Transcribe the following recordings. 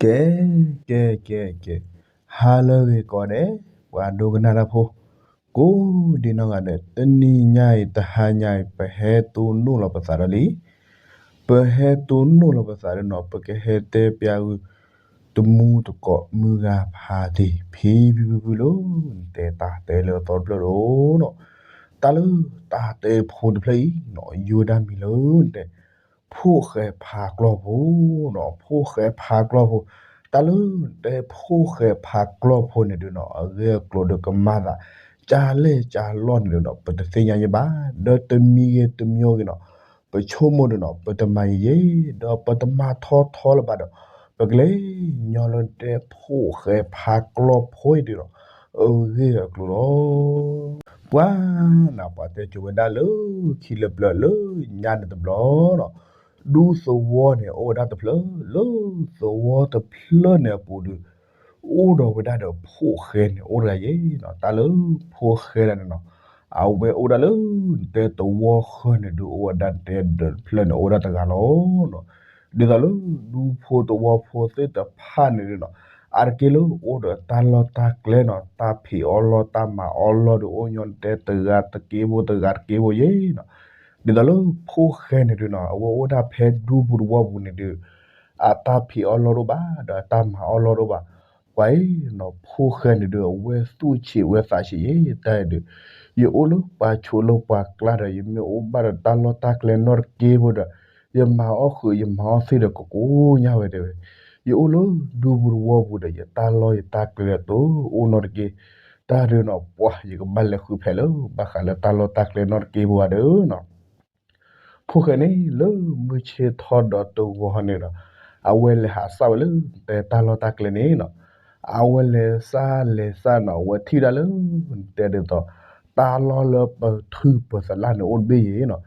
ကဲ, ကဲ, ကဲ, ကဲ, ဟါလၢအဂ့ၤကိးဂၤဒဲး, ပှၤဒိကနၣ်တၢ်ဖိ, ကိးဒံနီၢ်ဂၤဒဲး, တနံၤညါအံၤ တဟါညါအံၤ ပဟဲတိၢ်နီၣ်လီၤပသးဒီးလံ, ပဟဲတိၢ်နီၣ်လီၤပသးဒီးနီၤ ပကဟဲတဲပျးဂုာ် တမူတကိးမုၢ်ဂၤဖးတံၢ် ဖံဖံဖုဖုလၢ နတဲတၢ်တဲလၢအသီတဖျၢၣ်ဒီးနီၤ, တၢ်လၢတၢ်တဲဖိတဖျၢၣ်အံၤနီၤ ယိၤဒၣ်မံၤလၢနတဲ ဖိၣ်ဃဲဖးကျီၢ်ဖိနီၤ, ဖိၣ်ဃဲဖးကျီၢ်ဖိ, တၢ်လၢနတဲဖိၣ်ဃဲဖးကျီၢ်ဖိန့ၣ်ဒုးနီၤ အဂ့ၢ်အကျိၤဒီးကမၤသး ကၢ်လဲၢ်ကၢ်လီၢ်န့ၣ်ဒုးနီၤ ပတသ့ၣ်ညါယဲဘၣ်, ဒီးတမံၤဂ့ၤတမံၤဂ့ၤနီၤ ပဆိကမိၣ်ဒုးနီၤ ပတမၤယဲယဲ, ဒီးပတမၤထီထီလၢၤဘၣ်ဒီး ပကလဲၤညီလၢနတဲဖိၣ်ဃဲဖးကျီၢ်ဖိအံၤဒုးနီၤ အဂ့ၢ်အကျိၤလီၤ. ပှၤနၤ ပှၤတဲကိၤဝဲဒၣ်လၢ ခံလၢပျၢၤလၢညါန့ၣ်တဘျီနီၤ, ဒူသဝီန့ၣ် အိၣ်ဝဲဒၣ်တဖျၢၣ်, လၢသဝီတဖျၢၣ်န့ၣ်အပူၤဒုး အိၣ်ဒီးဝဲဒၣ်ဒီးဖိၣ်ဃဲန့ၣ် အိၣ်တဂၤယဲနီၤ, တၢ်လၢဖိၣ်ဃဲဒၣ်န့ၣ်နီၤ အဝဲအိၣ်ဒၣ်လၢ နတဲသဝီဃၢၤန့ၣ်ဒုး အိၣ်ဝဲဒၣ်တဲဒီးတဖျၢၣ်န့ၣ် အိၣ်ဝဲဒၣ်တဂၤလီၤ. ဒ်သိးလၢဒူဖိသဝီဖိသ့ၣ်တဖၣ်န့ၣ်ဒုးနီၤ အါတက့ၢ်လၢအိၣ်ဒီးတၢ်လီၢ်တၢ်ကျဲနီၤ, တၢ်ဖံးအီၣ်လီၢ် တၢ်မၤအီၣ်လီၢ်ဒုး အိၣ်ညီနတဲတဂၤတက့ၢ်ဖိ တဂၤတက့ၢ်ဖိယဲနီၤ, ဒ်သိးလၢဖိၣ်ဃဲန့ၣ်ဒုးနီၤ အဝဲအိၣ်ဒၣ်ဖဲဒူပူၤသဝီပူၤန့ၣ်ဒုး အတၢ်ဖံးအီၣ်လီၢ်တအိၣ်ဘၣ် ဒီးအတၢ်မၤအီၣ်လီၢ်တအိၣ်ဘၣ်. ပှၤအံၤနီၤ ဖိၣ်ဃဲန့ၣ်ဒုး အဝဲသူၣ်ဆံးဝဲသးဆံးယဲ တၢ်အံၤဒုး ယအိၣ်လၢပှၤဆိးလၢပှၤကျါဒီး ယမ့ၢ်အိၣ်ဘၣ်ဒီးတၢ်လီၢ်တၢ်ကျဲနီတက့ၢ်ဖိဒီး ယမၤအီၣ်ဃုာ် ယမၤအီၣ်သ့ဒီး ကကိညါဝဲတဲဝဲ, ယအိၣ်လၢဒူပူၤသဝီပူၤဒီး ယတၢ်လီၢ်ယတၢ်ကျဲဒီး တအိၣ်နီတက့ၢ်, တၢ်ဒုးနီၤ ပှၤယကဘၣ်လဲၤဃုဖဲးလၢ ဘၣ်ဃးလၢတၢ်လီၢ်တၢ်ကျဲနီတက့ၢ်ဖိဧါဒီးနီၤ ဖိၣ်ဃဲန့ၣ် လၢမုၢ်ဆ့ၣ်ထီၣ်ဒီးတဂီၤန့ၣ်ဒီး အဝဲလဲၤဟးစၢ်ဝဲလၢ နတဲတၢ်လီၢ်တၢ်ကျဲန့ၣ်နီၤ, အဝဲလဲၤစၢ်လဲၤစၢ်နီၤ အဝဲထံၣ်ဒၣ်လၢ နတဲဒ်သိး တၢ်လီၢ်လၢပထုးပသလၣ်န့ၣ် အိၣ်တဘ့ၣ်ယဲနီၤ,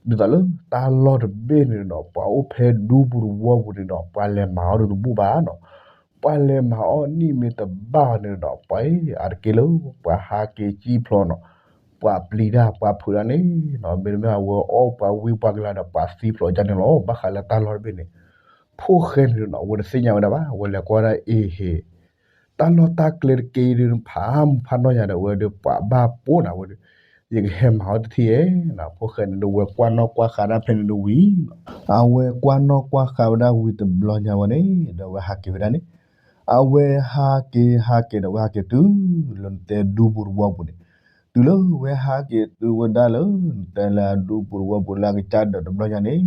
ဒ်သိးလၢတၢ်လီၢ်တဘ့ၣ်န့ၣ်ဒီး ပှၤအိၣ်ဖဲဒူပူၤသဝီပူၤန့ၣ်ဒီး ပှၤလဲၤမၤအီၣ်ဒုးတဘူၣ်ဘၣ်နီၤ, ပှၤလဲၤမၤအီၣ်နံၣ်မ့ၢ်တဘၣ်န့ၣ်ဒီး ပှၤအါတက့ၢ်လၢ ပှၤဟးက့ၤကံၣ်ဖျိးနီၤ, ပှၤပျံၤတၢ်ပှၤဖုးတၢ်န့ၣ်နီၤ, မ့တမ့ၢ်အဝဲအီၣ်ပှၤဝံပှၤကလၤဒီး ပှၤသံဖျိးဒ်န့ၣ်လီၤ. ဘၣ်ဃးလၢတၢ်လီၢ်တဘ့ၣ်န့ၣ် ဖိၣ်ဃဲန့ၣ်ဒီးနီၤ အဝဲတသ့ၣ်ညါဝဲဒၣ်ဘၣ်, အဝဲလဲၤကွၢ်ဒၣ်အ့ဟ့ၣ် တၢ်လီၢ်တၢ်ကျဲတက့ၢ်ဒုး ဖးမုၢ်ဖးနီၢ်ညါဒီး အဝဲဒီးပှၤဘၣ်ပိာ်နၤဝဲဒီး ယကဟဲမၤအီၣ်တထံၣ်ဧါနီၤ, ဖိၣ်ဃဲန့ၣ်ဒီး ဝဲကွၢ်နီၣ်ကွၢ်ဃာ်ဒၣ်ဖဲန့ၣ်ဒီးဝံၤနီၤ, အဝဲကွၢ်နီၣ်ကွၢ်ဃာ်ဝဲဒၣ်ဝံၤတဘျီညါဝဲန့ၣ် ဒီးအဝဲဟးက့ၤဝဲဒၣ်န့ၣ်, အဝဲဟးက့ၤဟးက့ၤဒီး အဝဲဟးက့ၤတုၤလၢနတဲဒူပူၤသဝီပူၤန့ၣ်, တုၤလၢဝဲဟးက့ၤတုၤဝဲဒၣ်လၢ နတဲလၢဒူပူၤသဝီပူၤလၢအကစၢ်ဒၢးတဘျီညါန့ၣ်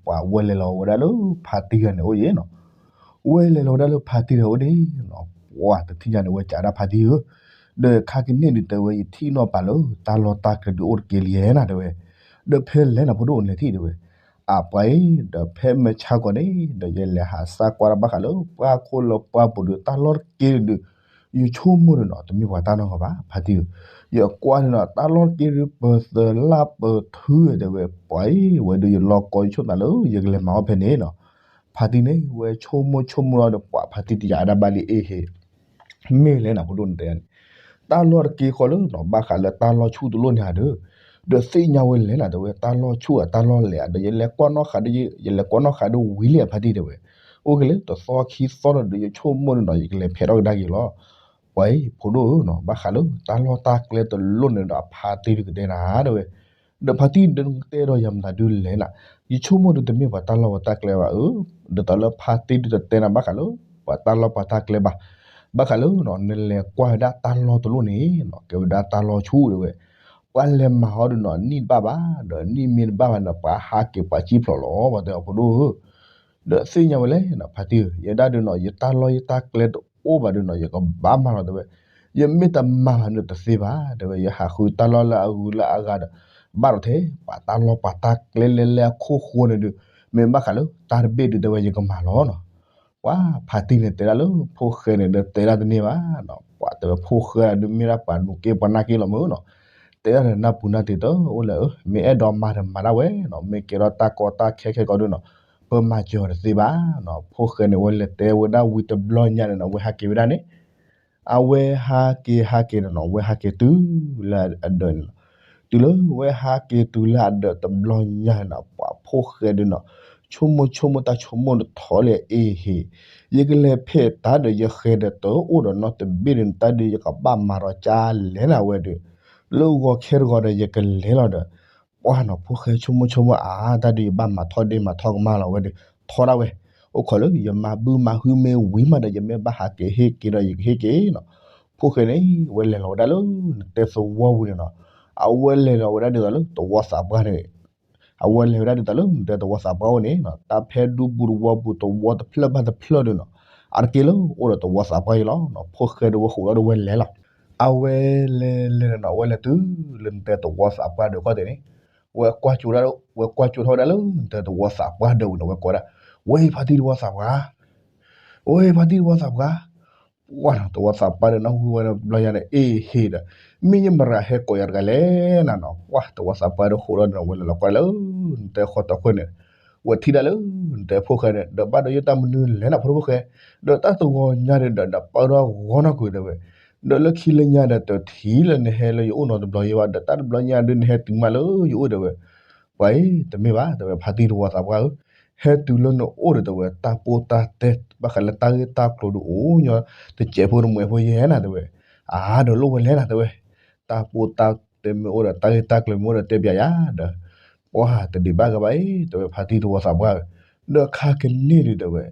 ပှၤဝဲလဲၤလီၤဝဲဒၣ်လၢဖါတံၢ်ဂၤန့ၣ်အိၣ်ယဲနီၤ ဝဲလဲၤလီၤဝဲဒၣ်လၢဖါတံၢ်ဒီးအိၣ်ဒ့နီၤ, ပှၤတထံၣ်ညါန့ၣ် ဝဲကးဒၣ်ဖါတံၢ်ဧၢ, ဒီးခါကန့ၢ်ဒုးတဲဝဲ ယထံၣ်နီၢ်ပာ်လၢ တၢ်လီၢ်တၢ်ကျဲဒုးအိၣ်တက့ၢ်လံယဲနီၤ တဲဝဲ, ဒီးဖဲလဲၣ်နီၤဖိဒိၣ်လဲၤထံၣ်တဲဝဲ, အပှၤအံၤ ဒီးဖဲမုၢ်ဆါခီန့ၣ် ဒီးယလဲၤဟးစၢ်ကွၢ်တၢ်ဘၣ်ဃးလၢ ပှၤခိၣ်လၢပှၢ်ပူၤဒုး တၢ်လီၢ်တက့ၢ်ဒုး ယဆိကမိၣ်ဒုးနီၤ တမ့ၢ်ပှၤတၢ်နီတဂၤဘၣ် ဖါတံၢ်ဧၢ, ယကွၢ်န့ၣ်နီၤ တၢ်လီၢ်တက့ၢ်ဒုး ပသလၣ်ပထုတဲဝဲ, ပှၤအံၤ ဝဲဒုးယလီၤကီယဆိကမိၣ်လၢ ယကလဲၤမၤအီၣ်ဖဲန့ၣ်နီၤ, ဖါတံၢ်န့ၣ် ဝဲဆိကမိၣ်ဆိကမိၣ်လီၤဒီး ပှၤဖါတံၢ်တယာ်ဒၣ်ဘၣ်လံအ့ဟ့ၣ် မ့ၢ်လဲၣ်နီၤ ဖိဒိၣ်န့ၣ်တဲန့ၣ်, တၢ်လီၢ်တက့ၢ်ဃီလၢနီၤ ဘၣ်ဃးလၢတၢ်လီၢ်ဆူၣ်တလိၣ်န့ၣ်ဧါဒီး, ဒီးသ့ၣ်ညါဝဲလဲၣ်နီၤ တဲဝဲ တၢ်လီၢ်ဆူၣ်ဧါ တၢ်လီၢ်လဲၢ်ဧါဒီး ယလဲၤကွၢ်နီၣ်ဃာ်ဒီး ယလဲၤကွၢ်နီၣ်ဃာ်ဒီးဝံၤလံဧါ ဖါတံၢ်တဲဝဲ, အိၣ်က့ၤလၢတသီခံသီဒီး ယဆိကမိၣ်န့ၣ်နီၤ ယကလဲၤဖဲးထီၣ်ကဒါက့ၤလီၤ, ပှၤအံၤ ဖိဒိၣ်ဧၢနီၤ ဘၣ်ဃးလၢတၢ်လီၢ်တၢ်ကျဲတလိၣ်န့ၣ်ဒီး ဖါတံၢ်ဒုးကတဲနၤတဲဝဲ, ဒီးဖါတံၢ်ဒုးတဲဒီးယၤမတၤဒုးလဲၣ်နီၤ, ယဆိကမိၣ်ဒုးတမ့ၢ်ပှၤတၢ်လီၢ်ပှၤတၢ်ကျဲဘၣ်ဧၢ, ဒ်သိးလၢဖါတံၢ်ဒုးတတဲနၤဘၣ်ဃးလၢ ပှၤတၢ်လီၢ်ပှၤတၢ်ကျဲဘၣ်, ဘၣ်ဃးလၢနီၤ နလဲၤကွၢ်ဝဲဒၣ်တၢ်လီၢ်တလိၣ်န့ၣ်နီၤ ကဲဝဲဒၣ်တၢ်လီၢ်ဆူၣ်တဲဝဲ, ပှၤလဲၤမၤအီၣ်ဒုးနီၤ နံၣ်တဘၣ်ဘၣ် ဒီးနံၣ်မ့ၢ်တဘၣ်ဘၣ်န့ၣ် ပှၤဟးက့ၤပှၤကံၣ်ဖျိးလီၤ ပှၤတဲအီၤဖိဒိၣ်ဧၢ ဒီးသ့ၣ်ညါဝဲလဲၣ်နီၤ ဖါတံၢ်ဧၢ ယဲဒၣ်ဒုးနီၤ ယတၢ်လီၢ်ယတၢ်ကျဲတအိၣ်ဘၣ်ဒုးနီၤ ယကဘၣ်မၤလီၤတဲဝဲ, ယမ့ၢ်တမၤဘၣ်န့ၣ်တသ့ဘၣ် တဲဝဲ, ယဟးဃုတၢ်လီၢ်လၢအဂုၤလၢအဂၤဒီး ဘၣ်ဒီးထဲ ပှၤတၢ်လီၢ်ပှၤတၢ်ကျဲလဲၤလဲၤအခိၣ်ဃိန့ၣ်ဒုး မ့ၢ်ဘၣ်ဃးလၢတၢ်တဘ့ၣ်ဒုးတဲဝဲ ယကမၤလီၤနီၤ. ပှၤဖါတံၢ်န့ၣ်တဲဒၣ်လၢဖိၣ်ဃဲန့ၣ်ဒီးတဲဒၣ်တန့ၢ်ဘၣ်နီၤ, ပှၤတဲဝဲဖိၣ်ဃဲဒုးမ့ၢ်ဒၣ်ပှၤနူၤက့ပှၤနၢ်က့လီၤမုၢ်နီၤ, တဲဒၣ်ဒီးနၢ်ပူၤနၢ်တ့ၢ်တအိၣ်လၢၤဧၢ, မ့ၢ်အဲၣ်ဒိးမၤဒီးမၤဒၣ်ဝဲနီၤ, မ့ၢ်ကဲထီၣ်တၢ်ကီတၢ်ခဲခဲကီဒုးနီၤ, ပမၤစၢၤအီၤတသ့ဘၣ်နီၤ. ဖိၣ်ဃဲန့ၣ် ဝဲလဲၤတဲဝဲဒၣ်ဝံၤတဘျီညါန့ၣ်နီၤ ဝဲဟးက့ၤဝဲဒၣ်န့ၣ်, အဝဲဟးက့ၤဟးက့ၤန့ၣ်နီၤ ဝဲဟးက့ၤတုၤလၢအဒၢးန့ၣ်လီၤ. တုၤလၢဝဲဟးက့ၤတုၤလၢအဒၢးတဘျီညါန့ၣ်နီၤ ပှၤဖိၣ်ဃဲဒုးနီၤ, ဆိကမိၣ်ဆိကမိၣ်တၢ်ဆိကမိၣ်တထီၣ်လၢအ့ဟ့ၣ်, ယကလဲၤဖဲးတၢ်ဒီး ယဃဲၤဒီးတအိၣ်ဒီးနီတဘ့ၣ်ဒီး နတၢ်ဒုးယကဘၣ်မၤဒီးကၠါလဲၣ်နၤဝဲဒီး, လၢဂီၤခဲတဂီၤဒီး ယကလဲၤလီၤဒီး, ပှၢ်နီၤ ဖိၣ်ဃဲဆိကမိၣ်ဆိကမိၣ်အါ တၢ်ဒုးယဘၣ်မၤထီၣ်ဒ့မၤထီၣ်ကမၣ်လီၤဝဲဒီး ထီဒၣ်ဝဲ, အိၣ်ခိးလၢယမၤဘုမၤဟုမ့ၢ်ဝံၤမးဒီး ယမ့ၢ်ဘၣ်ဟးက့ၤဟ့ၣ်က့ၤဒီး ယကဟ့ၣ်က့ၤနီၤ. ဖိၣ်ဃဲန့ၣ် ဝဲလဲၤလီၤဝဲဒၣ်လၢ နတဲသဝီပူၤန့ၣ်နီၤ, အဝဲလဲၤလီၤဝဲဒၣ်ဒ်သိးလၢသဝီသးပှၢ်န့ၣ် အဝဲလဲၤဝဲဒၣ်ဒ်သိးလၢ နတဲသဝီသးပှၢ်အိၣ်န့ၣ်နီၤ, တၢ်ဖဲဒူပူၤသဝီပူၤ သဝီတဖျၢၣ်ဘၣ်တဖျၢၣ်ဒီးနီၤ, အါတက့ၢ်လၢအိၣ်ဒီးသဝီသးပှၢ်အံၤလီၤ. ဖိၣ်ဃဲဒီးဝဲဃိးဒီးဝဲလဲၤလီၤ. အဝဲလဲၤလဲၤနီၤ အဝဲလဲၤတုၤလၢနတဲသဝီသးပှၢ်ဒီးခီၣ်သ့ၣ်န့ၣ်, ဝဲကွၢ်ကၠိဒၣ်, ဝဲကွၢ်ကၠိထီၣ်ဝဲဒၣ်လၢ နတဲသဝီသးပှၢ်ဒီးဝံၤန့ၣ် ဝဲကိးဒၣ်, ဝဲဖါတံၢ်သဝီသးပှၢ် ဝဲဖါတံၢ်သဝီသးပှၢ်, ပှၢ်နီၤ သဝီသးပှၢ်ဒီးနၢ်ဟူဝဲတဘျီညါန့ၣ် အ့ဟ့ၣ်ဒီး, မ့ၢ်ယမရၤဟဲကိးယၤတဂၤလဲၣ်နၤနီၤ. ပှၢ်သဝီသးပှၢ်ဒီးဃိးဒီးန့ၣ် ဝဲလဲၤလီၤကွၢ်လၢ နတဲဃီတခွဲၣ်န့ၣ်, ဝဲထံၣ်ဒၣ်လၢ နတဲဖိၣ်ဃဲန့ၣ် ဒီးဘၣ်ဒီးယတၢ်မနုၤလဲၣ်နၤဖိဒိၣ်ဖိၣ်ဃဲ, ဒီးတၢ်တဂီၤညါဒီး ဒီးနပၢၢ်ထီၣ်ဂီၤနီၢ်ကွံာ်တဲဝဲ, ဒီးလၢခံလၢညါဒီးတထံၣ်လၢနဟဲလၢယအိၣ်နီတဘျီယံၤဘၣ်, ဒီးတၢ်တဘျီညါဒုးနဟဲတုၤမးလၢယအိၣ်တဲဝဲ. ပှၤအံၤ တမ့ၢ်ဘၣ် တဲဝဲ ဖါတံၢ်သဝီသးပှၢ်ဧၢ, ဟဲတုၤလၢနအိၣ်ဒီးတဲဝဲ တၢ်ပိၢ်တၢ်တဲ ဘၣ်ဃးလၢတၢ်ဂ့ၢ်တၢ်ကျိၤဒုးအိၣ်ညီ တစဲးဖိတမှဲးဖိယဲနၤတဲဝဲ, အါဒီးလိၣ်ဝဲလဲၣ်နၤတဲဝဲ, တၢ်ပိၢ်တၢ်တဲမ့ၢ်အိၣ်ဒီး တၢ်ဂ့ၢ်တၢ်ကျိၤမ့ၢ်အိၣ်ဒီးတဲပျးယၤဒီး, ပှၢ်တဒံးဘၣ်ဂ့ၤဘၣ်အံၤ တဲဝဲ ဖါတံၢ်သဝီသးပှၢ်ဧၢ, ဒီးခါကန့ၢ်ဒုးတဲဝဲ,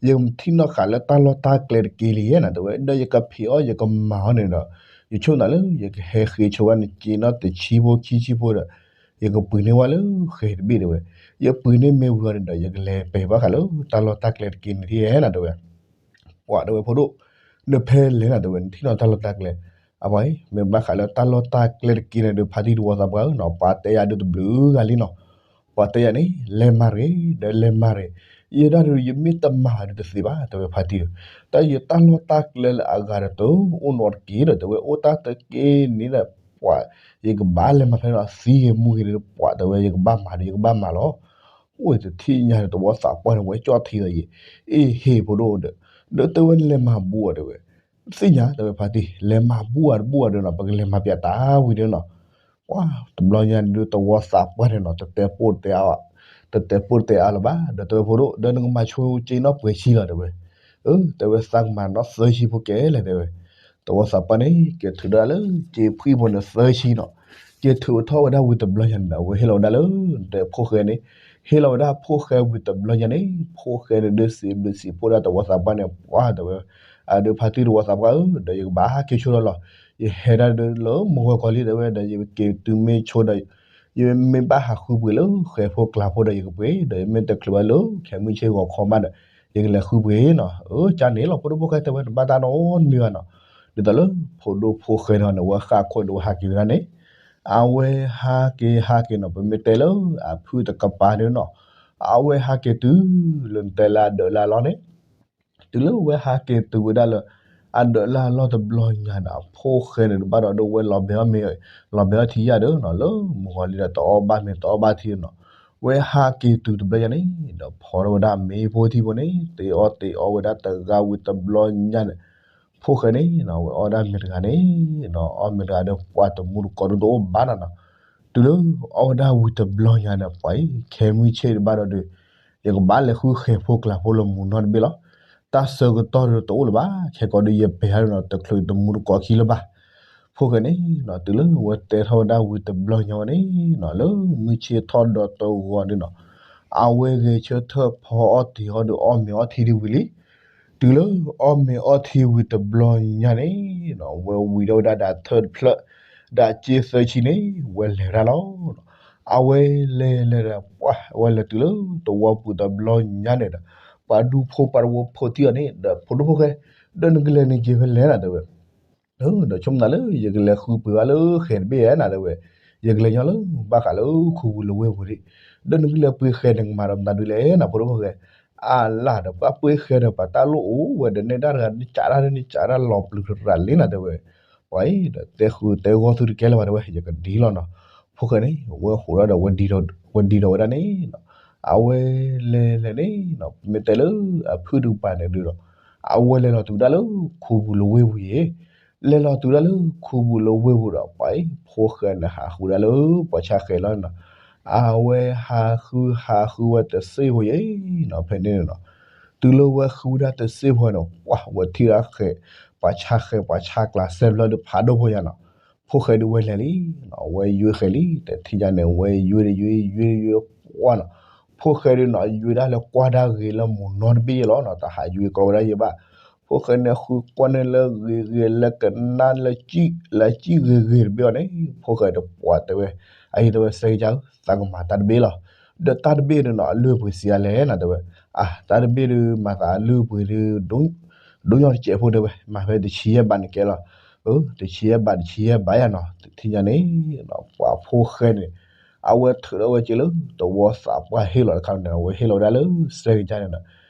ယမ့ၢ်ထံၣ်နီၣ်ဃာ်လၢတၢ်လီၢ်တၢ်ကျဲတက့ၢ်လံယဲနၤတဲဝဲ, ဒီးယကဖံးအီၣ်ယကမၤအီၤန့ၣ်ဒီး, ယဆိကမိၣ်လၢ ယကဟဲဃ့ဆိဝဲနက့နီၣ်တဆံဖိခံဆံဖိဒီး, ယကပှ့ၤန့ၢ်ဝဲလၢဃဲၤတဘ့ၣ်တဲဝဲ, ယပှ့ၤန့ၢ်မ့ၢ်ဝံၤအီၤန့ၣ်ဒီး ယကလဲၤပဲာ်ဘၣ်ဃးလၢတၢ်လီၢ်တၢ်ကျဲတက့ၢ်န့ၣ်ထံၣ်ယဲနၤတဲဝဲ. ပှၤတဲဝဲဖိဒိၣ်, နဖဲလဲၣ်နၤတဲဝဲ နထံၣ်နီၣ်တၢ်လီၢ်တၢ်ကျဲ, အပှၤအံၤ မ့ၢ်ဘၣ်ဃးလၢတၢ်လီၢ်တၢ်ကျဲတက့ၢ်န့ၣ်ဒီး ဖါတံၢ်သဝီသးပှၢ်ဧၢနီၤ ပှၤတဲယၤဒုးတဘျုးဂၤလံနီၤ, ပှၤတဲယၤန့ၣ် လဲၤမၤရ့ၤ ဒီးလဲၤမၤရ့ၤ, ယဲဒၣ်ဒုး ယမ့ၢ်တမၤဒုးတသ့ဘၣ် တဲဝဲဖါတံၢ်ဧၢ, တၢ်ယတၢ်လီၢ်တၢ်ကျဲလၢအဂၤဒီးတအိၣ်နီတက့ၢ်ဒီး တဲဝဲအိၣ်တၢ်တက့ၢ်န့ၣ်ဒီး, ပှၤ ယကဘၣ်လဲၤမၤဖဲန့ၣ် သံဂ့ၤမူဂ့ၤဒီး ပှၤတဲဝဲ ယကဘၣ်မၤဒီး ယကဘၣ်မၤလီၤ. အိၣ်တထံၣ်ညါဒီး သဝီသးပှၢ်န့ၣ် ဝဲကၠီၣ်ထံဒီးယဲ, အ့ဟ့ၣ်ဖိဒိၣ်ဒီး, ဒီးတဲဝဲနလဲၤမၤဘူၣ်အီၤတဲဝဲ, သ့ၣ်ညါတဲဝဲဖါတံၢ် လဲၤမၤဘူၣ်အီၤတဘူၣ်အီၤဒီးနီၤ ပကလဲၤမၤပျးတၢ်ဝံၤဒီးနီၤ, ပှၤ တဘျီညါဒုးသဝီသးပှၢ်န့ၣ်နီၤ တတဲပိၢ်တဲအါ, တတဲပိၢ်တဲအါလၢၤဘၣ် ဒီးတဲဝဲဖိဒိၣ် ဒီးနကမၤဆိက့နီၣ်ပှဲၤဆံလီၤတဲဝဲ, အၢ တဲဝဲသးကမၤနီၣ်သၢဆံဖိကဲလဲၣ်တဲဝဲ, သဝီသးပှၢ်န့ၣ် က့ၤထုးဒၣ်လၢ က့ၤဖှံဖိန့ၣ်သၢဆံနီၤ, က့ၤထုးထီၣ်ဝဲဒၣ်ဝံၤတဘျီညါန့ၣ်ဒီး အဝဲဟ့ၣ်လီၤဝဲဒၣ်လၢ နတဲဖိၣ်ဃဲန့ၣ်, ဟ့ၣ်လီၤဝဲဒၣ်ဖိၣ်ဃဲဝံၤတဘျီညါန့ၣ် ဖိၣ်ဃဲန့ၣ်ဒုးစံးဘျုးစံးဖှိၣ်ဒၣ်သဝီသးပှၢ်န့ၣ် ပှၤတဲဝဲ, အဒုးဖါတံၢ်သဝီသးပှၢ်ဧၢ ဒီးယကဘၣ်ဟးက့ၤဆိဒီးလီၤ, ယဟဲဒၣ်ဒုးလၢမုၢ်ဂီၤကီၤလံတဲဝဲ ဒီးယက့ၤတုၤမ့ၢ်ဆိဒီး ယမ့ၢ်ဘၣ်ဟးဃုပှ့ၤလၢဃဲၤဖိကျါဖိဒီးယကပှ့ၤ ဒီးယမ့ၢ်တချုးဘၣ်လၢခဲမုၢ်ဆ့ၣ်ဂီၤခီမးဒီး ယကလဲၤဃုပှ့ၤနီၤ, အၢ ကန့ၣ်လီၤ ဖိဒိၣ်ဖိၣ်ဃဲတဲဝဲ တဘၣ်တၢ်နီတမံၤဘၣ်နီၤ, ဒ်သိးလၢဖိဒိၣ်ဖိၣ်ဃဲန့ၣ် ဝဲဃၣ်ခိၣ်ဒီးဝဲဟးက့ၤဝဲဒၣ်န့ၣ်, အဝဲဟးက့ၤဟးက့ၤနီၤ ပမ့ၢ်တဲလၢအဖုၣ်တကပၤန့ၣ်နီၤ, အဝဲဟးက့ၤတုၤလၢနတဲလၢအဒၢးလၢအလီၢ်န့ၣ် တုၤလၢဝဲဟးက့ၤတုၤဝဲဒၣ်လၢ အဒၢးလၢအလီၢ်တဘျီညါဒီး အဖိၣ်ဃဲန့ၣ်တဘၣ်ဒီး ဒိဝဲလီၤဘဲအီၣ်မ့ၤ လီၤဘဲအီၣ်ထံယၣ်ဒီးနီၤ လၢမုၢ်ဂီၤလံဒီး တအီၣ်ဘၣ်မ့ၤတအီၣ်ဘၣ်ထံနီၤ, ဝဲဟးက့ၤတုၤတဘျီညါန့ၣ် ဒီးဖီထီၣ်ဝဲဒၣ်မ့ၤဖိထံဖိန့ၣ် တ့အီၣ်တ့အီဝဲဒၣ်တဂၤဝံၤတဘျီညါန့ၣ်, ဖိၣ်ဃဲန့ၣ်နီၤ ဝဲအီၣ်ဒၣ်မ့ၤတဂၤန့ၣ်နီၤ အီၣ်မ့ၤတဂၤဒီးပှၤတမူတကိးဒိၣ်တအိၣ်ဘၣ်နီၤနီၤ, တုၤလၢအီၣ်ဝဲဒၣ်ဝံၤတဘျီညါန့ၣ် ပှၤအံၤ ခဲမုၢ်ဆ့ၣ်တဘၣ်ဒီးဒုး ယကဘၣ်လဲၤဃုဃဲၤဖိကျါဖိလၢမုၢ်နီၢ်တဘ့ၣ်လီၤ. တၢ်ဆၢကတီၢ်ဒီးတအိၣ်လၢၤဘၣ် ခဲကိးဒုးယပဲာ်ဟးဒီးနီၤ တချုးတမူတကိးခံလၢၤဘၣ်. ဖိၣ်ဃဲန့ၣ်နီၤ တုၤလၢဝဲတဲထီၣ်ဝဲဒၣ်ဝံၤတဘျီညါဝဲန့ၣ်နီၤ လၢမုၢ်ဆ့ၣ်ထီၣ်ဒီးတဂီၤဒုးနီၤ အဝဲဂဲၤဆၢထၢၣ်ဖီအီၣ်တ့ၤအီၣ်ဒီးအီၣ်မ့ၤအီၣ်ထံဒုးဝံၤလံ. တုၤလၢအီၣ်မ့ၤအီၣ်ထံဝံၤတဘျီညါန့ၣ်နီၤ ဝဲဝံၤဒီးဝဲဒၣ်ဒီးထၢၣ်တဖျၢၣ် ဒီးစ့သၢဆံန့ၣ် ဝဲလဲၤဝဲဒၣ်လီၤ. အဝဲလဲၤလဲၤဒီး ပှၤ အဝဲလဲၤတုၤလၢသဝီပူၤတဘျီညါန့ၣ်ဒီး ပှၤဒူဖိပှၤတဝီဖိထံၣ်အီၤန့ၣ်ဒီး ဖိဒိၣ်ဖိၣ်ဃဲ ဒီးနကလဲၤန့ၣ်က့ၤဖဲလဲၣ်နၤတဲဝဲ ဒီးဆိကမိၣ်သးလၢ ယကလဲၤဃုပှ့ၤဘၣ်လၢဃဲၤတဘ့ၣ်ဧါနၤတဲဝဲ, ယကလဲၤညီလၢဘၣ်ဃးလၢခူပူၤလဝ့ၢ်ပူၤဒံး, ဒီးနကလဲၤပှ့ၤဃဲၤနကမၤဒီးမတၤဒုလဲၣ်နၤဖိဒိၣ်ဖိၣ်ဃဲ, အလၢ်ဒီးပှၤပှ့ၤဃဲၤဒီးပှၤတၢ်လိၣ်အိၣ်ဝဲဒီးနဲဒၣ်တဂၤ နကးတၢ်ဒ်နကးတၢ်လီၤပျံၤရၤလံနၤတဲဝဲ, ပှၤအံၤဒီးတဲဃုတဲဂီၢ်သုတကဲလၢၤဘၣ်တဲဝဲ ယကဒ်လီၤနီၤ, ဖိၣ်ဃဲန့ၣ် ဝဲဃိးဒီး ဝဲဒံဒီးဝဲဒၣ်န့ၣ်နီၤ, အဝဲလဲၤလဲၤန့ၣ်နီၤ မ့ၢ်တဲလၢအဖုၣ်တကပၤန့ၣ်ဒုးဒီး အဝဲလဲၤလီၤတုၤဒၣ်လၢခူပူၤလဝ့ၢ်ပူၤယဲ လဲၤလီၤတုၤဒၣ်လၢခူပူၤလဝ့ၢ်ပူၤဒီး ပှၤအံၤ ဖိၣ်ဃဲန့ၣ်ဟးဃုဒၣ်လၢပှၤဆါဃဲၤလီၤနီၤ, အဝဲဟးဃုဟးဃုဝဲတစ့ၢ်ဖိယဲနီၤ ဖဲန့ၣ်နီၤ, တုၤလၢဝဲဃုဝဲဒၣ်တစ့ၢ်ဖိန့ၣ် ပှၤဝဲထံၣ်ဒၣ်ဃဲၤ, ပှၤဆါဃဲၤ ပှၤဆါကျါစဲးဖျၢၣ်ဒုးဖးဒိၣ်ဖိယါနီၤ, ဖိၣ်ဃဲဒုးဝဲလဲၤလံ, ဝဲယွ့ဃဲၤလံ, တထံၣ်ညါန့ၣ် ဝဲယွ့ဒုးယွ့ ယွ့ဒုးယွ့ပှၢ်နီၤ, ဖိၣ်ဃဲဒုးနီၤ ယွ့ဒၣ်လၢကွၢ်ဒၣ်ဂ့ၤလၢမုၢ်နီတဘ့ၣ်ယဲလီၤနီၤ, တဟးယွ့ကျီဝဲဒၣ်ယဲဘၣ်, ဖိၣ်ဃဲန့ၣ်ဃုကွၢ်န့ၢ်လၢဂ့ၤဂ့ၤလၢကနၣ်လၢ လၢကံၣ်ဂ့ၤဂ့ၤတဘ့ၣ်အီၤန့ၣ် ဖိၣ်ဃဲဒုးပှၢ်တဲဝဲ, အအံၤတဲဝဲ စဲကစၢ်ဧၢ သးကမၤတၢ်တဘ့ၣ်လီၤ, ဒီးတၢ်တဘ့ၣ်ဒုးနီၤ အလုၢ်အပှ့ၤဆံးအါလဲၣ်နီၤ တဲဝဲ, အါ တၢ်တဘ့ၣ်ဒုးမၤသးအလုၢ်အပှ့ၤဒုး ဒိၣ်ညီတစဲးဖိတဲဝဲ, မၤဖဲတဆံယဲၢ်ဘးန့ၣ်ကဲလီၤ, အၢ တဆံယဲၢ်ဘး တဆံယဲၢ်ဘးယါနီၤ, တထံၣ်ညါန့ၣ် ပှၤဖိၣ်ဃဲန့ၣ် အဝဲထုးထီၣ်ဝဲက့ၤလၢ တဝီသးပှၢ်ဟ့ၣ်လီၤတခါန့ၣ် အဝဲဟ့ၣ်လီၤဝဲဒၣ်လၢ စဲကစၢ်န့ၣ်နီၤ,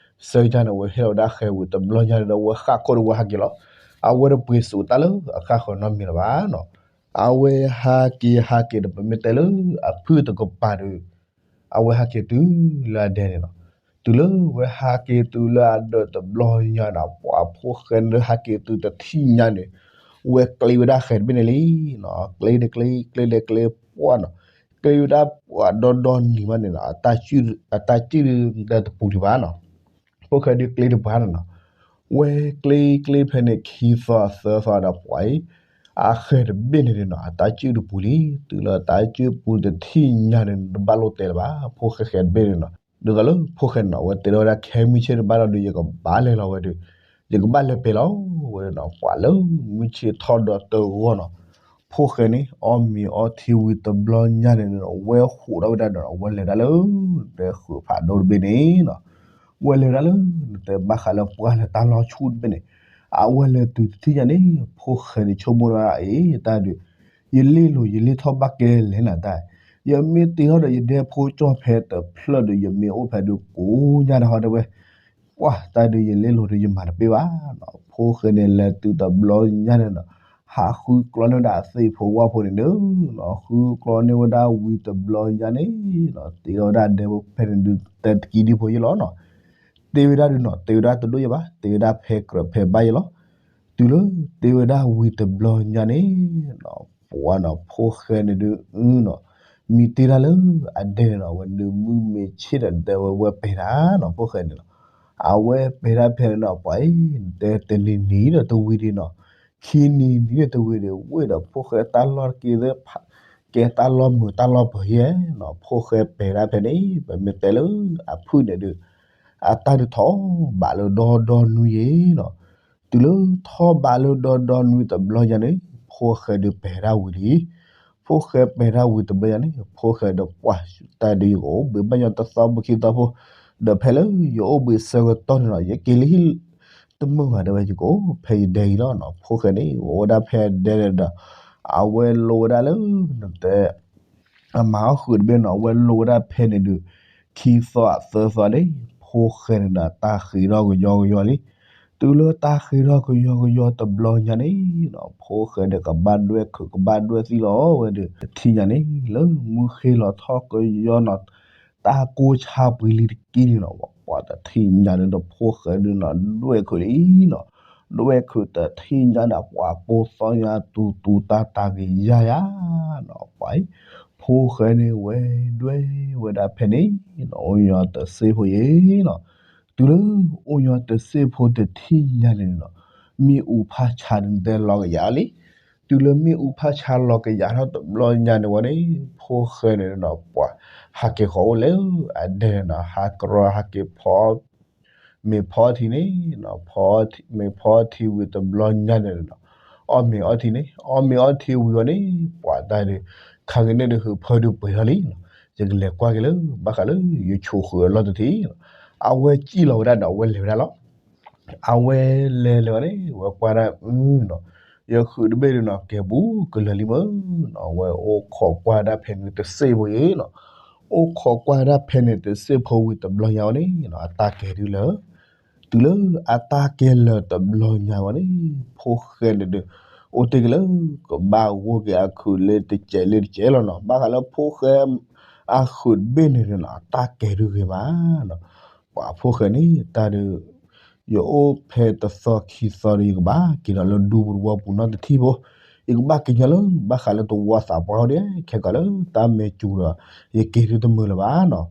စဲကစၢ်န့ၣ် အဝဲဟ့ၣ်လီၤဝဲဒၣ်ဃဲၤဝံၤတဘျီညါန့ၣ်ဒီး အဝဲဃၣ်ခိၣ်ဒီးဝဲဟးက့ၤလီၤ, အဝဲတပှ့ၤစူးတၢ်လၢအဃၣ်ဃၢၤနီတမံၤလၢၤဘၣ်နီၤ, အဝဲဟးက့ၤဟးက့ၤဒီး ပမ့ၢ်တဲလၢအဖုၣ်တကပၤဒီး အဝဲဟးက့ၤတုၤလၢအဒဲန့ၣ်နီၤ, တုၤလၢဝဲဟးက့ၤတုၤလၢအဒဲတဘျီညါန့ၣ် ပှၤဖိၣ်ဃဲန့ၣ်ဟးက့ၤတုၤတထံၣ်ညါန့ၣ် ဝဲကျ့ဝဲဒၣ်ဃဲၤတဘ့ၣ်န့ၣ်လံနီၤ, ကျ့န့ၣ်ကျ့ ကျ့လဲၤကျ့ပှၢ်နီၤ, ကျ့ဝဲဒၣ်ပှၤဒီဒီနံၤမးန့ၣ်နီၤ, အတၢ်စုၣ်ဒုးတပူၤဒံးဘၣ်နီၤ, ဖိၣ်ဃဲဒုးကျ့တပှၢ်န့ၣ်နီၤ, ဝဲကျ့ကျ့ဖဲန့ၣ်ခံသီသၢသီဒီးပှၤအံၤ အဃဲၤတဘ့ၣ်န့ၣ်နီၤ အတၢ်စုၣ်တပူၤလံ, တုၤလၢတၢ်စုၣ်ပူၤတထံၣ်ညါန့ၣ် တဘၣ်လိၣ်တဲလၢၤဘၣ်, ဖိၣ်ဃဲဃဲၤတဘ့ၣ်န့ၣ်နီၤ, ဒ်သိးလၢဖိၣ်ဃဲန့ၣ်နီၤ အဝဲတဲထီၣ်ဝဲဒၣ် ခဲမုၢ်ဆ့ၣ်တဘၣ်ဒီး ယကဘၣ်လဲၤလီၤဝဲဒီး ယကဘၣ်လဲၤပဲာ်လီၤဝဲနီၤ, ပှၤလၢမုၢ်ဆ့ၣ်ထီၣ်ဒီးတဂီၢ်နီၤ, ဖိၣ်ဃဲန့ၣ် အီၣ်မ့ၤအီထံဝံၤတဘျီညါန့ၣ်နီၤ ဝဲဟးထီၣ်ဝဲဒၣ်ဒီး ဝဲလဲၤဒၣ်လၢ တဲဃုာ်ဖးဒိၣ်တဘ့ၣ်န့ၣ်နီၤ, ဝဲလဲၤဒၣ်လၢ နတဲဘၣ်ဃးလၢပှၢ်လၢတၢ်လီၢ်ဆူၣ်တဘ့ၣ်န့ၣ်, အဝဲလဲၤတုၤတထံၣ်ညါန့ၣ် ဖိၣ်ဃဲန့ၣ်ဆိကမိၣ်ဝဲဒၣ်အံၤ တၢ်ဒုး ယလ့ၣ်လိၤယလ့ၣ်ထီၣ်ဘၣ်ကဲလဲၣ်နၤတၢ်, ယမ့ၢ်တ့ထီၣ်ဒီးယဒဲဖိကၠီၣ်ဖဲတဖျၢၣ်ဒီး ယမ့ၢ်အိၣ်ဖဲဒုးကိးညါတဟီတဲဝဲ, ပှၢ်တၢ်ဒုးယလ့ၣ်လိၤဒုးယမၤတပ့ၢ်ဘၣ်နီၤ, ဖိၣ်ဃဲန့ၣ်လဲၤတုၤတဘျီညါန့ၣ်နီၤ, ဟးဃုကျီန့ၢ်ဝဲဒၣ်အသ့ၣ်ဖိဝၣ်ဖိန့ၣ်ဒုးနီၤ, ဃုကျီန့ၢ်ဝဲဒၣ်ဝံၤတဘျီညါန့ၣ်နီၤ တ့ထီၣ်ဝဲဒၣ်ဒဲဖိဖဲန့ၣ်ဒုး တၢ်တကံဒံဖိယဲလီၤနီၤ, တ့ဝဲဒၣ်ဒုးနီၤ တ့ဝဲဒၣ်တဒိၣ်ယဲဘၣ် တ့ဝဲဒၣ်ဖဲကြၢးဖဲဘၣ်ယဲလီၤ, တုၤလၢတ့ဝဲဒၣ်ဝံၤတဘျီညါန့ၣ်နီၤ ပှၤနီၤ ဖိၣ်ဃဲန့ၣ်ဒုးနီၤ မံတ့ၢ်တၢ်လၢအဒဲန့ၣ်နီၤ အဝဲဒုးမုၢ်မ့ၢ်ဆ့ၣ်ဒီး နတဲဝဲဝဲပဲာ်တၢ်နီၤ ဖိၣ်ဃဲန့ၣ်နီၤ, အဝဲပဲာ်တၢ်ဖဲန့ၣ်နီၤ ပှၤအံၤ နတဲတနံၤနံၤဒီးတဝံၤဒံးနီၤ, ခံနံၤနံၤဒီးတဝံၤဒံး ဝ့ၢ်ဒီးဖိၣ်ဃဲတၢ်လီၢ်တက့ၢ်သ့ၣ် ကဲတၢ်လီၢ်မုာ်တၢ်လီၢ်ပၢၤယဲနီၤ, ဖိၣ်ဃဲပဲာ်တၢ်ဖဲန့ၣ် ပမ့ၢ်တဲလၢအဖုၣ်န့ၣ်ဒုး အတၢ်ဒုးထီၣ်ဘးလၢဒီဒီနွံယဲနီၤ, တုၤလၢထီၣ်ဘးလၢဒီဒီနွံတဘျီညါန့ၣ် ဖိၣ်ဃဲဒုးပဲာ်တၢ်ဝံၤလံ, ဖိၣ်ဃဲပဲာ်တၢ်ဝံၤတဘျီညါန့ၣ် ဖိၣ်ဃဲဒီးပှၢ် တၢ်ဒုးယကအိၣ်ဘှံးဘၣ်ညီတသီဘုခံသီဖိ, ဒီးဖဲလၢယအိၣ်ဘှံးဆၢကတီၢ်န့ၣ်နီၤ ယက့ၤလၢဟံၣ် တမုာ်ဘၣ်တဲဝဲ ယကအိၣ်ဖဲယဒဲအံၤလီၤနီၤ, ဖိၣ်ဃဲန့ၣ် အိၣ်ဝဲဒၣ်ဖဲဒဲဒီး အဝဲလိဝဲဒၣ်လၢ နတဲ အမၤအီၣ်ဃုာ်တဘ့ၣ်နီၤ အဝဲလိဝဲဒၣ်ဖဲန့ၣ်ဒုး ခံသီသၢသီန့ၣ် ဖိၣ်ဃဲန့ၣ်ဒီး တၢ်ဃ့ထီၣ်ကယီကယီလံ, တုၤလၢတၢ်ဃ့ထီၣ်ကယီကယီတဘျီညါန့ၣ်နီၤ ဖိၣ်ဃဲဒီးကဘၣ်ဒွဲၣ်ခုးကဘၣ်ဒွဲၣ်သံလီၤဝဲဒီး တထံၣ်ညါန့ၣ် လၢမုၢ်ဃ့လီၤထီၣ်ကယီနီၤ တၢ်ကိၢ်ဆါပှ့ၤလံတက့ၢ်န့ၣ်နီၤ ပှၤတထံၣ်ညါန့ၣ်ဒီး ဖိၣ်ဃဲဒုးနီၤ ဒွဲၣ်ခုးလံနီၤ, ဒွဲၣ်ခုးတထံၣ်ညါန့ၣ် ပှၤပိာ်သီညါတူၤတူၤတၢ်တၢ်ဂ့ၤယါယါနီၤ ပှၤအံၤ ဖိၣ်ဃဲန့ၣ်ဝဲဒွဲၣ်ဝဲဒၣ်ဖဲန့ၣ်နီၤ အိၣ်ညီတစ့ဖိယဲနီၤ, တုၤလၢအိၣ်ညီတစ့ဖိတထံၣ်ညါန့ၣ်နီၤ မ့ၣ်အူဖးဆါန့ၣ်တဲလီၤကယၤလံ, တုၤလၢမ့ၣ်အူဖးဆါလီၤကယၤထီၣ်တဘျီညါန့ၣ်ဝဲန့ၣ် ဖိၣ်ဃဲန့ၣ်နီၤ ပှၤဟးက့ၤဃီၤအိၣ်လၢအဒဲန့ၣ်နီၤ ဟးကရီဟးက့ၤဖီ မ့ၤဖီထံန့ၣ်နီၤ မ့ၤဖီထံဝံၤတဘျီညါန့ၣ်နီၤ အီၣ်မ့ၤအီထံန့ၣ် အီၣ်မ့ၤအီထံဝံၤအီၤန့ၣ် ပှၤတၢ်ဒုး ခါက့ၤန့ၣ်ဒုး ဟုးဖၢဒုးပှဲၤထီၣ်လံနီၤ, ယကလဲၤကွၢ်က့ၤလၢ ဘၣ်ဃးလၢယဆိးဃုာ်အလီၢ်တထံၣ်နီၤ, အဝဲစံၣ်လီၤဝဲဒၣ်ဒီး အဝဲလဲၤဝဲဒၣ်လီၤ. အဝဲလဲၤလဲၤဝဲန့ၣ် ဝဲကွၢ်ဒၣ်အုနီၤ, ယဃုာ်တဘ့ၣ်ဒုးနီၤ ကဲဘူးကလၢာ်လံမ့ၢ်နီၤ, ဝဲအိၣ်ခိးကွၢ်ဒၣ်ဖဲန့ၣ်တစ့ၢ်ဖိယဲနီၤ, အိၣ်ခိးကွၢ်ဒၣ်ဖဲန့ၣ်တစ့ၢ်ဖိဝံၤတဘျီညါဝဲန့ၣ်နီၤ အတၢ်ကဲဒုးလၢာ်, တုၤလၢအတၢ်ကဲလၢာ်တဘျီညါဝဲန့ၣ် ဖိၣ်ဃဲန့ၣ်ဒုး အိၣ်တ့ၢ်က့ၤလၢ ကဘၣ်ဂိၢ်က့ၤအခုးလၢတစဲးလၢတစဲးလီၤနီၤ, ဘၣ်ဃးလၢဖိၣ်ဃဲ အဃုာ်တဘ့ၣ်န့ၣ်နီၤ အတၢ်ကဲဒုးဂ့ၤမးနီၤ, ပှၤဖိၣ်ဃဲန့ၣ် တၢ်ဒုး ယအိၣ်ဖဲတသီခံသီဒီး ယကဘၣ်က့ၤဒီးလၢဒူပူၤတဝီပူၤနီတထံၣ်ဖိ, ယကဘၣ်က့ၤညီလၢဘၣ်ဃးလၢသဝီသးပှၢ်အိၣ်ဒၣ် ခဲကီးလၢတၢ်မဲာ်စူၤဒီး ယက့ၤဒုတမုာ်လၢၤဘၣ်နီၤ.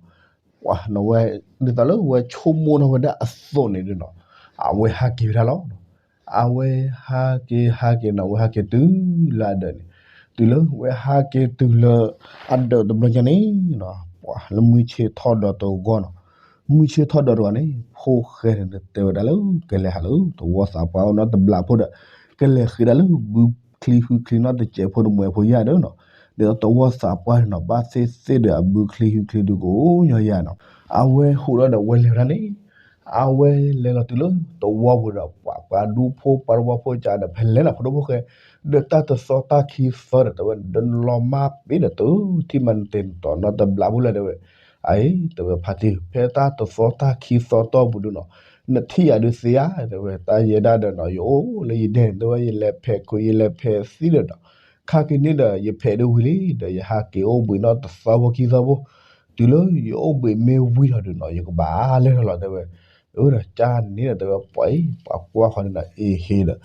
ပှၤနီၤဝဲ ဒ်သိးလၢဝဲဆိကမိၣ်ထီၣ်ဝဲဒၣ်အသိးန့ၣ်ဒုနီၤ, အဝဲဟးက့ၤဝဲဒၣ်လီၤ. အဝဲဟးက့ၤဟးက့ၤနီၤ အဝဲဟးက့ၤတုၤလၢအဒၢးန့ၣ်, တုၤလၢဝဲဟးက့ၤတုၤလၢ အဒၢးတဘျီညါန့ၣ်နီၤ, ပှၤလၢမုၢ်ဆ့ၣ်ထီၣ်ဒီးတဂီၢ်နီၤ, မုၢ်ဆ့ၣ်ထီၣ်ဒီးတဂီၢ်န့ၣ် ဖိၣ်ဃဲန့ၣ်တဲဝဲဒၣ်လၢ ကလဲၤဟးလၢသဝီသးပှၢ်အိၣ်နီတဘျီဖိဒီး ကလဲၤဃ့ဒၣ်လၢဘုချံဟုချံနီတစဲးဖိတမှဲးဖိယၤဒီးနီၤ, ဒ်သိးသဝီသးပှၢ်န့ၣ်နီၤ ဘၣ်သ့ၣ်သ့ၣ်ဒီးအဘုချံဟုချံဒုကအိၣ်ညီယၤနီၤ. အဝဲဟူးထီၣ်ဒီးဝဲလဲၤဝဲဒၣ်န့ၣ်, အဝဲလဲၤလီၤတုၤလၢသဝီပူၤဒီး ပှၤပှၤဒူဖိပှၤတဝီဖိကဒီး ဖဲလဲၣ်နီၤ ဖိဒိၣ်ဖိၣ်ဃဲ, ဒီးတၢ်တသီတၢ်ခံသီဒီး တဲဝဲ ဒီးနလီၤမၢ်ပ့ၤဒီးတထံၣ်မးနတဲာ်နတီၤနီတဘျီဖိလဲၣ် တဲဝဲ. အအံၤ တဲဝဲဖါတံၢ် ဖဲတၢ်တသီတၢ်ခံသီတီၢ်ပူၤဒုနီၤ, နထံၣ်ယၤဒုသ့ဧါ တဲဝဲ. တၢ်ယဲဒၣ်ဒီးနီၤ ယအိၣ်လၢယဒဲန့ၣ် တဲဝဲ ယလဲၤဖဲးခိၣ် ယလဲၤဖဲးသံဒီးနီၤ, ခါက့ၤန့ၣ်ဒီး ယဖဲးဒုဝံၤလံ ဒီးယဟးက့ၤအိၣ်ဘှံးနီတသီဖိခံသီဖိ, တုၤလၢယအိၣ်ဘှံးမ့ၢ်ဝံၤထီၣ်ဒုနီၤ ယကဘၣ်လဲၤထီၣ်လီၤ တဲဝဲ. အဒီးကန့ၣ်ဒီး တဲဝဲ ပှၤအံၤ ပှၤကွၢ်ဃီန့ၣ်ဒီး အ့ဟ့ဒီး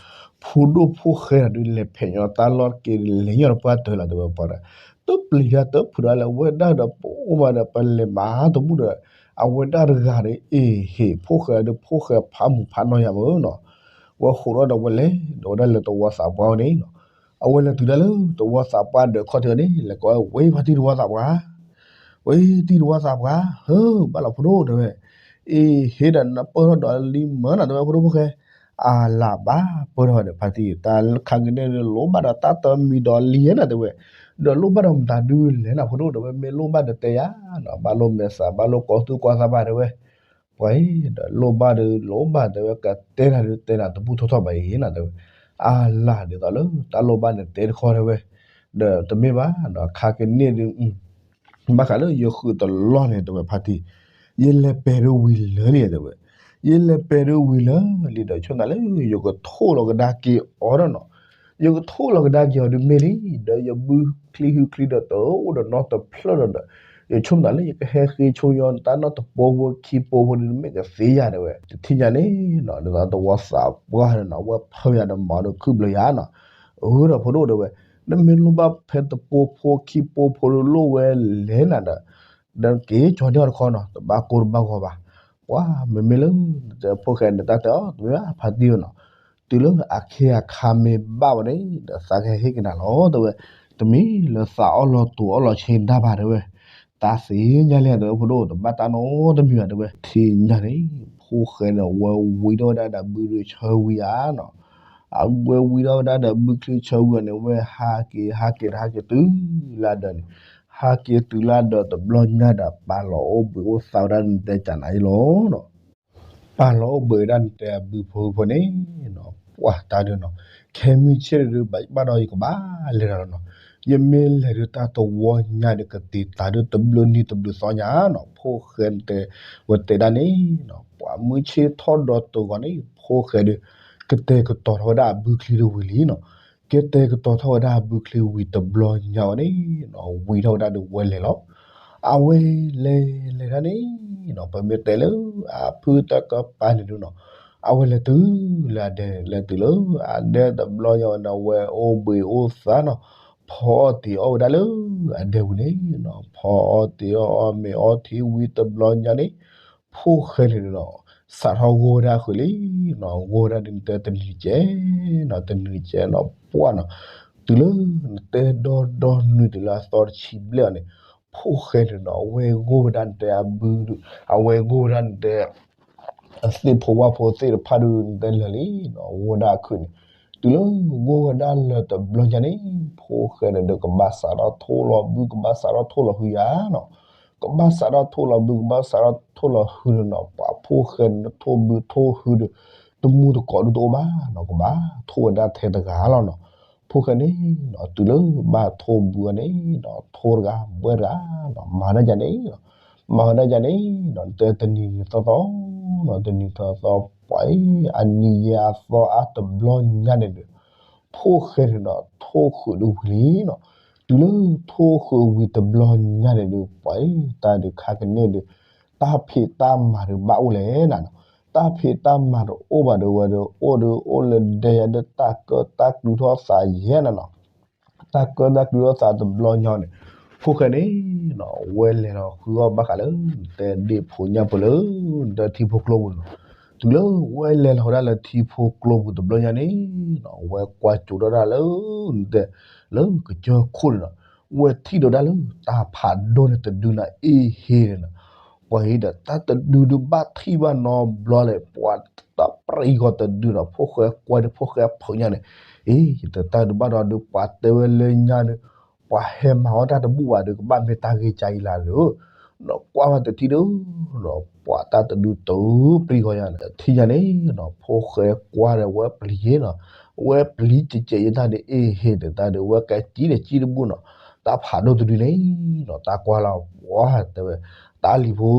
ဖိဒိၣ်ဖိၣ်ဃဲဒီးဒုး လဲၤဖဲးညီတၢ်လီၢ်တက့ၢ် လဲၤညီတပှၢ်တၢၢ်လီၤ တဲဝဲ ပှၤဒီး တပျံၤတၢ်တဖုးဒီးလၢ အဝဲဒၣ်ဒီးပအိၣ်ဘၣ်ဒီး ပလဲၤမၤတဘူၣ်ဒီး အဝဲဒၣ်တဂၤဒီး အ့ဟ့ ဖိၣ်ဃဲဒီး ဖိၣ်ဃဲဖးမုၢ်ဖးနီၢ်ယၤမ့ၢ်နီၤ. ဝဲဟူးထီၣ်ဒီးဝဲလဲၤ ဒီးဝဲဒၣ်လၢသဝီသးပှၢ်ဝဲန့ၣ်နီၤ, အဝဲလဲၤတုၤဒၣ်လၢသဝီသးပှၢ်ဒီးခီၣ်ထံးန့ၣ် လဲၤကိးဝဲ ဖါတံၢ်သဝီသးပှၢ် ဝဲတံၢ်သဝီသးပှၢ် ဟၢ ဘၣ်လီၤဖိဒိၣ် တဲဝဲ, အ့ဟ့ဒီး နပၢၢ်ထီၣ်ဒီးလံမၢနီၤ တဲဝဲ ဖိဒိၣ်ဖိၣ်ဃဲ, အလၢ်ဘၣ်ပၢၢ်ထီၣ်ဝဲဒီး ဖါတံၢ် တၢ်ခါကန့ၣ် လိၣ်ဘၣ်ဒီးတၢ်တမံၤဒီးလံနီၤ တဲဝဲ, ဒီးလိၣ်ဘၣ်ဒီးမတၤဒုလဲၣ်နီၤ ဖိဒိၣ် တဲဝဲ မ့ၢ်လိၣ်ဘၣ်ဒီးတဲယၤနီၤ ဘၣ်လိၣ်မဲာ်သး ဘၣ်လိၣ်ကီၢ်သူၣ်ကီၢ်သးဘၣ် တဲဝဲ, ပှၤအံၤဒီးလိၣ်ဘၣ်ဒီးလိၣ်ဘၣ် တဲဝဲ ကတဲနၤဒုးတဲနၤတဘူၣ်ထီၣ်ထီၣ်ဘၣ်အံၤနီၤ တဲဝဲ, အလၢ်ဒ်သိးလၢတၢ်လိၣ်ဘၣ်န့ၣ်တဲတခီ တဲဝဲ, ဒီးတမ့ၢ်ဘၣ်နီၤ ခါကန့ၣ်ဒုး ဘၣ်ဃးလၢယဃုာ်တလီၢ်န့ၣ် တဲဝဲဖါတံၢ်, ယလဲၤပဲာ်ဒုးဝံၤလၢာ်လံ တဲဝဲ, ယလဲၤပဲာ်ဒုးဝံၤလၢာ်လံဒီး ဆိကမိၣ်လၢယကထိၣ်လီၤကဒါက့ၤအီၤဒီးနီၤ, ယကထိၣ်လီၤကဒါက့ၤအီၤဒုးမ့ၢ်လံ, ဒီးယဘုချံဟုချံဒီးတအိၣ်ဒီးနီတဖျၢၣ်ဒီးဒီး, ယဆိကမိၣ်လၢယကဟဲဃ့ဆိညီတၢ်နီၢ်တပိၤဖိခံပိၤဖိဒုး မ့ၢ်ကသ့ယၤ တဲဝဲ, တထံၣ်ညါန့ၣ်နီၤ ဒ်သိးသဝီသးပှၢ်န့ၣ်နီၤ အဝဲဖၢယၤဒီးမၤဒီးခုၣ်ဘျီယၤနီၤ, အၢဒီးဖိဒိၣ် တဲဝဲ, နမ့ၢ်လိၣ်ဘၣ်ဖဲတပိၤဖိခံပိၤဖိဒုးလိၣ်ဝဲလဲၣ်နၤဒီး ဒီးက့ၤကၠီၤန့ၢ်အီၤတခီနီၤ တဘၣ်ကိၢ်တဘၣ်ဂီၤဘၣ်, ပှၤမ့မ့ၢ်လၢ ဖိၣ်ဃဲန့ၣ် တၢ်တဲအီၤ တမ့ၢ်ဘၣ်ဖါတံၢ်နီၤ, တုၤလၢအခ့အခါမ့ၢ်ဘၣ်ဝဲန့ၣ် ဒီးသးကဟဲဟ့ၣ်က့ၤနၤလီၤ တဲဝဲ, တမ့ၢ်လၢသးအီၣ်လီၤတူာ်အီၣ်လီၤဆ့ဒၣ်ဘၣ် တဲဝဲ, တၢ်သ့ၣ်ညါလံ တဲဝဲ ဖိဒိၣ် တဘၣ်တၢ်နီတမံၤဘၣ် တဲဝဲ, ထံၣ်ညါန့ၣ် ဖိၣ်ဃဲန့ၣ် အဝဲဝံထီၣ်ဝဲဒၣ်ဒီးဘုဒုးဆၢဝံၤဧါနီၤ အဝဲဝံထီၣ်ဝဲဒၣ်ဒီးဘုချံဆၢဝံၤအီၤန့ၣ် အဝဲဟးက့ၤဟးက့ၤဒီးဟးက့ၤတုၤလၢအဒၢးန့ၣ်, ဟးက့ၤတုၤလၢအဒၢးတဘျီညါဒီး ပာ်လီၤအိၣ်ဘှံးအိၣ်သါဝဲဒၣ်နတဲကနၤအံၤလီၤနီၤ, ပာ်လီၤအိၣ်ဘှံးဝဲဒၣ်နတဲအဘုဖိဖိန့ၣ်နီၤ, ပှၤတၢ်ဒုးနီၤ, ခဲမုၢ်ဆ့ၣ်ဒုး ဘၣ်ဘၣ်ဒီးယကဘၣ်လဲၤဒီးလီၤနီၤ, ယမ့ၢ်လဲၤဒုးတၢ်တဝီညါဒီး ကတ့ၤသးဒုးတဘျုးနံၤတဘျုးသီညါနီၤ, ဖိၣ်ဃဲတဲ ဝဲတဲဒၣ်န့ၣ်နီၤ, ပှၤမုၢ်ဆ့ၣ်ထီၣ်ဒီးတဂီၤန့ၣ် ဖိၣ်ဃဲဒုး ကတဲာ်ကတီၤထီၣ်ဝဲဒၣ်အဘုချံဒုးဝံၤလံနီၤ, ကတဲာ်ကတီၤထီၣ်ဝဲဒၣ်အဘုချံဝံၤတဘျီညါဝဲန့ၣ်နီၤ, ဝံထီၣ်ဝဲဒၣ်ဒီးဝဲလဲၤလီၤ, အဝဲလဲၤလဲၤဒၣ်န့ၣ်နီၤ, ပမ့ၢ်တဲလၢအဖုတၢ်ကပၤန့ၣ်ဒုးနီၤ, အဝဲလဲၤတုၤလၢအဒဲန့ၣ် လဲၤတုၤလၢအဒဲတဘျီညါဝဲန့ၣ် အဝဲအိၣ်ဘှံးအိၣ်သါနီၤ, ဖီအီၣ်တ့ၤအီၣ်ဝဲဒၣ်လၢအဒဲပူၤန့ၣ်နီၤ, ဖီအီၣ်တ့ၤအီၣ်အီၣ်မ့ၤအီထံဝံၤတဘျီညါန့ၣ် ဖိၣ်ဃဲန့ၣ်နီၤ, စးထီၣ်ဂီၢ်ဝဲဒၣ်ဃုာ်လံနီၤ, ဂီၢ်ဝဲဒၣ်ဒ်နတဲတနံၤတကဲးနီၤ, တနံၤတကဲးနီၤ, ပှၢ်နီၤ, တုၤလၢနတဲဒီဒီနုၤတုၤလၢအသီတဆံဘျဲၣ်အီၤန့ၣ်, ဖိၣ်ဃဲန့ၣ်နီၤ အဝဲဂီၢ်ဝဲဒၣ်နတဲအဘု, အဝဲဂီၢ်ဝဲဒၣ်နတဲ အသ့ၣ်ဖိဝၣ်ဖိသ့ၣ်တဖၣ်ဒုးနတဲလၢာ်လံနီၤ, ဂီၢ်ဝဲဒၣ်အခုၣ်န့ၣ်, တုၤလၢဂီၢ်ဝဲဒၣ်လၢာ်တဘျီညါန့ၣ် ဖိၣ်ဃဲန့ၣ်ဒီးကဘၣ်စးထီၣ်ထိၣ်လီၤဘု ကဘၣ်စးထီၣ်ထိၣ်လီၤဟုယၤနီၤ, ကဘၣ်စးထီၣ်ထိၣ်လီၤဘု ကဘၣ်စးထီၣ်ထိၣ်လီၤဟုန့ၣ်နီၤ, ပှၤဖိၣ်ဃဲန့ၣ်ထိၣ်ဘုထိၣ်ဟုဒီး တမူတကိးဒုးတအိၣ်ဘၣ်နီၤ, ကဘၣ်ထိၣ်ဝဲဒၣ်ထဲတဂၤလီၤနီၤ, ဖိၣ်ဃဲန့ၣ်နီၤ တုၤလၢဘၣ်ထိၣ်ဘုအီၤန့ၣ်နီၤ ထိၣ်တဂၤဘှဲၣ်တဂၤနီၤ, မၤဒၣ်ယၤန့ၣ်နီၤ, မၤဝဲဒၣ်ယၤန့ၣ်နီၤ တဲတနံၤနံၤသီသီနီၤ, တနံၤသီသီပှၤအံၤ အနံၤယဲအသီအါတဘျီညါန့ၣ်ဒီး ဖိၣ်ဃဲန့ၣ်နီၤ ထိၣ်ဃုာ်ဒုးဝံၤလံနီၤ, တုၤလၢထိၣ်ဃုာ်ဝံၤတဘျီညါန့ၣ်ဒီး ပှၤအံၤ တၢ်ဒုးခါကန့ၣ်ဒီး တၢ်ဖံးတၢ်မၤဒုးဘၣ်အိၣ်လဲၣ်နၤနီၤ, တၢ်ဖံးတၢ်မၤတအိၣ်ဘၣ်ဒီးဝဲဒီး အိၣ်ဒီးအိၣ်လၢဒဲယၤဒီးတၢ်ကၢၣ်တၢ်ကျူထီၣ်သးယဲၢ်နၤနီၤ, တၢ်ကၢတၢ်ကျူထီၣ်သးတဘျီညါန့ၣ်, ဖိၣ်ဃဲန့ၣ်နီၤ ဝဲလဲၤလီၤဃုအီၣ်ဘၣ်ဃးလၢ နတဲဒ့ၣ်ဖိညၣ်ဖိလၢ နတဲထံဖိကျိပူၤနီၤ. တုၤလၢဝဲလဲၤလီၤဝဲဒၣ်လၢထံဖိကျိပူၤတဘျီညါန့ၣ်နီၤ, ဝဲကွၢ်ကၠိထီၣ်ဒၣ်လၢ နတဲ လၢကစၢၢ်ခိၣ်န့ၣ်နီၤ, ဝဲထံၣ်ဒီးဒၣ်လၢတၢ်ဖးဒိၣ်န့ၣ်တဒုန့ၣ်အ့ၣ်ဟ့န့ၣ်နီၤ. ပှၤအံၤဒီး တၢ်တဒုဒုးဘၣ်ထံၣ်ဘၣ်နီတဘျီလဲၣ်, ပှၤတပျံၤဃီၤတဒုနီၤ, ဖိၣ်ဃဲကွၢ်ဒီးဖိၣ်ဃဲဖိညါန့ၣ်, အ့ ယတတၢ်ဒုးဘၣ်နီတဒု ပှၤတဲဝဲလၢညါဒီး ပှၤဟဲမၤအီၣ်တၢ်တဘူၣ်ဘၣ်ဒီး ကဘၣ်မ့ၢ်တၢ်ဂ့ၢ်ကါအံၤလၢ်ဒီး, ဒီးကွၢ်ဘၣ်တထံၣ်ဒီး ပှၤတၢ်တဒုတပျံၤဃီၤညါန့ၣ်, တထံၣ်ညါန့ၣ်နီၤ ဖိၣ်ဃဲကွၢ်ဒီးဝဲပျံၤနီၤ, ဝဲပျံၤကဲးကဲးယတၢ်ဒီးအ့ၣ်ဟ့ဒီးတၢ်ဒီး ဝဲကဲကံဒီးကံတဘူၣ်နီၤ, တၢ်ဖးဒိၣ်တဒုန့ၣ်နီၤ တၢ်ကွၢ်လီၤ ပှၤတဲဝဲ တၢ်လံၤဖိ,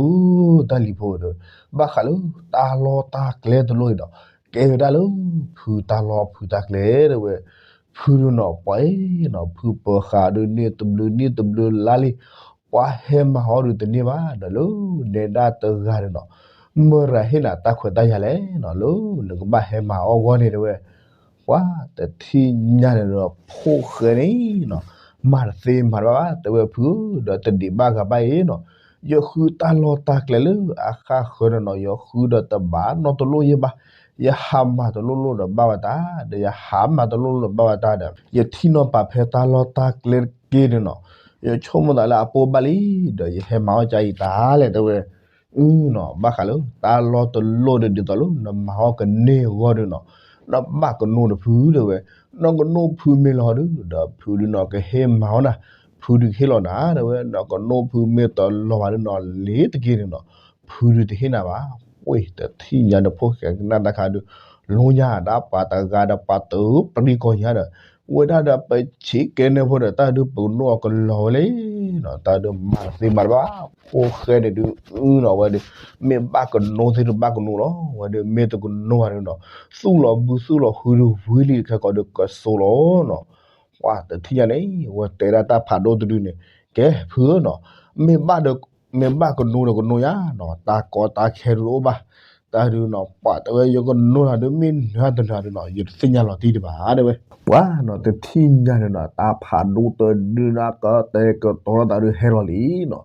တၢ်လံၤဖိဒီး ဘၣ်ဃးလၢတၢ်လီၢ်တၢ်ကျဲတလိၣ်အံၤဒီး ကဲဝဲဒၣ်လၢ ဖုတၢ်လီၢ်ဖုတၢ်ကျဲတဲဝဲ, ဖုဒုနီၤ ပှၤအံၤနီၤ ဖုပၢၤဃာ်ဒုးန့ၢ်တဘျုးန့ၢ်တဘျုးလါလံ, ပှၤဟဲမၤအီၣ်ဒုးတန့ၢ်ဘၣ်ဒီး လၢနဲဒၣ်တဂၤဒီးနီၤ, မၢရၤဟ့ၣ်နၤတၢ်ခွဲးတၢ်ယာ်လဲၣ်နီၤ, လၢနကဘၣ်ဟဲမၤအီၣ်ဂီၢ်န့ၣ်တဲဝဲ ပှၤတထံၣ်ညါန့ၣ်ဒီး ဖိၣ်ဃဲန့ၣ်နီၤ မၤတသ့မၤတဘၣ်ဘၣ် တဲဝဲဖုဧၢ, ဒီးတဒံးဘၣ်ဂၤဘၣ်အံၤနီၤ, ယဃုတၢ်လီၢ်တၢ်ကျဲလၢအဃၣ်ဃၢၤဒီးနီၤ, ယဃုဒီးတဘၣ်နီတလိၣ်ယဲဘၣ်, ယဟးမၤတလိၣ်လိၣ်ဒီးဘၣ်ဝဲတၢ်, ဒီးယဟးမၤတလိၣ်လိၣ်ဒီးဘၣ်ဝဲတၢ်ဒီး ယထံၣ်နီၣ်ပာ်ဖဲတၢ်လီၢ်တၢ်ကျဲတက့ၢ်န့ၣ်နီၤ, ယဆိကမိၣ်သးလၢအပိၢ်ဘၣ်လံ, ဒီးယဟဲမၤအီၣ်ကါအံၤတၢ်လဲၣ်တဲဝဲ အနီၤ ဘၣ်ဃးလၢ တၢ်လီၢ်တလိၣ်ဒီးဒ်သိးလၢ နမၤအီၣ်ကန့ၢ်အဂီၢ်ဒီးနီၤ, နဘၣ်ကနိဒီးဖုတဲဝဲ, နကနိဖုမ့ၢ်လီၤဒုး ဒီးဖုဒုးနီၤကဟ့ၣ်မၤအီၣ်နၤ, ဖုဒုးကဟ့ၣ်လီၤနၤတဲဝဲ, နကနိဖုမ့ၢ်တလီၤဘၣ်ဒုးနီၤ လ့ၤတက့ၢ်န့ၣ်နီၤ, ဖုဒုးတဟ့ၣ်နၤဘၣ်, ပှ့ၤတထံၣ်ညါဒီးဖိၣ်ဃဲကနၣ်တၢ်ခါဒုး လိညါဒၣ်ပှၤတဂၤဒီးပှၤတပျံၤကီၢ်ညါဒီး ဝဲဒၣ်ဒီးပဆံးကဲန့ၣ်ဖိဒီး တၢ်ဒုးပကနိအီၤကလီၤဝဲလံနီၤ, တၢ်ဒုးမၤတသ့မၤတဘၣ်, ဖိၣ်ဃဲန့ၣ်ဒုးအနီၤဝဲဒီး မ့ၢ်ဘၣ်ကနိသ့ၣ်တဘၣ်ကနိလီၤ, ဝဲဒုးမ့ၢ်တကနိဘၣ်ဒုးနီၤ သူၣ်လီၤဘုသူၣ်လီၤဟုဒုးဝံၤလံခဲကိးဒုးကစိၤလီၤနီၤ, ပှၤတထံၣ်ညါန့ၣ် ဝဲတဲဒၣ်တၢ်ဖးဒိၣ်တဒုန့ၣ် ကဲဖုဧၢနီၤ, မ့ၢ်ဘၣ်ဒီး မ့ၢ်ဘၣ်ကနိဒီးကနိယါနီၤ, တၢ်ကီတၢ်ခဲဒုးတအိၣ်ဘၣ်, တၢ်ဒုးနီၤ ပှၤတဲဝဲယကနိနၤဒုးမ့ၢ်နၤတနၤဒုးနီၤ ယတသ့ၣ်ညါလီၤတံၢ်ဒံးဘၣ်တဲဝဲ, ပှၤနီၤတထံၣ်ညါန့ၣ်နီၤ တၢ်ဖးဒိၣ်တဒုန့ၣ် ကတဲာ်ကတီၤသးဒုးဟဲလီၤလံနီၤ,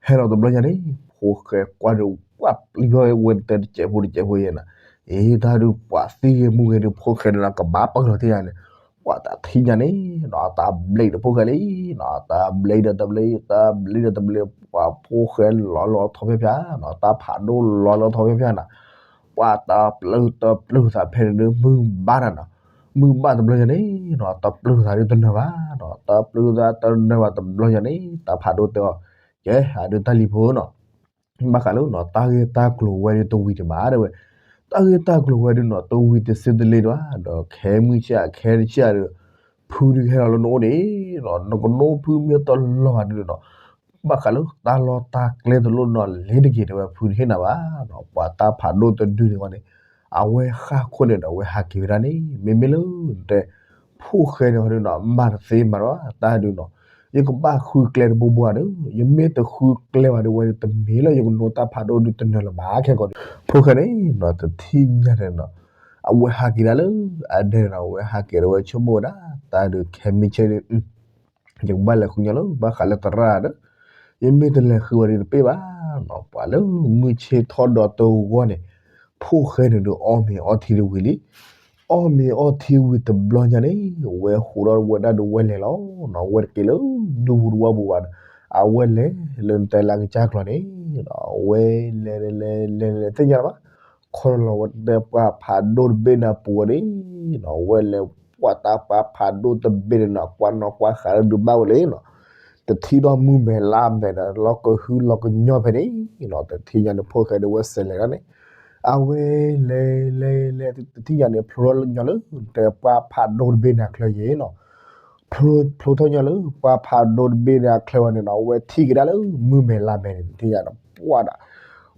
ဟဲလီၤတဘျီညါန့ၣ် ဖိၣ်ဃဲကွၢ်ဒုး ပှၤပျံၤဖဲဝဲတတဲတစဲးဖိတစဲးဖိယဲနီၤ, အ့ တၢ်ဒုးပှၤသံဂ့ၤမူဂ့ၤဒုး ဖိၣ်ဃဲန့ၣ်နီၤ ကဘၣ်ပၢၢ်လီၤတံၢ်ညါန့ၣ်, ပှၤတထံၣ်ညါန့ၣ်နီၤ တၢ်ဘျဲးဒီးဖိၣ်ဃဲလံနီၤ, တၢ်ဘျဲးဒီးတဘျဲး တၢ်ဘျဲးဒီးတဘျဲး ပှၤဖိၣ်ဃဲလီၤလီၤထီဖျါဖျါနီၤ, တၢ်ဖးဒိၣ်လီၤလီၤထီဖျါဖျါနီၤ, ပှၤတပျုာ်တပျုာ်သးဖဲန့ၣ်ဒုး မုၢ်ဘါတၢ်နီၤ, မုၢ်ဘါတဘျီညါန့ၣ်နီၤ တပျုာ်သးဒုးတနၢၤဘၣ်နီၤ, တပျုာ်သးတနၢၤဘၣ်တဘျီညါန့ၣ် တၢ်ဖးဒိၣ်တဲအီၤ, ကဲ အဒုးတၢ်လံၤဖိနီၤ ဘၣ်ဃးလၢနီၤ တၢ်ဂ့ၢ်တၢ်ကျိၤဝဲဒုးတဝံၤဒံးဘၣ်တဲဝဲ, တၢ်ဂ့ၢ်တၢ်ကျိၤဝဲဒုးနီၤ တဝံၤတစ့တလ့ဒံးဘၣ်, ဒီးခဲမုၢ်ဆ့ၣ်ခဲတဆ့ၣ်ဒီး ဖုဒုးကဟဲလီၤလၢနအိၣ်န့ၣ်နီၤ, နကနိဖုမ့ၢ်တလီၤဘၣ်ဒုးနီၤ, ဘၣ်ဃးလၢတၢ်လီၢ်တၢ်ကျဲတလိၣ်နီၤ လ့ၤတက့ၢ်တဲဝဲ ဖုတဟ့ၣ်နၤဘၣ်နီၤ, ပှၤတၢ်ဖးဒိၣ်တဒုန့ၣ်ဝဲန့ၣ် အဝဲဃၣ်ခိၣ်န့ၣ်ဒီး အဝဲဟးက့ၤဝဲဒၣ်န့ၣ် မ့မ့ၢ်လၢတဲ ဖိၣ်ဃဲန့ၣ်ဝဲဒုးနီၤ မၤတသ့မၤတဘၣ် တၢ်ဒုးနီၤ, ယကဘၣ်ဃုကျဲတဘိဘိဧါဒီး ယမ့ၢ်တဃုကျဲဘၣ်ဒုးဝဲဒုး တမ့ၢ်လၢယကနိတၢ်ဖးဒိၣ်ဒုးတနၢၤလၢၤဘၣ် ခဲကိာ်ဒုး ဖိၣ်ဃဲန့ၣ်နီၤ တထံၣ်ညါန့ၣ်နီၤ အဝဲဟးက့ၤဒၣ်လၢအဒဲန့ၣ်နီၤ အဝဲဟးက့ၤဒီးဝဲဆိကမိၣ်ဝဲဒၣ် တၢ်ဒုးခဲမုၢ်ဆ့ၣ်ဒီး ယကဘၣ်လဲၤဃုညီလၢ ဘၣ်ဃးလၢသရၣ်ဒီး ယမ့ၢ်တလဲၤဃုဝဲဒၣ်တပ့ၢ်ဘၣ်နီၤ, ပှၤလၢမုၢ်ဆ့ၣ်ထီၣ်ဒီးတဂီၢ်န့ၣ် ဖိၣ်ဃဲန့ၣ်ဒုးအီၣ်မ့ၤအီထံတဝံၤလံ, အီၣ်မ့ၤအီထံဝံၤတဘျီညါန့ၣ် ဝဲဟူးထီၣ်ဝဲဒၣ်ဒုးဝဲလဲၤလီၤနီၤ, ဝဲတက့ၤလၢဒူပူၤတဝီပူၤဘၣ်ဒီး အဝဲလဲၤလၢနတဲလၢကစၢ်ကျီၤန့ၣ် ဝဲလဲၤလဲၤလဲၤလဲၤသ့ၣ်ညါဘၣ် ခီလီၤဝဲတၢ်ပှၢ်ဖးဒိၣ်တဘ့ၣ်န့ၣ်အပူၤဝဲန့ၣ်နီၤ, ဝဲလဲၤကွၢ်တၢ်ပှၢ်ဖးဒိၣ်တဘ့ၣ်န့ၣ်နီၤ ကွၢ်နီၣ်ကွၢ်ဃာ်လၢဒုးဘၣ်ဝဲလဲၣ်နီၤ, တထံၣ်ထီၣ်မုၢ်မဲာ်လါမဲာ်ဒီး လီၤကဟုလီၤကညီဖဲန့ၣ်နီၤ, တထံၣ်ညါန့ၣ် ဖိၣ်ဃဲဒုးဝဲစဲးလဲၤဒၣ်န့ၣ်, အဝဲလဲၤလဲၤလဲၤ တထံၣ်ညါန့ၣ် ဖျိထီၣ်ညီလၢ တၢ်ပှၢ်ဖးဒိၣ်တဘ့ၣ်န့ၣ်အချၢယဲနီၤ ဖျိထီၣ်ညီလၢပှၢ်ဖးဒိၣ်တဘ့ၣ်န့ၣ်အချၢဝဲန့ၣ်နီၤ, အဝဲထံၣ်က့ၤဒၣ်လၢမုၢ်မဲာ်လါမဲာ်န့ၣ် တထံၣ်ညါဒီး ပှၢ်ဒၣ်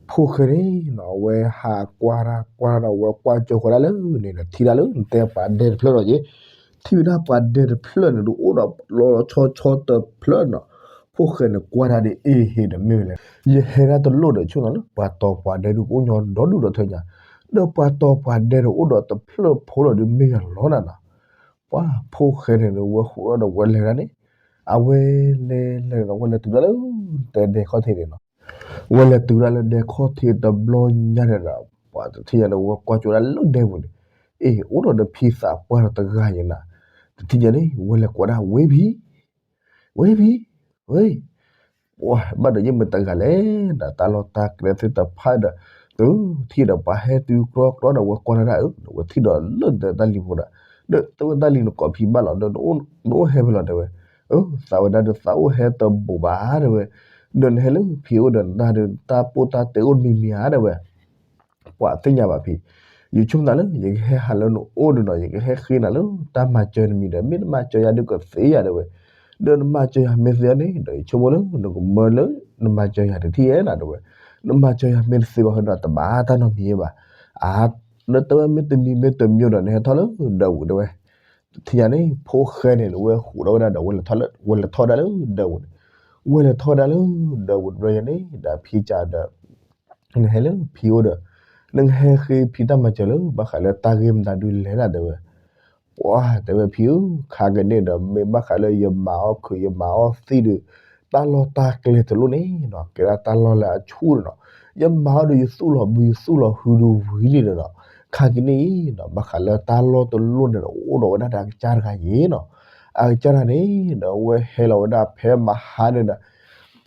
ဖိၣ်ဃဲန့ၣ်နီၤ အဝဲဟးကွၢ်တၢ်ကွၢ်တၢ်ဒီး အဝဲကွၢ်ကၠိဃီၤဒၣ်လၢန့ၣ်ဒီး ထံၣ်ဒၣ်လၢနတဲပှၤဒဲတဖျၢၣ်ဒီးယဲ, ထံၣ်ဝဲဒၣ်ပှၤဒဲတဖျၢၣ်န့ၣ် ဒုးအိၣ်ဒီးလီၤလီၤဆီဆီတဖျၢၣ်နီၤ, ဖိၣ်ဃဲန့ၣ်ကွၢ်တၢ်ဒ်အ့ၣ်ဟ့ဒီးမ့ၢ်ဝဲလဲၣ်, ယဟဲဒၣ်တလိၣ်ဒီးဆိကမိၣ်လၢ ပှၤတီၤပှၤဒဲဒုးကအိၣ်ညီဒီဒူၣ်ဒီထၢညါ, ဒီးပှၤတီၤပှၤဒဲဒီးအိၣ်ဒီးတဖျၢၣ်ဖိလီၤဒုးမ့ၢ်ယၤလီၤနၤနီၤ, ပှၤဖိၣ်ဃဲန့ၣ်ဒီး ဝဲဃိးဒီးဝဲလဲၤဒၣ်န့ၣ်, အဝဲလဲၤလဲၤဒီး ဝဲလဲၤတုၤဒၣ်လၢ တဲဒဲခီၣ်ထံးန့ၣ်နီၤ, ဝဲလဲၤတုၤဒၣ်လၢဒဲခီၣ်ထံးတဘျီညါန့ၣ်ဒီး ပှၤတထံၣ်ညါန့ၣ် ဝဲကွၢ်ကၠိဒၣ်လၢဒဲပူၤန့ၣ်, အ့ၣ် အိၣ်ဒီးဒီးဖံသးပှၢ်ဒီးတဂၤယဲနၤ, တထံၣ်ညါန့ၣ် ဝဲလဲၤကိးဒၣ်ဝ့ၢ်ဖံ ဝ့ၢ်ဖံ, ဝ့ၢ်, ပှၤဘၣ်ဒီးယမ့ၢ်တဂၤလဲၣ်ဒီး တၢ်လီၢ်တၢ်ကျဲသ့ၣ်တဖၣ်ဒီး တုၤထံၣ်ဒီးပှၤဟဲတုၤကြီကြီဒီး ဝဲကွၢ်လၢဒၣ်အၢ ဒီးဝဲထံၣ်ဒီးလၢနတဲတၢ်လံၤဖိဒီး, ဒီးတဲဝဲတၢ်လံၤနကိးဖံဘၣ်လီၤဒီး နအိၣ်ဟဲဖဲလဲၣ်တဲဝဲ, အၢ သးဝဲဒၣ်ဒီးသးအိၣ်ဟဲတဘူးဘၣ်တဲဝဲ, ဒီးနဟဲလၢဖံအိၣ်ဒီးနတၢ်ဒီး တၢ်ပိၢ်တၢ်တဲအိၣ်တမံၤမံၤဧါတဲဝဲ ပှၤသ့ၣ်ညါဘၣ်ဖံ, ယဆိကမိၣ်သးလၢ ယကဟဲဟးလၢနအိၣ်ဒီးနီၤ ယကဟဲဃ့နၤလၢတၢ်မၤစၢၤတမံၤဒီး မ့ၢ်နမၤစၢၤယၤဒုးကသ့ယၤတဲဝဲ, ဒီးနမၤစၢၤယၤမ့ၢ်သ့အီၤန့ၣ်ဒီး ယဆိကမိၣ်လၢ နကမၢလၢ နမၤစၢၤယၤတထံၣ်ဧဲနၤတဲဝဲ, နမၤစၢၤယၤမ့ၢ်တသ့ဘၣ်ဃီဒီး တဘၣ်တၢ်နီတမံၤဘၣ်, အါ နတဲဝဲမ့ၢ်တမံၤမ့ၢ်တမံၤဒီး နဟဲထီၣ်လၢဒဲပူၤတဲဝဲ, တထံၣ်ညါန့ၣ် ဖိၣ်ဃဲန့ၣ် ဝဲဃိးဒီးဝဲဒၣ်ဒီး ဝဲလဲၤထီၣ်ဒၣ်လၢဒဲပူၤန့ၣ်, ဝဲလဲၤထီၣ်ဒၣ်လၢဒဲပူၤတဘျီညါန့ၣ် ဒီးဖံကဒီး နဟဲလၢဖံအိၣ်ဒီး နကဟဲဃ့ဖံတၢ်မၤစၢၤလၢ ဘၣ်ဃးလၢတၢ်ဂ့ၢ်မတၤဒုလဲၣ်နၤတဲဝဲ, ပှၤတဲဝဲဖံဧၢ ခါကန့ၣ်ဒီး မ့ၢ်ဘၣ်ဃးလၢယမၤအီၣ်ခုးယမၤအီၣ်သံးဒီး တၢ်လီၢ်တၢ်ကျဲတလိၣ်န့ၣ်ဒီး ကဲဒၣ်တၢ်လီၢ်လၢအဆူၣ်န့ၣ်ဒီး ယမၤအီၣ်ဒီးယသူၣ်လီၤဘုယသူၣ်လီၤဟုဒုဝံၤလံဒီး ခါကန့ၣ်အံၤဒီး ဘၣ်ဃးလၢတၢ်လီၢ်တလိၣ်န့ၣ်ဒီး အိၣ်ဒီးဝဲဒၣ်ဒီးအကစၢ်တဂၤယဲနီၤ, အကစၢ်တဂၤန့ၣ်ဒီး အဝဲဟဲလီၤဝဲဒၣ်ဖဲမဟါန့ၣ်ဒီး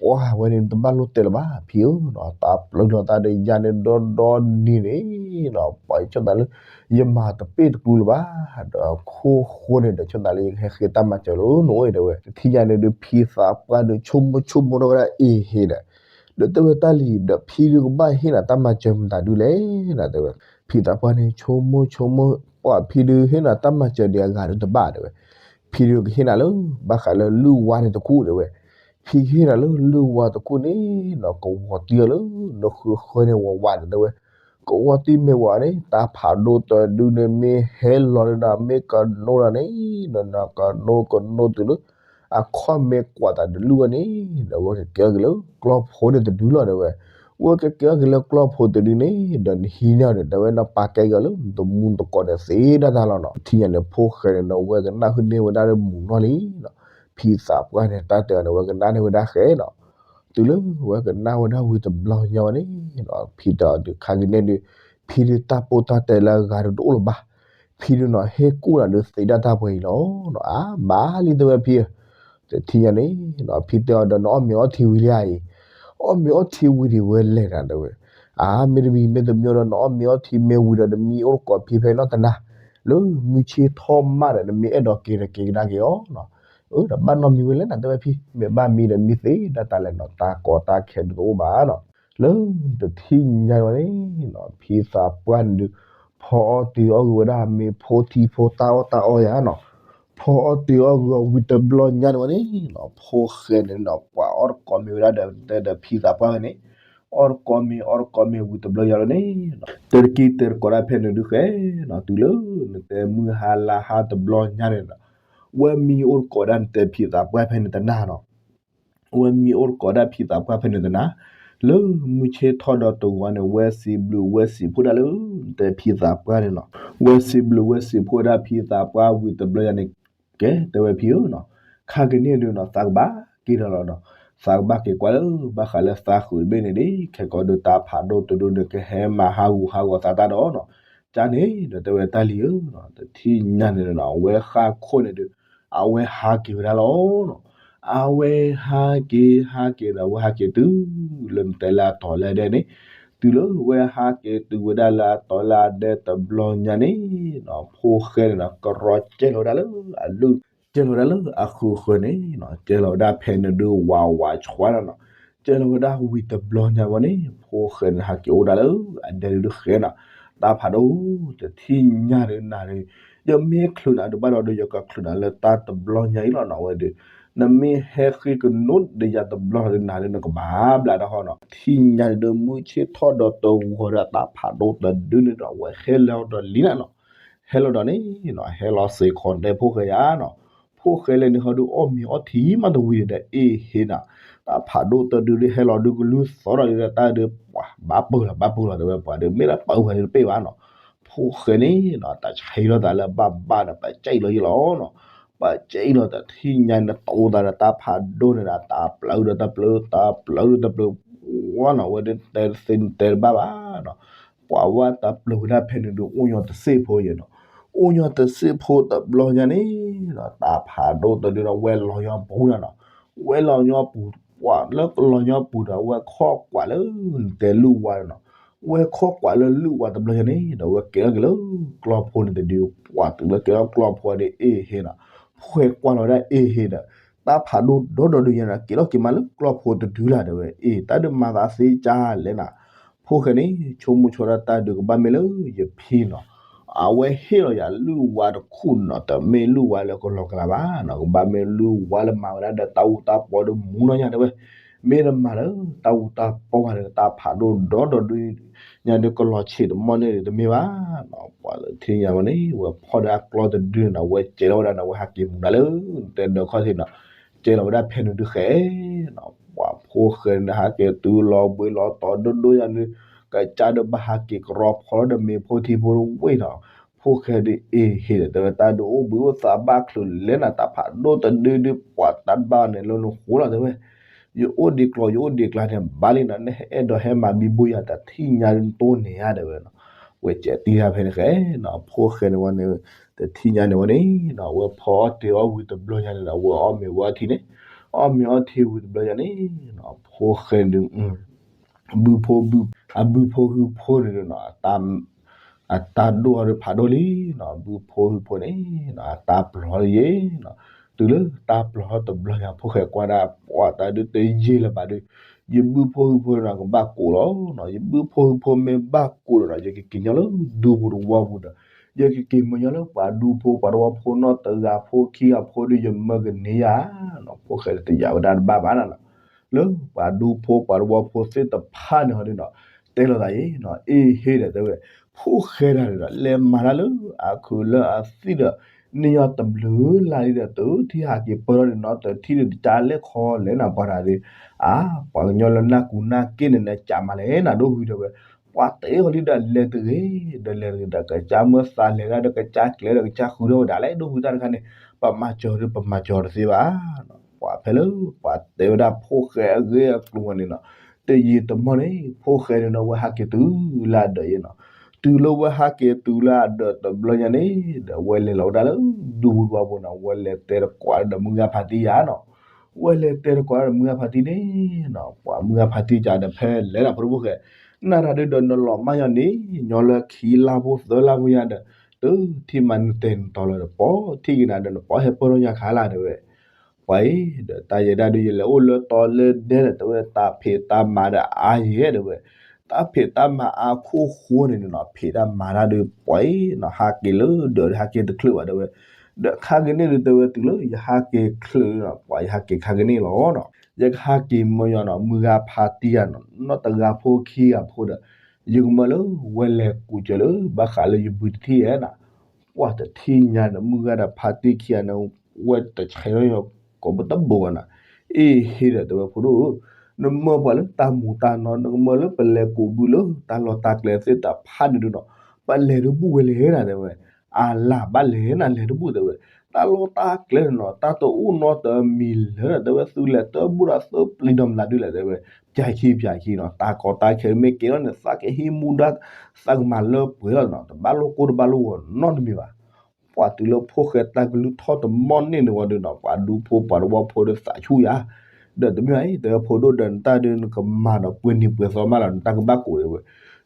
ပှၤဝဲန့ၣ်တဘၣ်လိၣ်တဲလၢၤဘၣ် ဖံဧၢ, တၢ်ပျုၢ်လီၤသးဒီးယၤန့ၣ်ဒီဒီနံၤန့ၣ်ဒီး ပှၤဆိသးလၢ ယမၤတပ့ၢ်တကျူလၢၤဘၣ်, ဒီးခိၣ်ဃိန့ၣ်ဒီး ဆိသးလၢယကဟဲဃ့တၢ်မၤစၢၤလၢနအိၣ်အံၤတဲဝဲ, တထံၣ်ညါန့ၣ်ဒီး ဖံသးပှၢ်ဒီးဆိကမိၣ်ဆိကမိၣ်ထီၣ်ဝဲဒၣ်အ့ဟ့ဒီး ဒီးတဲဝဲတၢ်လံၤဒီး ဖံဒုးကဘၣ်ဟ့ၣ်နၤတၢ်မၤစၢၤမတၤဒုလဲၣ်နၤတဲဝဲ, ဖံသးပှၢ်န့ၣ် ဆိကမိၣ်ဆိကမိၣ် ပှၤဖံဒုးဟ့ၣ်နၤတၢ်မၤစၢၤဒီးအဂၤဒုးတဘၣ်တဲဝဲ, ဖံဒုးကဟ့ၣ်နၤလၢ ဘၣ်ဃးလၢလုၢ်ဝါန့ၣ်တခူၣ်တဲဝဲ, ဖံကဟ့ၣ်နၤလၢလုၢ်ဝါတခူၣ်န့ၣ်ဒီး ကဝီၤတံၢ်အီၤလၢ နဃုဃၢန့ၣ်ဝးဝးန့ၣ်တဲဝဲ, ကဝီၤတံၢ်မ့ၢ်ဝးန့ၣ် တၢ်ဖးဒိၣ်တဒုန့ၣ်မ့ၢ်ဟဲလီၤဒီး မ့ၢ်ကနိဒီးန့ၣ် နကနိကနိတုၤလၢ အခီၣ်မ့ၢ်ကွၢ်သးတလုၢ်ဝဲန့ၣ် ဒီးဝဲကကဲထီၣ်က့ၤလၢကျီၢ်ဖိန့ၣ်တဒုလီၤတဲဝဲ, ဝဲကကဲထီၣ်က့ၤလၢကျီၢ်ဖိတဒုန့ၣ် ဒီးနဟံးန့ၢ်အီၤဒီး တဲဝဲနပာ်ကဲက့ၤအီၤလၢနတမူတကိးဒီးသ့ဒၣ်တၢ်လီၤနီၤ, တထံၣ်ညါန့ၣ် ဖိၣ်ဃဲန့ၣ်ဒီး ဝဲကနၣ်ဃုာ်န့ၢ်ဝဲဒၣ်လၢမုာ်နီၢ်လံနီၤ, ဖံသးပှၢ်န့ၣ် တၢ်တဲအီၤန့ၣ် ဝဲကနၣ်န့ၢ်ဝဲဒၣ်ဃဲနီၤ, တုၤလၢဝဲကနၣ်ဝဲဒၣ်ဝံၤတဘျီညါဝဲန့ၣ် ဖံတဲအီၤဒုးခါကန့ၣ်ဒုး ဖံဒုးတၢ်ပိၢ်တၢ်တဲလၢအဂၤဒုးတအိၣ်လၢၤဘၣ်, ဖံဒုးနီၤ ဟ့ၣ်ကူၣ်နၤဒုးသ့ဒၣ်တၢ်ပှဲၤအံၤလီၤနီၤ, အါ ဘၣ်လံတဲဝဲဖံဧၢ, တထံၣ်ညါန့ၣ် ဖံတဲအီၤဒီးနအီၣ်မ့ၤအီထံဝံၤလံဧါအံၤ, အီၣ်မ့ၤအီထံဝံၤဒံးဝဲလဲၣ်နၤတဲဝဲ, အါ မ့တမံၤမ့တမံၤဒီး နအီၣ်မ့ၤအီထံမ့ၢ်ဝံၤဒီး နမံအိၣ်တကိးဖံဖဲနီၢ်တနၤ, လၢမုၢ်ဆ့ၣ်ထီၣ်မးဒီး နမ့ၢ်အဲၣ်ဒိးက့ၤဒီးက့ၤကဒါက့ၤအီၤနီၤ, အၢ ဒီးဘၣ်နီတမံၤဝဲလဲၣ်နၤတဲဝဲဖံ, မ့ၢ်ဘၣ်မံဒီးမံသ့ဒၣ်တၢ်လဲၣ်နီၤ, တၢ်ကီတၢ်ခဲဒုးတအိၣ်ဘၣ်နီၤ, လၢတထံၣ်ညါဝဲန့ၣ် ဖံသးပှၢ်န့ၣ်ဒုး ဖီအီၣ်တ့ၤအီၣ်ဂ့ၤဝဲဒၣ်မ့ၤဖိထံဖိတၢ်အီၣ်တၢ်အီယၤနီၤ, ဖီအီၣ်တ့ၤအီၣ်ဂ့ၤဝံၤတဘျီညါန့ၣ်ဝဲန့ၣ်နီၤ, ဖိၣ်ဃဲန့ၣ်နီၤ ပှၤအီၣ်တကိးမ့ၤဝဲဒၣ်ဒီး တဲဒီးဖံသးပှၢ်ဖဲန့ၣ်, အီၣ်တကိးမ့ၤ အီၣ်တကိးမ့ၤဝံၤတဘျီညါလီၤန့ၣ်, တဲတက့ၢ်တဲတကိးဒၣ်ဖဲန့ၣ်ဒုးဃဲနီၤ, တုၤလၢနတဲမုၢ်ဟါလါဟါတဘျီညါန့ၣ်နီၤ, ဝဲမံအိၣ်တကိးဒၣ်နတဲဖံသးပှၢ်ဖဲန့ၣ်တနၤနီၤ ဝဲမံအိၣ်တကိးဒၣ်ဖံသးပှၢ်ဖဲန့ၣ်တနၤ, လၢမုၢ်ဆ့ၣ်ထီၣ်ဒီးတဂီၤန့ၣ် ဝဲစံးဘျုးဝဲစံးဖှိၣ်ဒၣ်လၢ တဲဖံသးပှၢ်န့ၣ်နီၤ, ဝဲစံးဘျုးဝဲစံးဖှိၣ်ဒၣ်ဖံသးပှၢ်ဝံၤတဘျီညါန့ၣ်, ကဲတဲဝဲဖံဧၢနီၤ, ခါကန့ၣ်ဒုးနီၤ သးကဘၣ်က့ၤဒီးလီၤနီၤ, သးကဘၣ်က့ၤကွၢ်လၢ ဘၣ်ဃးလၢသးဃုာ်တဘ့ၣ်န့ၣ်ဒ် ခဲကိးဒုးတၢ်ဖးဒိၣ်တဒုန့ၣ် ကဟဲမၤဟးဂူာ်ဟးဂီၤသးတၢ်ဒီးနီၤ, ကန့ၣ်ဒီးတဲဝဲတၢ်လံၤဧၢနီၤ, တထံၣ်ညါန့ၣ်နီၤ ဝဲဃၣ်ခိၣ်န့ၣ်ဒုး အဝဲဟးက့ၤဝဲဒၣ်လီၤနီၤ, အဝဲဟးက့ၤဟးက့ၤဒီး အဝဲဟးက့ၤတုၤ လၢနတဲလၢအတီၤလၢဒဲန့ၣ်, တုၤလၢဝဲဟးက့ၤတုၤဝဲဒၣ်လၢအတီၤလၢအဒဲတဘျီညါန့ၣ်နီၤ, ဖိၣ်ဃဲန့ၣ်နီၤ ကရီကဲလီၤဝဲဒၣ်လၢအလုၢ် ကဲလီၤဝဲဒၣ်လၢအဃုာ်ဃၢၤန့ၣ်နီၤ, ကဲလီၤဝဲဒၣ်ဖဲန့ၣ်ဒုးဝးဝးဆှါနီၤ, ကဲလီၤဝဲဒၣ်ဝံၤတဘျီညါဝဲန့ၣ် ဖိၣ်ဃဲန့ၣ် ဟးက့ၤအိၣ်ဒၣ်လၢအဒဲဒုးဃဲနီၤ, တၢ်ဖးဒိၣ် တထံၣ်ညါဒုးနၤဒုး ယမ့ၢ်ချုးနၤဒုးဘၣ်ဒီး ယကချုးနၤလၢတၢ်တဘျီညါအံၤလီၤနီၤ, ဝဲဒုး နမ့ၢ်ဟဲဃ့ကနိဒီးယၤတဘျီဒုးနၤဒုး နကဘၣ်ဘျးတၢ်ဃီနီၤ, ထံၣ်ညါဒုးမုၢ်ဆ့ၣ်ထီၣ်ဒီးတဂီၤဒီးတၢ်ဖးဒိၣ်တဒုန့ၣ်ဒီး ဝဲဟဲလီၤဒီးလံနၤနီၤ, ဟဲလီၤဒီးန့ၣ်နီၤ ဟဲလီၤစ့ၢ်ကီးတဲဖိၣ်ဃဲယၤနီၤ, ဖိၣ်ဃဲလဲၣ်န့ၣ် ဟီဒုးအီၣ်မ့ၤအီထံမးတဝံၤဒီး အ့ၣ်ဟ့နၤ, တၢ်ဖးဒိၣ်တဒုဒုးဟဲလီၤဒုးကလုၢ်သီဒီးဒုးတၢ်ဒုး ပှၤဘၣ်ပၢၢ်လီၤဘၣ်ပၢၢ်လီၤတဲဝဲပှၤဒုး မ့ၢ်ဒၣ်ပၢၢ်ဝဲဒုးတပ့ၢ်ဘၣ်နီၤ, ဖိၣ်ဃဲန့ၣ်နီၤ တၢ်ဆံးလီၤသးလၢအဘၣ်ဘၣ်ဒီး ပာ်ကဲအံၤလီၤယ့ၣ်လီၤနီၤ. ပာ်ကဲအံၤလီၤတထံၣ်ညါန့ၣ် တိသးဒီးတၢ်ဖးဒိၣ်န့ၣ်ဒီး တၢ်ပျၢၤဒီးတၢ်ပျၢၤ တၢ်ပျၢၤဒီးတၢ်ပျၢၤ ဝဲနီၤ ဝဲဒၣ်တဲသ့တဲတဘၣ်ဘၣ်နီၤ. ပှၤဝဲတၢ်ပျၢၤဝဲဒၣ်ဖဲန့ၣ်ဒီး အိၣ်ညီတစ့ၢ်ဖိယဲနီၤ. အိၣ်ညီတစ့ၢ်ဖိတဘျီညါန့ၣ်နီၤ တၢ်ဖးဒိၣ်တဒုဒီး ဝဲလီၤညီပူၤနၤနီၤ. ဝဲလီၤညီပူၤ ပှၤလၢကလီၤညီပူၤဒီး ဝဲခီၣ်ကွၢ်လၢနတဲလုၢ်ဝါနီၤ. ဝဲခီၣ်ကွၢ်လၢလုၢ်ဝါတဘျီညါန့ၣ် ဒီးဝဲကဲထီၣ်က့ၤလၢကျီၢ်ဖိန့ၣ်တဒု ပှၤတုၤလၢကဲထီၣ်ကျီၢ်ဖိဒီး အ့ၣ်ဟ့နီၤ. ဖိၣ်ဃဲကွၢ်လီၤဝဲဒၣ်အ့ၣ်ဟ့ဒီး တၢ်ဖးဒိၣ်ဒီဒီဒုညါန့ၣ် ကဲထီၣ်က့ၤမးလၢကျီၢ်ဖိတဒုလၢ်တဲဝဲ အ့ၣ် တၢ်ဒုးမၤသးသ့ကၢ်လဲၣ်နၤ. ဖိၣ်ဃဲန့ၣ် ဆိကမိၣ်ဆိဒၣ်တၢ်ဒုးကဘၣ်မ့ၢ်လၢယဖံနီၤ. အဝဲဟ့ၣ်လီၤယၤလုၢ်ဝါတခူၣ်နီၤ တမ့ၢ်လုၢ်ဝါလၢကလီၤကလၤဘၣ်နီၤ. ကဘၣ်မ့ၢ်လုၢ်ဝါလၢမၤဝဲဒၣ်ဒီးတၢ်အူတၢ်ပီဒီးမူနီၢ်ညါတဲဝဲ. မ့ၢ်တမၤလၢတၢ်အူတၢ်ပီဘၣ်ဒီး တၢ်ဖးဒိၣ်ဒီဒီဒုညါဒီး ကလီၤဆံးတမီၢ်န့ၢ်တမ့ၢ်ဘၣ်နီၤ. ပှၤလၢထံၣ်ညါဝဲန့ၣ် ဝဲဖီၣ်ဒီးအကျီၢ်တဒုန့ၣ်နီၤ ဝဲကဲထီၣ်ဝဲဒၣ်န့ၣ် ဝဲဟးက့ၤမူၤဒၣ်လၢ တဲဒၢးခီၣ်ထံးနီၤ. ကဲလီၤဝဲဒၣ်ဖဲန့ၣ်ဒုးဃဲနီၤ. ပှၤဖိၣ်ဃဲန့ၣ် ဟးက့ၤတုၤလီၤဘှံးလီၤတီၤဒိၣ်ဒိၣ်ညါဒီး ကစၢ်ဒီးဘၣ်ဟးက့ၤကရီဖီလီၤဒီးမ့ၤဖိထံဖိဝ့ၢ်နီၤ. ဖိၣ်ဃဲဒုးအ့ၣ်ဟ့ဒီး တဲဝဲတၢ်ဒုးအိၣ်ဘှံးအိၣ်သါဘၣ်ချုးလဲၣ်နၤ တၢ်ဖးဒိၣ်တဒုဒုး ပှၤတၢ်ဘၣ်န့ၣ်လၢနဃိလီၤတဲဝဲ. ယအိၣ်ဒံးကျီၢ် ယအိၣ်ဒံးကျါန့ၣ် ဘၣ်လံနီၤ နအဲၣ်ဒိးဟဲမၤဘံဘူယၤတထံၣ်ညါတိၢ်န့ၣ်ဧါတဲဝဲနီၤ. ဝဲကဲတံၢ်တၢ်ဖဲန့ၣ်ဃဲနီၤ ဖိၣ်ဃဲန့ၣ်ဝဲန့ၣ် တထံၣ်ညါန့ၣ်ဝဲန့ၣ်နီၤ ဝဲဖီအီၣ်တ့ၤအီၣ်ဝံၤတဘျီညါန့ၣ်ဒီး ဝဲအီၣ်မ့ၤဝဲအီထံန့ၣ် အီၣ်မ့ၤအီထံဝံၤတဘျီညါန့ၣ်နီၤ ဖိၣ်ဃဲဒုး ဘုဖိ အဘုဖိဟုဖိန့ၣ်နီၤ အတၢ်ဒိၣ်အီၤဒီးဖးဒိၣ်လံနီၤ ဘုဖိဟုဖိန့ၣ်နီၤ အတၢ်ပျီၤလၢယ့ၣ်နီၤ တုၤလၢတၢ်ပျီၤတဘျီညါ ဖိၣ်ဃဲကွၢ်ဒၣ်ပှၤတၢ်ဒုးတယံာ်လၢၤဘၣ်ဒီး ယဘုဖိဟုဖိန့ၣ်နီၤ ကဘၣ်ကိးလီၤနီၤ ယဘုဖိဟုဖိမ့ၢ်ဘၣ်ကိးဒီးနီၤ ယကက့ၤညီလၢဒူပူၤတဝီပူၤဒီး ယကက့ၤမၢညီလၢပှၤဒူဖိပှၤတဝီဖိနီၢ်တဂၤဖိခံဂၤဖိဒီး ယမၢကန့ၢ်ယၤနီၤ ဖိၣ်ဃဲတယာ်ဝဲဒၣ်တဘၣ်ဘၣ်နီၤ လၢပှၤဒူဖိပှၤတဝီဖိသ့ၣ်တဖၣ်န့ၣ်ဟီဒ်နီၤ တဲလိာ်သးအံၤနီၤ အ့ၣ်ဟ့ဒီးတဲဝဲ ဖိၣ်ဃဲတၢ်ဒီး လဲၤမၤတၢ်လၢအခုးလၢအသံဒီး န့ၢ်ယီၤတဘျုးလါလံဒီး တထံၣ်ဟးက့ၤပၢၢ်ထီၣ်န့ၣ်နီၤ တထံၣ်န့ၣ်တကၢ်လဲၣ်ခီလဲၣ်နၤ ပှၤတၢ်ဒီး အါ ပှၤကညီလၢနၢ်ကူနၢ်က့န့ၣ် နကးမၤလဲၣ်နၤ ဒိၣ်ဝံၤတဲဝဲ ပှၤတဲအီၤလံဒီးလဲၤတဂ့ၤ ဒီးလဲၤတဂ့ၤဒီး ကစၢ်မၢသးလဲၤဒၣ်ဒီးကစၢ်ကျဲဒီးကစၢ်ဃုထီၣ်ဝဲဒၣ်လဲၣ် ဒိၣ်ဝံၤတၢ်တခါန့ၣ် ပမၤစၢၤဒီးပမၤစၢၤတသ့ဘၣ် ပှၤဖဲလၢပှၤတဲဝဲဒၣ်ဖိၣ်ဃဲအဂ့ၢ်အကျိၤဝဲန့ၣ်နီၤ တယံာ်တမီၢ်န့ၣ် ဖိၣ်ဃဲန့ၣ်ဒီး ဝဲဟးက့ၤတုၤလၢအဒၢးယ့ၣ်နီၤ တုၤလၢဝဲဟးက့ၤတုၤလၢအဒၢးတဘျီညါန့ၣ် ဒီးဝဲလဲၤလီၤဝဲဒၣ်လၢဒူပူၤတဝီပူၤနီၤ ဝဲလဲၤတဲတကွၢ်ဒီးမုၢ်ဂၤဖးတံၢ်ယၤနီၤ ဝဲလဲၤတဲတကွၢ်ဒီးမုၢ်ဂၤဖးတံၢ်န့ၣ်နီၤ ပှၤမုၢ်ဂၤဖးတံၢ်ကဒီးဖဲလဲၣ်နီၤ ဖိဒိၣ်ဖိၣ်ဃဲ နၤတၢ်ဒုးဒီးနလီၤမၢ်ညီန့ၣ် ညီလၢခံလါဖိသၢလါဖိညါဒီး တထံၣ်မးနတဲနတီၤလီၤဒီး ပှၤထံၣ်က့ၤနၤဒီးနပှၤဟဲပၢၢ်ထီၣ်ညါခါလၢ်တဲဝဲ ပှၤအံၤဒီးတၢ်ယဲဒၣ်ဒုး ယလဲၤအိၣ်လၢတီလၢဒဲဒီး တဲဝဲတၢ်ဖံးတၢ်မၤဒီးအါယဲၢ်တဲဝဲ တၢ်ဖံးတၢ်မၤအါခိၣ်ဃိန့ၣ်နီၤ ဖံးတၢ်မၤတၢ်ဒုး ပှၤအံၤနီၤ ဟးက့ၤလၢဒၢးဒီးဟးက့ၤတချုးဘၣ်တဲဝဲ ဒီးခါကန့ၣ်ဒုးတဲဝဲ တုၤလၢယဟးက့ၤချုးနီၤ ပှၤယဟးက့ၤခါကန့ၣ်လီၤနီၤ ယကဟးက့ၤမၢညီနီၤ မုၢ်ဂၤဖးတံၢ်ယၤနီၤ နီၢ်တဂၤဖိခံဂၤဖိဒီး ယကမၢလၢဝဲလဲၤကူးစၢၤလၢ ဘၣ်ဃးလၢယဘုတထံၣ်ဧဲနီၤ ပှၤတထံၣ်ညါဒီး မုၢ်ဂၤဒီးဖးတံၢ်ခံဂၤန့ၣ် ဝဲတဆဲးလီၤ ကိးပတဘိးဘၣ်နီၤ အ့ၣ်ဟ့ဒီးတဲဝဲ ဖိဒိၣ်ဧၢ နမၢပှၤလၢတၢ်မူးတၢ်နီၢ် နကမၢလၢပလဲၤကူးဘုလၢတၢ်လီၢ်တၢ်ကျဲသ့ၣ်တဖၣ်န့ၣ်ဒုးနီၤ ပလဲၤတဘူၣ်ဝဲလဲၣ်နၤတဲဝဲ အလၢ်ဘၣ်လဲၣ်နၤလဲၤတဘူၣ်တဲဝဲ တၢ်လီၢ်တၢ်ကျဲန့ၣ်နီၤ တၢ်တအိၣ်နီတမံၤလၢၤနၤတဲဝဲ သုလဲၤတဘူၣ်ဒီးသုပျံၤနီတဘျီဒုးလဲၣ်တဲဝဲ ပၠးခံပၠးခံနီၤ တၢ်ကီတၢ်ခဲမ့ၢ်ကဲထီၣ်န့ၣ် သးကဟံးမူဒါ သးကမၤလၢပှဲၤလီၤနီၤ တဘၣ်လိၣ်ကိၢ်တဘၣ်လိၣ်ဂီၤနီတမံၤဘၣ် ပှၤတုၤလၢဖိၣ်ဃဲတၢ်ကလုၢ်ထီၣ်တမီၢ်န့ၢ်န့ၣ်ဝံၤဒီးနီၤ ပှၤဒူဖိပှၤတဝီဖိဒီးသးဆူၣ်ယၤ ဒီးတမ့ၢ်ဘၣ်အံၤ တဲဝဲဖိဒိၣ်ဒီးနတၢ်ဒုး နကမၤဒီးပှဲၤနံၤပှဲၤသီမးလီၤ နတၢ်ကဘၣ်ကူးတဲဝဲ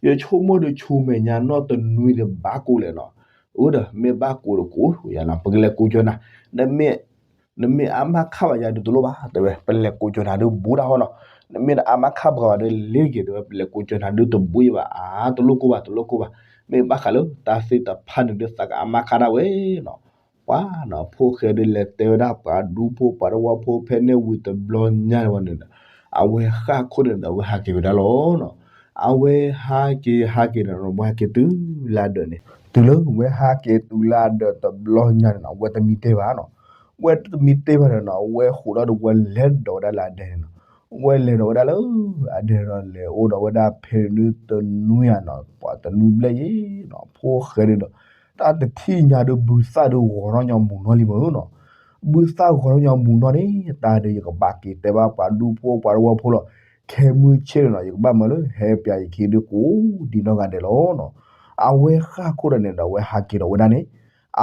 ယဆိကမိၣ်ဒီးဆူမဲာ်ညါနီၢ်တနွံဒီးဘၣ်ကူးလဲၣ်နီၤ အၢဒီး မ့ၢ်ဘၣ်ကူးဒီးကူးယၤနီၤ ပကလဲၤကူးကၠီနၤ နမ့ၢ် နမ့ၢ်အါမးခါဘၣ်ယၤဒုးတလိၣ်ဘၣ် တဲဝဲ ပလဲၤကူးကၠီနၤဒုးဘူးတၢ်ဟီနီၤ နမ့ၢ်တအါမးခါပှၤဘၣ်ဒီးလ့ၤတက့ၤ တဲဝဲ ပလဲၤကူးကၠီနၤဒုးတဘူးယၤဘၣ် အါ တလိၣ်ကိၢ်ဘၣ် တလိၣ်ကိၢ်ဘၣ် မ့ၢ်ဘၣ်ဃးလၢတၢ်သ့ၣ်တဖၣ်န့ၣ်ဒုးသးကအါမးခါဒၣ်ဝဲနီၤ ပှၤနီၤ ဖိၣ်ဃဲဒုးလဲၤတဲဝဲဒၣ်ပှၤဒူဖိပှၤတဝီဖိဖဲန့ၣ်ဝံၤတဘျီညါန့ၣ်ဝံၤန့ၣ်ဒီး အဝဲဃၣ်ခိၣ်န့ၣ်ဒီး အဝဲဟးက့ၤဝဲဒၣ်လီၤနီၤ အဝဲဟးက့ၤဟးက့ၤန့ၣ် ဝဲဟဲက့ၤတုၤလၢအဒၢးန့ၣ် တုၤလၢဝဲဟးက့ၤတုၤလၢအဒၢးတဘျီညါန့ၣ်နီၤ ဝဲတမံၤတဲဘၣ်နီၤ ဝဲတမံၤတဲဘၣ်ဒီးနီၤ အဝဲဃိးဒီးဝဲလဲၤဒီးဝဲဒၣ်လၢအဒၢးန့ၣ်နီၤ ဝဲလဲၤဒီးဝဲဒၣ်လၢ အဒဲးဒီးလဲၤအိၣ်ဒီးဝဲဒၣ်ဖဲန့ၣ်ဒုးတနွံဧါနီၤ, ပှၤတနွံဘျဲၣ်ယဲနီၤ, ဖိၣ်ဃဲဒုးဒီး တၢ်တထံၣ်ညါဒုး ဘုသၣ်ဒုးဂီၤထီၣ်ညီမူၤနီၢ်လံမ့ၢ်နီၤ, ဘုသၣ်ဂီၤထီၣ်ညီမူၤနီၢ်န့ၣ် တၢ်ဒုးယကဘၣ်က့ၤတဲဘၣ်ပှၤဒူဖိပှၤတဝီဖိလီၤ, ခဲမုၢ်ဆ့ၣ်န့ၣ်နီၤ ယကဘၣ်မၤလၢ ဟဲပၠးယခံဒုးကိးဒံနီၢ်ဂၤဒဲးလီၤနီၤ, အဝဲဃၣ်ခိၣ်ဒီးန့ၣ်ဒီး အဝဲဟးက့ၤဒီးဝဲဒၣ်န့ၣ်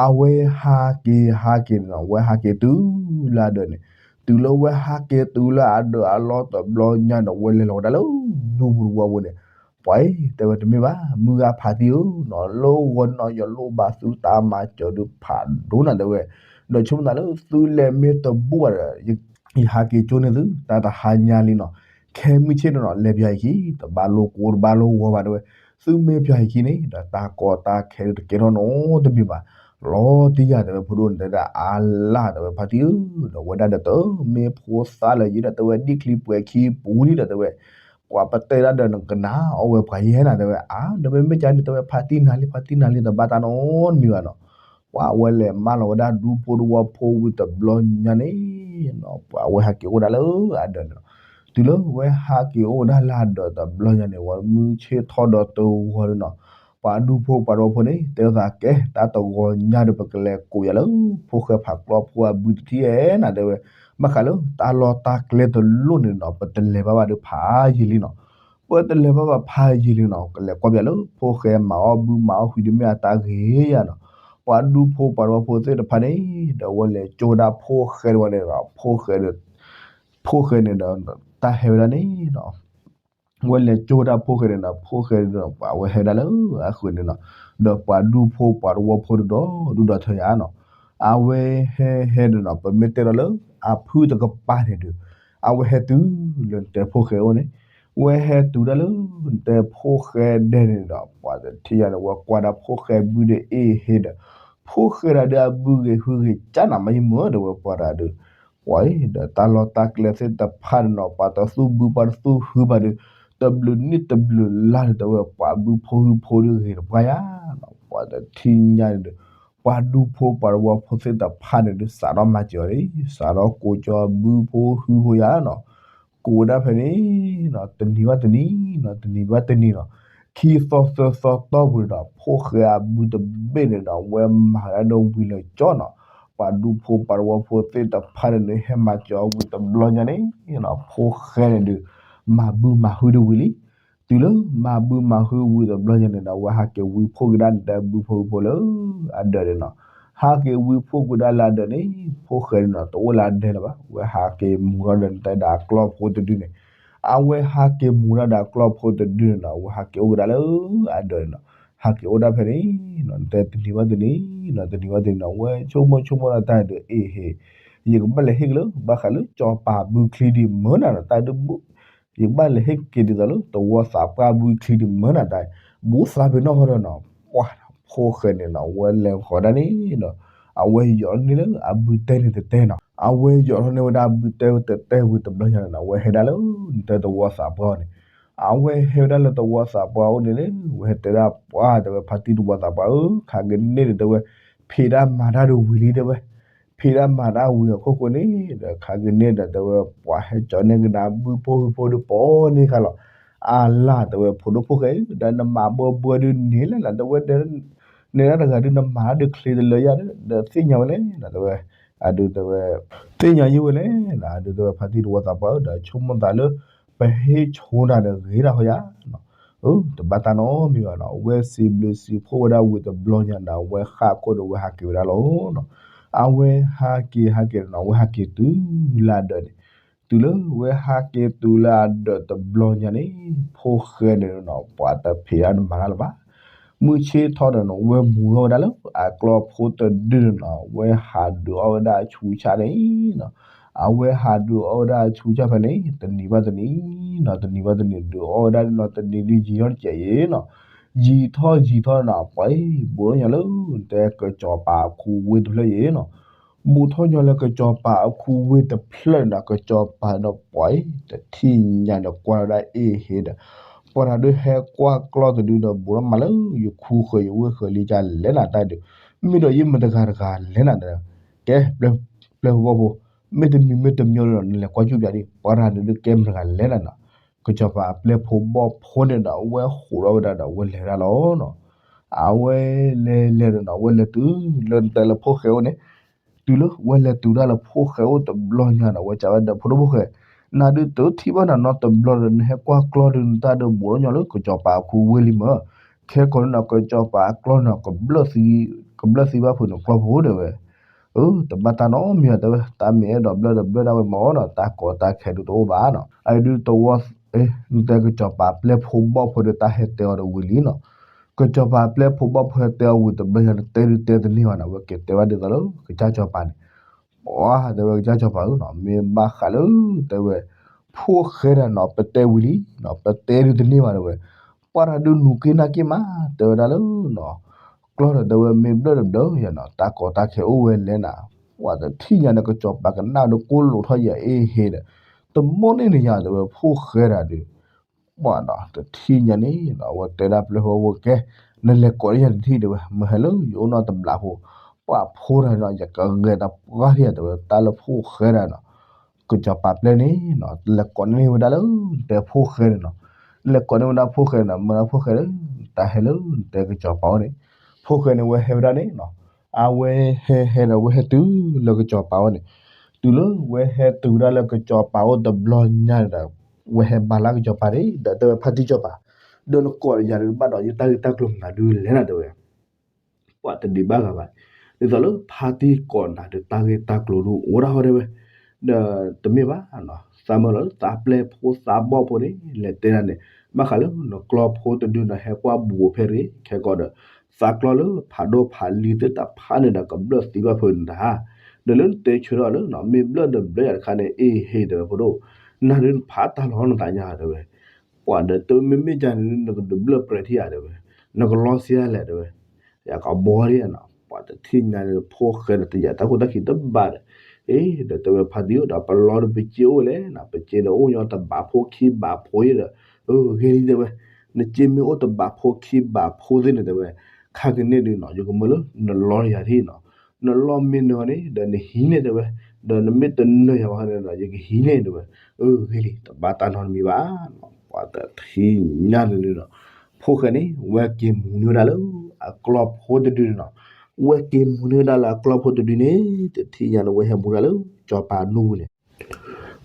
အဝဲဟးက့ၤဟးက့ၤနီၤ, ဝဲဟးက့ၤတုၤလၢအဒၢးန့ၣ်, တုၤလၢဝဲဟးက့ၤတုၤလၢအဒၢးအလီၢ်တဘျီညါဒီး ဝဲလဲၤလီၤဝဲဒၣ်လၢ ဒူပူၤတဝီပူၤန့ၣ်, ပှၤအံၤ တဲဝဲတမ့ၢ်ဘၣ် မုၢ်ဂၤဖးတံၢ်ဧၢနီၤ, လၢဂီၤနီၤ ယလိၣ်ဘၣ်သုတၢ်မၤစၢၤဒုးဖးဒိၣ်နၤတဲဝဲ, ဒီးဆိကမိၣ်သးလၢသုလဲၤမ့ၢ်တဘူၣ်ဘၣ်ဒီး ယဟးက့ၤကၠိန့ၢ်သု တၢ်တဟါညါလံနီၤ, ခဲမုၢ်ဆ့ၣ်န့ၣ်နီၤ လဲၤပၠးယခံ တဘၣ်လိၣ်ကိးတဘၣ်လိၣ်ဂီၤဘၣ်တဲဝဲ, သုမ့ၢ်ပၠးယခံန့ၣ် ဒီးတၢ်ကီတၢ်ခဲဒုးတကဲထီၣ်နီတမံၤဘၣ်, လီၤတံၢ်ယၤတဲဝဲ ဖိဒိၣ်န့ၣ်တဲဒၣ်အါလၢ်တဲဝဲ ဖါတံၢ်ဧၢ, ဒီးဝဲဒၣ်ဒီးတမ့ၢ်ဖိသၣ်လၢၤယံၤဒီးတဲဝဲ ဒ်ချံပှဲၤခံပူၤလံဒီးတဲဝဲ ပှၤပတဲဒၣ်ဒီးနကနၣ်အီၣ်ဝဲပှၤယဲနၤတဲဝဲ, အါ ဒီးမ့မ့ၢ်ကန့ၣ်တဲဝဲ ဖါတံၢ်နၤလံ ဖါတံၢ်နၤလံ တဘၣ်တၢ်နီတမံၤဘၣ်နီၤ, ပှၤဝဲလဲၤမၢလီၤဝဲဒၣ်ဒူဖိတဝီဖိဝံၤတဘျီညါန့ၣ်နီၤ, ပှၤဝဲဟးက့ၤအိၣ်ဝဲဒၣ်လၢအဒၢးန့ၣ်နီၤ, တုၤလၢဝဲဟးက့ၤအိၣ်ဝဲဒၣ်လၢအဒၢးတဘျီညါန့ၣ် ဝဲမုၢ်ဆ့ၣ်ထီၣ်ဒီးတဂီၤန့ၣ်နီၤ, ပှၤဒူဖိပှၤတဝီဖိန့ၣ် တဲသးကဲ တၢ်တဂီၤညါဒီး ပကလဲၤကိးယၤလၢ ဖိၣ်ဃဲဖးကျီဖိအဘုတထံၣ်ဧဲနၤတဲဝဲ, ဘၣ်ဃးလၢတၢ်လီၢ်တၢ်ကျဲတလိၣ်န့ၣ်နီၤ ပတလဲၤဘၣ်ဘၣ်ဒီးဖးယံာ်လံနီၤ, ပတလဲၤဘၣ်ဘၣ်ဖးယံာ်လံနီၤ ကလဲၤကွၢ်ပၠးလၢ ဖိၣ်ဃဲမၤအီၣ်ဘုမၤအီၣ်ဟံးဒုးမ့ၢ်အတၢ်ဂ့ၤယၤနီၤ, ပှၤဒူဖိပှၤတဝီဖိသ့ၣ်တဖၣ်န့ၣ် ဒီးဝဲလဲၤကၠိဝဲဒၣ်ဖိၣ်ဃဲတဝီန့ၣ်ဒီး ဖိၣ်ဃဲဒီး ဖိၣ်ဃဲန့ၣ်ဒီး တၢ်ဟဲဝဲဒၣ်န့ၣ်နီၤ ဝဲလဲၤကၠိဝဲဒၣ်ဖိၣ်ဃဲန့ၣ်ဒီး ဖိၣ်ဃဲဒီး ပှၤဝဲဟဲဒၣ်လၢအဃုာ်န့ၣ်နီၤ, ဒီးပှၤဒူဖိပှၤတဝီဖိဒီး ဒူဒီးထၢယၤနီၤ, အဝဲဟဲဟဲဒီးနီၤ ပမ့ၢ်တဲဒီးလၢ အဖုၣ်တကပၤန့ၣ်ဒီး အဝဲဟဲတုၤလၢနတဲဖိၣ်ဃဲအိၣ်န့ၣ်, ဝဲဟဲတုၤဒၣ်လၢ နတဲဖိၣ်ဃဲဒဲးန့ၣ်ဒီး ပှၤတထံၣ်ယၤန့ၣ် ဝဲကွၢ်ဒၣ်ဖိၣ်ဃဲဘုဒီးအ့ၣ်ဟ့ဒီး ဖိၣ်ဃဲဒၣ်ဒုးအဘုဂ့ၤဟုဂ့ၤကၢ်နၤမ့ၢ်ယမုၢ်တဲဝဲပှၤဒၣ်ဒုး ပှၤအံၤဒီးတၢ်လီၢ်တၢ်ကျဲသ့ၣ်တဖၣ်န့ၣ်နီၤ ပှၤတသူၣ်ဘုပှၤတသူၣ်ဟုဘၣ်ဒီး တဘျုးနံၣ်တဘျုးလါန့ၣ်တဲဝဲ ပှၤဘုဖိဟုဖိဒီးဂ့ၤတပှၢ်ယၤနီၤ ပှၤတထံၣ်ညါန့ၣ်ဒီး ပှၤဒူဖိပှၤတဝီဖိသ့ၣ်တဖၣ်န့ၣ်ဒီး စးထီၣ်မၤစၢၤအီၤလံ စးထီၣ်ကိးကၠီဘုဖိဟုဖိယၤနီၤ ကိးဝဲဒၣ်ဖဲန့ၣ်နီၤ တနံၤဘၣ်တနံၤနီၤ တနံၤဘၣ်တနံၤနီၤ ခံသီသၢသီတီၢ်ပူၤန့ၣ်ဒီး ဖိၣ်ဃဲအဘုတဘ့ၣ်န့ၣ်ဒီး ဝဲမၤဝဲဒၣ်ဒီးဝံၤလၢာ်ကၠီနီၤ ပှၤဒူဖိပှၤတဝီဖိသ့ၣ်တဖၣ်န့ၣ်ဒီး ဟဲမၤစၢၤအီၤဝံၤတဘျီညါန့ၣ်နီၤ ဖိၣ်ဃဲန့ၣ်ဒီး မၤဘုမၤဟုဒီးဝံၤလံ တုၤလၢမၤဘုမၤဟုဝံၤတဘျီညါန့ၣ်ဒီး အဝဲဟးက့ၤဝံဖှိၣ်က့ၤဒၣ်နတဲဘုဖိဟုဖိလၢအဒၢးန့ၣ်နီၤ ဟးက့ၤဝံဖှိၣ်ကွံာ်ဒၣ်လၢအဒၢးန့ၣ် ဖိၣ်ဃဲန့ၣ်နီၤ တအိၣ်လၢအဒဲလၢၤဘၣ် ဝဲဟးက့ၤမူၤထီၣ်ဒီးနတဲဒၣ်အကျီၢ်ဖိတဒုန့ၣ် အဝဲဟးက့ၤမူၤထီၣ်ဒီးအကျီၢ်ဖိတဒုန့ၣ်နီၤ အဝဲဟးက့ၤအိၣ်က့ၤဒၣ်လၢအဒၢးန့ၣ်နီၤ ဟးက့ၤအိၣ်ဒၣ်ဖဲန့ၣ်နီၤ နတဲတနံၤဘၣ်တနံၤနီၤ တနံၤဘၣ်တနံၤနီၤ ဝဲဆိကမိၣ်ဆိကမိၣ်လၢတၢ်ဒီး အ့ၣ်ဟ့ၣ် ယကဘၣ်လဲၤဟ့ၣ်က့ၤလၢ ဘၣ်ဃးလၢကၠီၤပၤဘုချံဒံးမၢနၤနီၤ တၢ်ဒုး ယကဘၣ်လဲၤဟ့ၣ်က့ၤဒ်သိးလၢ သဝီသးပှၢ်ဘုချံဒံးမၢနၤတၢ် ဘူးသးပ့ၤနီၣ်ဃီဒီးနီၤ ပှၤဖိၣ်ဃဲန့ၣ်နီၤ ဝဲလဲၤဃီၤဒၣ်န့ၣ်ဒီး အဝဲယီၤန့ၢ်လၢအဘုတဲန့ၣ်တတဲနီၤ အဝဲယီၤထီၣ်န့ၢ်ဝဲဒၣ်အဘုတဲဝဲတတဲဝံၤတဘျီညါန့ၣ်နီၤ အဝဲဟဲဒၣ်လၢ နတဲသဝီသးပှၢ်အအိၣ်န့ၣ် အဝဲဟဲဝဲဒၣ်လၢသဝီသးပှၢ်အအိၣ်န့ၣ် ဝဲဟဲတဲဒၣ်ပှၤတဲဝဲဖါတံၢ်သဝီသးပှၢ်ဧၢ ခါကန့ၣ်န့ၣ်တဲဝဲ ဖံးတၢ်မၤတၢ်ဒီးဝံၤလံတဲဝဲ ဖံးတၢ်မၤတၢ်ဝံၤအခိၣ်ဃိန့ၣ် ဒီးခါကန့ၣ်ဒီးတဲဝဲ ပှၤဟဲကၠီၤန့ၢ်ကဒါဘုဖိဟုဖိဒီးပိာ်န့ၢ်ခါလီၤ အလၢ်တဲဝဲ ဖိဒိၣ်ဖိၣ်ဃဲဧၢ ဒီးနမၤဘၢဘၢဒုးန့ၣ်လဲၣ်နီၤ တဲဝဲ နဲဒၣ်တဂၤဒုးနမၤတၢ်ဒုးချ့တလၢယၤဒီး သ့ၣ်ညါဝဲလဲၣ်နီၤ တဲဝဲ အဒုးတဲဝဲ သ့ၣ်ညါယံၤဝဲလဲၣ်နီၤ အဒုးတဲဝဲဖါတံၢ်သဝီသးပှၢ်ဧၢ ဒီးဆိကမိၣ်သးလၢ ပဟ့ၣ်ဆိနၤဒီးဂ့ၤဒၣ်ဃီယၤနီၤ အၢ တဘၣ်တၢ်နီတမံၤဘၣ်နီၤ အဝဲစံးဘျုးစံးဖှိၣ်ဝဲဒၣ်ဝံၤတဘျီညါဒီး အဝဲဃၣ်ခိၣ်ဒီးဝဲဟးက့ၤဝဲဒၣ်လီၤနီၤ အဝဲဟးက့ၤဟးက့ၤနီၤ အဝဲဟးက့ၤတုၤလၢအဒၢးန့ၣ် တုၤလၢဝဲဟးက့ၤတုၤလၢအဒၢးတဘျီညါန့ၣ် ဖိၣ်ဃဲန့ၣ်နီၤ ပှၤတဖံးတၢ်မၤတၢ်လၢၤဘၣ် မုၢ်ဆ့ၣ်ထီၣ်ဒီးနီၤ ဝဲမူၤထီၣ်ဝဲဒၣ်လၢအကျီၢ်ဖိတဒုန့ၣ်နီၤ ဝဲဟးဒုးအီၣ်ဝဲဒၣ်အဆူးဆၣ်န့ၣ်နီၤ အဝဲဟးဒုးအီၣ်ဝဲဒၣ်အဆူးဆၣ်ဖဲန့ၣ် တနံၤဘၣ်တနံၤနီၤ တနံၤဘၣ်တနံၤ ဒုးအီၣ်ဝဲဒၣ်နီၤ တနံၤဒုးယံာ်ထီၣ်တစဲးအံၤနီၤ ယံာ်ထီၣ်ယံာ်ထီၣ်နီၤ ပှၤအံၤ ဘူးထီၣ်ညီလၢ တဲကစီၤပၤအခူဝ့ၢ်တဖျၢၣ်အံၤနီၤ ဘူးထီၣ်ညီလၢကစီၤပၤအခူဝ့ၢ်တဖျၢၣ်န့ၣ်ဒီး ကစီၤပၤဒီးပှၤအံၤ တထံၣ်ညါဒီးကွၢ်ဝဲဒၣ်အ့ၣ်ဟ့ဒီး ပှၤတၢ်ဒုးဟဲကွၢ်ကျီၢ်တဒုဒီး ဘူးထီၣ်မးလၢယခူဃၢၤယဝ့ၢ်ဃၢၤလံကလဲၣ်နၤတၢ်ဒုး မ့ၢ်ဒီးယမ့ၢ်တဂၤတဂၤလဲၣ်နၤတၢ် ကဲ ပျဲၢ်ဖိဘီၣ်ဖိ မ့တမံၤမ့တမံၤဒီး နလဲၤကွၢ်ကူၣ်ပၠးဒံး ပှၤတဂၤန့ၣ်ဒုးကဲမတၤတဂၤလဲၣ်နၤနီၤ. ကစီၤပၤအပျဲၢ်ဖိဘီၣ်ဖိန့ၣ်ဒီး အဝဲဟးထီၣ်ဝဲဒၣ်ဒီး အဝဲလဲၤဝဲဒၣ်လီၤနီၤ. အဝဲလဲၤလဲၤဒီးနီၤ အဝဲလဲၤတုၤလၢနတဲလၢဖိၣ်ဃဲအိၣ်န့ၣ် တုၤလၢဝဲလဲၤတုၤဒၣ်လၢဖိၣ်ဃဲအိၣ်တဘျီညါဒီး အဝဲစံးဝဲဒၣ် ဖိဒိၣ်ဖိၣ်ဃဲ, နၤဒုးတထံၣ်ဘၣ်နၤနီတဘျီဒီး နဟဲကွၢ်ကျီဒီး နတၢ်ဒုးဘူးထီၣ်ညီလၢကစီၤပၤအခိဝ့ၢ်လံမး. ခဲကီးန့ၣ်နီၤ ကစီၤပၤအကျီန့ၣ် ကဘျၢၣ်သံဘၣ်ဖုးနကျီဖိတဲဝဲ. အၢ တဘၣ်တၢ်နီတမံၤဘၣ်တဲဝဲ, တၢ်မ့ၢ်အဲၣ်ဒိးဘျၢၣ်ဒီးဘျၢၣ်ဒၣ်ဝဲမးနီၤ, တၢ်ကီတၢ်ခဲဒုးတအိၣ်ဘၣ်နီၤ. အဒုးတဝီ နတဲကစီၤပၤပျဲၢ်ဖိဘီၣ်ဖိဒီး တၢ်ဟဲတဲအီၤဒီးဝံၤလံနီၤ. ကစီၤပၤပျဲၢ်ဖိဘီၣ်ဖိဟဲတဲအီၤဝံၤတဘျီညါန့ၣ် တဲဒုးတဲတန့ၢ်ဘၣ်နီၤ, အဝဲက့ၤတဲဘၣ်ဒ်သိးလၢကစၢ်စီၤပၤန့ၣ် ပှၤတဲဝဲကစၢ်စီၤပၤဧၢနီၤ, မ့ၢ်ဘၣ်ဃးလၢတဲဝဲ ဖိၣ်ဃဲဒၣ်နီၤ ပတဲဝံၤလံနီၤ, ပတဲဒုးတန့ၢ်ဘၣ်တဲဝဲ. ပှၤတၢ်ဒုးနူၤက့ၤနၢ်က့ၤမး တဲဝဲဒၣ်လၢနီၤ, ကျီၢ်ဒီးတဲဝဲမ့ၢ်ဘျၢၣ်ဒီးဘျၢၣ်ယၤနီၤ, တၢ်ကီတၢ်ခဲအိၣ်ဝဲလဲၣ်နၤ. ပှၤတထံၣ်ညါန့ၣ် ကစီၤပၤကနၣ်ဒီးကိၣ်လိာ်ထီၣ်ယၤအ့ၣ်ဟ့ဒီး တမီၢ်န့ၢ်န့ၣ်ယၤတဲဝဲ ဖိၣ်ဃဲဒၣ်ဒုး ပှၤနီၤ တထံၣ်ညါန့ၣ်နီၤ အဝဲတဲဒၣ်ပျဲၢ်ဖိဘီၣ်ဖိကဲ နလဲၤကိးန့ၢ်ယၤတထံၣ်တဲဝဲ, မ့ၢ်ဟဲလၢယအိၣ်နီတဘျီဖိ ပှၤဖိတဂၤနီၤ ယကဂဲၤတပှၢ်ထံၣ်ယၤတဲဝဲ, တၢ်လၢဖိၣ်ဃဲဒၣ်နီၤ ကစီၤပၤပျဲၢ်န့ၣ်နီၤ လဲၤကိးန့ၢ်ဝဲဒၣ်လၢ နတဲဖိၣ်ဃဲန့ၣ်နီၤ, လဲၤကိးန့ၢ်ဝဲဒၣ်ဖိၣ်ဃဲန့ၣ် မၢဒၣ်ဖိၣ်ဃဲလၢ တၢ်ဟဲလၢနတဲကစီၤပၤအအိၣ်န့ၣ်, ဖိၣ်ဃဲန့ၣ် ဝဲဟဲဝဲဒၣ်န့ၣ်နီၤ, အဝဲဟဲဟဲဒီး ဝဲဟဲတုၤလၢကစီၤပၤအအိၣ်န့ၣ်, တုၤလၢဝဲဟဲတုၤဝဲဒၣ်လၢကစီၤပၤအအိၣ်တဘျီညါန့ၣ်ဒီး ဝဲဟဲဘါလၢကစီၤပၤန့ၣ် ဒီးတဲဝဲဖါတံၢ်စီၤပၤ, ဒီးနကိးယၤဒုးဘၣ်ဒီး ယတၢ်ဂ့ၢ်တၢ်ကျိၤမနုၤဒုးလဲၣ်နၤတဲဝဲ ပှၤတဒံးဘၣ်ဂၤဘၣ်, ဒ်သိးလၢဖါတံၢ်ကိးနၤဒီး တၢ်ဂ့ၢ်တၢ်ကျိၤဒုးအိၣ်ဒၣ်ဟီတဲဝဲ, ဒီးတမ့ၢ်ဘၣ်နီၤ သးမၢလီၤလၢသးပျဲၢ်ဖိသးဘီၣ်ဖိန့ၣ် လဲၤတဲဒၣ်န့ၣ် ဘၣ်ဃးလၢနကျီၢ်ဖိတဒုန့ၣ် ဟဲကွၢ်ဘူးဖဲရ့ၣ် ခဲကီးဒီး သးကျီၢ်လၢဖးဒိၣ်ဖးလံၤသ့ၣ်တဖၣ်န့ၣ်ဒီး ကဘျၢၣ်သံဘၣ်ဖုးနတၢ်, ဒီးလၢနတဲဆၢထၢၣ်လၢ မ့ၢ်ဘျၢၣ်ဒီးဘျၢၣ်ယၤတခါန့ၣ် အ့ၣ်ဟ့ၣ်တဲဝဲဖိဒိၣ်, နၤဒုးနဖးတၢ်လီၤနသးညါတဲဝဲ ပှၤဒီးတမ့မ့ၢ်ကန့ၣ် နကဒုးဘျၢၣ်ပြဲၤထံၣ်ဧါတဲဝဲ, နကလီစ့ဧါလဲၣ်တဲဝဲ, ယကဘီဒံးနီၤ, ပှၤတထံၣ်ညါန့ၣ် ဖိၣ်ဃဲဒီးတယာ်တၢ်ခိၣ်တၢ်ခံတဘၣ်ဒီး, အ့ ဒီးတဲဝဲဖါတံၢ်ဧၢ ဒီးပလီၢ်ဒီးပစ့အိၣ်လဲၣ်နီၤ, ပစ့ဒီးအိၣ်ညီတဘးဖိခံဘးဖိယဲဒီး, အၢ ဂ့ၤလံတဲဝဲ, နစ့မ့ၢ်အိၣ်တဘးဖိခံဘးဖိသ့ၣ်န့ၣ်တဲဝဲ, ခါကန့ၣ်ဒုးနီၤ ယကမၢလၢနလီယၤထံၣ်နီၤ, နလီမ့ၢ်နၢၤန့ၣ် ဒီးနဟံးန့ၢ်တဲဝဲ, ဒီးနမ့ၢ်တနၢၤယၤဘၣ်န့ၣ်ဒီး ယကဟံးန့ၢ်တဲဝဲ, အၢ ဂ့ၤလံ တဘၣ်တၢ်နီတမံၤဘၣ် ပှၤတထံၣ်ညါန့ၣ်ဒီး ဖိၣ်ဃဲန့ၣ် ဝဲက့ၤမူၤန့ၢ်ဝဲဒၣ်လၢ အကျီၢ်ဖိတဒုန့ၣ်နီၤ, ဝဲက့ၤမူၤန့ၢ်ဝဲဒၣ်လၢအကျီၢ်ဖိတဒုန့ၣ် တထံၣ်ညါန့ၣ် ဝဲဟဲမူၤဒၣ်လၢစီၤပၤနူၢ်ပူၤန့ၣ်,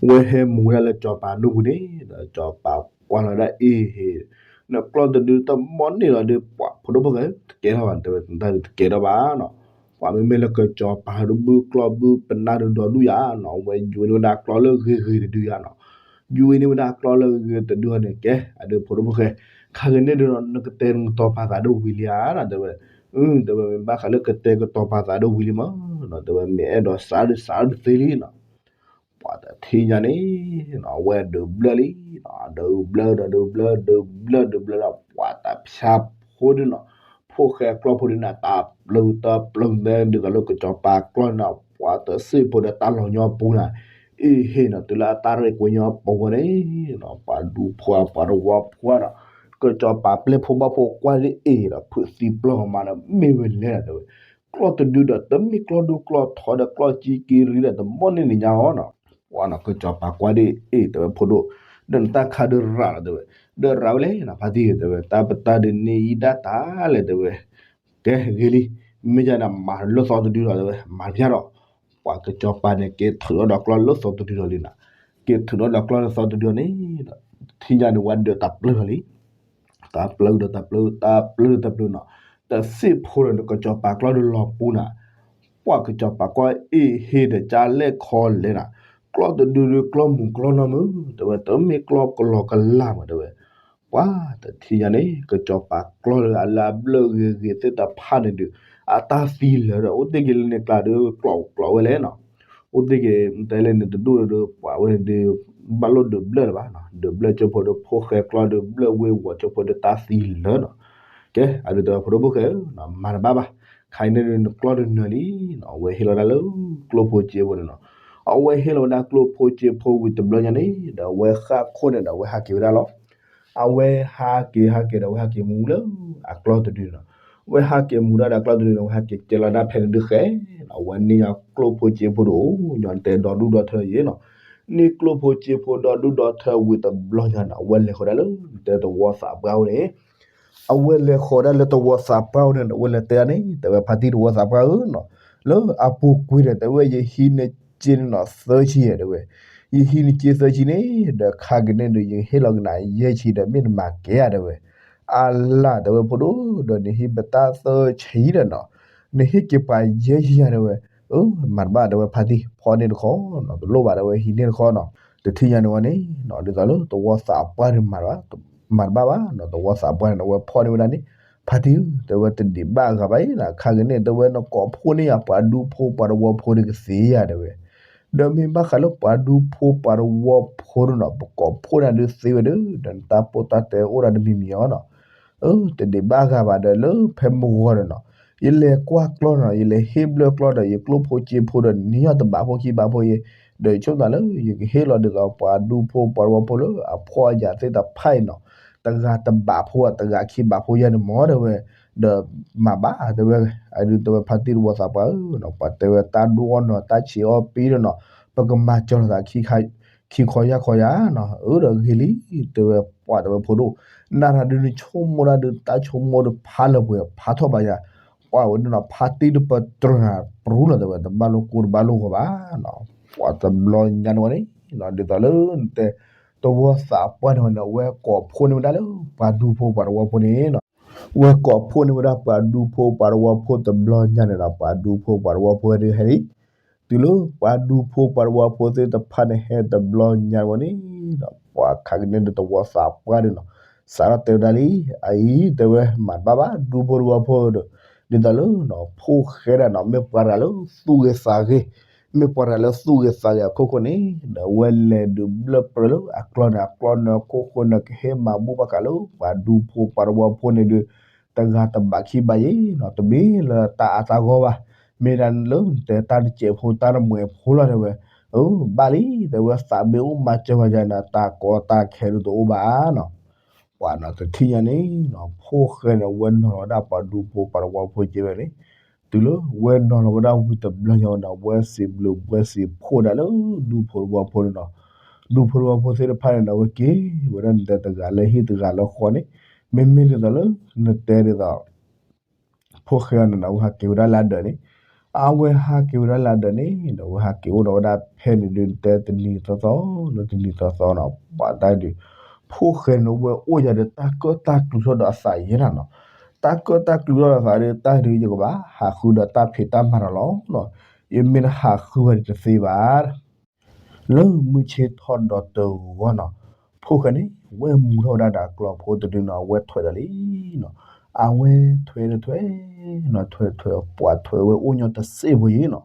ဝဲဟဲမူၤဝဲဒၣ်လၢစီၤပၤနူၢ်ပူၤန့ၣ် ဒီးစီၤပၤကွၢ်လီၤဒၣ်အ့ၣ်ဟ့ၣ်, နကျီၢ်တဒုတမီၢ်န့ၢ်လီၤဒီး ပှၤဖိဒိၣ်ဖိၣ်ဃဲ တကဲထီၣ်ဘၣ် တဲဝဲတၢ်တကဲထီၣ်ဘၣ်နီၤ, ပှၤမ့မ့ၢ်လၢကစီၤပၤဒုးဘုၣ်ကျီၢ်ဘုၣ်ပနၢ်ဒုးဒီဒူၣ်ယၤနီၤ, ဝဲယွၤန့ၢ်ဝဲဒၣ်ကျီၢ်လၢဂ့ၤဂ့ၤတဒုယၤနီၤ, ယွၤန့ၢ်ဝဲဒၣ်ကျီၢ်လၢဂ့ၤတဒုန့ၣ် ကဲ အဒုးဖိဒိၣ်ဖိၣ်ဃဲ, ခါကန့ၣ်ဒုးနီၤ နကတဲနကတီၤပာ်သးဒိၣ်ဝံၤလံဧါနီၤ တဲဝဲ, အၢ တဲဝဲမ့ၢ်ဘၣ်ဃးလၢကတဲကတီၤပာ်သးဒိၣ်ဝံၤလံမးနီၤ တဲဝဲ မ့ၢ်အဲၣ်ဒိးစးဒုးစးဒုးသ့လံနီၤ, ပှၤတထံၣ်ညါန့ၣ်နီၤ အဝဲဒုးဘျၢၣ်လံနီၤ ဒုးဘျၢၣ်ဒီးဒုးဘျၢၣ် ဒုးဘျၢၣ်ဒုးဘျၢၣ်ဒီး ပှၤတဖၠါဖိဒုးနီၤ, ဖိၣ်ဃဲအကျီၢ်ဖိဒုးန့ၣ် တၢ်ပျုာ်တၢ်ပျုာ်သဲဒ်သိးလၢကစီၤပၤကျီၢ်န့ၣ်နီၤ ပှၤတစ့ၢ်ဖိဒီးတၢ်လီၤညီပူၤန့ၣ်, အ့ၣ်ဟ့ၣ်နီၤ တုၤလၢအတၢ်ရဲၣ်ကွံာ်ညီပူၤန့ၣ်နီၤ ပှၤဒူဖိပှၤတဝီဖိနီၤ, ကစီၤပၤပျဲၢ်ဖိဘီၣ်ဖိကွၢ်လၢအ့ၣ်ဒီး ဖုးသံပျီၢ်မးဒီး မ့ၢ်ဝဲလဲၣ်တဲဝဲ ကျီၢ်တဒုဒီး တမ့ၢ်ကျီၢ်ဒိၣ်ကျီၢ်ထီဒီးကျီၢ်ကံက့ၤရံဒီး တမီၢ်န့ၢ်န့ၣ်ညါအီၤနီၤ, ပှၤနီၤ ကစီၤပၤကွၢ်ဒ်အ့ၣ်တဲဝဲဖိဒိၣ်, ဒီးနတၢ်ခါဒုးရၤလီၤတဲဝဲ, ဒီးရၤဝဲလဲၣ်နီၤ ဖါတံၢ်တဲဝဲ တၢ်ပတၢ်ဒုးန့ၢ်အံၤဒၣ်တၢ်လဲၣ်တဲဝဲ, ကဲဂ့ၤလံ, မ့ၢ်ယၤန့ၣ် မၤလၢသီတဒုလီၤတဲဝဲ မၤဖျါဒီး, ပှၤကစီၤပၤန့ၣ် က့ၤထုးထီၣ်ဒီးကျီၢ်လၢသီတဒုလီၤလံနီၤ, က့ၤထုးထီၣ်ဒီးကျီၢ်လၢသီတဒုန့ၣ်, ထံၣ်ညါန့ၣ် ဝဲဒၢးတၢ်ပျုာ်လီၤလံ တၢ်ပျုာ်ဒီးတၢ်ပျုာ် တၢ်ပျုာ်ဒီးတၢ်ပျုာ်နီၤ, တစ့ၢ်ဖိဒီးကစီၤပၤကျီၢ်ဒုးလီၤပူၤနီၤ, ပှၤကစီၤပၤကွၢ်အ့ၣ်ဟ့ၣ်ဒီးကၢ်လဲၣ်ခီလဲၣ်နီၤ, ကျီၢ်တဒုဒုးကျီၢ်မုၢ်ကျီၢ်နီၢ်မုၢ် တဲဝဲ တမ့ၢ်ကျီၢ်ကလီၤကလၢ်မးတဲဝဲ, ပှၤတထံၣ်ညါန့ၣ် ကစီၤပၤကျီၢ်လၢအလၢအဘျၢၣ်ဂ့ၤဂ့ၤသ့ၣ်တဖၣ်န့ၣ်ဒုး အတၢ်သံလၢာ်ဒီး အိၣ်တ့ၢ်က့ၤလၢန့ၣ်ကျါဒီး ကျိးကျိးဝဲလဲၣ်နီၤ အိၣ်တ့ၢ်က့ၤ တဲလဲၣ်န့ၣ်တဒူၣ်ဒီး ပှၤဝဲန့ၣ်ဒီး ဘၣ်လိၣ်ဒုးဘျၢၣ်လၢၤဘၣ်နီၤ, ဒုးဘျၢၣ်ကၠိဖိဒီး ဖိၣ်ဃဲကျီၢ်ဒုးဘျၢၣ်ဝ့ၤဝီၤကၠိဖိဒီးတၢ်သံလၢာ်နီၤ, ကဲ အဒုးတဲဝဲဖိဒိၣ်ဖိၣ်ဃဲဧၢ, မၤတဘၣ်ဘၣ်, ခါအံၤန့ၣ်နကျီၢ်ဒုးနၢၤလံနီၤ, အဝဲဟ့ၣ်လီၤဝဲဒၣ်လၢကျိၣ်ဖိစ့ဖိန့ၣ်နီၤ, အဝဲဟ့ၣ်လီၤဝဲဒၣ်ကျိၣ်ဖိစ့ဖိဝံၤတဘျီညါန့ၣ် ဒီးအဝဲဃၣ်ခိၣ်န့ၣ်ဒီးအဝဲဟးက့ၤဝဲဒၣ်လီၤ အဝဲဟးက့ၤဟးက့ၤဒီး အဝဲဟးက့ၤမူလၢအကျီၢ်တဒုန့ၣ်နီၤ, အဝဲဟးက့ၤမူဒၣ်ဒီးအကျီၢ်တဒုန့ၣ် အဝဲဟးက့ၤကဲလီၤဒၣ်ဖဲန့ၣ်ဒုးဃဲ အဝဲန့ၢ်ညါကျိၣ်ဖိစ့ဖိတအိၣ်ညီ နတဲဒီဒူၣ်ဒီထၢယဲနီၤ, န့ၢ်ကျိၣ်ဖိစ့ဖိဒီဒူၣ်ဒီထၢဝံၤတဘျီညါန့ၣ် အဝဲလဲၤဃီၤဒၣ်လၢ နတဲသဝီသးပှၢ်အိၣ်န့ၣ် အဝဲလဲၤဃီၤဒၣ်လၢသဝီသးပှၢ်အိၣ်န့ၣ် အဝဲလဲၤတဲဒၣ်န့ၣ် တဲဝဲဖါတံၢ်သဝီသးပှၢ်ဧၢနီၤ, လၢအပူၤကွံာ်ဒီး တဲဝဲယဟံးန့ၢ်စ့န့ၣ်နီၤ သၢဆံယဲ တဲဝဲ, ယဟံးန့ၢ်စ့သၢဆံန့ၣ် ဒီးခါကန့ၣ်ဒီး ယဟ့ၣ်လီၤကနၤယဲၢ်ဆံဒီး မ့ၢ်နမၤကဲဧါ တဲဝဲ, အလၢ် တဲဝဲဖိဒိၣ် ဒီးနဟံးပတၢ်သၢဆံဒီးနီၤ နဟ့ၣ်က့ၤပှၤယဲၢ်ဆံယါ တဲဝဲ, အၢ မၤတဘၣ် တဲဝဲဖါတံၢ် ဖီၣ်န့ၢ်တခီနီၤ တလိၣ်ဘၣ် တဲဝဲဟံးန့ၢ်တခီနီၤ, တထံၣ်ညါန့ၣ်ဝဲန့ၣ်နီၤ ဒ်သိးလၢသဝီသးပှၢ်န့ၣ်မၤတဘၣ် မၤတဘၣ်ဘၣ်နီၤ သဝီသးပှၢ်န့ၣ် အဝဲဖီၣ်န့ၢ်ဝဲဒၣ်န့ၣ်, ဖါတံၢ်ဧၢ တဲဝဲတဒံးဘၣ်အဂၤဘၣ်အံၤနီၤ ခါကန့ၣ် တဲဝဲနကိးဖှိၣ်န့ၢ်ယၤပှၤဒူဖိပှၤသဝီဖိဒီးကသ့ဧါ တဲဝဲ ဒီးမ့ၢ်ဘၣ်ဃးလၢပှၤဒူဖိပှၤသဝီဖိဒၣ်နီၤ ပကိးဖှိၣ်န့ၢ်ဒုးသ့ဝဲဒီး ဒီးနတၢ်ပိၢ်တၢ်တဲအိၣ်ဒၣ်တမံၤမံၤအီၤနီၤ, အၢ တဒံးဘၣ်အဂၤဘၣ်ဒီးလၢဖဲမုၢ်ဂီၤဒီးနီၤ ယလဲၤကွၢ်ကျီနီၤ ယလဲၤဟ့ၣ်ဘျၢၣ်ကျီဒီး ယကျိၣ်ဖိစ့ဖိဒီးန့ၢ်ယီၤတဘးဖိခံဘးဖိယဲ, ဒီးယဆိကမိၣ်လၢ ယကဟ့ၣ်လီၤဒ်သိးပှၤဒူဖိပှၤသဝီဖိလၢအဖှီၣ်အယာ်သ့ၣ်တဖၣ်အံၤနီၤ, တဂၤတဘးဖိ တဂၤခံဘးဖိယဲန့ၣ်မၢ် တဲဝဲ, ဒီးမၤဘၣ် တဲဝဲ, အဒုးတဲဝဲဖါတံၢ်သဝီသးပှၢ်ဧၢနီၤ ပှၤတဲဝဲတၢ်ဒိၣ်အီၣ်နီၤ တၢ်ဆံးအီၣ်ပံဒီးနီၤ ပကမၤစၢၤလိာ်သး ခံခီယၢ်ခီယၤနီၤ အၢ ဒီးဂ့ၤလံ တဲဝဲပှၤတဲဝဲဖိဒိၣ်, နၤတၢ်ဒုးနဆိကမိၣ်တၢ်ဒုး တၢ်ဆိကမိၣ်ဒုးဖးလၢပှဲၤဖးထီၣ်ဘၣ်ယၤ, ပှၤဝဲဒၣ်နီၤ ဖါတံၢ်တပတြၢၤနၤပြူလီၤ တဲဝဲ တဘၣ်လိကိၢ်တဘၣ်လိဂီၤဘၣ်နီၤ, ပှၤတဘျီညါန့ၣ်ဝဲန့ၣ်နီၤ ဒ်သိးလၢနတဲ သဝီသးပှၢ်န့ၣ်ဝဲန့ၣ် အဝဲကိးဖှိၣ်န့ၢ်ဝဲဒၣ်လၢ ပှၤဒူဖိပှၤသဝီဖိန့ၣ်နီၤ ဝဲကိးဖှိၣ်န့ၢ်ဝဲဒၣ်ပှၤဒူဖိပှၤသဝီဖိတဘျီညါန့ၣ်ဒီး ပှၤဒူဖိပှၤသဝီဖိဟဲဒုးဟဲလံ, တုၤလၢပှၤဒူဖိပှၤသဝီဖိသ့ၣ်တဖၣ်န့ၣ် ဟဲတဘျီညါဝဲန့ၣ်ဒီး ပှၤခးကန့ၣ်ဒုးသဝီသးပှၢ်ဒုးနီၤ စးထီၣ်တဲဝဲဒၣ်လံ, အအံၤတဲဝဲမၤတဘၣ်ဘၣ် ဒူဖိသဝီဖိဒီး ဒ်သိးလၢနီၤ ဖိၣ်ဃဲဒၣ်နီၤ မ့ၢ်ပှၤတဂၤလၢသူၣ်ဂ့ၤသးဂ့ၤ, မ့ၢ်ပှၤတဂၤလၢသူၣ်ဂ့ၤသးဂ့ၤအခိၣ်ဃိန့ၣ် ဒီးအဝဲလဲၤဒုးဘျၢၣ်ပြၢလၢအကျီန့ၣ် အကျီန့ၣ်အခိၣ်ဃိန့ၣ် ကဟဲမၤဘူၣ်ဘၣ်ဃးလၢ ပှၤဒူဖိပှၤသဝီဖိန့ၣ်ဒုး တဂၤတဘးခံဘးယဲနီၤ တမ့ၢ်လၢတၢ်အါတၢ်ဂီၢ်ဘၣ်, မ့ၢ်ဒၣ်လၢနတဲတၢ်တစဲးဖိတၢ်တမှဲၤဖိလီၤ တဲဝဲ, အၢ ဘၣ်လံ တဲဝဲ သးမ့ၢ်အိၣ်မၤစၢၤဝဲယၤန့ၣ် တၢ်ကီတၢ်ခဲဒုးတအိၣ်ဘၣ်နီၤ, ပှၤနီၤ တထံၣ်ညါန့ၣ်နီၤ ဖိၣ်ဃဲန့ၣ် ဝဲနီၤလီၤဝဲဒၣ်ပှၤဒူဖိပှၤသဝီဖိကဲဝဲန့ၣ်, တုၤလၢဝဲနီၤလီၤဝဲဒၣ်ဝံၤတဘျီညါဝဲန့ၣ် အဝဲစံးဘျုးဘှဲစံးဖှိၣ်ဒၣ်လၢ ဒူဖိသဝီဖိန့ၣ်နီၤ, ဒူဖိသဝီဖိသ့ၣ်တဖၣ်န့ၣ်ဒီး အဝဲက့ၤဝဲဒၣ်နတဲတဂၤလၢဟံၣ်တဂၤလၢဃီန့ၣ်, မ့မ့ၢ်ဒ်သိးလၢ နတဲဒ်သိး ဖိၣ်ဃဲအံၤန့ၣ်ဒီး အဝဲဟးက့ၤဝဲဒၣ်လၢအဒၢးန့ၣ်, အဝဲဟးက့ၤဝဲဒၣ်လၢအဒၢးန့ၣ်ဒီး အဝဲဟးက့ၤအိၣ်ဒီးဝဲဒၣ်ဖဲန့ၣ်ဒုး နတဲတနံၤသီသီ လၢတနံၤသီသီနီၤ ပှၤတၢ်ဒုး ဖိၣ်ဃဲန့ၣ် အဝဲအိၣ်ယၤဒီးတၢ်ကၢၣ်တၢ်ကျူၤထီၣ်ဒီးအသးယဲနီၤနီၤ, တၢ်ကၢၣ်တၢ်ကျူၤထီၣ်ဒီးအသးဒီး တၢ်ဒုးယကဘၣ်ဟးဃုဒီးတၢ်ဖံးတၢ်မၤဒီးလီၤနီၤ, ယမ့ၢ်တဟးဃုဘၣ်ဒီးတသ့ဘၣ် လၢမုၢ်ဆ့ၣ်ထီၣ်ဒီးတဂီၢ်နီၤ, ဖိၣ်ဃဲန့ၣ် ဝဲမူထီၣ်ဝဲဒၣ်ဒီးကျီဖိတဒုနီၤ အဝဲထွဲဒီးလံနီၤ, အဝဲထွဲဒီးထွဲနီၤ ထွဲထွဲပှၤထွဲဝဲအိၣ်ညီတစ့ၢ်ဖိယံၤနီၤ,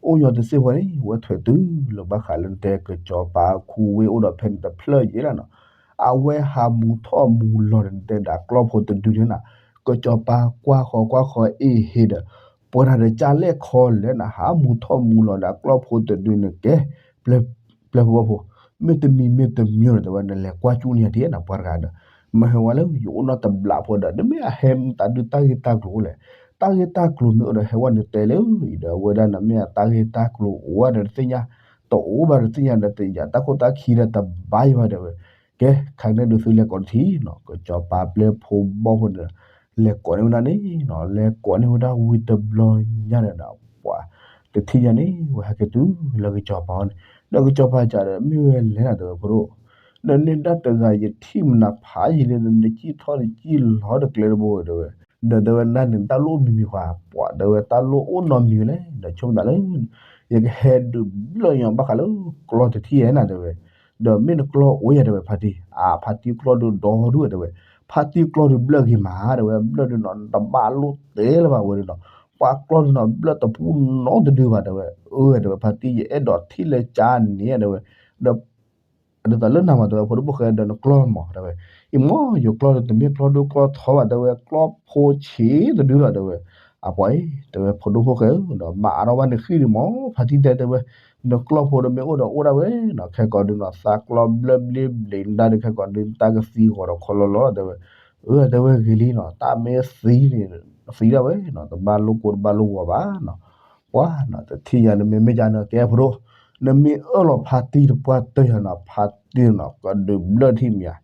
အိၣ်ညီတစ့ၢ်ဖိန့ၣ် ဝဲထွဲတုၤလၢဘၣ်ဃးလၢနတဲ ကစီၤပၤခူဝ့အိၣ်ဒီးဖဲန့ၣ်တဖျၢၣ်ယံၤလီၤနီၤ, အဝဲဟးမူထီၣ်မူလီၤဒီးနတဲဒၣ်ကျီဖိတဒုန့ၣ်နီၤ, ကစီၤပၤကွၢ်ဃီကွၢ်ဃီအ့ၣ်ဟ့ဒီး ပှၤတၢ်ဒီးကၢ်လဲၣ်ခီလဲၣ်နီၤ ဟးမူထီၣ်မူလီၤဒီးကျီဖိတဒုန့ၣ်ကဲ ပျဲၢ်ဖိဝီဖိ, မ့တမံၤမ့တမံၤဒီး တဲဝဲ နလဲၤကွၢ်ကၠူၣ်န့ၢ်ယၤဒ်နီၤ ပှၤတဂၤဒီး မ့ၢ်ဟဲဝဲလၢယအိၣ်နီတဘျီဖိဒီး နမ့ၢ်အဟဲမူတၢ်ဒုးတၢ်ဂ့ၢ်တၢ်ကျိၤလဲၣ်, တၢ်ဂ့ၢ်တၢ်ကျိၤမ့ၢ်အိၣ်ဒီးဟဲဝဲနတဲလၢအံၤဒီး အဝဲဒၣ်နမ့ၢ်အတၢ်ဂ့ၢ်တၢ်ကျိၤအိၣ်ဝဲဒီးတသ့ၣ်ညါ, တအိၣ်ဘၣ်ဒီးသ့ၣ်ညါဒီး တယာ်တၢ်ခိၣ်တၢ်ခံဒီးတဘၣ်ယၤဘၣ်တဲဝဲ, ကဲ ခါန့ၣ်ဒုးသုလဲၤကိးတထံၣ်နီၤ ကစီၤပၤပျဲၢ်ဖိဘီၣ်ဖိန့ၣ် လဲၤကိးန့ၢ်ဝဲဒၣ်န့ၣ်နီၤ လဲၤကိးန့ၢ်ဝဲဒၣ်ဝံၤတဘျီညါန့ၣ်ဒီး ပှၤတထံၣ်ညါန့ၣ် ဝဲဟဲက့ၤတုၤလၢကစီၤပၤအအိၣ်န့ၣ်, ဒီးကစီၤပၤစံးဒီး မ့ၢ်ဝဲလဲၣ်နီၤ တဲဝဲဖိဒိၣ်, ဒီးန့ၢ်ဒၣ်တဂၤယထံၣ်မနၤဖးယံာ်လံဒီး နစံၣ်ထီၣ်နစံၣ်လီၤတကျဲတဘိတဲဝဲ, ဒီးတဲဝဲ နၤန့ၣ် တၢ်လိၣ်မံၤမံၤဃီ ပှၤတဲဝဲ တၢ်လိၣ်အိၣ်နီတမံၤဝဲလဲၣ် ဒီးဆိကမိၣ်သးလၢ ယကဟဲဒုးဘျၢၣ်ညီဘၣ်ဃးလၢကျီတထံၣ်ဧါနီၤတဲဝဲ, ဒီးမ့ၢ်နကျီအိၣ်ယၤတဲဝဲဖါတံၢ်, အါ ဖါတံၢ်ကျီဒုးဒီဒူၣ်ဝဲတဲဝဲ, ဖါတံၢ်ကျီဒုးဘျၢၣ်ဂ့ၤမးတဲဝဲ, ဘျၢၣ်ဒုးနီၤ နတဘၣ်လိၣ်တဲလၢၤဘၣ်ဝဲဒုးနီၤ, ပှၤကျီဒုးနီၤ ဘျၢၣ်တပူၤနီတဒုဘၣ်တဲဝဲ, အၢ တဲဝဲ ဖါတံၢ် ယအဲၣ်ဒိးထံၣ်လၢကၢန့ၣ်တဲဝဲ, ဒီး ဒ်သိးလၢနၤမးတဲဝဲ ဖိဒိၣ်ဖိၣ်ဃဲဒီးနကျီမးတဲဝဲ, အံၤမ့ၢ်ယကျီဒုး တမ့ၢ်ကျီဒိၣ်ကျီထီဘၣ်တဲဝဲ ကျီဖိဆံးတဒုလီၤတဲဝဲ, အပှၤအံၤ တဲဝဲ ဖိဒိၣ်ဖိၣ်ဃဲဧၢ ဒီးမၤအါထီၣ်ဘၣ်နဃံၣ်ဒံးမး ဖါတံၢ်တဲတဲဝဲ, နကျီဖိဒီးမ့ၢ်အိၣ်ဒီးအိၣ်ဒၣ်ဝဲနီၤ ခဲကိာ်ဒုးနီၤ သးကျီဘျၢၣ်ဘျ့ဘျ့းနဒၣ်ဒီး ခဲကိာ်ဒုးတၢ်ကသံဂီၤဒီးခီလီလီၤတဲဝဲ, အၢ တဲဝဲဂ့ၤလံနီၤ တၢ်မ့ၢ်သံန့ၣ် သံဒၣ်ဝဲနီၤ တဘၣ်လိၣ်ကိၢ်တဘၣ်လိၣ်ဂီၤဘၣ်နီၤ, ပှၤနီၤ တထံၣ်ညါနမ့ၢ်မ့ၢ်ကန့ၣ် ကဲဖိဒိၣ်, နမ့ၢ်အၢၣ်လီၤဖါတံၢ်တပှၢ်တၢၢ်ယၤနီၤ ဖါတံၢ်နီၤ ကဒုးဘျၢၣ်ထံၣ်မ့ၢ်ဧါ.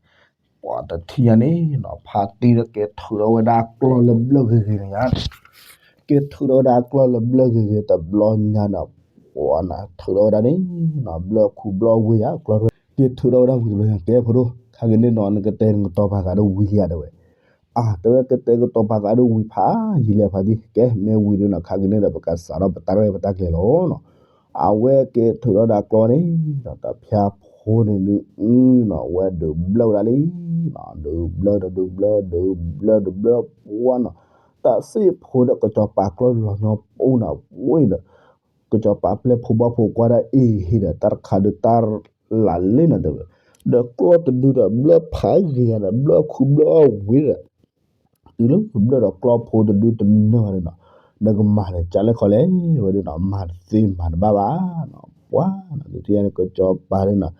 ပှၤတထံၣ်ညါန့ၣ်နီၤ ဖါတံၢ်ဒီးကဲထုးထီၣ်ဝဲဒၣ်အကျီၢ်လၢဘျၢၣ်ဂ့ၤဂ့ၤန့ၣ်ညါ ကဲထုးထီၣ်ဝဲဒၣ်အကျီၢ်လၢဘျၢၣ်ဂ့ၤဂ့ၤတဘျီညါဒီး ပှၤနီၤ ထုးထီၣ်ဝဲဒၣ်န့ၣ်နီၤ ဘျၢၣ်ခူဘျၢၣ်ဝ့ၢ်ယၤ အကျီၢ် ကဲထုးထီၣ်ဝဲဒၣ်ဝံၤတဘျီညါ ကဲဖိဒိၣ် ခါက့ၤန့ၣ်နီၤ နကတဲနကတီၤပာ်သးဒီးဝံၤလံဧါ တဲဝဲ. အါ တဲဝဲ ကတဲကတီၤပာ်သးဒီးဝံၤဖးယံာ်လံဖါတံၢ် ကဲမ့ၢ်ဝံၤဒီးနီၤ ခါက့ၤန့ၣ်ဒီး ပကစးထီၣ်ပတၢ်ရဲၣ်ပတၢ်ကျဲၤလီၤနီၤ. အဝဲကဲထုးထီၣ်ဒၣ်ကျီၢ်န့ၣ်ဒီး တၢ်ဖၠါဖိန့ၣ်ဒုး အုနီၤ ဝဲဒုးဘျၢၣ်ဝဲဒၣ်လံနီၤ ဒုးဘျၢၣ်ဒီးဒုးဘျၢၣ် ဒုးဘျၢၣ်ဒုးဘျၢၣ် ပှၤနီၤ တၢ်စ့ၢ်ဖိဒီးကစီၤပၤကျီၢ်လီၤညီပူၤနီၤ ဝ့ၢ်ဒီး ကစီၤပၤပျဲၢ်ဖိဘီၣ်ဖိကွၢ်ဒၣ်အ့ၣ်ဟ့ဒီး တၢ်တခါဒုးတၢ်လၢ်လ့နီၤ တဲဝဲ, ဒီးကျီၢ်တဒုဒီးဘျၢၣ်ဖးဂ့ၤယၤဒီး ဘျၢၣ်ခူဘျၢၣ်ဝ့ၢ်ဒီး တုၤလၢဘျၢၣ်ဒီးကျီၢ်ဖိတဒုတနၢၤဘၣ်န့ၣ်နီၤ, နကမၤန့ၣ်ကလဲၣ်ခီလဲၣ် ဝဲဒၣ်နီၤ မၤတသ့မၤတဘၣ်ဘၣ်နီၤ, ပှၤနီၤ တထံၣ်ညါန့ၣ် ကစီၤပၤန့ၣ်နီၤ,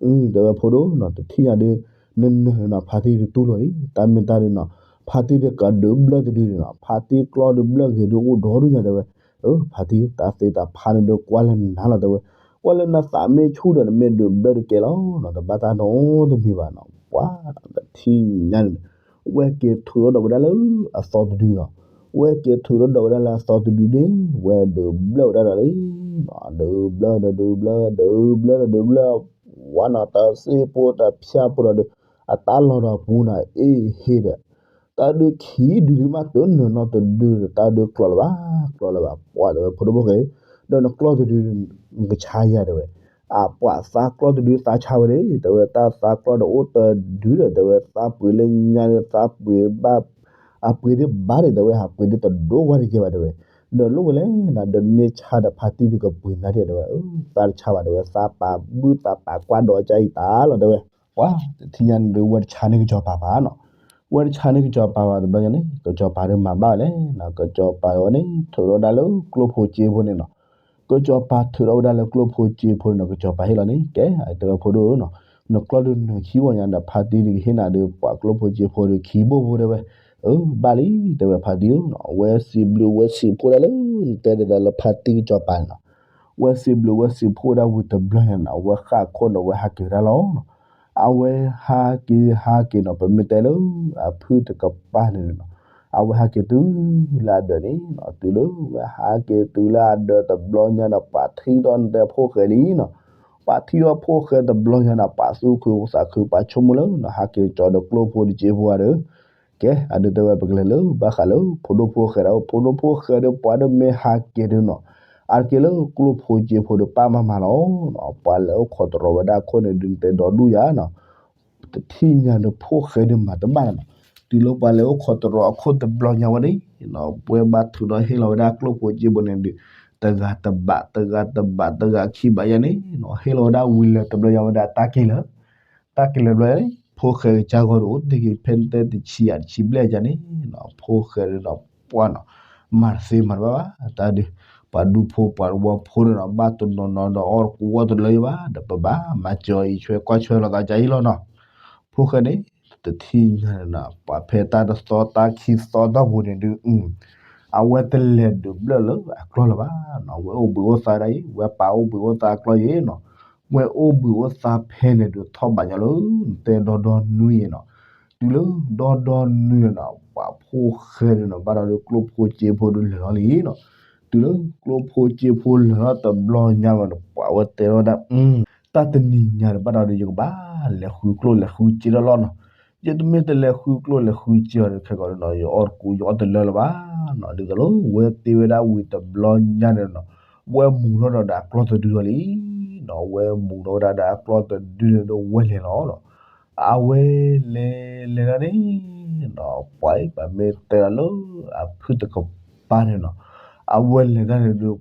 အု တဲဝဲဖိဒိၣ်နီၤ တထံၣ်ညါဒုး နနၢၤန့ၣ်နီၤ ဖါတံၢ်တတူၢ်လိာ်လံ, တၢ်မ့ၢ်တၢ်ဒုးနီၤ ဖါတံၢ်ဒုးကဒုးဘျၢၣ်တဒုန့ၣ်နီၤ ဖါတံၢ်ကျီၢ်ဒုးဘျၢၣ်ဂ့ၤဒုးအိၣ်ဒီဒူၣ်ညါတဲဝဲ, အု ဖါတံၢ်တၢ်သ့တၢ်ဖးန့ၣ်ဒုးကွၢ်လၢနၤလီၤတဲဝဲ, ကွၢ်လၢနသးမ့ၢ်ဆူၣ်ဒီး နမ့ၢ်ဒုးဘျၢၣ်တကဲလီၤနီၤ တဘၣ်တၢ်နီတမံၤဘၣ်နီၤ, ပှၤနီၤ တထံၣ်ညါန့ၣ် ဝဲက့ၤထုးထီၣ်ဒီးဝဲဒၣ်လၢအသီတဒုနီၤ, ဝဲက့ၤထုးထီၣ်ဒီးဝဲဒၣ်လၢအသီတဒုန့ၣ် ဝဲဒုးဘျၢၣ်ဝဲဒၣ်ဒီးလံနီၤ, ဒုးဘျၢၣ်ဒီးဒုးဘျၢၣ် ဒုးဘျၢၣ်ဒီးဒုးဘျၢၣ်, ပှၤနီၤ တၢ်စ့ၢ်ဖိတၢ်ဖၠါဖိဒီးဒုး အတၢ်လီၢ်ဒီးပူၤနီၤ အ့ၣ်ဟ့ဒီး တၢ်ဒုးခံဒုလံမး တနၢၤနီတဒုဒီး တၢ်ဒုးကျိးလၢၤဘၣ် ကျိးလၢၤဘၣ်, ပှၤတဲဝဲဖိဒိၣ်ဖိၣ်ဃဲ, ဒီးနကျီၢ်တဒု နကဆါယၤတဲဝဲ, အပှၤသးကျီၢ်တဒုသးဆါဝဲန့ၣ် တဲဝဲ တၢ်သးကျီၢ်ဒီးအိၣ်တဒုဒီး တဲဝဲ သးပှ့ၤလၢညါဒီး သးပှ့ၤဘၣ် အပှ့ၤဒုးဘၣ်န့ၣ် တဲဝဲ ဟးပှ့ၤဒုးတဒိၣ်ဝဲတကဲဘၣ်တဲဝဲ, ဒီးလိၣ်ဝဲလဲၣ်နီၤ ဒီးနမ့ၢ်ဆါဒီးဖါတံၢ်ဒုးကပှ့ၤနၤဒ်တဲဝဲ, သးတဆါဘၣ်တဲဝဲ သးပာ်ဘုၣ်သးပာ်ကွၢ်ဒီးကါအံၤတၢ်လီၤတဲဝဲ, ပှၤတထံၣ်ညါန့ၣ်ဒုး ဝဲတဆါန့ၢ်ကစီၤပၤဘၣ်နီၤ, ဝဲတဆါန့ၢ်ကစီၤပၤဘၣ်တဘျီညါန့ၣ် ကစီၤပၤဒုးမၤဘၣ်ဝဲလဲၣ်နီၤ, ကစီၤပၤဝဲန့ၣ် ထုးထီၣ်ဝဲဒၣ်လၢကျိၣ်ဖိစ့ဖိန့ၣ်နီၤ, ကစီၤပၤထုးထီၣ်ဝဲဒၣ်လၢကျိၣ်ဖိစ့ဖိန့ၣ်နီၤ ကစီၤပၤဟ့ၣ်လီၤန့ၣ် ကဲ တဲဝဲဖိဒိၣ်နီၤ, နကျီၢ်ဒုးနၢၤခံဘိညါဒီး ဖါတံၢ်ဒုးကဟ့ၣ်နၤဒုး ပှၤကျိၣ်ဖိစ့ဖိဒုးခံဘိဖိတဲဝဲ, အၢ ဘၣ်လံ တဲဝဲဖါတံၢ်ဧၢနီၤ, ဝဲစံးဘျုးဝဲစံးဖှိၣ်ဒၣ်လၢ နတဲဒ်သိးလၢဖါတံၢ်ကစီၤပၤန့ၣ်နီၤ, ဝဲစံးဘျုးဝဲစံးဖှိၣ်ဒၣ်ဝံၤတဘျီညါန့ၣ် အဝဲဃၣ်ခိၣ်ဒီးဝဲဟးက့ၤဝဲဒၣ်လီၤနီၤ, အဝဲဟးက့ၤဟးက့ၤနီၤ ပမ့ၢ်တဲလၢ အဖုၣ်တကပၤန့ၣ်နီၤ, အဝဲဟးက့ၤတုၤလၢအဒၢးန့ၣ်နီၤ, တုၤလၢဝဲဟးက့ၤတုၤလၢအဒၢးတဘျီညါဒီး ပှၤထံၣ်ထီၣ်နတဲဖိၣ်ဃဲလံနီၤ, ပှၤထံၣ်ထီၣ်ဖိၣ်ဃဲတဘျီညါဒီး ပှၤသူၣ်ခုသးခု ပှၤဆိကမိၣ်လၢနီၤ ဟးက့ၤကၠီဒီးကျိၣ်ဖိတစ့ဖိဧါဒီး ကဲ အဒုးတဲဝဲပကလဲၤလၢဘၣ်ဃးလၢဖိဒိၣ်ဖိၣ်ဃဲဒီး ဖိဒိၣ်ဖိၣ်ဃဲဒီး ပှၤဒီးမ့ၢ်ဟးက့ၤဒုးနီၤ, အါတက့ၢ်လၢကျိၣ်ဖိစ့ဖိဒီးပာ်မၤမၤလီၤနီၤ, ပှၤလဲၤအိၣ်ခိးတရီၤဝဲဒၣ်အခိၣ်န့ၣ်ဒုး နတဲဒီဒူၣ်ယၤနီၤ, တထံၣ်ညါဒီးဖိၣ်ဃဲဒုးမၤတဘၣ်နီၤ, တုၤလၢပှၤလဲၤအိၣ်ခိးတရီၤအခိၣ်တဘျီညါဝဲန့ၣ်နီၤ, ပှၤဘၣ်ထုးဒီးဟ့ၣ်လီၤဝဲဒၣ်ကျိၣ်ဖိစ့ဖိန့ၣ်ဒုး တဂၤတဘး တဂၤတဘး တဂၤခံဘးယၤန့ၣ်နီၤ, ဟ့ၣ်လီၤဝဲဒၣ်ဝံၤလၢတဘျီညါဝဲဒၣ်တၢ်က့ၤလၢ တၢ်ကလဲၤဘျီ ဖိၣ်ဃဲကစၢ်ဂီၢ်ဒီးအိၣ်တ့ၢ်က့ၤဖဲန့ၣ်တဲတဆံယၤတဆံဘျဲၣ်ယၤန့ၣ်နီၤ, ဖိၣ်ဃဲဒီးနီၤ ပှၤနီၤ မၤတသ့မၤတဘၣ်ဘၣ် တၢ်ဒုး ပှၤဒူဖိပှၤတဝီဖိန့ၣ်နီၤ ဘၣ်တနီၤနီၤဒီးအီၣ်တကူအီၣ်တလၢယဘၣ် ဒီးပဘၣ်မၤစၢၤအံၤဆွဲကွၢ်ဆွဲလိာ်သးကါအံၤလီၤနီၤ, ဖိၣ်ဃဲန့ၣ် တထံၣ်ညါန့ၣ်နီၤ ပှၤဖဲတၢ်တသီတၢ်ခံသီတီၢ်ပူၤန့ၣ်ဒုး အဝဲတလဲၤဒုးဘျၢၣ်လၢအကျီၢ်လၢၤဘၣ်နီၤ, ဝဲအိၣ်ဘှံးအိၣ်သါဒၣ်အံၤ ဝဲပာ်အိၣ်ဘှံးအိၣ်သါအကျီၢ်ယံၤနီၤ, ဝဲအိၣ်ဘှံးအိၣ်သါဖဲန့ၣ်ဒုးထီၣ်ဘးညီလၢ တဲဒီဒီနွံယံၤနီၤ, တုၤလၢဒီဒီနွံန့ၣ်နီၤ ပှၤဖိၣ်ဃဲန့ၣ်နီၤ ဘၣ်ဒီးဒုးကျိၣ်ဖိစ့ဖိဒုးလဲၤလီၤလံနီၤ, တုၤလၢကျိၣ်ဖိစ့ဖိလဲၤလီၤတဘျီညါဘၣ်ဒီး ပှၤဝဲတဲထီၣ်ဝဲဒၣ် တၢ်တနံၤညါဒီးဘၣ်ဒီးဒုး ယကဘၣ်လဲၤဃုကျိၣ်လဲၤဃုစ့ထီၣ်လီၤနီၤ, ယတမ့ၢ်တလဲၤဃုကျိၣ်လဲၤဃုစ့အီၤဒီး ခဲကိာ်ဒီးနီၤ ယအီၣ်တကူယအီၣ်တလၢလၢၤဘၣ်နီၤ, ဒ်သိးလၢဝဲတ့ဝဲဒၣ်ဝံၤတဘျီညါန့ၣ်နီၤ, ဝဲမူၤထီၣ်ဒီးဒီးအကျီၢ်တဒုလီၤလံနီၤ, ဝဲမူၤထီၣ်ဝဲဒၣ်ဒီးအကျီၢ်တဒုန့ၣ်ဒီးဝဲလဲၤလီၤနီၤ, အဝဲလဲၤလဲၤတၢ်န့ၣ်နီၤ ပှၤအံၤပှၤမ့ၢ်တဲလီၤလၢအဖုၣ်တကပၤန့ၣ်နီၤ, အဝဲလဲၤတၢ်န့ၣ်ဒုး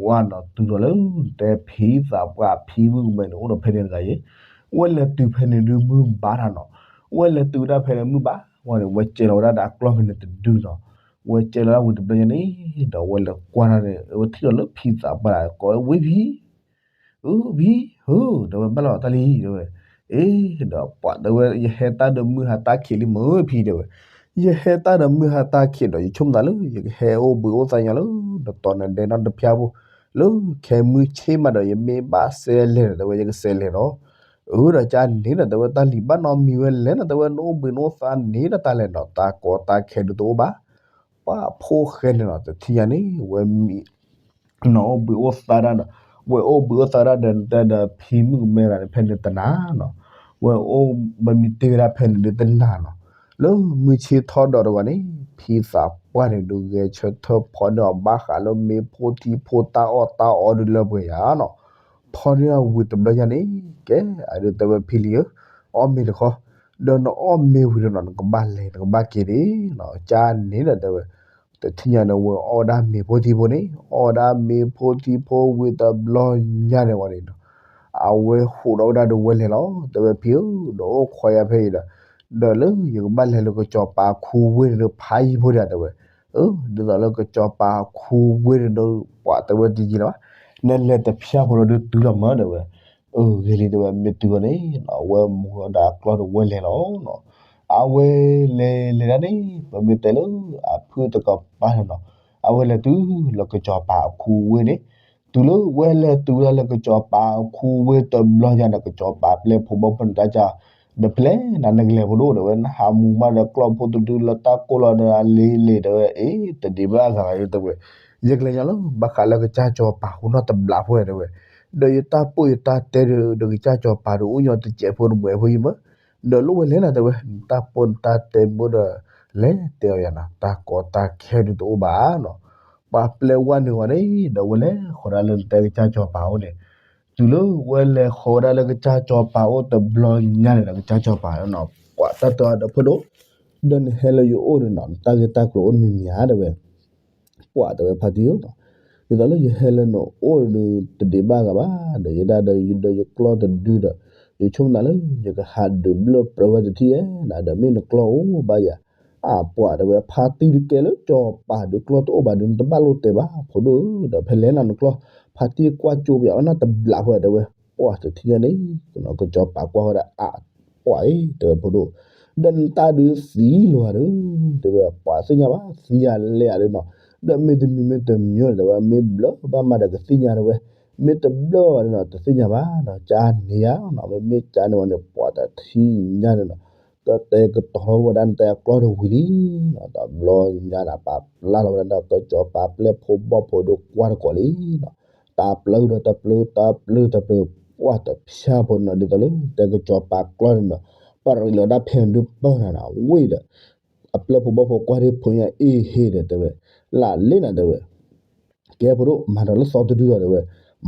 ဝဲနီၤ တုၤလီၤလၢ တဲဖံသးပှၢ်ဖံမုၣ်ကမဲန့ၣ် အိၣ်ဒီးဖဲန့ၣ်တဂၤယ့ၣ်, ဝဲလဲၤတုၤဖဲန့ၣ်ဒုးမုၢ်ဘါထီၣ်နီၤ, ဝဲလဲၤတုၤဝဲဒၣ်ဖဲန့ၣ်မုၢ်ဘါဝဲန့ၣ် ဝဲကဲလီၤဝဲဒၣ်ဒီးအကျီၢ်ဖဲန့ၣ်တဒုနီၤ, ဝဲကဲလီၤဒၣ်ဝံၤတဘျီညါန့ၣ် ဒီးဝဲလဲၤကွၢ်ထီၣ်န့ၣ် ဝဲထံၣ်လီၤလၢဖံသးပှၢ်ကိးဝဲဖံ ဧၢ ဖံ ဧၢ ဒီးဝဲဘၣ်လီၤတၢ်လံ တဲဝဲ, အ့ ဒီးပှၤတဲဝဲ ယဟဲတၢ်ဒီးမုၢ်ဟါတၢ်ခံးလံမ့ၢ်ဖံတဲဝဲ, ယ ယဟဲတၢ်ဒီးမုၢ်ဟါတၢ်ခံးဒီး ယဆိကမိၣ်သးလၢ ယကဟဲအိၣ်ဘှံးအိၣ်သါညီလၢ နတီၤနဒဲနီတဖျၢၣ်ဖိ, လၢခဲမုၢ်ဆ့ၣ်မးဒီး ယမ့ၢ်ဘၣ်စဲလဲၤဒီး တဲဝဲ ယကစဲလဲၤဒီး, အၢ ဒီးကန့ၣ်ဒီး တဲဝဲ တၢ်လံၤဘၣ်နီတမံၤဝဲလဲၣ်နီၤ တဲဝဲ နအိၣ်ဘှံးနအိၣ်သါန့ၣ်ဒီး တၢ်လဲၤဒီး တၢ်ကီတၢ်ခဲဒုးတအိၣ်ဘၣ်. ပှၤဖိၣ်ဃဲန့ၣ်နီၤ တထံၣ်ညါန့ၣ် ဝဲမံ နအိၣ်ဘှံးအိၣ်သါဒၣ်ဒီး ဝဲအိၣ်ဘှံးအိၣ်သါဒၣ်ဒီး နတဲဒီးဖံမုၣ်ကမဲရၤန့ၣ် ဖဲန့ၣ်တနၤနီၤ, ဝဲအိၣ်ဘှံးမံတ့ၢ်ဝဲဒၣ်ဖဲန့ၣ်ဒုးတနၤနီၤ, လၢမုၢ်ဆ့ၣ်ထီၣ်ဒီးတဂီၤန့ၣ် ဖံသးပှၢ်န့ၣ်ဒုးဂဲၤဆၢထၢၣ်ဖီၣ်န့ၢ်အီၤဘၣ်ဃးလၢမ့ၢ်ဖိထံဖိတၢ်အီၣ်တၢ်အီဒုးလၢပှဲၤယၤနီၤ, ဖီၣ်န့ၢ်အီၤဝံၤတဘျီညါန့ၣ် ကဲ အဒုးတဲဝဲဖံလံၤဧၢ, အီၣ်မ့ၤတခီ, ဒီးနအီၣ်မ့ၤဝံၤဒီးနီၤ နကဘၣ်လဲၤနကဘၣ်က့ၤဒၣ်နီၤ, ကန့ၣ်ဒီးတဲဝဲ တထံၣ်ညါန့ၣ် ဝဲအီၣ်ဝဲဒၣ်မ့ၤဖိထံဖိန့ၣ် အီၣ်ဝဲဒၣ်မ့ၤဖိထံဖိဝံၤတဘျီညါန့ၣ်ဝဲန့ၣ်ဒီး အဝဲဟူးဒီးဝဲဒၣ်ဒီးဝဲလဲၤလီၤ, တဲဝဲဖံဧၢ, ဒီးအိၣ်ခိးယၤဖဲအံၤဒီး ဒီးလၢယကဘၣ်လဲၤလၢကစီၤပၤအခူဝ့ၢ်န့ၣ်ဒီးဖးယံၤဖိဒၣ်တဲဝဲ, အၢ ဒ်သိးလၢကစီၤပၤအခူဝ့ၢ်န့ၣ်ဒီး ပှၤတဲဝဲတယံာ်လၢၤဘၣ်, နလဲၤတဖျၢၣ်ဖိဒီးဒုးတုၤလီၤမၢတဲဝဲ, အၢ ဂ့ၤလံတဲဝဲ မ့ၢ်တုၤအီၤန့ၣ် အဝဲမူဒီးအကျီၢ်ဒီးဝဲလဲၤလီၤနီၤ, အဝဲလဲၤလဲၤဒၣ်န့ၣ် ပမ့ၢ်တဲလၢအဖုၣ်တကပၤန့ၣ်နီၤ, အဝဲလဲၤတုၤလၢကစီၤပၤအခူဝ့ၢ်န့ၣ်, တုၤလၢဝဲလဲၤတုၤဝဲဒၣ်လၢကစီၤပၤအခူဝ့ၢ်တဘျီညါဒီး ကစီၤပၤပျဲၢ်ဖိဘီၣ်ဖိန့ၣ်တၢ်က ဒီးဖဲလဲၣ်နၤနကလဲၤဖိဒိၣ်တဲဝဲ နဟးမူမးဒီးကျီၢ်ဖိတဒုလၢတၢ်ကိၢ်လီၤဒီးအလ့လ့တဲဝဲ အ့ တဒံးဘၣ်အဂၤဂၤတဲဝဲ, ယကလဲၤညီလၢ ဘၣ်ဃးလၢကစၢ်စီၤပၤဟူနီၢ်တဘျးဖိတဲဝဲ, ဒီးယတၢ်ပိာ်ယတၢ်တဲဒီး ဒီးကစၢ်စီၤပၤဒီးအိၣ်ညီတစဲးဖိတမှဲးဖိယံၤမး, ဒီးလိၣ်ဝဲလဲၣ်နၤတဲဝဲ နတၢ်ပိာ်နတၢ်တဲမ့ၢ်ဒီး လဲၤတဲအီၤယၤနီၤ တၢ်ကီတၢ်ခဲဒုးတအိၣ်ဘၣ်နီၤ, ပှၤပျဲၢ်ဝဲန့ၣ်ဝဲန့ၣ် ဒီးဝဲလဲၤဃီၤဒၣ်လၢနတဲကစၢ်စီၤပၤအိၣ်န့ၣ်, တုၤလၢဝဲလဲၤဃီၤဝဲဒၣ်လၢကစၢ်စီၤပၤအိၣ်တဘျီညါန့ၣ်ဒီး ကစၢ်စီၤပၤနီၤ ပှၤတၢ်တဲအီၤဒီးဖိဒိၣ်, ဒီးနဟဲလၢယအိၣ်ဒီးနီၤ နတၢ်ဂ့ၢ်တၢ်ကျိၤအိၣ်တမံၤမံၤဧါတဲဝဲ ပှၤတဲဝဲဖါတံၢ်ဧၢ, ဒ်သိးလၢယဟဲလၢနအိၣ်ဒီး တဒံးဘၣ်ဂၤဘၣ်, ဒီးယဒၣ်ဒီးယဒီးယကျီၢ်တဒုဒီး ယဆိကမိၣ်နၤလၢ ယကဟးဒုးဘျၢၣ်ပြၢဝဲတထံၣ်ဧါနၤ ဒီးမ့ၢ်နကျီၢ်အိၣ်ဘၣ်ယၤ, အါပှၤတဲဝဲ ဖါတံၢ်တကဲလၢစီၤပၤဒီးကျီၢ်တအိၣ်ဘၣ်ဒီး နတဘၣ်လိၣ်တဲဘၣ် ဖိဒိၣ်ဧၢ, ဒီးဖဲလဲၣ်နၤနကျီၢ် ဖါတံၢ်ကွၢ်ကၠိပယၤဝဲနီတဘျးဖိတဲဝဲ, ပှၤတထံၣ်ညါန့ၣ် ကစီၤပၤကွၢ်ဝဲဒၣ်အါ ပှၤအံၤ တဲဝဲဖိဒိၣ်, ဒီးနတၢ်ဒုးသံလီၤဧါဒီး တဲဝဲ ပှၤသ့ၣ်ညါဘၣ် သံယၤလဲၣ်ဧါဒီးနီၤ, ဒီးမ့ၢ်တမံၤမ့ၢ်တမံၤဒီး တဲဝဲ မ့ၢ်ဘျၢဘၣ်မးဒီးကသ့ၣ်ညါတဲဝဲ, မ့ၢ်တဘျၢဘၣ်ဒီးနီၤ တသ့ၣ်ညါဘၣ်နီၤ, ကန့ၣ်ယၤနီၤ မ့မ့ၢ်ကန့ၣ်ဝဲန့ၣ် ပှၤတထံၣ်ညါန့ၣ်နီၤ, ကတဲကတီၤထီၣ်ဝဲဒၣ်နတဲအကျီၢ်တဝံၤလံနီၤ, တဘျီညါန့ၣ် ပာ်ပျၢ်လီၤဝဲဒၣ်ဒီးကစီၤပၤပျဲၢ်ဖိဘီၣ်ဖိဒီးကွၢ်တကိးလံနီၤ, တၢ်ပျၢ်ဒီးတပျၢ် တၢ်ပျၢ်တပျၢ် ပှၢ်တဖၠၣ်ဖိနီၤ ဒ်သိးလၢ တဲကစီၤပၤကျီၢ်န့ၣ်နီၤ, ပရံးလီၤဒၣ်ဖဲန့ၣ်ဒုးပၢၢ်နၤနီၤ ဝ့ၢ်ဒီး အပျဲၢ်ဖိဘီၣ်ဖိကွၢ်ဒ်ဖိညါအ့ၣ်ဟ့ဒီးတဲဝဲ, လၢလ့နၤတဲဝဲ, ကဲဖိဒိၣ် မၤဒီးလၢသီတဒုလီၤတဲဝဲ,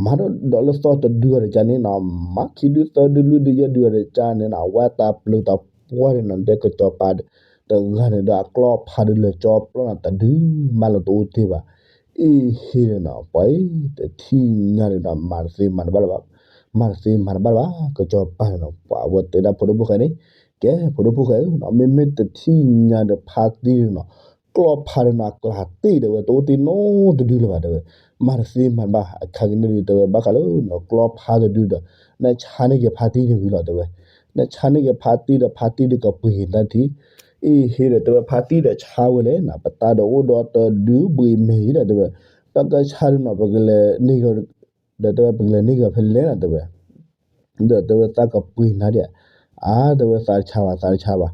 မၤဒီးလၢသီတဒုလီၤဒီးကန့ၣ်နီၤ, မၤခံဒုသၢဒုလွံၢ်ဒုယဲၢ်ဒုလီၤဒီးကန့ၣ်နီၤ, အဝဲတၢ်ပျၢ်တၢ်ပှၢ်န့ၣ်နီၤ တဲကစီၤပၤ တဂၤန့ၣ်ဒီးအကျီၢ်ဖးဒုးလၢာ်ကၠီပျီနီၤ တဒုမးလၢတအိၣ်တ့ၢ်ဘၣ်, အ့ၣ်ဟ့န့ၣ်နီၤ ပှၤအံၤ တထံၣ်ညါန့ၣ်ဒီး မၤတသ့မၤတဘၣ်လၢၤဘၣ်, မၤတသ့မၤတဘၣ်လၢၤဘၣ် ကစီၤပၤန့ၣ်နီၤ, ပှၤအဝဲတဲဒၣ်ဖိဒိၣ်ဖိၣ်ဃဲန့ၣ်, ကဲ ဖိဒိၣ်ဖိၣ်ဃဲဧၢနီၤ, မ့မ့ၢ်တထံၣ်ညါဒီးဖါတံၢ်န့ၣ်နီၤ, ကျီၢ်ဖးန့ၣ်နီၤ အကျါတ့ၢ်တဲဝဲ တအိၣ်တ့ၢ်နီတဒုလၢၤဘၣ်တဲဝဲ, မၤတသ့မၤတဘၣ် အခါကန့ၣ်ဒုးတဲဝဲ ဘၣ်ဃးလၢနီၤ ကျီၢ်ဖးတဒုဒီး နဆါန့ၢ်က့ၤဖါတံၢ်န့ၣ်ဝံၤလီၤတဲဝဲ, နဆါန့ၢ်က့ၤဖါတံၢ်ဒီး ဖါတံၢ်ဒုးကပှ့ၤက့ၤနတၢ်ထံ, အ့ၣ်ဟ့ဒီးတဲဝဲ ဖါတံၢ်ဒီးဆါဝဲလဲၣ်နီၤ, ပတၢ်ဒီးအိၣ်ဒီးတဒုဘှံးမ့ၢ်အံၤဒီးတဲဝဲ, ပကဆါဒုးနီၤ ပကလဲၤန့ၢ်က့ၤ ဒီးတဲဝဲ ပကလဲၤန့ၢ်က့ၤဖဲလဲၣ်နီၤတဲဝဲ ဒီးတဲဝဲသးကပှ့ၤနၤဒ်, အါ တဲဝဲသးတဆါဘၣ် သးတဆါဘၣ်,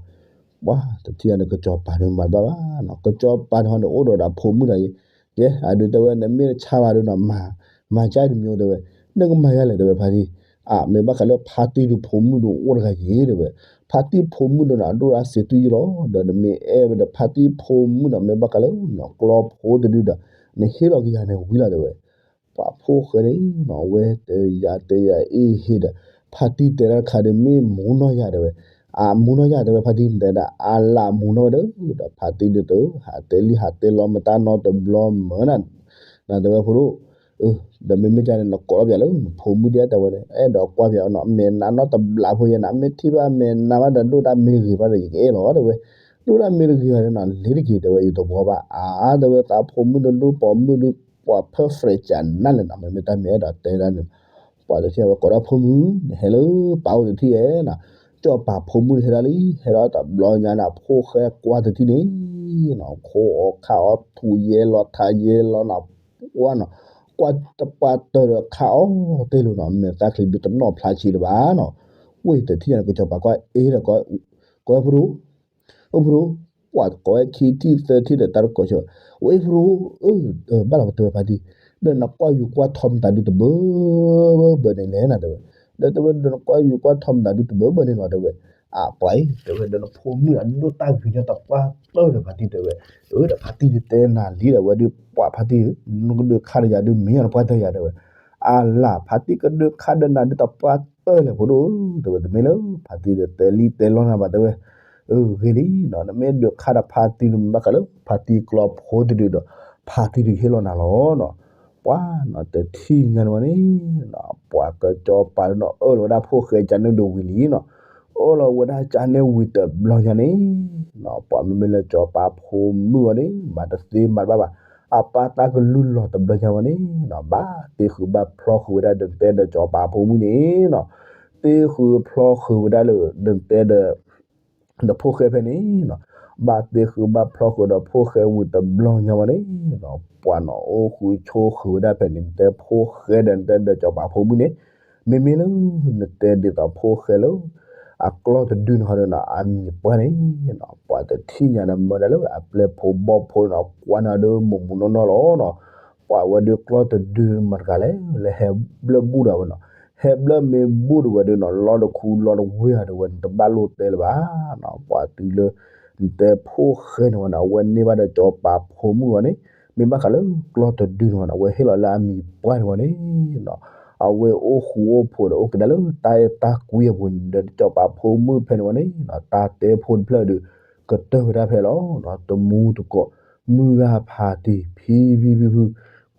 ပှၤတထံၣ်ညါန့ၣ်ကစီၤပၤန့ၣ်မၤတဘၣ်ဘၣ်နီၤ, ကစီၤပၤန့ၣ်ဟီန့ၣ်အိၣ်ဒီးဒီးဖိမုၣ်ဒီးအံၤ, ကဲ အဒုးတဲဝဲ နမ့ၢ်တဆါဘၣ်ဒီးနီၤ မၤ မၤကါတမံၤအိၣ်တဲဝဲ, နကမၤယါလဲၣ်တဲဝဲဖါတံၢ်, အါ မ့ၢ်ဘၣ်ဃးလၢဖါတံၢ်ဒီးဖိမုၣ်ဒီးအိၣ်တဂၤယံၤတဲဝဲ, ဖါတံၢ်ဖိမုၣ်ဒီးနီၤ အဒိၣ်အစ့းတုၤယံၤလီၤ, ဒီးနမ့ၢ်အဲၣ်ဝဲဒီးဖါတံၢ်ဖိမုၣ်နီၤ မ့ၢ်ဘၣ်ဃးလၢနီၤ ကျီၢ်ဖိတဒုဒီး နဟ့ၣ်လီၤက့ၤယၤန့ၣ်ဝံၤလီၤတဲဝဲ ပှၤဖိၣ်ဃဲန့ၣ်နီၤ အဝဲတဲယၤတဲယၤအ့ၣ်ဟ့ဒီး ဖါတံၢ်တဲတၢ်တခါဒီး မ့ၢ်မူနီၢ်ယၤတဲဝဲ, အမူနီၢ်ယၤတဲဝဲ ဖါတံၢ်တဲဒၣ် အလၢအမူနီၢ်ဝဲဒီး ဒီးဖါတံၢ်ဒုးတ ဟးတဲလံဟးတဲလီၤမတၢ်နီတဘျီမၢနီၤ, နၤတဲဝဲဖိဒိၣ်, ဒီးမ့မ့ၢ်ကန့ၣ် နကိးလီၤပၠးလၢနဖိမုၣ်ဒ်တဲဝဲန့ၣ် အဲၣ်ဒိးကွၢ်ပၠးနီၤ မဲာ်နါနီတဘျီဖိယဲနီၤ မ့ၢ်ထံၣ်ဘၣ်မဲာ်နါဘၣ်ဒီး ဒိၣ်တၢ်မ့ၢ်တဂ့ၤဘၣ်ဒီး ယကအဲၣ်လီၤတဲဝဲ, ဒိၣ်တၢ်မ့ၢ်တဂ့ၤဘၣ်ဒီးနီၤ လ့ၤတက့ၤတဲဝဲ ယတဘှီဘၣ် အါ တဲဝဲ သးဖိမုၣ်ဒီးဒိၣ်ပိာ်မုၣ်ဒုး ပှၤဖၢၣ်ဖြဲးကနၣ်လဲၣ်နီၤ မ့မ့ၢ်တၢ်မ့ၢ်အဲၣ်ဒိးတဲဒၣ်န့ၣ်, ပှၤတထံၣ်ဝဲကိးဒၣ်ဖိမုၣ် နဟဲလၢပၢ်အိၣ်တထံၣ်ဧဲနီၤ, စီၤပၤဖိမုၣ်ဟဲဒၣ်လံ ဟဲဒၣ်တဘျီညါန့ၣ် ဖိၣ်ဃဲကွၢ်တထံၣ်န့ၣ် ခိၣ်အီၣ်ခါအီၣ်ထူးယဲလီၤထးယဲလီၤနၤ ကွၢ်နီၤ ကွၢ်တပှၢ်တၢၢ်ဒီးခါအီၣ်တ့ၢ်လီၤနီၤ မဲာ်သၣ်ချံဒုးတနီၣ်ဖျါဆံးလၢၤဘၣ်နီၤ ဝ့ၢ်တထံၣ်ညါန့ၣ် ကစီၤပၤကွၢ်အ့ၣ်ဒီး ကီးဖိဒိၣ် အိၣ်ဖိဒိၣ် ပှၤကိးဝဲခံထံၣ်သၢထံၣ်ဒီးတၢ်တကိးဆၢ ဝ့ၢ်ဖိဒိၣ် ဘၣ်လီၤတဲဝဲဖါတံၢ် ဒီးနကွၢ်ယူၤကွၢ်ထီမတၤဒုတဘၢဘၢန့ၣ်လဲၣ်နၤတဲဝဲ ဒီးတဲဝဲ ဒီးနကွၢ်ယူၤကွၢ်ထီမတၤဒုတဘၢဘၢန့ၣ်လီၤတဲဝဲ အပှၤအံၤ တဲဝဲ ဒီးနဖိမုၣ်အဒိၣ်တၢ်ဂ့ၤညီတပှၢ်တၢၢ်ဒီးဖါတံၢ်တဲဝဲ ဒီးဖါတံၢ်တဲနၤလံဒီးဝဲဒုး ပှၤဖါတံၢ် နကဒုးခါဒီးယၤဒုး မ့ၢ်ယၤတပှၢ်တၢၢ်ယၤတဲဝဲ အလၤ ဖါတံၢ်ကဒုးခါဒီးနၤဒုးတပှၢ်တၢၢ်လဲၣ်ဖိဒိၣ် တဲဝဲ တမ့ၢ်လၢ ဖါတံၢ်ဒီးတဲလံတဲလီနၤဘၣ်တဲဝဲ ဂ့ၤလံနီၤ နမ့ၢ်ဒုးခါဒီးဖါတံၢ်န့ၣ်မ့ၢ်ဘၣ်ဃးလၢ ဖါတံၢ်ကျီဖိတဒုဒီး ဖါတံၢ်ဒုးဟ့ၣ်လီၤနၤလီၤနီၤ ပှၤနီၤ တထံၣ်ညါန့ၣ်ဝဲန့ၣ် ပှၤကစီၤပၤဒုးနီၤ အၢၣ်လီၤဝဲဒၣ်ဖိၣ်ဃဲကန့ၣ်ဒုးဝံၤလံနီၤ အၢၣ်လီၤဝဲဒၣ်ကန့ၣ်ဝံၤတဘျီညါန့ၣ် ပှၤမ့မ့ၢ်လၢစီၤပၤဖိမုၣ်အီၤန့ၣ် မၤတသ့မၤတဘၣ်ဘၣ် အပၢ်တၢ်ကလုၢ်လီၤတဘျီညါဝဲန့ၣ် ဘၣ်တ့ဃုာ်ဘၣ်ဖျီဃုာ်ဝဲဒၣ်ဒီးတဲဒီးစီၤပၤဖိမုၣ်န့ၣ်နီၤ တ့ဃုာ်ဖျီဃုာ်ဝဲဒၣ်လၢဒီးတဲဒီး ဒီးဖိၣ်ဃဲဖဲန့ၣ်နီၤ ဘၣ်တ့ဃုာ်ဘၣ်ဖျီဃုာ်ဒီးဖိၣ်ဃဲဝံၤတဘျီညါဝဲန့ၣ်နီၤ ပှၤနီၤအိၣ်ဃုာ်ဆိၣ်ဃုာ်ဝဲဒၣ်ဖဲန့ၣ် နတဲဖိၣ်ဃဲဒီးနတဲဒီးစီၤပၤဖိမုၣ်န့ၣ် မ့မ့ၢ်လၢ နတဲဒ်သိးဖိၣ်ဃဲလၢ အကျီၢ်တဒုန့ၣ်ဟီဒီးနီၤ အမံၤပှၢ်န့ၣ်နီၤ ပှၤတထံၣ်ညါန့ၣ်မၢဒၣ်လၢအပျဲၢ်ဖိဘီၣ်ဖိန့ၣ်နီၤ ကွၢ်န့ၣ်ဒီးမုာ်မုာ်နီၢ်နီၢ်လီၤနီၤ ပှၤဝဲဒုးကျီၢ်တဒုမတၤတဂၤလဲၣ် လၢဟဲဘျၢၣ်ဘူၣ်ဒီးဝဲနီၤ ဟဲဘျၢၣ်မ့ၢ်ဘူၣ်ဒီးဝဲဒုးနီၤ လီတခူလီတဝ့ၢ်ဒီးဝဲန့ၣ် တဘၣ်လိၣ်တဲလၢၤဘၣ်နီၤ ပှၤတုၤလၢ နတဲဖိၣ်ဃဲန့ၣ်ဝဲန့ၣ် အဝဲန့ၢ်ဘၣ်ဒီးစီၤပၤဖိမုၣ်ဝဲန့ၣ် မ့ၢ်ဘၣ်ဃးလၢကျီၢ်တဒုန့ၣ်ဝဲန့ၣ် အဝဲဟ့ၣ်လီၤလၢအမံၤပှၢ်န့ၣ်ဝဲန့ၣ်နီၤ အဝဲအိၣ်ဃူအိၣ်ဖိးဒီးအိၣ်ကဒါလၢတၢ်အဲၣ်တၢ်ကွံအပူၤန့ၣ် ဒီးစီၤပၤဖိမုၣ်ဖဲန့ၣ်ဝဲန့ၣ်နီၤ တၢ်တဲဖိတဖျၢၣ်ဒုး ကတၢၢ်ဝဲဒၣ်ဖဲလီၤနီၤ တမူတကိး မုၢ်ဂၤဖါတံၢ် ဖံဖံဖုဖု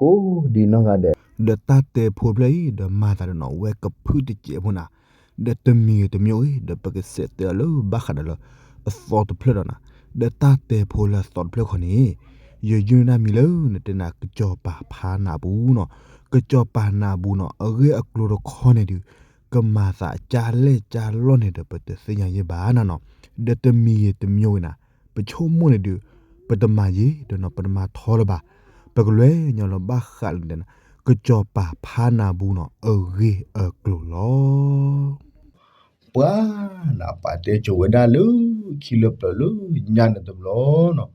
ကိးဒံနီၢ်ဂၤဒဲး ဒီးတၢ်တဲဖိတဖျၢၣ်အံၤ ဒီးမၤသးဒီးနီၤ ဝဲကဖုၣ်တစဲးဖိနၤ ဒီးတမံၤဂ့ၤတမံၤဂ့ၤ ဒီးပကစးတဲအီၤလၢဘၣ်ဃးဒီးလၢ အသီတဖျၢၣ်ဒီးနၤ ဒီးတၢ်တဲဖိလၢအသီတဖျၢၣ်ခီန့ၣ် ယယုၢ်န့ၢ်ဒၣ်မံၤလၢနတဲနၤ ကစီၤပၤဖါနးပူၤနီၤ ကစီၤပၤနးပူၤနီၤ အဂ့ၢ်အကျိၤတခီန့ၣ်ဒုး ကမၤသးကၢ်လဲၢ်ကၢ်လီၢ်န့ၣ်ဒီး ပတသ့ၣ်ညါယဲၢ်ဘၣ်နၤနီၤ ဒီးတမံၤဂ့ၤတမံၤဂ့ၤနၤ ပဆိကမိၣ်န့ၣ်ဒုး ပတမၤယဲၢ်ဒီးနီၤ ပတမၤထီလၢၤဘၣ် ပကလဲၤညီလီၤဘၣ်ဃးလၢနတဲနၤ ကစီၤပၤဖါနးပူၤနီၤ အဂ့ၢ်အကျိၤလီၤ. ပှၤနၤ ပှၤတဲစိၤဝဲဒၣ်လၢ ခံလၢပျၢၤလၢညါန့ၣ်တဘျီနီၤ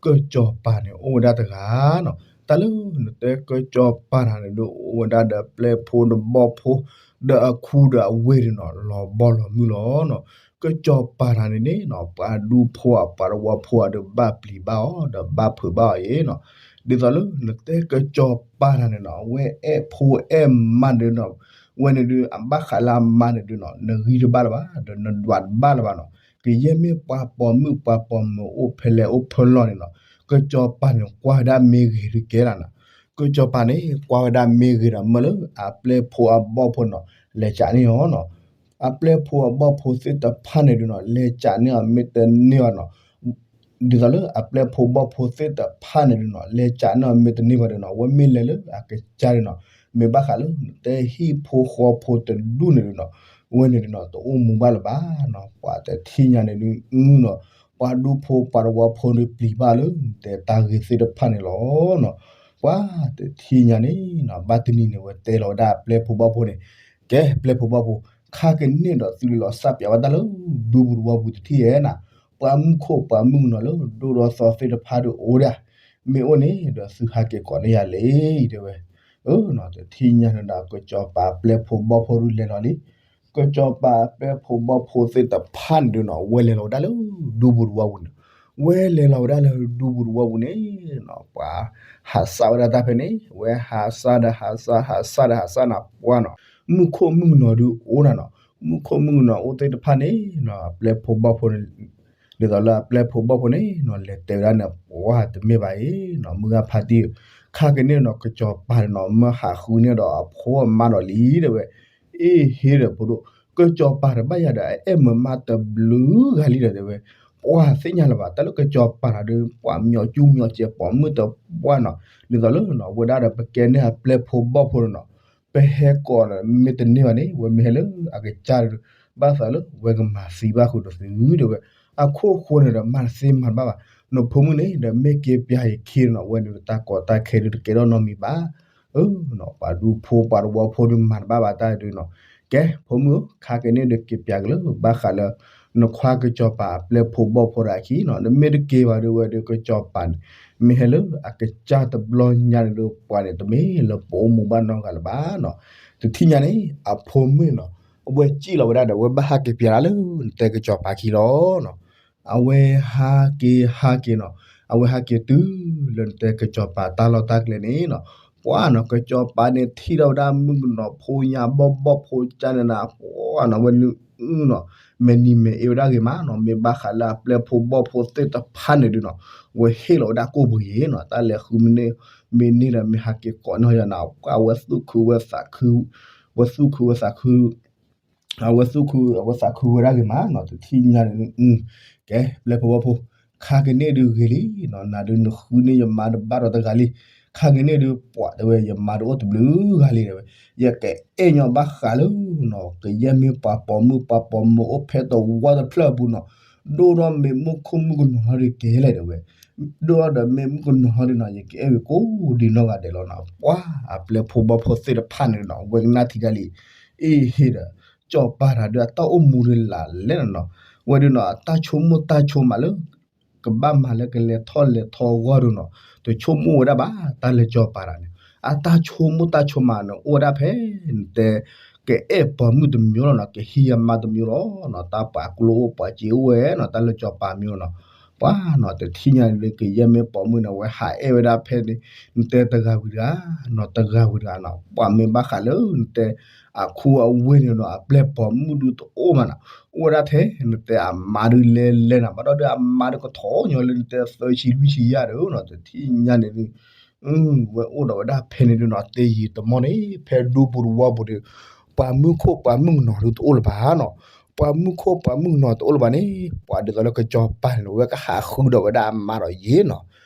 ကစီၤပၤန့ၣ်အိၣ်ဝဲဒၣ်တဂၤနီၤ တၢ်လၢနတဲကစီၤပၤတဂၤန့ၣ်ဒုး အိၣ်ဝဲဒၣ်ဒီးပျဲၢ်ဖိဒီးဘီၣ်ဖိ ဒီးအခူဒီးအဝ့ၢ်ဒုးနီၤ လီၤဘီလီၤမုၢ်လီၤနီၤ ကစီၤပၤတဂၤန့ၣ်န့ၣ်နီၤ ပှၤဒူဖိဧါ ပှၤတဝီဖိဧါဒီး ဘၣ်ပျံၤဘၣ်အီၤ ဒီးဘၣ်ဖုးဘၣ်အီၤအံၤနီၤ ဒ်သိးလၢနတဲကစီၤပၤတဂၤန့ၣ်နီၤ အဝဲအဲၣ်ဖိအဲၣ်မါန့ၣ်ဒုးနီၤ ဝဲန့ၣ်ဒုး အဘၣ်ဃးလၢအမါန့ၣ်ဒုးနီၤ နဂံၢ်တဘၣ်လၢၤဘၣ် ဒီးနဒွးတဘၣ်လၢၤဘၣ်နီၤ ကယဲၢ်မ့ၢ်ပှၤပိာ်မုၣ်ပှၤပိာ်မုၣ်အိၣ်ဖဲလဲၣ်အိၣ်ဖဲလဲၣ်န့ၣ်နီၤ ကစီၤပၤန့ၣ် ကွၢ်ဝဲဒၣ်မ့ၢ်ဂ့ၤဒုးကဲလီၤနီၤ ကစီၤပၤန့ၣ် ကွၢ်ဝဲဒၣ်မ့ၢ်ဂ့ၤဒီး မၢလၢအပျဲၢ်ဖိအဘီၣ်ဖိန့ၣ်နီၤ လဲၤကးန့ၢ်အီၤနီၤ အပျဲၢ်ဖိအဘီၣ်ဖိသ့ၣ်တဖၣ်န့ၣ်ဒုးနီၤ လဲၤကးန့ၢ်အီၤမ့ၢ်တန့ၢ်ဘၣ်နီၤ ဒ်သိးလၢအပျဲၢ်ဖိဘီၣ်ဖိသ့ၣ်တဖၣ်န့ၣ်ဒုးနီၤ လဲၤကးန့ၢ်အီၤမ့ၢ်တန့ၢ်ဘၣ်ဒုးနီၤ အဝဲမ့ၢ်လဲၤလၢအကစၢ်ဒုးနီၤ မ့ၢ်ဘၣ်ဃးလၢနတဲဟံၣ်ဖိဃီဖိတဒူၣ်န့ၣ်ဒုးနီၤ ဝဲန့ၣ်ဒုးနီၤ တအိၣ်မူဘၣ်လၢၤဘၣ်နီၤ ပှၤတထံၣ်ညါန့ၣ်ဒုးနီၤ ပှၤဒူဖိပှၤတဝီဖိန့ၣ် ပျံၤဘၣ်လၢတဲတၢ်ဂ့ၢ်သ့ၣ်တဖၣ်န့ၣ်လီၤနီၤ ပှၤတထံၣ်ညါန့ၣ်နီၤ ဘၣ်တနံၤန့ၣ် ဝဲတဲလီၤဝဲဒၣ်အပျဲၢ်ဖိဘီၣ်ဖိန့ၣ် ကဲ ပျဲၢ်ဖိဘီၣ်ဖိ ခါကန့ၢ်ဒီးသုလီၤစၢ်ပၠးဝဲတၢ်လၢ ဒူပူၤတဝီပူၤတထံၣ်ဧဲနီၤ ပှၤမုၣ်ခိၣ်ပှၤမုၣ်ကနီၤလၢဒိၣ်ဒီးသီသ့ၣ်တဖၣ်ဒုးအိၣ်ဒၣ် မ့ၢ်အိၣ်န့ၣ်ဒီးသုဟးက့ၤကိးန့ၢ်ယၤလံ တဲဝဲ တထံၣ်ညါန့ၣ်ဒီး ကစီၤပၤအပျဲၢ်ဖိဘီၣ်ဖိဒုးလဲၤလီၤလံ ကစီၤပၤအပျဲၢ်ဖိဘီၣ်ဖိသ့ၣ်တဖၣ်န့ၣ်ဒုးနီၤ ဝဲလဲၤလီၤဝဲဒၣ်လၢဒူပူၤတဝီပူၤန့ၣ် ဝဲလဲၤလီၤဝဲဒၣ်လၢဒူပူၤတဝီပူၤန့ၣ်နီၤ ပှၤဟးစၢ်ဝဲဒၣ်တၢ်ဖဲန့ၣ် ဝဲဟးစၢ်ဒီးဟးစၢ် ဟးစၢ်ဒီးဟးစၢ်နၤ ပှၤနီၤ မုၣ်ခိၣ်မုၣ်ကနီၤဒုးအိၣ်နၤနီၤ မုၣ်ခိၣ်မုၣ်ကနီၤအိၣ်သ့ၣ်တဖၣ်န့ၣ်နီၤ အပျဲၢ်ဖိဘီၣ်ဖိန့ၣ် ဒ်သိးလၢအပျဲၢ်ဖိဘီၣ်ဖိန့ၣ်နီၤ လဲၤတဲဝဲဒၣ်န့ၣ် ပှၤတမ့ၢ်ဘၣ်အံၤနီၤ မုၢ်ဂၤဖါတံၢ် ခါကန့ၢ်နီၤ ကစီၤပၤန့ၣ်နီၤ မၢဟးဃုန့ၢ်ဒီးအဖိအမါဒီးလံ တဲဝဲ အ့ၣ် ဟ့ဒီးဖိဒိၣ် ကစီၤပၤတဘၣ်ယၤဒီး အအဲၣ်မုာ်မါတဘျုးဂၤလံဒီး တဲဝဲ ပှၤသ့ၣ်ညါလၢၤဘၣ် တၢ်လၢကစီၤပၤတဂၤဒီး ပှၤမၠီကၠူမၠီစဲး ပိာ်မုၣ်တပှၢ်နီၤ ဒ်သိးလၢနီၤ ဝဲဒၣ်ဒီးပကဲန့ၢ်အပျဲၢ်ဖိဘီၣ်ဖိန့ၣ်နီၤ ပဟဲကိးဒီးမ့ၢ်တန့ၢ်ဘၣ်န့ၣ် ဝဲမ့ၢ်ဟဲလၢအကစၢ်ဒီး ဘၣ်သးလၢဝဲကမၤသံဘၣ်ဃုာ်ဒီးသုတဲဝဲ, အခိၣ်ဃိန့ၣ်ဒီး မၤတသ့မၤတဘၣ်ဘၣ်, နဖိမုၣ်န့ၣ်ဒီး မ့ၢ်က့ၤပျၢ်ယခံနီၤ, အဝဲန့ၣ်ဒီးတၢ်ကီတၢ်ခဲဒုးတကဲထီၣ်နီတမံၤဘၣ်, အၢနီၤ, ပှၤဒူဖိပှၤတဝီဖိဒုးမၤတဘၣ်ဘၣ်တၢ်ဒုးနီၤ, ကဲ ဖိမုၣ်ဧၢ, ခါက့ၤန့ၣ်ဒီးက့ၤပျၢ်က့ၤလၢ ဘၣ်ဃးလၢ နခွါကစီၤပၤအပျဲၢ်ဖိဘီၣ်ဖိဒီးအခံနီၤ, နမ့ၢ်တက့ၤဘၣ်ဒုးဝဲဒီးကစီၤပၤန့ၣ် မ့ၢ်ဟဲလၢအကစၢ်တဘျီညါန့ၣ်ဒီး ပှၤန့ၣ်တမ့ၢ်လၢပအိၣ်မူဘၣ်နီတဂၤလၢၤဘၣ်နီၤ, တထံၣ်ညါန့ၣ် အဖိမုၣ်နီၤ, အဝဲစံၣ်လီၤဝဲဒၣ်ဒီး အဝဲဘၣ်ဟးက့ၤပျၢ်လၢ နတဲကစီၤပၤခံလီၤနီၤ, အဝဲဟးက့ၤဟးက့ၤနီၤ, အဝဲဟးက့ၤတုၤလၢနတဲကစီၤပၤတၢ်လီၢ်တၢ်ကျဲန့ၣ်နီၤ, ပှၤနီၤ ကစီၤပၤန့ၣ်ထံၣ်ထီၣ်ဝဲဒၣ်မုၣ်ကနီၤဖိညါဘီၣ်ဘီၣ်ဖိကၢ်န့ၣ်နၤ, ပှၤနီၤ ဝဲနုၤအုနီၤ, မဲာ်နံၤမဲာ်အ့ဝဲဒၣ်ဂ့ၤမးနီၤ, မ့ၢ်ဘၣ်ဃးလၢအပျဲၢ်ဖိဘီၣ်ဖိသ့ၣ်တဖၣ်န့ၣ်ဒုးနီၤ, ဝဲဟ့ၣ်လီၤဝဲဒၣ်ကိၣ်ပူၤယ့ၤနီၤ, တၢ်လဲၤဃုမ့ၢ်န့ၢ်, မ့ၢ်န့ၢ်ဒီးမ့ၢ်ဟးက့ၤကိးန့ၢ်ယၤနၤ, ပှၤဝဲသူၣ်ခုဝဲသးခု, ဝဲသူၣ်ခုဝဲသးခု အဝဲသူၣ်ခု အဝဲသးခုဝဲဒၣ်ဂ့ၤမးနီၤ, တထံၣ်ညါန့ၣ်, ကဲ ပျဲၢ်ဖိဘီၣ်ဖိ, ခါက့ၤန့ၣ်ဒုးဂ့ၤလံနီၤ, နၤဒုးနဃုန့ၢ်ယမါတဘၣ်ဒီးတဂၤလံ, ခါက့ၤန့ၣ်ဒုး ပှၤတဲဝဲယမါတအိၣ်တဘျုးဂၤလံတဲဝဲ, ယကအဲၣ်ညီဘၣ်ဃးလၢနီၤ, ကယဲၢ်မ့ၢ်ပှၤပိာ်မုၣ်ပှၤပိာ်မုၣ်အိၣ်ဖဲသဝီတဖျၢၣ်အပူၤနီၤ, ဒိၣ်ထီၣ်မ့ၢ်မုၣ်ခိၣ်မုၣ်ကနီၤဟီဒုးကဲလဲၣ်တဲဝဲ, ဒိၣ်ထီၣ်ဒီးမ့ၢ်မုၣ်ကနီၤဟီဒုးနီၤ, ယကအဲၣ်ဝဲကိးဒံနီၢ်ဂၤဒဲးလီၤနီၤ, ပှၤအပျဲၢ်ဖိဘီၣ်ဖိသ့ၣ်တဖၣ်န့ၣ်နီၤ, ဝဲကနၣ်ထံတၢ်လံ, အ့ဟ့ၣ်ဒီး ကစီၤပၤတၢ်ဒုးအတၢ်အိၣ်မူဒုးလၢလဲၣ်နီၤ, ဝဲဒုးနီၤ အတၢ်ဆိကမိၣ်တၢ်ဆိကမးလၢ ကဘၣ်မၤလၢကလဲၤထီၣ်လဲၤထီအဂီၢ်ဒုးနီၤ, တဆိကမိၣ်ဝဲဒၣ်ဘၣ် တၢ်လၢကစီၤပၤတၢ်န့ၣ်, အတၢ်ဆိကမိၣ်တၢ်ဆိကမးန့ၣ် အိၣ်ဝဲဒၣ်ဖဲ နတဲ ကအဲၣ်ပိာ်မုၣ်တမျိုးလီၤနီၤ, ကဟံးအမါတမျိုးလီၤနီၤ, တၢ်ပှၤကျိအိၣ်ပှၤစ့အိၣ်ဝဲနီၤ, တၢ်လၢကစီၤပၤမ့ၢ်နီၤ, ပှၤနီၤ တထံၣ်ညါန့ၣ် ကယဲၢ်မ့ၢ်ပိာ်မုၣ်န့ၣ် အဝဲဟးအဲၣ်ဝဲဒၣ်ဖဲန့ၣ်, နတဲတဂၤဝံၤတဂၤနီၤ, တဂၤဝံၤတဂၤနီၤ, ပှၤမ့ၢ်ဘၣ်ဃးလၢနတဲ အခူအဝ့ၢ်န့ၣ်နီၤ, အပျဲၢ်ပိာ်မုၣ်ဒုးတအိၣ်မးနီၤ, အိၣ်ဝဲဒၣ်ထဲ နတဲအမါဒုးလဲၤလဲၤနီၤ, ဘၣ်ဒီးဒုးအမါဒုးကထီၣ်ညီလၢနတဲသၢဆံလွံၢ်ဆံယါဒီးနီၤ, တထံၣ်ညါန့ၣ်ဒုး ဝဲအိၣ်ဒီးဝဲဒၣ်ဖဲန့ၣ်ဒုးနီၤ, တယံာ်တမီၢ်န့ၣ် ဖဲဒူပူၤတဝီပူၤဒီး ပှၤမုၣ်ခိၣ်ပှၤမုၣ်ကနီၤဒုးတအိၣ်လၢၤဘၣ်နီၤ, ပှၤမုၣ်ခိၣ်ပှၤမုၣ်ကနီၤတအိၣ်လၢၤဘၣ်န့ၣ်, ပှၤဒ်သိးလၢကစီၤပၤန့ၣ် ဝဲကဟးဃုဒီးဝဲဒၣ်အမါဒီးယ့ၤနီၤ,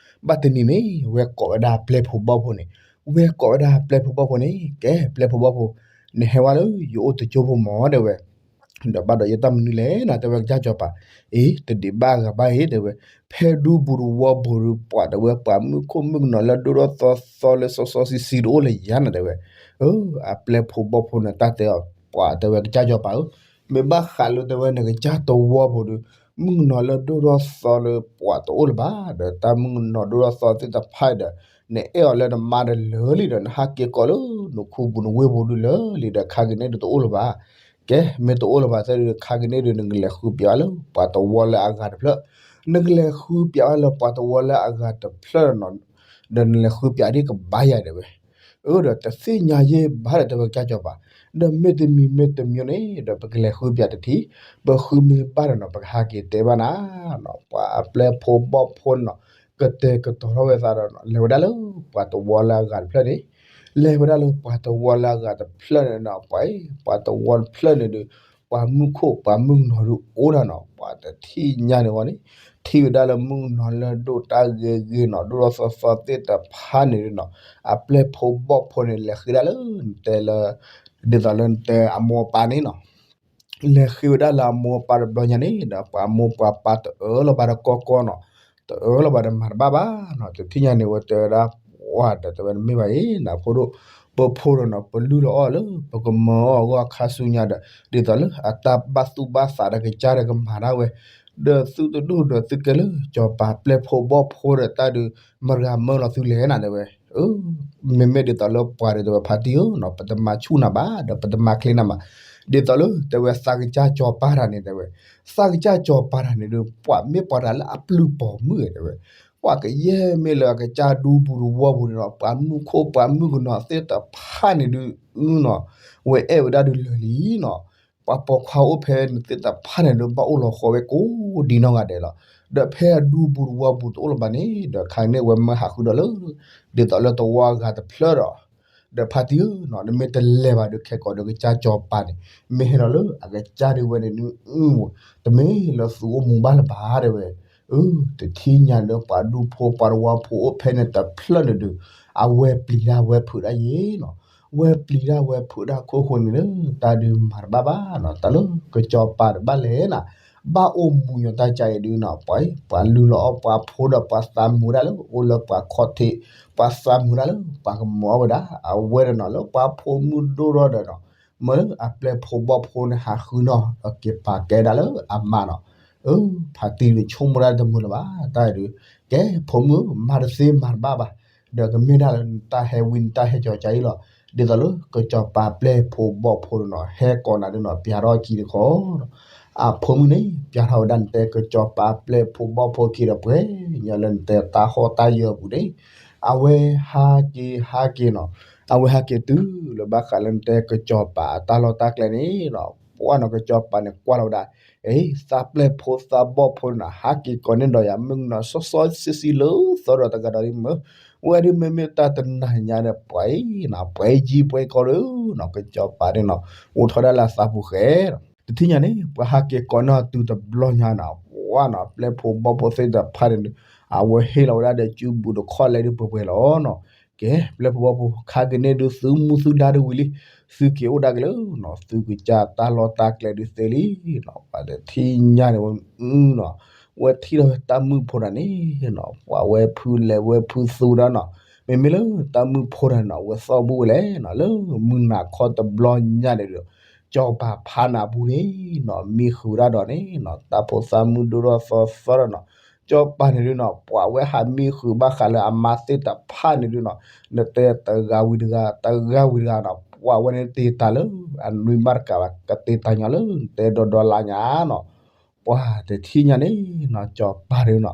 ဘၣ်တနံၤန့ၣ် ဝဲကိးဝဲဒၣ်ပျဲၢ်ဖိဘီၣ်ဖိန့ၣ်, ဝဲကိးဝဲဒၣ်ပျဲၢ်ဖိဘီၣ်ဖိန့ၣ်, ကဲ ပျဲၢ်ဖိဘီၣ်ဖိ, နဟဲဝဲလၢယအိၣ်တကၠိဖိမးတဲဝဲ ဒီးဘၣ်ဒီးယတၢ်မနုၤလဲၣ်နီၤ, တဲဝဲကစၢ်စီၤပၤ, အ့ တဒံးဘၣ်ဂၤဘၣ်အံၤတဲဝဲ, ဖဲဒူပူၤတဝီပူၤဒီး ပှၤတဲဝဲ ပှၤမုၣ်ခိၣ်မုၣ်ကနီၤလၢဒိၣ်ထီၣ်သီသီလၢစီစီဆှံဆှံတအိၣ်လၢၤယါနီၤတဲဝဲ, အပျဲၢ်ဖိဘီၣ်ဖိန့ၣ် တၢ်တဲအီၤ, ပှၤတဲဝဲကစၢ်စီၤပၤဧၢ, မ့ၢ်ဘၣ်ဃးလၢတဲဝဲ နကစၢ်တဝီပူၤဒီး မုၣ်ကနီၤလၢဒိၣ်ထီၣ်သီလၢပှၤတအိၣ်လၢၤဘၣ်, ဒီးတၢ်မုၣ်ကနီၤဒိၣ်ထီၣ်သီသ့ၣ်တဖၣ်ဒီး နအဲၣ်အီၤလၢနမါဒီးလၢာ်လံဒီး နဟးက့ၤကိးလၢနခူပူၤနဝ့ၢ်ပူၤဒုးလၢာ်လံဒီး ခါက့ၤန့ၣ်ဒုးတအိၣ်လၢၤဘၣ်, ကဲ မ့ၢ်တအိၣ်လၢၤဘၣ်သ့ၣ်ဒုး ခါက့ၤန့ၣ်ဒုး နကလဲၤဃုပျးလၢပှၤတဝီလၢအဂၤတဖျၢၣ်, နကလဲၤဃုပျးလၢပှၤတဝီလၢအဂၤတဖျၢၣ်နီၤ, ဒီးနလဲၤဃုပျးဒ်ကဘၣ်ယၤတဲဝဲ, အၢ ဒီးတသ့ၣ်ညါယဲၢ်ဘၣ်ဒီးတဲဝဲကစၢ်စီၤပၤ, ဒီးမ့ၢ်တမံၤမ့ၢ်တမံၤန့ၣ် ဒီးပကလဲၤဃုပျးတထံၣ်, ပဃုမ့ၢ်ဘၣ်ဒီးနီၤ ပကဟးက့ၤတဲဘၣ်နၤနီၤ, ပှၤအပျဲၢ်ဖိဘီၣ်ဖိနီၤ, ကတဲာ်ကတီၤထီၣ်ဝဲသးဒီး လဲၤဝဲဒၣ်လၢပှၤတဝီလၢအဂၤတဖျၢၣ်န့ၣ်, လဲၤဝဲဒၣ်လၢပှၤတဝီလၢအဂၤတဖျၢၣ်န့ၣ်နီၤ, ပှၤအံၤ ပှၤတဝီတဖျၢၣ်န့ၣ်ဒီး ပှၤမုၣ်ခိၣ်ပှၤမုၣ်ကနီၤဒုးအိၣ်ဒၣ်နီၤ, ပှၤတထံၣ်ညါန့ၣ်ဝဲန့ၣ်, ထံၣ်ဝဲဒၣ်လၢမုၣ်ကနီၤလၢဒိၣ်တၢ်ဂ့ၤဂ့ၤနီၤ ဒိၣ်ထီၣ်သီသီသ့ၣ်တဖၣ်န့ၣ်ဒုးနီၤ, အပျဲၢ်ဖိဘီၣ်ဖိန့ၣ် လဲၤဃ့ဒၣ်လၢနတဲလၢ ဒ်သိးလၢနတဲအမိၢ်အပၢ်န့ၣ်နီၤ, လဲၤဃ့ဝဲဒၣ်လၢအမိၢ်အပၢ်တဘျီညါန့ၣ်ဒီး ပှၤမိၢ်ပှၤပၢ်တအၢလီၤဘၣ်ဒီးကီကီနီၤ, တအၢလီၤဘၣ်ဒီးမၤတဘၣ်ဘၣ်နီၤ, တထံၣ်ညါန့ၣ် ဝဲတဲဝဲဒၣ် ပှၤဒီးတဲဝဲ တမ့ၢ်ဘၣ်အံၤ နဖိဒိၣ်, ပဖိဒီးနီၤ ပလုၢ်လီၤအီၣ်လၢ ပကမၤအီၣ်အဂီၢ်ခါဆူညါဒီး ဒ်သိးလၢအတၢ်ဘၣ်သူၣ်ဘၣ်သးဒီးကစၢ်ဒီးကမၤဒၣ်ဝဲ, ဒီးသုတဒိၣ်ဒီးသုကဲလၢ စီၤပၤပျဲၢ်ဖိဘီၣ်ဖိဒီးတၢ်ဒုး မတၤဂၤမၢလီၤသုလဲၣ်နၤတဲဝဲ မ့မ့ၢ်ဒ်သိးလၢပှၤဒီးတဲဝဲ ဖါတံၢ်ဧၢနီၤ ပတမၤဆူၣ်နၤဘၣ် ဒီးပတမၤချ့နၤဘၣ်, ဒ်သိးလၢတဲဝဲသးကစၢ်စီၤပၤတၢ်န့ၣ်တဲဝဲ, သးကစၢ်စီၤပၤတၢ်န့ၣ်ဒီး ပှၤမ့ၢ်ပှၤတၢ်လၢအပျုၢ်ပိာ်မုၣ်တဲဝဲ, ပှၤကယဲၢ်မ့ၢ်လၢအကစၢ်ဒူပူၤတဝီပူၤန့ၣ်နီၤ ပှၤမုၣ်ခိၣ်ပှၤမုၣ်ကနီၤသ့ၣ်တဖၣ်န့ၣ်ဒုးနီၤ, ဝဲအဲၣ်ဝဲဒၣ်ဒုးလၢာ်လံနီၤ ပှၤပိာ်ခွါအိၣ်ဖဲန့ၣ်သ့ၣ်တဖၣ်န့ၣ်ဒီး ဘၣ်အိၣ်လီၤဃီၤဝဲကိးဒံနီၢ်ဂၤဒဲးလီၤ. ဒီးဖဲအဒူပူၤတဝီပူၤတအိၣ်လၢၤဘၣ်န့ၣ် ဒီးခါန့ၣ်ဝဲမၢဟးဃုဒီးလၢ ဒ်သိးလၢတဝီအဂၤတဖျၢၣ်ဒီး, ဒီးဖါတံၢ်ဧၢနီၤ နမ့ၢ်တလဲၤဘၣ်ဒီးခဲကိာ်ဒီးကစၢ်စီၤပၤန့ၣ် မ့ၢ်ဟဲဒီးလၢအကစၢ်ဒုးဝဲန့ၣ် တမ့ၢ်လၢသုအိၣ်မူဘၣ်လၢၤဘၣ်တဲဝဲ, တထံၣ်ညါလၢပှၤဒူဖိပှၤတဝီဖိအိၣ်ဖဲန့ၣ်တဖျၢၣ်န့ၣ်ဒီး အဝဲပျံၤတၢ်ဝဲဖုးတၢ်ယ့ၤနီၤ ဝဲပျံၤတၢ်ဝဲဖုးတၢ်ခိၣ်ဃိန့ၣ်လၢ တၢ်ဒုးမၤတဘၣ်ဘၣ်နီၤ, တၢ်လၢကစီၤပၤတဘၣ်လဲၣ်နၤ, ဘၣ်အိၣ်မူညီတၢ်ကါအံၤဒုးနီၤ, ပှၤအံၤ ပှၤလုၢ်လီၤအီၣ်ပှၤဖိဒီးပှၤသးမုာ်ဒၣ်လၢ အိၣ်လၢပှၤခီၣ်ထံး, ပှၤသးမုာ်ဒၣ်လၢ ပှၤကမၤအီၣ်ဝဲဒၣ်, အဝဲဒၣ်နီၤ လၢပှၤဖိမုၣ်ဒိၣ်ထီၣ်ဒီးနီၤ, မ့ၢ်လၢအပျဲၢ်ဖိဘီၣ်ဖိန့ၣ်ဟးဃုနီၤ, ဒီးက့ၤပာ်ကဲဒၣ်လၢအမါနီၤ, အၢ ဖါတံၢ်ဒုးဆိကမိၣ်ဒၣ်တမုာ်လၢၤဘၣ်, တၢ်အံၤဒုး, ကဲ ဖိမုၣ် မၤတသ့မၤတဘၣ်ဘၣ်, ဒီးကမ့ၢ်ဒၣ်လၢနတၢ်ဟဲဝံနတၢ်ဟဲကၠီၤကါအံၤလီၤ, ဒ်သိးလၢကစီၤပၤပျဲၢ်ဖိဘီၣ်ဖိဒုးနီၤ ဟဲကိးနၤဒုးနီၤ ပျးထီၣ်ခံတခီနီၤ, အဖိမုၣ်န့ၣ် ပျးထီၣ်ဝဲဒၣ်နတဲကစီၤပၤပျဲၢ်ဖိဘီၣ်ဖိခံဒီးပှဲၤ, ညီလၢနတဲတၢ်ဟီၣ်တၢ်ယၢၤအပူၤန့ၣ်, အဝဲဟးက့ၤဟးက့ၤနီၤ, အဝဲဟးက့ၤတုၤလၢဘၣ်ဃးလၢနတဲကစီၤပၤအတၢ်လီၢ်တၢ်ကျဲန့ၣ်နီၤ, ပှၢ်နီၤ ကစီၤပၤန့ၣ် ကွၢ်လီၤဝဲဒၣ်, အ့ သးပျဲၢ်ဖိသးဘီၣ်ဖိန့ၣ်နီၤ ဟးက့ၤကိးန့ၢ်ဒီးယၤ မုၢ်နီၤ စီစီဆှံဆှံလၢသီဒီးတဂၤဒီးဒ်မ့ၢ်, ဝဲဒ်မ့မ့ၢ်တၢ်တနၤညါဒီး ပှၤအံၤနီၤ ပှဲၤကံပှဲၤကီဒုးနီၤ ကစီၤပၤန့ၣ်နီၤ အိၣ်ထီၣ်ဒၣ်လၢအသးပူၤဃဲနီၤ, တထံၣ်ညါန့ၣ် ပှၤဟးက့ၤကိးန့ၢ်အီၤတုၤတဘျီညါနီၤ, ပှၢ်နီၤ ပျဲၢ်ဖိဘီၣ်ဖိသ့ၣ်တဖၣ်န့ၣ်ဒုး, အဝဲဟ့ၣ်လီၤဝဲဒၣ်ဒီးစုဘူးတခီလဲၣ်ဒုးပှဲၤပှဲၤလီၤနီၤ, ကဲ ပျဲၢ်ဖိဘီၣ်ဖိ ခါက့ၤန့ၣ်ဒုး သုမူသုဒါဒုးဝံၤလံ, သုက့ၤအိၣ်ဒၣ်က့ၤလၢနီၤ သုကစၢ်တၢ်လီၢ်တၢ်ကျဲဒုးသ့လံနီၤ, ပှၤတထံၣ်ညါန့ၣ်ဝဲနီၤ, ဝဲထံၣ်လီၤတၢ်မုၣ်ဖိတဂၤန့ၣ်နီၤ ပှၤဝဲဖုလဲၤဝဲဖုသူဒၣ်နီၤ, မ့မ့ၢ်လၢတၢ်မုၣ်ဖိတဂၤန့ၣ်နီၤ အဝဲသီၣ်ဘူၣ်ဝဲလဲၣ်နီၤ လၢမုၢ်နၤခီတဘျီညါန့ၣ်ဒုး, ကစီၤပၤဖးနၤပူၤန့ၣ်နီၤ မံဃုာ်ဝဲဒၣ်ဒီးန့ၣ်နီၤ တၢ်ဖိသၣ်မုၣ်ဒိၣ်ထီၣ်သီသီဒီးနီၤ, ကစီၤပၤန့ၣ်ဒုးနီၤ ပှၤဝဲဟးမံဃုာ်ဘၣ်ဃးလၢအမါသ့ၣ်တဖၣ်န့ၣ်ဒုးနီၤ, နတဲတဂၤဝံၤတဂၤ တဂၤဝံၤတဂၤနီၤ ပှၤဝဲန့ၣ်တ့ၢ်တၢ်လၢအနွံဘၣ်တကးဘၣ် ကတ့ၢ်တၢ်ညီလၢနတဲဒီဒီလါညါနီၤ, ပှၤတထံၣ်ညါန့ၣ်နီၤ ကစီၤပၤဒုးနီၤ,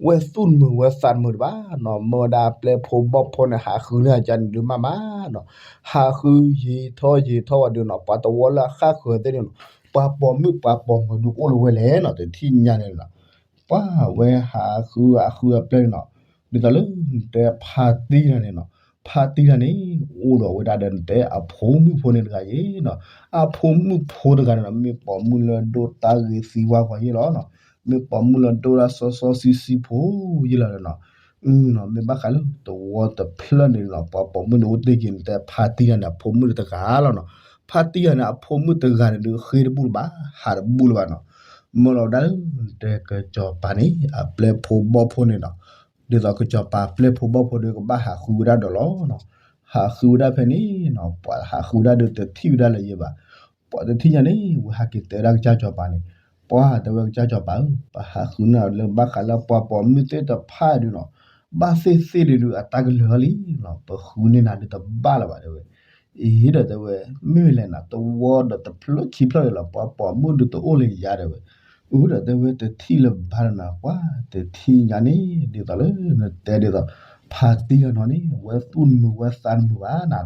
ဝဲသူၣ်တမုာ်ဝဲသးတမုာ်တဘၣ်နီၤ, မ့ၢ်ဝဲဒၣ်ပျဲၢ်ဖိဘီၣ်ဖိန့ၣ် ဟးဃုန့ၢ်အကါန့ၣ်ဒုးမးမးနီၤ, ဟးဃုယံာ်ထီၣ်ယံာ်ထီၣ်ဝဲဒုးနီၤ ပှၤတဝီလၢအဃၣ်ဃၢၤသ့ၣ်န့ၣ်နီၤ, ပှၤပိာ်မုၣ်ပှၤပိာ်မုၣ်ဒုးအိၣ်လၢၤဝဲလဲၣ်နီၤ တထံၣ်ညါန့ၣ်နီၤ ပှၤဝဲဟးဃုအဃုအပျဲၢ်န့ၣ်နီၤ, ဒ်သိးလၢနတဲဖါတံၢ်တဂၤန့ၣ်နီၤ, ဖါတံၢ်တဂၤန့ၣ် အိၣ်ဒီးဝဲဒၣ်ဒီးနတဲအဖိမုၣ်ဖိန့ၣ်တဂၤအံၤနီၤ, အဖိမုၣ်ဖိတဂၤန့ၣ်နီၤ မ့ၢ်ပိာ်မုၣ်လၢဒိၣ်တၢ်ဂ့ၤသံဝါဂီၤယ့ၢ်လီၤနီၤ, မ့ၢ်ပိာ်မုၣ်လၢဒိၣ်တၢ်စီစီဆှံဆှံဖိယ့ၢ်လီၤဒီးနီၤ, မ့ၢ်ဘၣ်ဃးလၢတဝီတဖျၢၣ်န့ၣ်နီၤ ပှၤပိာ်မုၣ်န့ၣ်အိၣ်တ့ၢ်က့ၤနတဲဖါတံၢ်တဂၤန့ၣ် အဖိမုၣ်တဂၤလီၤနီၤ, ဖါတံၢ်တဂၤန့ၣ် အဖိမုၣ်တဂၤန့ၣ်ဒုးဃ့တဘူၣ်လၢၤဘၣ် ဟးတဘူၣ်လၢၤဘၣ်နီၤ, မ့ၢ်လီၤဝဲဒၣ်လၢနတဲကစီၤပၤန့ၣ် အပျဲၢ်ဖိဘီၣ်ဖိန့ၣ်နီၤ, ဒ်သိးကစီၤပၤပျဲၢ်ဖိဘီၣ်ဖိဒုးကဘၣ်ဟးဃုဝဲဒၣ်ဒီးလီၤနီၤ, ဟးဃုဝဲဒၣ်ဖဲန့ၣ်နီၤ ပှၤဟးဃုဝဲဒၣ်ဒုးတထံၣ်ဝဲဒၣ်လၢၤယဲဘၣ်, ပှၤတထံၣ်ညါန့ၣ် ဝဲဟးက့ၤတဲဒၣ်ကစၢ်စီၤပၤန့ၣ်, ပှၤတဲဝဲကစၢ်စီၤပၤဧၢ ပဟးဃုန့ၢ်လၢဘၣ်ဃးလၢပှၤပိာ်မုၣ်သ့ၣ်တဖၣ်ဒုးနီၤ, ဘၣ်သ့ၣ်သ့ၣ်ဒုးဒုးအတၢ်ကလၢာ်လီၤလံနီၤ, ပဃုန့ၢ်နၤဒုးတဘၣ်လၢၤဘၣ်တဲဝဲ, အံၤဒီးတဲဝဲ, မ့ၢ်လဲၣ်နၤ တဝီဒီးတဖျၢၣ်ခံဖျၢၣ်လၢၤလီၤ ပှၤပိာ်မုၣ်ဒုးတအိၣ်လၢၤယၤတဲဝဲ, အုဒီးတဲဝဲတထံၣ်လၢၤဘၣ်ဒီးနၤ ပှၤတထံၣ်ညါန့ၣ် ဒ်သိးလၢနတဲဒ်သိး ဖါတံၢ်တဂၤနီၤန့ၣ် ဝဲသူၣ်တမုာ်ဝဲသးတမုာ်ဘၣ်နၤ,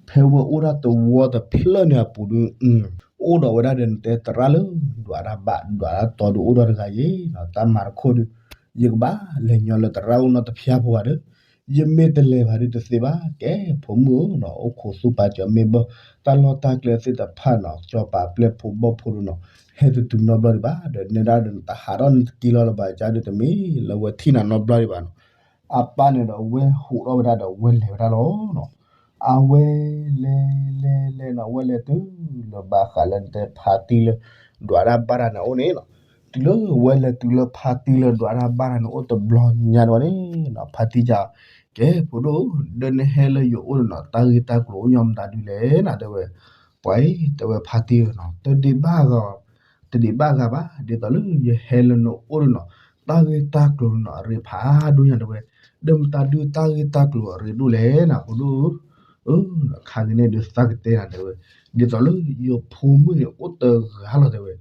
ဖဲဝဲအိၣ်ဒၣ်တဝီတဖျၢၣ်န့ၣ်အပူၤဒုး, အိၣ်ဒီးဝဲဒၣ်ဒီးနတဲသရၣ်လၢ ဒွးတၢ်ဘၣ်ဒွးတၢ်တီဒုးအိၣ်ဒီးတဂၤယဲနီၤ, တၢ်မၤတခိၣ်ဒုး, ယကဘၣ်လဲၤညီလၢသရၣ်အိၣ်နီတဖျၢၣ်ဖိဂၤဒီး, ယမ့ၢ်တလဲၤဘၣ်ဒုးတသ့ဘၣ်, ကဲ ဖိမုၣ်ဧၢနီၤ အိၣ်ခိးသူၣ်ပာ်စၢၤမ့ၢ်ဘၣ်, တၢ်လီၢ်တၢ်ကျဲသ့ၣ်တဖၣ်နီၤ စီၤပၤပျဲၢ်ဖိဘီၣ်ဖိဒုးနီၤ, ဟဲတတုၤနီတဘျီဒံးဘၣ်, ဒီးနဲဒၣ်ဒီးနတဟးထီၣ်နတက့ၤလီၤလၢၤဘၣ် ကဒီးတမ့ၢ်လၢဝဲထံၣ်နၤနီတဘျီဒံးဘၣ်နီၤ, အပၢ်န့ၣ်ဒီးဝဲဟူးထီၣ်ဝဲဒၣ်ဒီးဝဲလဲၤဝဲဒၣ်လီၤနီၤ, အဝဲလဲၤလဲၤလဲၤနီၤ ဝဲလဲၤတုၤလၢဘၣ်ဃးလၢနတဲဖါတံၢ်လၢ ဒွးတၢ်ဘၣ်တၢ်န့ၣ်အိၣ်န့ၣ်နီၤ, တုၤလၢဝဲလဲၤတုၤလၢဖါတံၢ်လၢဒွးတၢ်ဘၣ်တၢ်န့ၣ်အိၣ်တဘျီညါန့ၣ်ဝဲန့ၣ်နီၤ ဖါတံၢ်စံး, ကဲ ဖိဒိၣ်ဧၢ, ဒီးနဟဲလၢယအိၣ်န့ၣ်နီၤ တၢ်ဂ့ၢ်တၢ်ကျိၤအိၣ်ညီမတၤဒုလဲၣ်နီၤ တဲဝဲ, ပှၤအံၤ တဲဝဲဖါတံၢ်ဧၢနီၤ တဒံးဘၣ်ဂၤ တဒံးဘၣ်ဂၤဘၣ် ဒ်သိးလၢယဟဲလၢနအိၣ်န့ၣ်နီၤ, တၢ်ဂ့ၢ်တၢ်ကျိၤန့ၣ်နီၤ အရ့ဖးဒိၣ်ညါတဲဝဲ, ဒီးမတၤဒုတၢ်ဂ့ၢ်တၢ်ကျိၤအရ့ဒိၣ်လဲၣ်နီၤ ဖိဒိၣ်ဧၢ, ခါကန့ၣ်ဒုးသးကတဲနၤတဲဝဲ, ဒ်သိးလၢယဖိမုၣ်န့ၣ်အိၣ်တဂၤလီၤတဲဝဲ,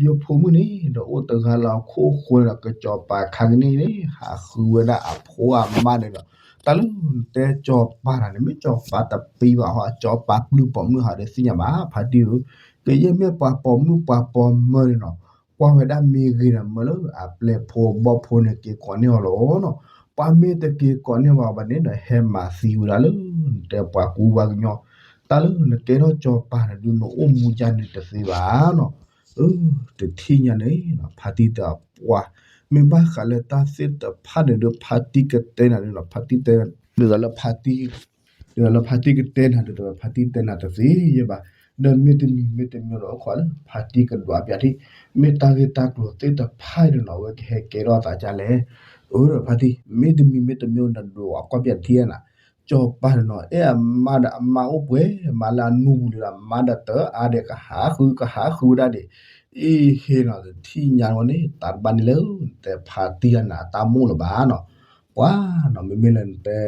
ယဖိမုၣ်န့ၣ်ဒီးအိၣ်တဂၤလၢအခိၣ်ဃိဒီး ကစီၤပၤခါကန့ၣ်န့ၣ် ဟးဃုဝဲဒၣ်အဖိအမါန့ၣ်ဒီး, တၢ်လၢနတဲစီၤပၤတၢ်န့ၣ် မ့ၢ်စီၤပၤတပံၤဘၣ်ဟီ စီၤပၤပျုၢ်ပိာ်မုၣ်ဟးဒီးသ့ၣ်ညါဘၣ် ဖါတံၢ်ဧၢ, ကယဲၢ်မ့ၢ်ပှၤပိာ်မုၣ်ပှၤပိာ်မၢၤန့ၣ်နီၤ ကွၢ်ဝဲဒၣ်မ့ၢ်ဂ့ၤဒီးမၢလၢအပျဲၢ်ဖိဘီၣ်ဖိန့ၣ် က့ၤကိးန့ၢ်အီၤလီၤနီၤ, ပှၤမ့ၢ်တက့ၤကိးန့ၢ်ဘၣ်ဘၣ်န့ၣ်ဒီး ဟဲမၤသံဝဲဒၣ်လၢ နတဲပှၤကူပှၤကညီ, တၢ်လၢနကဲထီၣ်စီၤပၤန့ၣ်ဒုး နအိၣ်မူယါန့ၣ်တသ့ဘၣ်နီၤ, အၢ တထံၣ်ညါန့ၣ် ဖါတံၢ်တဲပှၤ, မ့ၢ်ဘၣ်ဃးလၢတၢ်သ့ၣ်တဖၣ်န့ၣ်ဒုး ဖါတံၢ်ကတဲနၤန့ၣ်နီၤ ဖါတံၢ်တဲ ဒ်သိးလၢဖါတံၢ် ဒ်သိးလၢဖါတံၢ်ကတဲနၤဒ်သိး ဖါတံၢ်တဲနၤတသ့ယဲဘၣ်. ဒီးမ့တမံၤမ့တမံၤဒီးအိၣ်ခိးလၢ ဖါတံၢ်ကဒွးပျးထံၣ် မ့ၢ်တၢ်ဂ့ၢ်တၢ်ကျိၤသ့ၣ်တဖၣ်အံၤန့ၣ်နီၤ အဝဲကဟဲကဲထီၣ်အသးဒ်လဲၣ်. အၢ ဒီးဖါတံၢ် မ့တမံၤမ့တမံၤနဒွးကွၢ်ပျးထံၣ်နၤ စီၤပၤန့ၣ်နီၤ အဲၣ်အမါဒီးအမါအိၣ်ပှဲၤ မါလၢအနူပူၤလံဒီး မါဒီးတအါဒံးကဟးဃုကဟးဃုဝဲဒၣ်ဒံး အ့ဟ့နီၤ တထံၣ်ညါဝဲန့ၣ် တၢ်တဘၣ်န့ၣ်လၢ နတဲဖါတံၢ်အနၤအတၢ်မိၣ်လၢၤဘၣ်နီၤ. ပှၤနီၤ မ့မ့ၢ်လၢနတဲ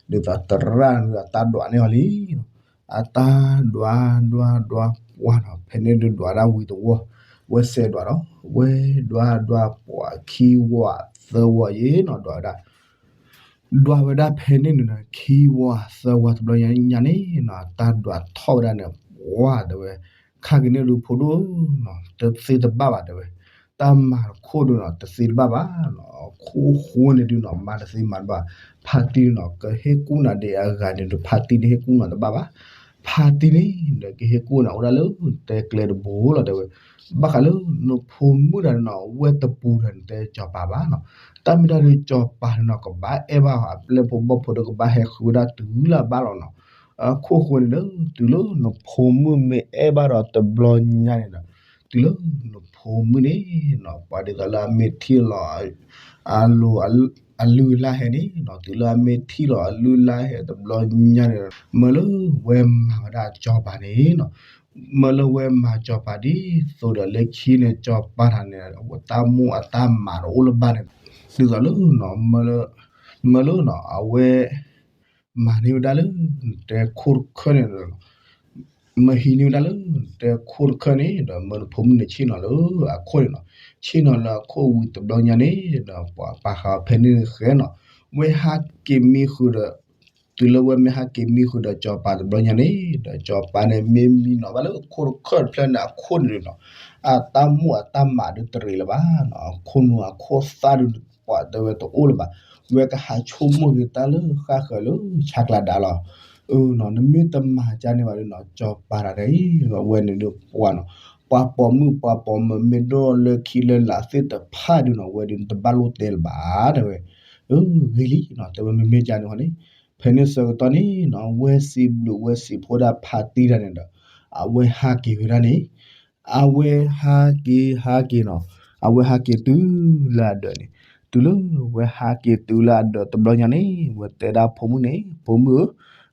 ဒ်သိးသရၣ်န့ၣ်အတၢ်ဒွးန့ၢ်အီၤလံ အတၢ်ဒွးဒွးဒွးပှၤနီၤ ဖဲန့ၣ်ဒုးဒွးဒၣ်ဝံၤတဝီ ဝဲစဲးဒွးဒီး ဝဲဒွးဒွးပှၤခံဝီသၢဝီယဲနီၤ ဒွးဝဲဒၣ် ဒွးဝဲဒၣ်ဖဲန့ၣ်န့ၣ် ခံဝီသၢဝီတဘျီညါန့ၣ်နီၤ တၢ်ဒွးထီၣ်ဝဲဒၣ်န့ၣ် ပှၤတဲဝဲ ခါက့ၤန့ၣ်ဒုးဖိဒိၣ်နီၤ တသ့တဘၣ်ဘၣ်တဲဝဲ တၢ်မၤတခိၣ်ဒုးနီၤ တသ့တဘၣ်ဘၣ်နီၤ ခိၣ်ဃိန့ၣ်ဒုးနီၤ မၤတသ့မၤတဘၣ် ဖါတံၢ်နီၤ ကဟ့ၣ်ကူၣ်နၤဒံးအဂၤန့ၣ်ဒုး ဖါတံၢ်န့ၣ်ဟ့ၣ်ကူၣ်နၤတဘၣ်ဘၣ် ဖါတံၢ်န့ၣ်ဒီးကဟ့ၣ်ကူၣ်နၤအိၣ်ဒၣ်လၢ တဲကျဲတဘိလီၤတဲဝဲ ဘၣ်ဃးလၢ နဖိမုၣ်တဂၤန့ၣ်နီၤ ဝဲတပူၤတဂၤန့ၣ်တဲစီၤပၤဘၣ်နီၤ တၢ်မ့ၢ်တၢ်ဒုးစီၤပၤန့ၣ်နီၤ ကဘၣ်အဲၣ်ဘၣ်အပျဲၢ်ဖိဘီၣ်ဖိဒီးကဘၣ်ဟဲဃုဝဲဒၣ်တုၤလၢအဘၣ်လီၤနီၤ အခိၣ်ဃိန့ၣ်ဒီး တုၤလၢနဖိမုၣ်မ့ၢ်အဲၣ်ဘၣ်ဒီးတဘျီညါန့ၣ်ဒီး တုၤလၢနဖိမုၣ်န့ၣ်နီၤ ပှၤဒ်သိးလၢအမ့ၢ်ထံၣ်လီၤ အလိၤ အလုၢ်အလၢ်ဟဲန့ၣ်နီၤ တုၤလၢအမ့ၢ်ထံၣ်လီၤအလုၢ်အလၢ်ဟဲတဘျီညါန့ၣ်ဒီး မၢလၢဝဲမၤဝဲဒၣ်စီၤပၤန့ၣ်နီၤ မၢလၢဝဲမၤစီၤပၤဒ်သိးဒီးလၢခံန့ၣ် စီၤပၤတဂၤန့ၣ် တၢ်မိၣ်အတၢ်မၤတအိၣ်လၢၤဘၣ်န့ၣ် ဒ်သိးလၢ မၢလၢနီၤ အဝဲ မၤန့ၢ်ဝဲဒၣ်လၢ နတဲခိၣ်တခၢၣ်န့ၣ်ဒီး မၢဟံးန့ၢ်ဝဲဒၣ်လၢ နတဲခိၣ်တခၢၣ်န့ၣ်ဒီး မၢနဖိမုၣ်န့ၣ်ဆ့ၣ်နီၤလၢအခိၣ်န့ၣ်နီၤ ဆ့ၣ်နီၤလၢအခိၣ်ဝံၤတဘျီညါန့ၣ်ဒီး ပှၤပာ်ဃာ်ဖဲန့ၣ်ဃဲနီၤ ဝဲဟးက့ၤမံဃုာ်ဒီး တုၤလၢဝဲမ့ၢ်ဟးက့ၤမံဃုာ်ဒီးစီၤပၤတဘျီညါန့ၣ်ဒီး စီၤပၤန့ၣ်မ့ၢ်မံနီၤဘၣ်လၢခိၣ်တခၢၣ်တဖျၢၣ်န့ၣ်အခိၣ်န့ၣ်ဒီးနီၤ အတၢ်မိၣ်အတၢ်မၤဒုးတရံးလၢၤဘၣ်နီၤ အခိၣ်နူာ်အခိၣ်သၣ်ဒုး ပှၤတဲဝဲတအိၣ်လၢၤဘၣ် ဝဲကဟးဆိကမိၣ်က့ၤတၢ်လၢဃၣ်ဃၢၤလၢဆါကျးဒါလီၤ အၢနီၤ နမ့ၢ်တမၤကန့ၣ်ဘၣ်ဒီးနီၤ စီၤပၤတဂၤအံၤ ဝဲန့ၣ်ဒုးပှၤနီၤ ပှၤပိာ်မုၣ်ပှၤပိာ်မၢၤမ့ၢ်ဒိၣ်လၢခံလၢလာ်သ့ၣ်တဖၣ်ဒုးနီၤ ဝဲဒုးနတဘၣ်လိၣ်တဲလၢၤဘၣ်တဲဝဲ အၢ ဂ့ၤလံနီၤ တဲဝဲမ့မ့ၢ်ကန့ၣ်ဃီန့ၣ် ဖဲန့ၣ်ဆၢကတီၢ်န့ၣ်နီၤ ဝဲစံးဘျုးဝဲစံးဖှိၣ်ဒၣ်ဖါတံၢ်တဂၤန့ၣ်ဒီး အဝဲဟးက့ၤဝဲဒၣ်န့ၣ် အဝဲဟးက့ၤဟးက့ၤနီၤ အဝဲဟးက့ၤတုၤလၢအဒၢးန့ၣ် တုၤလၢဝဲဟးက့ၤတုၤလၢအဒၢးတဘျီညါန့ၣ် ဝဲတဲဒၣ်ဖိမုၣ်န့ၣ် ဖိမုၣ်ဧၢ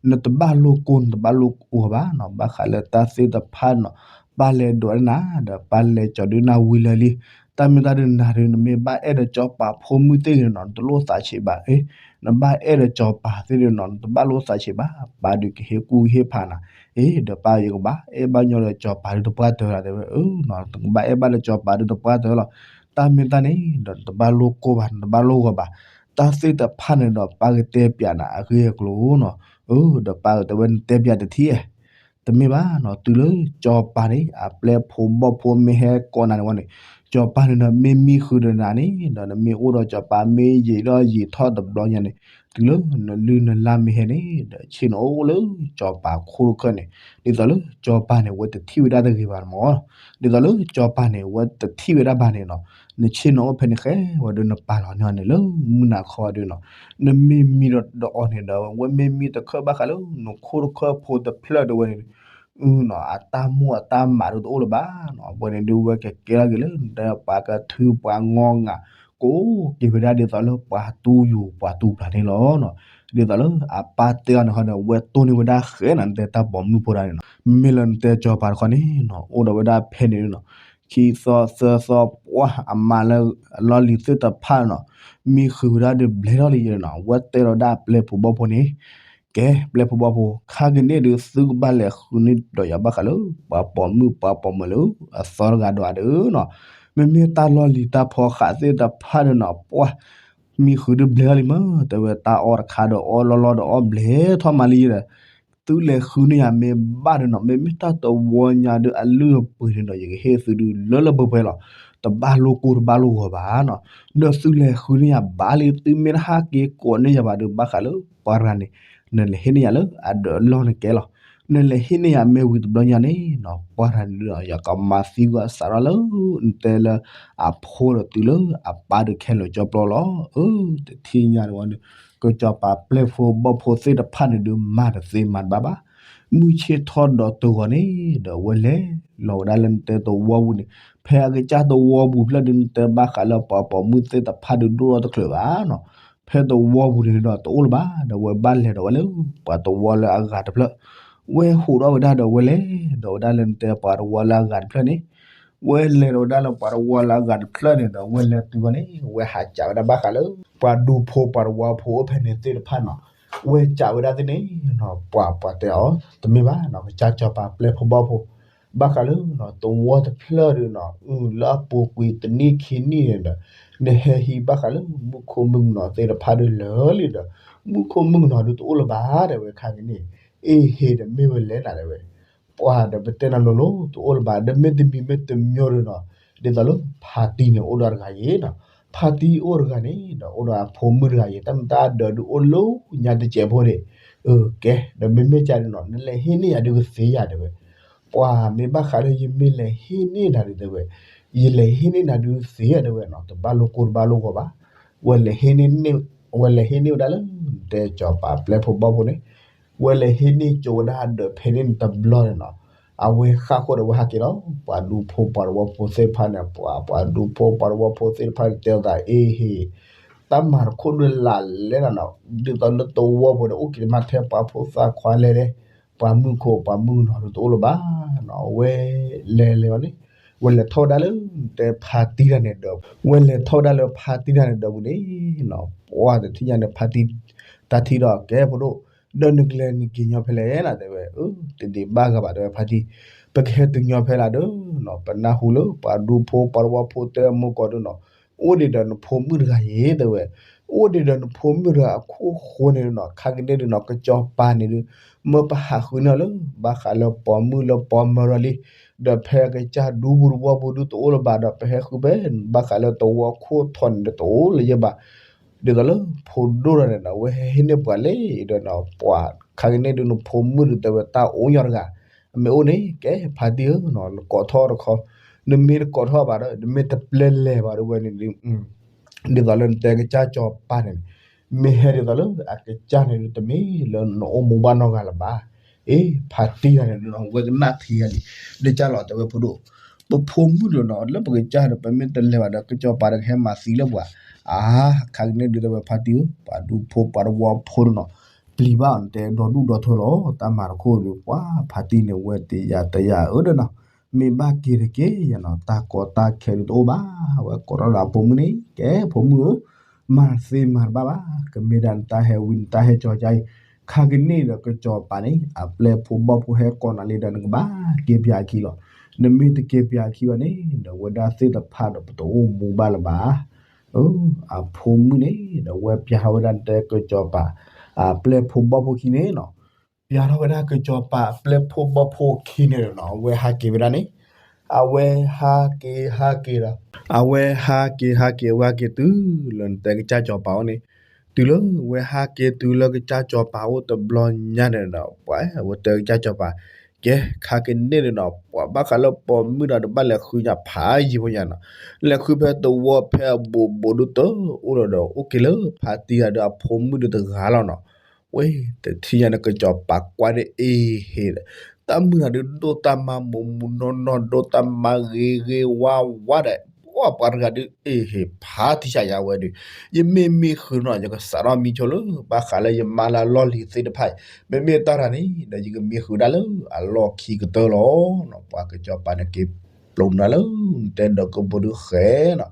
နတဘၣ်လိၣ်ကိၢ်နတဘၣ်လိၣ်ဂီၤဘၣ်နီၤ ဘၣ်ဃးလၢတၢ်သ့ၣ်တဖၣ်နီၤ ပၢ်လဲၤဒွးန့ၢ်နၤ ဒီးပၢ်လဲၤကၠီၤဒုးနၤဝံၤလၢာ်လံ တၢ်မ့ၢ်တၢ်ဒုးနၤဒုး နမ့ၢ်ဘၣ်အဲၣ်ဒီးစီၤပၤဖိမုၣ်သ့ၣ်ဂ့ၤနီၤ နတလိၣ်သးဆံးဘၣ် နဘၣ်အဲၣ်ဒီးစီၤပၤသ့ၣ်ဂ့ၤနီၤ နတဘၣ်လိၣ်သးဆံးဘၣ် ပၢ်ဒုးကဟ့ၣ်ကူၣ်ဟ့ၣ်ဖးနၤ အ့ ဒီးပၢ်ယကဘၣ်အဲၣ်ဘၣ်ညီဒီးစီၤပၤဒုးတပှၢ်တၢၢ်လီၤ တဲဝဲ အၢ နကဘၣ်အဲၣ်ဘၣ်ဒီးစီၤပၤဒုးတပှၢ်တၢၢ်လီၤ တၢ်မ့ၢ်တၢ်န့ၣ်ဒီး နတဘၣ်လိၣ်ကိၢ်ဘၣ် နတဘၣ်လိၣ်ဂီၤဘၣ် တၢ်သ့ၣ်တဖၣ်န့ၣ်ဒီး ပၢ်ကတဲပျးနၤအဂ့ၢ်အကျိၤနီၤ အၢ ဒီးပၢ်တဲဝဲနတဲပျးတထံၣ် တမ့ၢ်ဘၣ်နီၤ တုၤလၢစီၤပၤန့ၣ် အပျဲၢ်ဖိဘီၣ်ဖိမ့ၢ်ဟဲကိးနၤန့ၣ်ဝဲန့ၣ် စီၤပၤန့ၣ်ဒီးမ့ၢ်မံဃုာ်ဒီးနၤန့ၣ် ဒီးနမ့ၢ်အိၣ်ဒီးစီၤပၤမ့ၢ်ယံာ်ထီၣ်ယံာ်ထီၣ်တဘျီညါန့ၣ် တုၤလၢနလုၢ်နလၢ်မ့ၢ်ဟဲန့ၣ် ဒီးဆ့ၣ်နီၤအိၣ်လၢစီၤပၤခိၣ်တခၢၣ်န့ၣ် ဒ်သိးလၢစီၤပၤန့ၣ် ဝဲတထံၣ်ဝဲဒၣ်တဂ့ၤဘၣ်မၢ် ဒ်သိးလၢစီၤပၤန့ၣ် ဝဲတထံၣ်ဝဲဒၣ်ဘၣ်န့ၣ်နီၤ နဆ့ၣ်နီၤအိၣ်ဖဲန့ၣ်ဃဲဝဲဒီးနပာ်လီၤန့ၢ်အီၤန့ၣ်လၢမုၢ်နၤခီဒုးနီၤ နမ့ၢ်မံဒီးအီၤန့ၣ်ဒီး ဝဲမ့ၢ်မံတခၢၣ်ဘၣ်ဃးလၢနခိၣ်တခၢၣ်ဖိတဖျၢၣ်တဲဝဲန့ၣ် အတၢ်မိၣ်အတၢ်မၤဒုးတအိၣ်လၢၤဘၣ်နီၤ အဝဲန့ၣ်ဒုးဝဲကကဲထီၣ်က့ၤလၢနတဲပှၤကထုပှၤငီငၤ ကိးက့ၤဝဲဒၣ်ဒ်သိးလၢပှၤတူၢ်ယူၤပှၤတူၢ်ဘျးန့ၣ်လီၤ. ဒ်သိးလၢအပၢ်တဲအီၤန့ၣ်ဃီဒီး ဝဲတိၢ်န့ၢ်ဝဲဒၣ်ဃဲနီၤ နတဲတၢ်ပိာ်မုၣ်ဖိတဂၤန့ၣ်နီၤ မ့မ့ၢ်လၢနတဲစီၤပၤတခီန့ၣ်နီၤ အိၣ်ဒီးဝဲဒၣ်ဖဲန့ၣ်နီၤ ခံသီသၢသီပှၢ်အမါလၢအလီၢ်လံၤသ့ၣ်တဖၣ်နီၤ မံဃုာ်ဝဲဒၣ်ဒီးဘျဲၣ်ထီၣ်လံယဲနီၤ ဝဲတဲဒီးဒၣ်ပျဲၢ်ဖိဘီၣ်ဖိန့ၣ် ကဲ ပျဲၢ်ဖိဘီၣ်ဖိ ခါကန့ၣ်ဒုးသုကဘၣ်လဲၤဃုန့ၢ်ဒီးယၤဘၣ်ဃးလၢ ပှၤပိာ်မုၣ်ပှၤပိာ်မၢၤလၢအသီတဂၤဒီးအဒုးနီၤ မ့မ့ၢ်တၢ်လီၢ်လံၤတၢ်ဖီဃးသ့ၣ်တဖၣ်ဒီးနီၤ ပှၢ် မံဃုာ်ဒုးဘျဲၣ်ထီၣ်လံမး တဲဝဲတၢ်အီၣ်တခါဒီးအီၣ်လီၢ်လီၢ်ဒီးအီၣ်ဘျဲၣ်ထီၣ်မးလံဒီး သုလဲၤဃုန့ၢ်ယၤမ့ၢ်ဘၣ်ဒီးနီၤ မ့မ့ၢ်တၢ်တဝီညါဒီးအလုၢ်အပှ့ၤန့ၣ်ဒီး ယကဟ့ၣ်သုဒုးလၢလၢပှဲၤပှဲၤလီၤ. တဘၣ်လိၣ်ကိၢ်တဘၣ်လိၣ်ဂီၤဘၣ်နီၤ ဒီးသုလဲၤဃုန့ၢ်ယၤဘၣ်လံ သုမ့ၢ်တဟးက့ၤကိးန့ၢ်ယၤဘၣ်ဒီး ဘၣ်ဃးလၢပှၤတဂၤန့ၣ် နလဲၤဟ့ၣ်န့ၢ်ယၤလၢအဒၢးအလီၢ်န့ၣ်ကဲလီၤ. နလဲၤဟ့ၣ်န့ၢ်ယၤမ့ၢ်ဝံၤတဘျီညါန့ၣ်နီၤ ပှၤတဂၤန့ၣ်ဒီး ယကမၤသံကွၢ်စးထီၣ်လၢ နတဲလၢအဖိဒီးတုၤလၢအပၢ်ဒီးခဲလၢာ်ကၠီပျီလီၤ. အၢ တထံၣ်ညါန့ၣ်ဝဲန့ၣ် ကစၢ်ယွၤအပျဲၢ်ဖိဘီၣ်ဖိသ့ၣ်တဖၣ်န့ၣ်ဒုး မၤတသ့မၤတဘၣ်ဘၣ်. မုၢ်ဆ့ၣ်ထီၣ်ဒီးတဂီၤန့ၣ်ဒီး အဝဲလဲၤလီၤဝဲဒၣ်လၢနတဲသဝီပူၤန့ၣ်, ဖဲအကစၢ်သဝီပူၤဖျၢၣ်ဒုး နတဲဘၣ်ဃးလၢပှၤပိာ်မုၣ်သ့ၣ်တဖၣ်ဒုး ဒိၣ်ထီၣ်တချုးဘၣ်နီၤ. ဖဲသဝီပူၤန့ၣ်ဒီး တအိၣ်လၢၤဘၣ်ဒီး အဝဲဘၣ်လဲၤဒီးဝဲလၢပှၤသဝီလၢအဂၤတဖျၢၣ်, ဝဲဟးထီၣ်ဝဲဒၣ်ဒီး ဝဲလဲၤဒီးဝဲဒၣ်လၢနတဲပှၤသဝီလၢအဂၤတဖျၢၣ်န့ၣ်, ဝဲလဲၤဒီးဝဲဒၣ်လၢပှၤသဝီလၢအဂၤတဖျၢၣ်န့ၣ်ဒီး ဝဲလဲၤတုၤဝဲန့ၣ် ဝဲဟးစံးဝဲဒၣ်ဘၣ်ဃးလၢ ပှၤဒူဖိပှၤသဝီဖိအိၣ်ဖဲန့ၣ်သ့ၣ်တဖၣ်နီၤ. ဝဲစံးဝဲဒၣ်သ့ၣ်န့ၣ်, ပှၤပှၤတဲအီၤ တမ့ၢ်ဘၣ်နီၤ, ကစၢ်စီၤပၤပျဲၢ်ဖိဘီၣ်ဖိ ဘၣ်ဃးလၢ သဝီတဖျၢၣ်ဒုးနီၤ, လၢအပူၤကွံာ်တနံၣ်ခံနံၣ်န့ၣ်ဒီး နဟဲဟံးဘၣ်ဃးလၢ မူခိၣ်မုၣ်ကနီၤသ့ၣ်တဖၣ်ဒုးလၢာ်လံဒီး မူခိၣ်မုၣ်ကနီၤဒုးတအိၣ်လၢၤဘၣ် တဲဝဲခါကန့ၣ်, အ့ဟ့ၣ် တမ့ၢ်ဝဲလဲၣ်နၤ တဲဝဲ ပှၤဒီးပတဲနၤလိၤလိၤ တအိၣ်လၢၤဘၣ်, ဒီးမ့ၢ်တမံၤမ့ၢ်တမံၤဒုးနီၤ, ဒ်သိးလၢဖါတံၢ်န့ၣ် အိၣ်ဒီးတဂၤယ့ၤနီၤ, ဖါတံၢ်အိၣ်တဂၤန့ၣ်ဒီး အိၣ်ဒီးအဖိမုၣ်တဂၤယ့ၤ, တၢ်မတၤဒၢးဒုးအိၣ်လၢညါတစဲးဖိန့ၣ်, အကဲ ဒီးမ့မ့ၢ်ကဒုးနီၤ နလဲၤဟ့ၣ်န့ၢ်ယၤဒုးကသ့ယၤ တဲဝဲ, ပှၤမ့ၢ်ဘၣ်ဃးလၢယမ့ၢ်လဲၤဟ့ၣ်န့ၢ်နၤဒုး တဲဝဲ, ယလဲၤဟ့ၣ်န့ၢ်နၤဒုးသ့ယၤ တဲဝဲနီၤ, တဘၣ်လိာ်ကိၢ်တဘၣ်လိာ်ဂီၤဘၣ်, ဝဲလဲၤဟ့ၣ်န့ၢ် ဝဲလဲၤဟ့ၣ်န့ၢ်ဝဲဒၣ်လၢ တဲစီၤပၤပျဲၢ်ဖိဘီၣ်ဖိန့ၣ်, ဝဲလဲၤဟ့ၣ်န့ၢ်ကၠိဝဲဒၣ်အဒၢးဖဲန့ၣ်တဘျီန့ၣ်နီၤ, အဝဲဃၣ်ဃိဒီးဝဲဟးက့ၤလီၤ, ပှၤဒူဖိပှၤသဝီဖိသ့ၣ်တဖၣ်န့ၣ် ပှၤ ပှၤဒူဖိပှၤသဝီဖိသ့ၣ်တဖၣ်န့ၣ် တဲအသးအ့ဟ့ၣ်, တၢ်မၤတခိၣ်ဒုးလၢလဲၣ်နီၤ, ဒ်သိးလၢသဝီပူၤန့ၣ် အိၣ်က့ၤမးထဲပှၤဖိသၣ်ခွါလဲၣ်လဲၣ်, ပှၤမုၣ်ခိၣ်ပှၤမုၣ်ကနီၤဒုးတအိၣ်လၢၤဘၣ်နီၤ, ဝဲလဲၤလဲၤအီၤန့ၣ်, ဝဲလဲၤထီၣ်ဝဲဒၣ်လၢ တဲဖါတံၢ်တၢ်န့ၣ်ဒီး, ဝဲလဲၤထီၣ်ဝဲဒၣ်လၢဖါတံၢ်တၢ်န့ၣ်ဒီးပူၤန့ၣ်နီၤ, ပှၤတထံၣ်ညါန့ၣ် ဖါတံၢ် တၢ်ထံၣ်ဒီးကဲဖိဒိၣ်, ဒီးနကလဲၤနက့ၤညီဖဲလဲၣ်နီၤ တဲဝဲ, တဒံးဘၣ်ဂၤဘၣ် တဲဝဲဖါတံၢ်, ပကဟဲတုၤညီဖဲလၢဒုးနီၤ, ပနၢ်ဟူလၢပှၤဒူဖိပှၤသဝီဖိတဲအမိၢ်ကီးဒုးနီၤ, အိၣ်ဒံးဒီးနဖိမုၣ်တဂၤယ့ၤ တဲဝဲ, အိၣ်ဒံးဒီးနဖိမုၣ်တဂၤအခိၣ်ဃိန့ၣ်နီၤ, ခါကန့ၣ်ဒုးနီၤ ကစၢ်စီၤပၤန့ၣ်ဒုး မၢပဟးဃုန့ၢ်အီၤလၢ ဘၣ်ဃးလၢပိာ်မုၣ်လၢပိာ်မၢၤဒီးလံ, ဒီးဖဲကစၢ်ဒူပူၤသဝီပူၤဒုးတအိၣ်လၢၤဘၣ်ဒီး ပဟဲဃုဖဲ ဘၣ်ဃးလၢသဝီခိၣ်ထီန့ၣ်ဒီးတအိၣ်လၢၤယဲဘၣ်, ဒ်သိးလၢဖိဒိၣ်တဂၤန့ၣ်နီၤ အဝဲဟဲဟ့ၣ်န့ၢ်ပှၤလဲၣ်ဒီးနီၤ, ပှၤခါကန့ၣ်ဒုးနဖိမုၣ်ဒုး တဲဝဲတၢ်အိၣ်ညီတဂၤ, အမ့ၢ်အိၣ်န့ၣ် ကဲဖါတံၢ်ဧၢနီၤ နကိးထီၣ်တခီ, နမ့ၢ်တကိးထီၣ်ဘၣ်ဒီး နမ့ၢ်တပျဲလဲၤဘၣ်ဒီးဝဲန့ၣ်ဒုး ဒ်သိးလၢနတဲကစၢ်စီၤပၤန့ၣ်န့ၣ်, မ့ၢ်ဟဲဒ်သိးလၢအကစၢ်န့ၣ်ဒုး တမ့ၢ်လၢနအိၣ်မူဘၣ်နီတဂၤလၢၤဘၣ်. အ့ ဖါတံၢ်တၢ်န့ၣ်ဒုးနီၤ ဝဲကနၣ်ထံဂၤလံ, ဒ်ကၢ်လီၤတဲဝဲဖိဒိၣ်, ပဖိမုၣ်ဒုးနီၤ လၢပကစၢ်ဒီး ပမ့ၢ်တလဲၤဘၣ်ဒီး ကစၢ်စီၤပၤဒီးကဟဲမၤသံလၢပှၤ, အါ ခါကန့ၣ်ဒုးတဲဝဲဖါတံၢ်ဧၢ, ပှၤဒူဖိပှၤသဝီဖိဒုးနီၤ, ပျံၤဘၣ်အီၤနတဲဒီဒူၣ်ဒီထၢလီၤ, တၢ်မၤတခိၣ်ဒုး ပှၤဖါတံၢ်န့ၣ် ဝဲတယၤတယၤဧၢဒီးနီၤ, မ့ၢ်ဘၣ်က့ၤတက့ၢ်ယနီၤ, တၢ်ကီတၢ်ခဲဒုးတအိၣ်ဘၣ်, ဝဲကိးထီၣ်ဒီးအဖိမုၣ်န့ၣ် ကဲဖိမုၣ်ဧၢ, မၤသ့မၤတဘၣ်ဘၣ်, ကမ့ၢ်ဒၣ်နတၢ်ဟဲဝံနတၢ်ဟဲကၠီကၢအံၤ, ခါကန့ၣ်ဒီးကစၢ်စီၤပၤန့ၣ် အပျဲၢ်ဖိဘီၣ်ဖိဟဲကိးနၤလံဒီး နကဘၣ်က့ၤပၠးအခံလီၤ, နမ့ၢ်တက့ၤပၠးအခံဘၣ်န့ၣ် ဒီးဝဲဒၣ်သ့ၣ်တဖၣ်ဒီး ပတအိၣ်မူဘၣ်လၢၤဘၣ်. အဖိမုၣ်န့ၣ်ဒီး ဝဲပၠးထီၣ်ဝဲဒၣ်နတဲကစၢ်စီၤပၤ အပျဲၢ်ဖိဘီၣ်ဖိခံန့ၣ်နီၤ, ပၠးထီၣ်ဝဲဒၣ်ကစၢ်စီၤပၤအပျဲၢ်ဖိဘီၣ်ဖိခံန့ၣ်ဒီးနီၤ အဝဲဟးက့ၤဝဲဒၣ်န့ၣ်, အဝဲဟးက့ၤဟးက့ၤဒီး, အဝဲဟးက့ၤဟးက့ၤ အဝဲဟးက့ၤတုၤလၢနတဲကစၢ်စီၤပၤအိၣ်န့ၣ်, တုၤလၢဝဲဟးက့ၤတုၤလၢကစၢ်စီၤပၤအိၣ်တဘျီညါန့ၣ်ဒီး ပှၤဝဲတဲကစၢ်စီၤပၤ, ကဲခါကန့ၣ်ဒီးနီၤ ပှၤဘၣ်ဃးလၢပိာ်မုၣ်ဒီး တဘၣ်လဲၤဃုညါဖးယံၤဖိညါနီၤ, လဲၤဃုဖဲသဝီဖဲအဘူးဘူးဒုးတအိၣ်လီၤဒီး အိၣ်က့ၤလၢဖါတံၢ်တၢ်ဒီးအဖိမုၣ်ဒုးတဂၤလီၤနီၤ. ဝဲတထံၣ်ညါန့ၣ် ကစၢ်စီၤပၤကွၢ်ဒီးအ့ဟ့ၣ်ဒီး, တၢ်မုၢ်တဂၤဒုး ဒိၣ်တၢ်မါမူးမူးနီၢ်နီၢ် ဒိၣ်တၢ်မါဂ့ၤဂ့ၤဝါဝါဒီး ပှၤပှၤတဂၤဒုး အ့ဟ့ၣ်ဖးထံဆးယၤဝဲဒီး, ယမ့ၢ်မံဃုာ်နီၤ ယကစးထီၣ်မံဆိလၢ ဘၣ်ဃးလၢယမါလၢအလီၢ်လံၤသ့ၣ်တဖၣ်အံၤ, မ့မ့ၢ်တၢ်တဂၤန့ၣ်ဒီး ယကမံဃုာ်ဒၣ်လၢအလီၢ်ခံကတၢၢ်လီၤ. ပှၤကစၢ်စီၤပၤန့ၣ်က့ၤပျိးနၤလၢ နတဲဒီးကဘိဒုးဃဲနီၤ,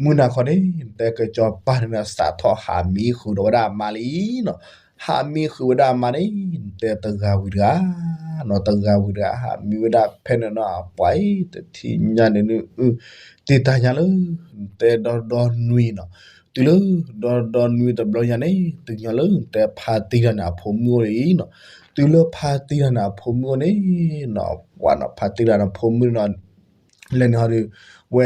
မုၢ်နၤခီန့ၣ် နတဲကစၢ်စီၤပၤန့ၣ် စးထီၣ်ဟးမံဃုာ်ဒီးဝဲဒၣ်အမါလံနီၤ, ဟးမံဃုာ်ဝဲဒၣ်အမါန့ၣ် နတဲတဂၤဝံၤတဂၤ နီၤ တဂၤဝံၤတဂၤ ဟးမံဝဲဒၣ်ဖဲန့ၣ်နီၤ, ပှၤအံၤတထံၣ်ညါန့ၣ် တ့ၢ်တၢ်ညါလၢ နတဲဒီဒီနွံနီၤ, တုၤလၢ ဒီဒီနွံတဘျီညါန့ၣ် တုၤညီလၢနတဲဖါတံၢ်တၢ်န့ၣ် အဖိမုၣ်အိၣ်လံနီၤ, တုၤလၢဖါတံၢ်တၢ်န့ၣ် အဖိမုၣ်အိၣ်န့ၣ်နီၤ, ပှၤနီၤ ဖါတံၢ်တၢ်န့ၣ် အဖိမုၣ်နီၤ လဲၤန့ၣ်ဟီဒီး ဝဲ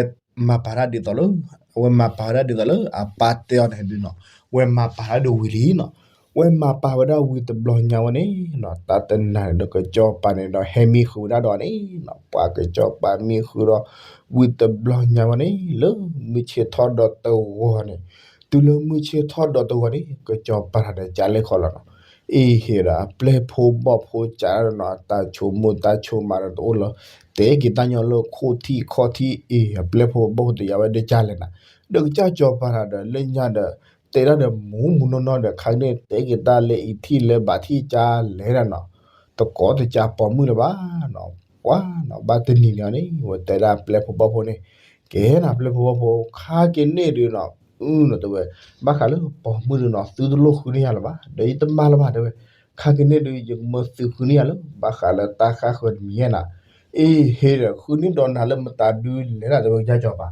မၤပာ်တၢ်ဒ်သိးလၢ အဝဲမၤပာ်ဝဲဒၣ်ဒ်သိးလၢအပၢ်တဲအီၤန့ၣ်ဒုးနီၤ, ဝဲမၤပာ်တၢ်ဒုးဝံၤလံနီၤ, ဝဲမၤပာ်ဝဲဒၣ်ဝံၤတဘျီညါဝဲန့ၣ်နီၤ, တၢ်တနၤန့ၣ်ဒီးကစၢ်စီၤပၤန့ၣ်ဒီးဟဲမံဃုာ်ဝဲဒၣ်ဒီးန့ၣ်နီၤ, ပှၤကစၢ်စီၤပၤမံဃုာ်ဒီး ဝံၤတဘျီညါဝဲန့ၣ် လၢမုၢ်ဆ့ၣ်ထီၣ်ဒီးတဂီၤန့ၣ် တုၤလၢမုၢ်ဆ့ၣ်ထီၣ်ဒီးတဂီၤန့ၣ် ကစီၤပၤတၢ်ဒီးကလဲၣ်ခီလီၤနီၤ. အ့ဟ့ဒီးအပျဲၢ်ဖိဘီၣ်ဖိကးဒီးနီၤ တၢ်ဆိကမိၣ်တၢ်ဆိကမးဒီးတအိၣ်လီၤ. တဲက့ၤတၢ်ညီလၢခိၣ်ထံးခီၣ်ထံး အ့ အပျဲၢ်ဖိဘီၣ်ဖိတယာ်ဝဲဒီးကလဲၣ်နၤ. ဒီးကစၢ်စီၤပၤတၢ်ဒီးလၢညါဒီး တဲဒၣ်ဒီးမူးမူးနီၢ်နီၢ်ဒီး ခါကန့ၣ် တဲက့ၤတၢ်လၢအံၤထံၣ်လၢဘၣ်ထံၣ်ကလဲၣ်နၤနီၤ. တကိးတကးပိာ်မုၣ်လၢၤဘၣ်နီၤ. ပှၤနီၤ ဘၣ်တနံၤန့ၣ်န့ၣ် ဝဲတဲဒၣ်ပျဲၢ်ဖိဘီၣ်ဖိန့ၣ် ကဲနၤပျဲၢ်ဖိဘီၣ်ဖိ ခါကန့ၣ်ဒုးနီၤ အုနီၤတဲဝဲ ဘၣ်ဃးလၢပိာ်မုၣ်ဒုးနီၤ သုတလိၣ်ဃုန့ၢ်ယၤလၢၤဘၣ် ဒီးယတမၤလၢၤဘၣ်တဲဝဲ. ခါကန့ၣ်ဒုး ယကမၢသုဃုန့ၢ်ယၤလၢ ဘၣ်ဃးလၢတၢ်ဃၣ်ဃၢၤတမံၤယဲနၤ. အ့ဟ့ဒီး ဃုန့ၢ်ဒီးနၤလၢမတၤဒုလဲၣ်နၤတဲဝဲကစၢ်စီၤပၤ.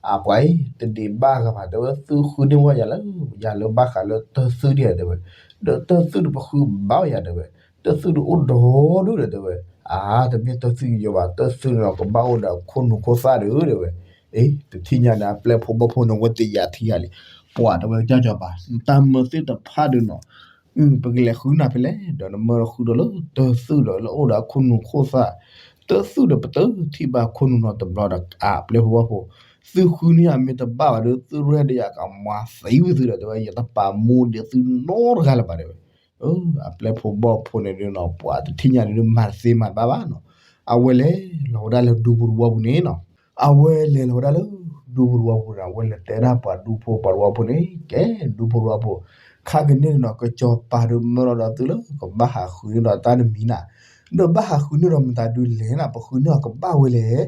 အပှၤအံၤ တဒံးဘၣ်ဂၤဘၣ်တဲဝဲ သုဃုန့ၢ်ဝဲယၤလၢ ယၤလၢဘၣ်ဃးလၢတၢ်သုဒ်တဲဝဲ ဒီးတၢ်သုတပဃုဘၣ်ယၤတဲဝဲ, တၢ်သုတအိၣ်ဒီဒူၣ်ဒီးတဲဝဲ, အါ တမ့ၢ်တၢ်သုယိာ်ဘၣ်, တၢ်သုန့ၣ်ဒီးကဘၣ်အိၣ်ဒီးခိၣ်နူာ်ခိၣ်သၣ်ဒီးတဲဝဲ. အ့ တထံၣ်ညါန့ၣ် အပျဲၢ်ဖိဘီၣ်ဖိန့ၣ် ဝဲတယာ်ထံယၤလံ, ပှၤတဲဝဲကစၢ်စီၤပၤ နတၢ်မၢသ့ၣ်တဖၣ်ဒီးနီၤ ပကလဲၤဃုနၤဖဲလဲၣ်, ဒီးနမၢဃုဒီးလၢတၢ်သုဒီးလၢအိၣ်ဒီးခိၣ်နူာ်ခိၣ်သၣ်, တၢ်သုဒီးပတထံၣ်ဘၣ်ခိၣ်နူာ်နီတဘျီဒီး အပျဲၢ်ဖိဘီၣ်ဖိ, သုဃုန့ၢ်ယၤမ့ၢ်တဘၣ်ဘၣ်ဒီး သုရဲၣ်ဒီးယၤကမၤသံဝံၤသုဒီးတဲဝဲ ယတပာ်မူဒံးသုနီတဂၤလၢၤဘၣ်တဲဝဲ. အပျဲၢ်ဖိဘီၣ်ဖိန့ၣ်ဒုးနီၤ ပှၤတထံၣ်ညါန့ၣ်ဒုးမၤတသ့မၤတဘၣ်ဘၣ်နီၤ, အဝဲလဲၤလီၤဝဲဒၣ်လၢဒူပူၤတဝီပူၤန့ၣ်နီၤ, အဝဲလဲၤလီၤဝဲဒၣ်လၢ ဒူပူၤတဝီပူၤန့ၣ် အဝဲလဲၤတဲဒၣ်ပှၤဒူဖိပှၤတဝီဖိန့ၣ် ကဲဒူဖိတဝီဖိ, ခါကန့ၣ်နီၤ ကစီၤပၤဒုးမၢလီၤဒီးသုလၢ ကဘၣ်ဟးဃုန့ၢ်ဒီးတၢ်တမံၤနၤ, ဒီးဘၣ်ဟးဃုန့ၢ်ဒီးမတၤဒုလဲၣ်နၤ ပဃုန့ၢ်အီၤကဘၣ်ဝဲလဲၣ်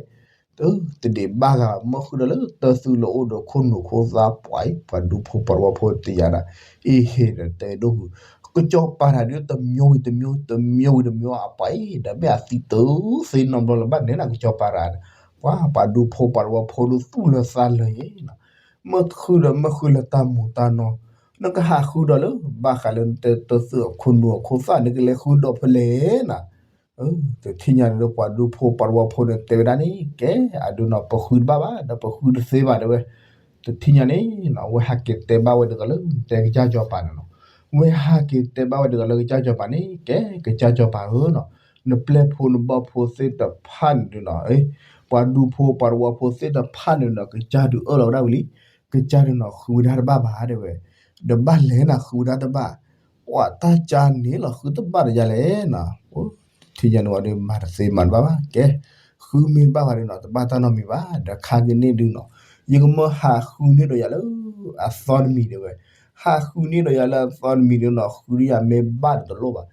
တဒံးဘၣ်ဂၤ မၢဃုာ်ဒီးလၢတၢ်သုလၢအိၣ်ဒီးခိၣ်နူာ်ခိၣ်သၣ်ပှၤအံၤ ပှၤဒူဖိပှၤတဝီဖိတယာ်ဒၣ်, အ့ဟ့ၣ်ဒီးတဲဒိၣ်ပူၤ, ကစီၤပၤတၢ်ဒုးတမံၤဝံၤတမံၤ တမံၤဝံၤတမံၤ အပှၤအံၤ ဒီးမ့ၢ်အသံတုၤသ့နီတဘျီလၢၤဘၣ်န့ၣ်နၤ ကစီၤပၤတၢ်, ပှၤ ပှၤဒူဖိပှၤတဝီဖိဒုးသူၣ်လၢသးလၢယဲနၤ, မၢဃုာ်ဒီးမၢဃုာ်လၢတၢ်မူၤတၢ်နီၤ, နကဟးဃုာ်ဒီးလၢ ဘၣ်ဃးလၢနတဲတၢ်သုအခိၣ်နူာ်အခိၣ်သၣ် နကလဲၤဃုာ်ဒီးဖဲလဲၣ်နၤ တထံၣ်ညါန့ၣ်လၢပှၤဒူဖိပှၤတဝီဖိန့ၣ် တဲဝဲဒၣ်န့ၣ် ကဲအဒုးနီၤ ပဃုတဘၣ်ဘၣ် ဒီးပဃုတသ့ဘၣ်တဲဝဲ, တထံၣ်ညါန့ၣ်နီၤ အဝဲဟဲက့ၤတဲဘၣ်ဝဲဒ်သိးလၢတဲကစၢ်စီၤပၤန့ၣ်နီၤ, ဝဲဟဲက့ၤတဲဘၣ်ဝဲဒ်သိးလၢကစၢ်စီၤပၤန့ၣ် ကဲကစၢ်စီၤပၤဧၢနီၤ, နပျဲၢ်ဖိနဘီၣ်ဖိသ့ၣ်တဖၣ်န့ၣ်ဒုးနီၤ, ပှၤဒူဖိပှၤတဝီဖိသ့ၣ်တဖၣ်န့ၣ်နီၤ ကစၢ်ဒုးအၢၣ်လီၤဝဲဒၣ်ဝံၤလံ, ကစၢ်ဒုးနီၤ ဃုဝဲဒၣ်တဘၣ်ဘၣ်တဲဝဲ, ဒီးဘၣ်လဲၣ်နၤ ဃုဝဲဒၣ်တဘၣ် ပှၤတၢ်ကၢန့ၣ်လီၤ ဃုတဘၣ်ဒီးယၤလဲၣ်နီၤ, တထံၣ်ညါန့ၣ်ဝဲဒုးမၤတသ့မၤတဘၣ်ဘၣ် ကဲ, ဃုမ့ၢ်တဘၣ်ဘၣ်ဒုးနီၤ တဘၣ်တၢ်နီတမံၤဘၣ် ဒီးခါက့ၤန့ၢ်ဒုးနီၤ, ယကမၢဟးဃုန့ၢ်ဒီးယၤလၢ အသီတမံၤတဲဝဲ, ဟးဃုန့ၢ်ဒီးယၤလၢအသီတမံၤဒုးနီၤ ဃုဒုးယၤမ့ၢ်ဘၣ်ဒီးတလိၣ်ဘၣ်,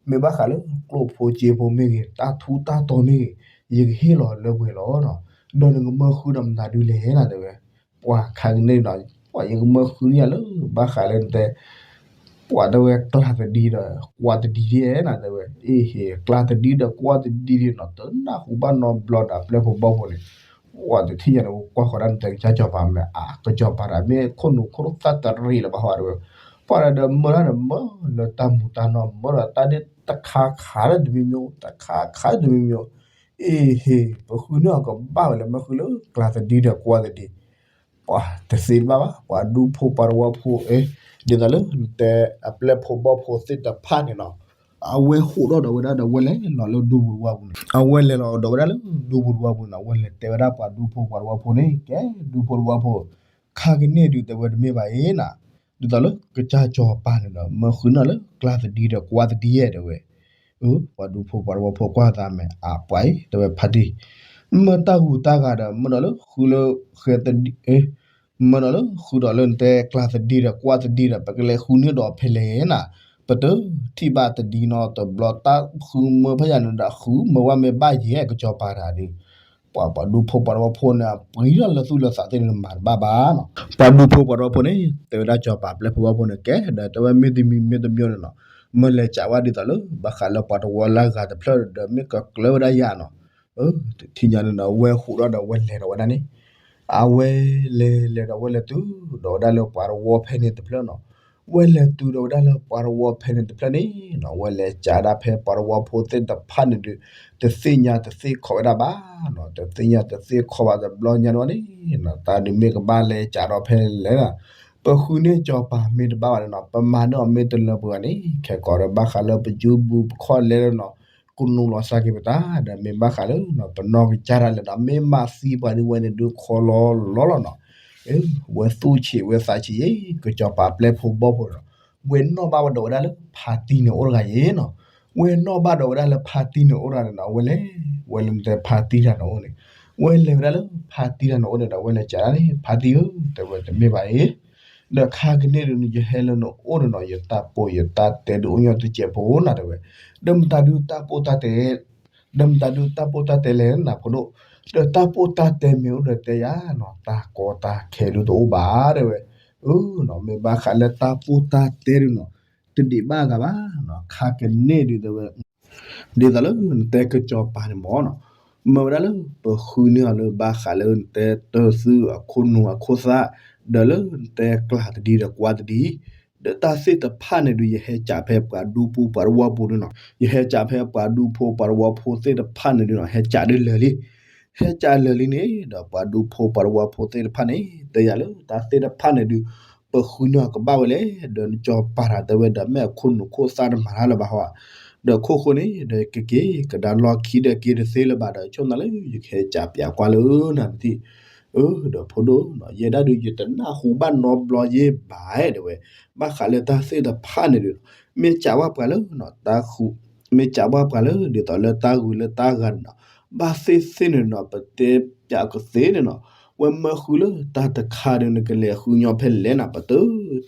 မ့ၢ်ဘၣ်ဃးလၢကျိၣ်ဖိစ့ဖိမ့ၢ်ဂ့ၤ တၢ်ထူတၢ်တီၤမ့ၢ်ဂ့ၤ ယကဟ့ၣ်လီၤလၢပှဲၤလီၤနီၤ, ဒီးနကမၢဃုဒီးမတၤဒုးလဲၣ်နၤတဲဝဲ ပှၤခါက့ၤန့ၢ်နီၤ, ပှၤယကမၢဃုန့ၢ်ယၤလၢ ဘၣ်ဃးလၢနတဲ ပှၤတဲဝဲကျါသဒံဒီးကွၢ်သဒံဒ်နၤတဲဝဲ, အ့ဟ့ၣ် ကျါသဒံဒီးကွၢ်သဒံဒ်နီၤ တနၢ်ဟူဘၣ်နီတဘျီဒီးအပျဲၢ်ဖိဘီၣ်ဖိန့ၣ်, ပှၤတထံၣ်ညါန့ၣ် ကွၢ်ဃီၤဒၣ်နတဲကစၢ်စီၤပၤမ့ၢ်အါ ကစီၤပၤတၢ်မ့ၢ်ခိၣ်နူာ်ခိၣ်သၣ်တရံးလၢၤဘၣ်ဟီတဲဝဲ, ပှၤဒီးမၢဒၣ်ဒီးမၢလၢတၢ်မူၤတၢ်နီၤ မၢဒီးတၢ်ဒ်တခါခါလၢတမံၤမံၤ တခါခါလၢတမံၤမံၤ, အ့ဟ့ၣ် ပဃုန့ၢ်အီၤကဘၣ်ဝဲလၢမၢဃုလၢကျါသဒံဒီးကွၢ်သဒံ ပှၤတသ့တဘၣ်ဘၣ် ပှၤဒူဖိပှၤတဝီဖိအံၤ, ဒ်သိးလၢနတဲအပျဲၢ်ဖိဘီၣ်ဖိသ့ၣ်တဖၣ်န့ၣ်နီၤ, အဝဲဟူးထီၣ်ဒီးဝဲဒၣ်ဒီးဝဲလဲၤလီၤလၢဒူပူၤတဝီပူၤန့ၣ်, အဝဲလဲၤလီၤဒီးဝဲဒၣ်လၢဒူပူၤတဝီပူၤန့ၣ် အဝဲလဲၤတဲဝဲဒၣ်ပှၤဒူဖိပှၤတဝီဖိန့ၣ် ကဲဒူဖိတဝီဖိ ခါက့ၤန့ၢ်ဒုးတဲဝဲတမ့ၢ်ဘၣ်အံၤနၤ, ဒ်သိးလၢကစၢ်စီၤပၤန့ၣ်ဒီး မၢဃုန့ၢ်လၢကျါသဒံဒီးကွၢ်သဒံယဲတဲဝဲ ပှၤဒူဖိပှၤတဝီဖိကွၢ်သးမဲာ် အပှၤအံၤ တဲဝဲဖါတံၢ်, မၢတၢ်ဂုၤတၢ်ဂၤဒီး မၢဒီးလၢဃုလၢဃဲသဒံ, မၢဒီးလၢဃုဒီးလၢနတဲကျါသဒံဒီးကွၢ်သဒံဒီး ပကလဲၤဃုန့ၢ်ဒီးဖဲလဲၣ်နၤ, ပတထံၣ်ဘၣ်တဒံနီတဘျီ တၢ်ဃုမၢဖဲယၤန့ၣ်ဒီး ဃုမၢဝဲမ့ၢ်ဘၣ်ယဲ ကစီၤပၤတၢ်ဒုး ပှၤပှၤဒူဖိပှၤတဝီဖိန့ၣ် ပှၤလၢသူၣ်လၢသးသ့ၣ်န့ၣ်မၤတဘၣ်ဘၣ်နီၤ, ပှၤဒူဖိပှၤတဝီဖိန့ၣ် တဲဝဲဒၣ်စီၤပၤပျဲၢ်ဖိဘီၣ်ဖိန့ၣ် ကဲဒီးတဲဝဲမ့ၢ်တမံၤမ့ၢ်တမံၤန့ၣ်နီၤ, မၢလဲၤကးဝဲဒ်သိးလၢ ဘၣ်ဃးလၢပှၤတဝီလၢအဂၤတဖျၢၣ်ဒီး မ့ၢ်ကကျၢၤဝဲဒၣ်ယၤနီၤ, တထံၣ်ညါန့ၣ်ဒီး အဝဲဟူးထီၣ်ဒီးဝဲလဲၤဒီးဝဲဒၣ်န့ၣ်, အဝဲလဲၤလဲၤဒီးဝဲလဲၤတုၤ ဒီးဝဲဒၣ်လၢပှၤတဝီဖဲန့ၣ်တဖျၢၣ်နီၤ ဝဲလဲၤတုၤဒီးဝဲဒၣ်လၢပှၤတဝီဖဲန့ၣ်တဖျၢၣ်န့ၣ်နီၤ ဝဲလဲၤကးဒၣ်ဖဲပှၤတဝီဖိသ့ၣ်တဖၣ်န့ၣ်ဒီး တသ့ၣ်ညါတသ့ၣ်ခီးဝဲဒၣ်ဘၣ်နီၤ, တသ့ၣ်ညါတသ့ၣ်ခီးဘၣ်တဘျီညါန့ၣ်ဝဲန့ၣ်နီၤ, တၢ်ဒုးမ့ၢ်ကဘၣ်လဲၤကးဒီးဖဲလဲၣ်နီၤ, ပဃုန့ၢ်စီၤပၤမ့ၢ်တဘၣ်ဘၣ်န့ၣ်နီၤ ပမၤန့ၢ်အီၤမ့ၢ်တလၢပှဲၤဘၣ်န့ၣ် ခဲကိးဒီးဘၣ်ဃးလၢပယူဘူပခီၣ်လဲလၢနီၤ, ကနူၤလီၤစၢ်က့ၤပတၢ် ဒီးမ့ၢ်ဘၣ်ဃးလၢနီၤ ပနီၢ်ကစၢ်ဒၣ်လဲာ်ဒီး မ့ၢ်မၤသံပှၤဒ်ဝဲန့ၣ်ဒုးခီလီၤလီၤလီၤနီၤ, ဝဲသူၣ်ဆံးဝဲသးဆံးယဲ ကစီၤပၤပျဲၢ်ဖိဘီၣ်ဖိန့ၣ်နီၤ, ဝဲနီၣ်ဘၣ်ဝဲဒီးဝဲဒၣ်လၢဖါတံၢ်န့ၣ်အိၣ်တဂၤယဲနီၤ, ဝဲနီၣ်ဘၣ်ဒီးဝဲဒၣ်လၢဖါတံၢ်န့ၣ်အိၣ်တဂၤန့ၣ်နီၤ, ဝဲလဲၤ ဝဲလၢနတဲဖါတံၢ်တဂၤန့ၣ်အိၣ်န့ၣ်, ဝဲလဲၤဝဲဒၣ်လၢဖါတံၢ်တဂၤန့ၣ်အိၣ်န့ၣ်ဒီး ဝဲလဲၤစံးဒၣ်န့ၣ် ဖါတံၢ်ဧၢ တဲဝဲတမ့ၢ်ဘၣ်အံၤ, ဒီးခါကန့ၣ်ဒုး ယဟဲလၢနအိၣ်န့ၣ်နီၤ ယတၢ်ပိာ်ယတၢ်တဲဒုးအိၣ်ညီတစဲးဖိနီၤ တဲဝဲ, ဒီးမတၤဒုးတၢ်ပိာ်တၢ်တဲ ဒီးမတၤဒုးတၢ်ပိာ်တၢ်တဲလဲၣ်နၤဖိဒိၣ်, ဒီးတၢ်ပိာ်တၢ်တဲမ့ၢ်အိၣ်ဒီးတဲယၤနီၤ, တၢ်ကီတၢ်ခဲဒုးတအိၣ်ဘၣ်တဲဝဲ, အၢနီၤ မ့ၢ်ဘၣ်ဃးလၢတၢ်ပိာ်တၢ်တဲဒုးနီၤ, တဒံးဘၣ်ဂၤဘၣ်နီၤ, ခါကန့ၣ်ဒုးတဲဝဲ ဒ်သိးလၢနတဲကစီၤပၤန့ၣ်မ့ၢ်နီၤ, မ့ၢ်ဝဲဒၣ်လၢပဃုန့ၢ်အီၤလၢဘၣ်ဃးလၢနတဲတၢ်သူၣ်အခိၣ်နူာ်အခိၣ်သၣ်, ဒီးလၢနတဲကျါတဒံဒီးကွါတဒံ, ဒီးတၢ်သ့ၣ်တဖၣ်န့ၣ်ဒုး ယဟဲကးဖဲပှၤဒူဖိပှၤတဝီဖိဒုးနီၤ, ယဟဲကးဖဲပှၤဒူဖိပှၤတဝီဖိသ့ၣ်တဖၣ်န့ၣ်ဒုးနီၤ, ဟဲကးဒ်လဲၣ်လံ, ဟဲကးလၢာ်လံန့ၣ် ဒီးပှၤဒူဖိပှၤတဝီဖိသ့ၣ်တဖၣ်န့ၣ် တဲယၤလၢတၢ်သ့ၣ်တဖၣ်န့ၣ်ဒုး ပဃုန့ၢ်အီၤကဘၣ်ဝဲလဲၣ်, ဒီးနကစီၤပၤတၢ်တဲဝဲဒီးမ့ၢ်အခိၣ်နူာ်ခိၣ်သၣ်တမၤတၢ်လၢၤဘၣ်ဟီ, ဒီးခိၣ်ဃိန့ၣ် ဒီးကက့ၤကဒါလီၢ်ခံဒီးက့ၤတသ့လၢၤဘၣ်ဒီး ဆိၣ်နၤလၢယကဟဲကးပၠးကွၢ်လၢနၤတထံၣ်, အၢ ဒီးဖိဒိၣ်နီၤ ယဲဒၣ်ဒုး ယတနၢ်ဟူဘၣ်နီတဘျီယဲဘၣ်တဲဝဲ, ဘၣ်ဃးလၢတၢ်သ့ၣ်တဖၣ်န့ၣ်ဒုး မ့ၢ်ကးဘၣ်ပှၤလၢနီၤ တၢ်ဃု မ့ၢ်ကးဘၣ်ပှၤလၢဒ်သိးလၢတၢ်ဂုၤလၢတၢ်ဂၤန့ၣ်နီၤ, ဘၣ်သ့ၣ်သ့ၣ်န့ၣ်နီၤ ပတဲပၠးကသ့န့ၣ်နီၤ, ဝဲမၢဃုလၢတၢ်တခါဒီး နကလဲၤဃုညီဖဲလဲၣ်နၤ ပတ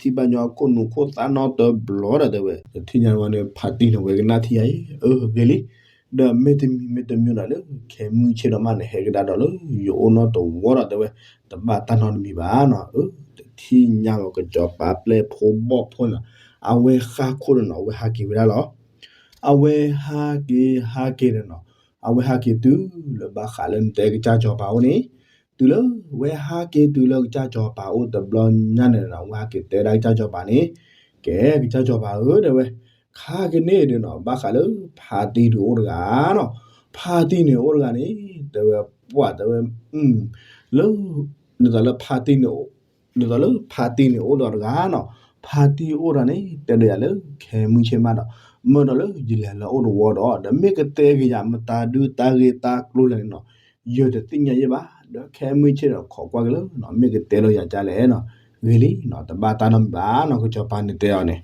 ထံၣ်ဘၣ်ညီခိၣ်နူာ်ခိၣ်သၣ်နီတဘျီဒီးတဲဝဲ, တထံၣ်ညါဝဲန့ၣ် ဖါတံၢ်န့ၣ် ဝဲကနၣ်ထံၣ်ယၤအံၤ အၢ ဂ့ၤလံ, ဒီးမ့တမံၤမ့တမံၤဒီးလၢ ခဲမုၢ်ဆ့ၣ်ဒီးမးန့ၣ် ဟဲကဒါဒီးလၢယအိၣ်နီတဝီဒီးတဲဝဲ, တဘၣ်တၢ်နီတမံၤဘၣ်နီၤ, အၢ တထံၣ်ညါဝဲကစီၤပၤပျဲၢ်ဖိဘီၣ်ဖိန့ၣ်, အဝဲဃၣ်ခိၣ်န့ၣ်နီၤ အဝဲဟးက့ၤဝဲဒၣ်လီၤ. အဝဲဟးက့ၤဟးက့ၤန့ၣ်နီၤ, အဝဲဟးက့ၤတုၤလၢဘၣ်ဃးလၢနတဲကစၢ်စီၤပၤအိၣ်န့ၣ်, တုၤလၢဝဲဟးက့ၤတုၤလၢကစၢ်စီၤပၤအိၣ်တဘျီညါန့ၣ်နီၤ, အဝဲဟးက့ၤတဲဒၣ်ကစၢ်စီၤပၤန့ၣ်, ကဲ ကစၢ်စီၤပၤဧၢ တဲဝဲ, ခါကန့ၣ်ဒုးနီၤ ဘၣ်ဃးလၢဖါတံၢ်ဒုးအိၣ်တဂၤနီၤ, ဖါတံၢ်န့ၣ်အိၣ်တဂၤန့ၣ် တဲဝဲ, ပှၤတဲဝဲ, လၢ ဒ်သိးလၢဖါတံၢ်န့ၣ် ဒ်သိးလၢဖါတံၢ်န့ၣ်အိၣ်ဒီးတဂၤနီၤ, ဖါတံၢ်အိၣ်ဒီးန့ၣ် တဲဒီးယၤလၢခဲမုၢ်ဆ့ၣ်မးဒီး, မၢဒီးလၢယလဲၤလၢအိၣ်တဝီဒီး ဒီးမ့ၢ်ကတဲက့ၤယၤမတၤဒုးတၢ်ဂ့ၢ်တၢ်ကျိၤလဲၣ်န့ၣ်နီၤ, ယတသ့ၣ်ညါယဲဘၣ်, ဒီးခဲမုၢ်ဆ့ၣ်ဒီးခိးကွၢ်က့ၤလၢနီၤ မ့ၢ်ကတဲလီၤယၤဒ်လဲၣ်နီၤ, ဂ့ၤလံနီၤ တဘၣ်တၢ်နီတမံၤဘၣ်နီၤ ကစီၤပၤန့ၣ်တဲအီၤန့ၣ်,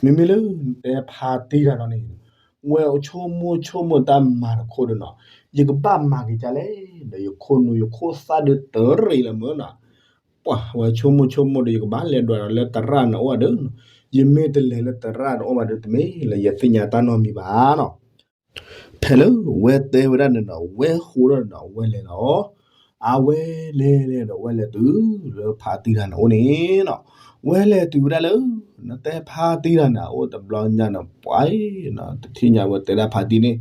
မ့မ့ၢ်လၢနတဲဖါတံၢ်တဂၤဒီးန့ၣ် ဝဲဆိကမိၣ်ဆိကမိၣ်တၢ်မၤတခိၣ်ဒီးနီၤ, ယကဘၣ်မၤက့ၤဒ်လဲၣ်, ဒီးယခိၣ်နူာ်ယခိၣ်သၣ်ဒုးတရံးလၢမုၢ်နီၤ, ပှၤဝဲဆိကမိၣ်ဆိကမိၣ်ဒီး ယကဘၣ်လဲၤဒွးဒီးလၢသရၣ်န့ၣ်အိၣ်ဒီး, ယမ့ၢ်တလဲၤလၢသရၣ်န့ၣ်အိၣ်ဘၣ်ဒီး တမ့ၢ်လၢယသ့ၣ်ညါတၢ်နီတမံၤဘၣ်နီၤ. ဖဲလၢဝဲတဲဝဲဒၣ်န့ၣ်ဒီး ဝဲဟူးထီၣ်ဒီးဝဲလဲၤလီၤ. အဝဲလဲၤလဲၤဒီးဝဲလဲၤတုၤလၢဖါတံၢ်တဂၤန့ၣ်အိၣ်န့ၣ်နီၤ, ဝဲလဲၤတုၤဝဲဒၣ်လၢ နတဲဖါတံၢ်တဂၤန့ၣ် အအိၣ်တဘျီညါန့ၣ် ပှၤအံၤ တထံၣ်ညါဝဲတဲဒၣ်ဖါတံၢ်န့ၣ်,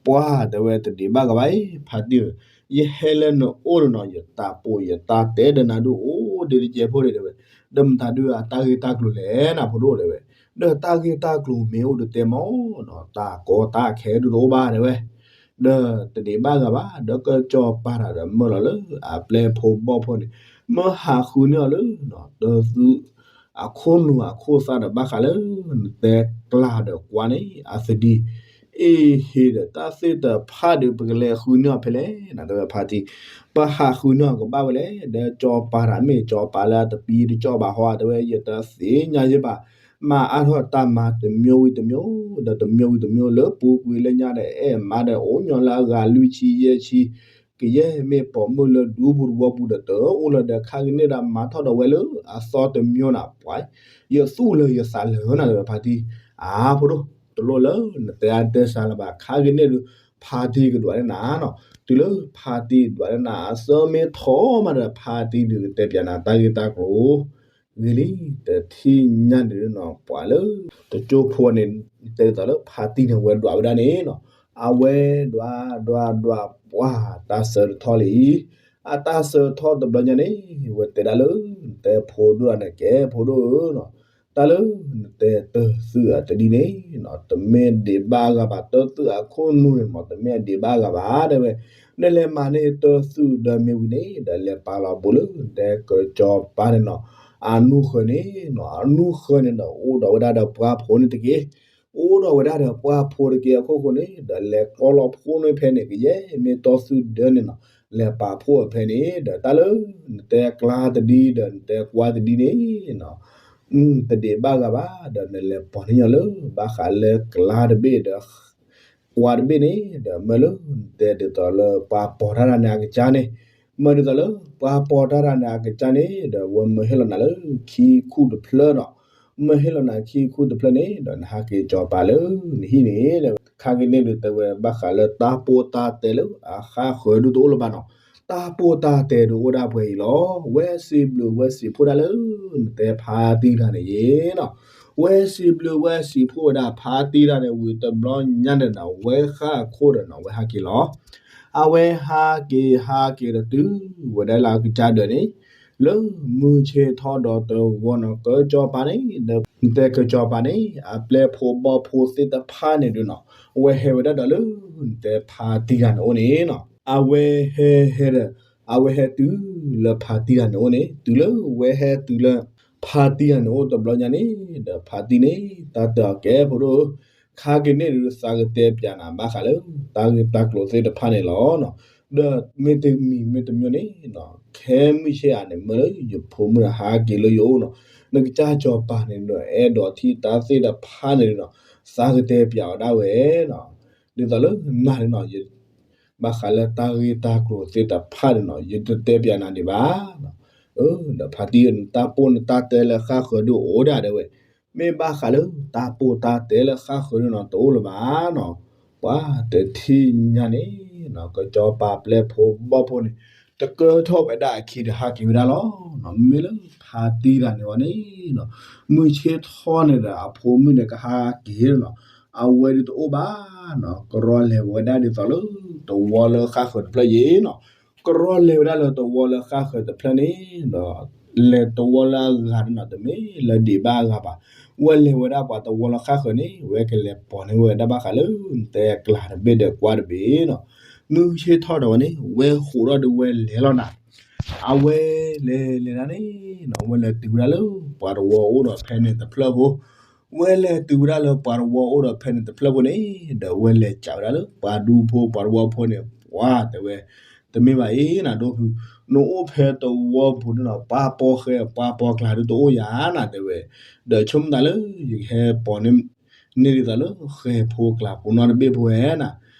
ပှၤတဲဝဲတဒံးဘၣ်ကဘၣ်အံၤ ဖါတံၢ်ဧၢ, ယဟဲလၢနအိၣ်န့ၣ်နီၤ ယတၢ်ပိာ်ယတၢ်တဲဒီးနၤဒုးအိၣ်ဒံးတကဲးဖိဒံးတဲဝဲ, ဒီးမတၤဒုးအတၢ်ဂ့ၢ်တၢ်ကျိၤလဲၣ်နၤဖိဒိၣ်တဲဝဲ, ဒီးတၢ်ဂ့ၢ်တၢ်ကျိၤမ့ၢ်အိၣ်ဒုးတဲမးနီၤ တၢ်ကီတၢ်ခဲဒုးတအိၣ်ဘၣ်တဲဝဲ, ဒီးတဒံးဘၣ်ဂၤဘၣ် ဒီးကစီၤပၤတဂၤဒီးမၢလီၤလၢအပျဲၢ်ဖိဘီၣ်ဖိန့ၣ်, မၢဟးဃုန့ၢ်အီၤလၢ တၢ်သူၣ် အခိၣ်နူာ်အခိၣ်သၣ်ဒီးဘၣ်ဃးလၢ နတဲကျါဒီးကွါန့ၣ် အသဒံး အ့ၣ်ဟ့ဒီး တၢ်သ့ၣ်တဖၣ်ဒီး ပကလဲၤဃုန့ၢ်အီၤဖဲလဲၣ်နၤတဲဝဲဖါတံၢ်, ပဟးဃုန့ၢ်အီၤကဘၣ်ဝဲလဲၣ်, ဒီးကစီၤပၤတဂၤမ့ၢ်ကစီၤပၤလၢအတပံတကၠီၣ်ဘၣ်ဟီတဲဝဲ ယတသ့ၣ်ညါယဲဘၣ်, မၤအါထီၣ်တၢ်မၤတမျိုးဝံၤတမျိုး ဒီးတမျိုးဝံၤတမျိုးလၢပူၤကွံာ်လၢညါဒီး အဲၣ်မါဒီးအိၣ်ညီလၢအဂၤလွံၢ်ဆံယဲၢ်ဆံ ကယဲၢ်မ့ၢ်ပိာ်မုၣ်လၢဒူပူၤတဝီပူၤဒီးတအိၣ်လၢၤဒီး ခါကန့ၣ်ဒီးမၤထီၣ်ဒီးဝဲလၢအသီတမျိုးနၤ ပှၤ ယသူၣ်လၢာ်ယသးလၢာ်နၤလၢဖါတံၢ်, အါ ဖိဒိၣ် တလိၣ်လၢနတဲအါတဲစှၤလၢၤဘၣ် ခါကန့ၣ်ဒုး ဖါတံၢ်ကဒွးလၢနၤနီၤ, တုၤလၢဖါတံၢ်ဒွးလၢနၤ အသၢမ့ၢ်ထီမးဒီး ဖါတံၢ်ဒုးကတဲပၠးနၤတၢ်ဂ့ၢ်တၢ်ကျိၤ ဂ့ၤလံ, တထံၣ်ညါန့ၣ်နီၤ ပှၤလၢ တကၠိဖိန့ၣ် တဲဒ်သိးလၢဖါတံၢ်န့ၣ် ဝဲဒွးဝဲဒၣ်န့ၣ်နီၤ, အဝဲဒွးဒွးဒွး ပှၤတၢ်ဆၢတထီၣ်လံ, အတၢ်ဆၢထီၣ်တဘျီညါန့ၣ် ဝဲတဲဒၣ်လၢ နတဲဖိဒိၣ်န့ၣ် ကဲဖိဒိၣ်ဧၢနီၤ, တၢ်လၢနတဲတၢ်သူၣ်အတဒံန့ၣ်နီၤ တမ့ၢ်ဒံးဘၣ်အဂၤဘၣ်, တၢ်သူၣ်အခိၣ်နူာ်န့ၣ်မး တမ့ၢ်ဒံးဘၣ်အဂၤဘၣ်တဲဝဲ, နလဲၤမၤန့ၢ်တၢ်သူၣ်ဒီးမ့ၢ်ဝံၤန့ၣ် ဒီးလဲၤပာ်လီၤဘူးလၢနတဲကစီၤပၤန့ၣ်နီၤ, အနူၢ်ဃၢၤန့ၣ်နီၤ အနူၢ်ဃၢၤန့ၣ်ဒီး အိၣ်ဒီးဝဲဒၣ်ဒီးပှၢ်ဖိန့ၣ်တက့ၢ်, အိၣ်ဒီးဝဲဒၣ်ဒီးပှၢ်ဖိတက့ၢ်အခိၣ်ဃိန့ၣ် ဒီးလဲၤကီလီၤဖိန့ၣ်ဖဲန့ၣ် ကယဲၢ်မ့ၢ်တၢ်သူၣ်ဒၢန့ၣ်နီၤ, လဲၤပာ်ဖှိၣ်အီၤဖဲန့ၣ် ဒီးတၢ်လၢ နတဲကျါတဒ်ဒီးနတဲကွါတဒ်န့ၣ် တဒံးဘၣ်ဂၤဘၣ် ဒီးနလဲၤပိာ်န့ၢ်ညီလၢ ဘၣ်ဃးလၢကျါတဘ့ၣ်ဒီး ကွါတဘ့ၣ်န့ၣ် ဒီးမ့ၢ်လၢနတဲဒ်သိးလၢပှၤပိာ်တၢ်တဂၤန့ၣ်အကစၢ်န့ၣ်, မ့ၢ်ဒ်သိးလၢပှၤပိာ်တၢ်တဂၤန့ၣ်အကစၢ်န့ၣ် ဒီးဝဲမၢဟ့ၣ်လီၤနၤလၢ ခံခူၣ်တဖျၢၣ်နီၤ, မၢဟ့ၣ်လီၤနၤခံခူၣ်တဖျၢၣ်န့ၣ် ဒီးနဟးက့ၤစီၤပၤလၢနဟံၣ်န့ၣ် ဒီးခါက့ၤန့ၣ်ဒုး တဲဝဲဘၣ်ဃးလၢတၢ်ပိၢ်တၢ်တဲလၢအဃၣ်ဃၢၤဒုးတအိၣ်လၢၤဘၣ်နီၤ, တၢ်ပိၢ်တၢ်တဲဒုးအိၣ်ဒၣ်ပှဲၤအံၤလီၤ. ဝဲစံးဘျုးဝဲစံးဖှိၣ်ဒၣ်လၢ နတဲဖါတံၢ်တဂၤန့ၣ်ယ့နီၤ, ဝဲစံးဘျုးဝဲစံးဖှိၣ်ဝဲဒၣ်ဖါတံၢ်တဂၤန့ၣ် ဝံၤတဘျီညါန့ၣ်ဒီး ဝဲဃၣ်အခိၣ်ဒီးနီၤ ဝဲဟးက့ၤလီၤ. အဝဲဟးက့ၤဟးက့ၤဒီးတုၤဝဲဒၣ်လၢအကစၢ်ဒၢးန့ၣ် လၢမုၢ်ဆ့ၣ်ထီၣ်ဒီးတဝီနီၤ ကစီၤပၤန့ၣ် ဒီးနတဲကစီၤပၤန့ၣ် အပျဲၢ်ဖိဘီၣ်ဖိသ့ၣ်တဖၣ်န့ၣ်ဒုးနီၤ အဝဲဟဲဝဲဒၣ်ဒီးလၢ နတဲဖါတံၢ်တဂၤန့ၣ်အိၣ်န့ၣ်နီၤ, အဝဲဟဲဟဲဒီး အဝဲဟဲတုၤလၢဖါတံၢ်တဂၤန့ၣ်အိၣ်န့ၣ် တုၤလၢဝဲဟဲတုၤလၢ ဖါတံၢ်တဂၤန့ၣ်အိၣ်တဘျီညါန့ၣ် ဒီးဖါတံၢ်န့ၣ် တၢ်တဲအီၤကဲဖိဒိၣ်ဧၢ, ခါက့ၤန့ၣ်ဒုး သးကတဲပျးနၤဘၣ်ဃးလၢ တၢ်ဂ့ၢ်တၢ်ကျိၤသ့ၣ်တဖၣ်န့ၣ်လီၤ. ဒီးမ့တမံၤမ့တမံၤန့ၣ် ခဲမုၢ်ဆ့ၣ်ဧါန့ၣ် မ့ၢ်လၢယဖိမုၣ်ဒီးဟးက့ၤလၢယအိၣ်နီၤ, နကစၢ်စီၤပၤန့ၣ်ဒီး အဲၣ်ဒိးထံၣ်တၢ်သ့ၣ်တဖၣ်န့ၣ်နီၤ သးကတဲပျးအီၤဒၣ်ဝဲနီၤ, ဒ်သိးလၢနၤန့ၣ်နီၤ ဘၣ်ဃးလၢတၢ်ဂ့ၢ်တၢ်ကျိၤသ့ၣ်တဖၣ်န့ၣ်နီၤ ယတတဲပျးနၤဒံးဘၣ်. ဒီးဖါတံၢ်ဧၢ နတၢ်ပိၢ်နတၢ်တဲလၢဃၣ်ဃၢၤဒုးအိၣ်ဒၣ်တဲဝဲ, မ့ၢ်ဘၣ်ဃးလၢတၢ်ပိၢ်တၢ်တဲလၢဃၣ်ဃၢၤဒုးနီၤ တအိၣ်လၢၤဘၣ်နီၤ, ပှၤတထံၣ်ညါန့ၣ် ကစီၤပၤပျဲၢ်ဖိဘီၣ်ဖိန့ၣ် တကၢထီၣ်ဝဲဒၣ်အခံဒီးဟးက့ၤဝဲဒၣ်လီၤ. မ့ၢ်လၢဖါတံၢ်တဂၤန့ၣ်ဝဲန့ၣ်နီၤ မုၢ်ဆ့ၣ်ထီၣ်န့ၣ်ဒီးအဖိမုၣ်န့ၣ်ကဟးက့ၤနီၤ အဝဲဒုးတအိၣ်ဘၣ်နီၤ ကရီလဲၤဝဲဒၣ်ဒ်သိးလၢ တဝီလၢဃၣ်ဃၢၤတဖျၢၣ်ယ့ၤနီၤ, ကရီလဲၤဝဲဒၣ်လၢတဝီလၢဃၣ်ဃၢၤတဖျၢၣ်န့ၣ်ဒီး လဲၤတဝီလၢအဂၤန့ၣ်နီၤ တမ့ၢ်လၢဒံးဘၣ်အဂၤဘၣ်, ဝဲလဲၤဝဲဒၣ်ပှၤတဝီလၢဃၣ်ဃၢၤန့ၣ် ဝဲကလဲၤပိာ်န့ၢ်ဝဲဒၣ်ဘၣ်ဃးလၢ နတဲကျါတဘ့ၣ်ဒီးကွါတဘ့ၣ်နီၤ, မုၢ်ဆ့ၣ်ထီၣ်ဒီးဝဲန့ၣ် ဝဲဃိးထီၣ်ဒီးဝဲလဲၤလီၤနၤ အဝဲလဲၤလဲၤဒၣ်န့ၣ်နီၤ ဝဲလဲၤတုၤဝဲဒၣ်လၢပှၤတဝီအိၣ်ဒီးဖဲန့ၣ်တဖျၢၣ်ဖိ, ဝဲလဲၤတုၤဝဲဒၣ်လၢပှၤတဝီအိၣ်ဒီးဖဲန့ၣ်တဖျၢၣ်ဖိန့ၣ် ဒီးဝဲလဲၤစံးဝဲဒၣ်လၢပှၤဒူဖိပှၤတဝီဖိန့ၣ် ပှၤတဲဝဲ, တမ့ၢ်ဘၣ်အံၤနၤဒိၣ်ဖု, နအိၣ်ဖဲတဝီပူၤန့ၣ်နီၤ ပှၤပိာ်ဃဲပှၤပိာ်ကျါဒုးတအိၣ်ယၤနၤတဲဝဲ, ဒီးဆိကမိၣ်သးလၢ ယကဟဲပိာ်န့ၢ် န့ၢ်ဒ်သိးလၢဃဲဖိကျါဖိနီတဘ့ၣ်ဖိဝဲနၤ,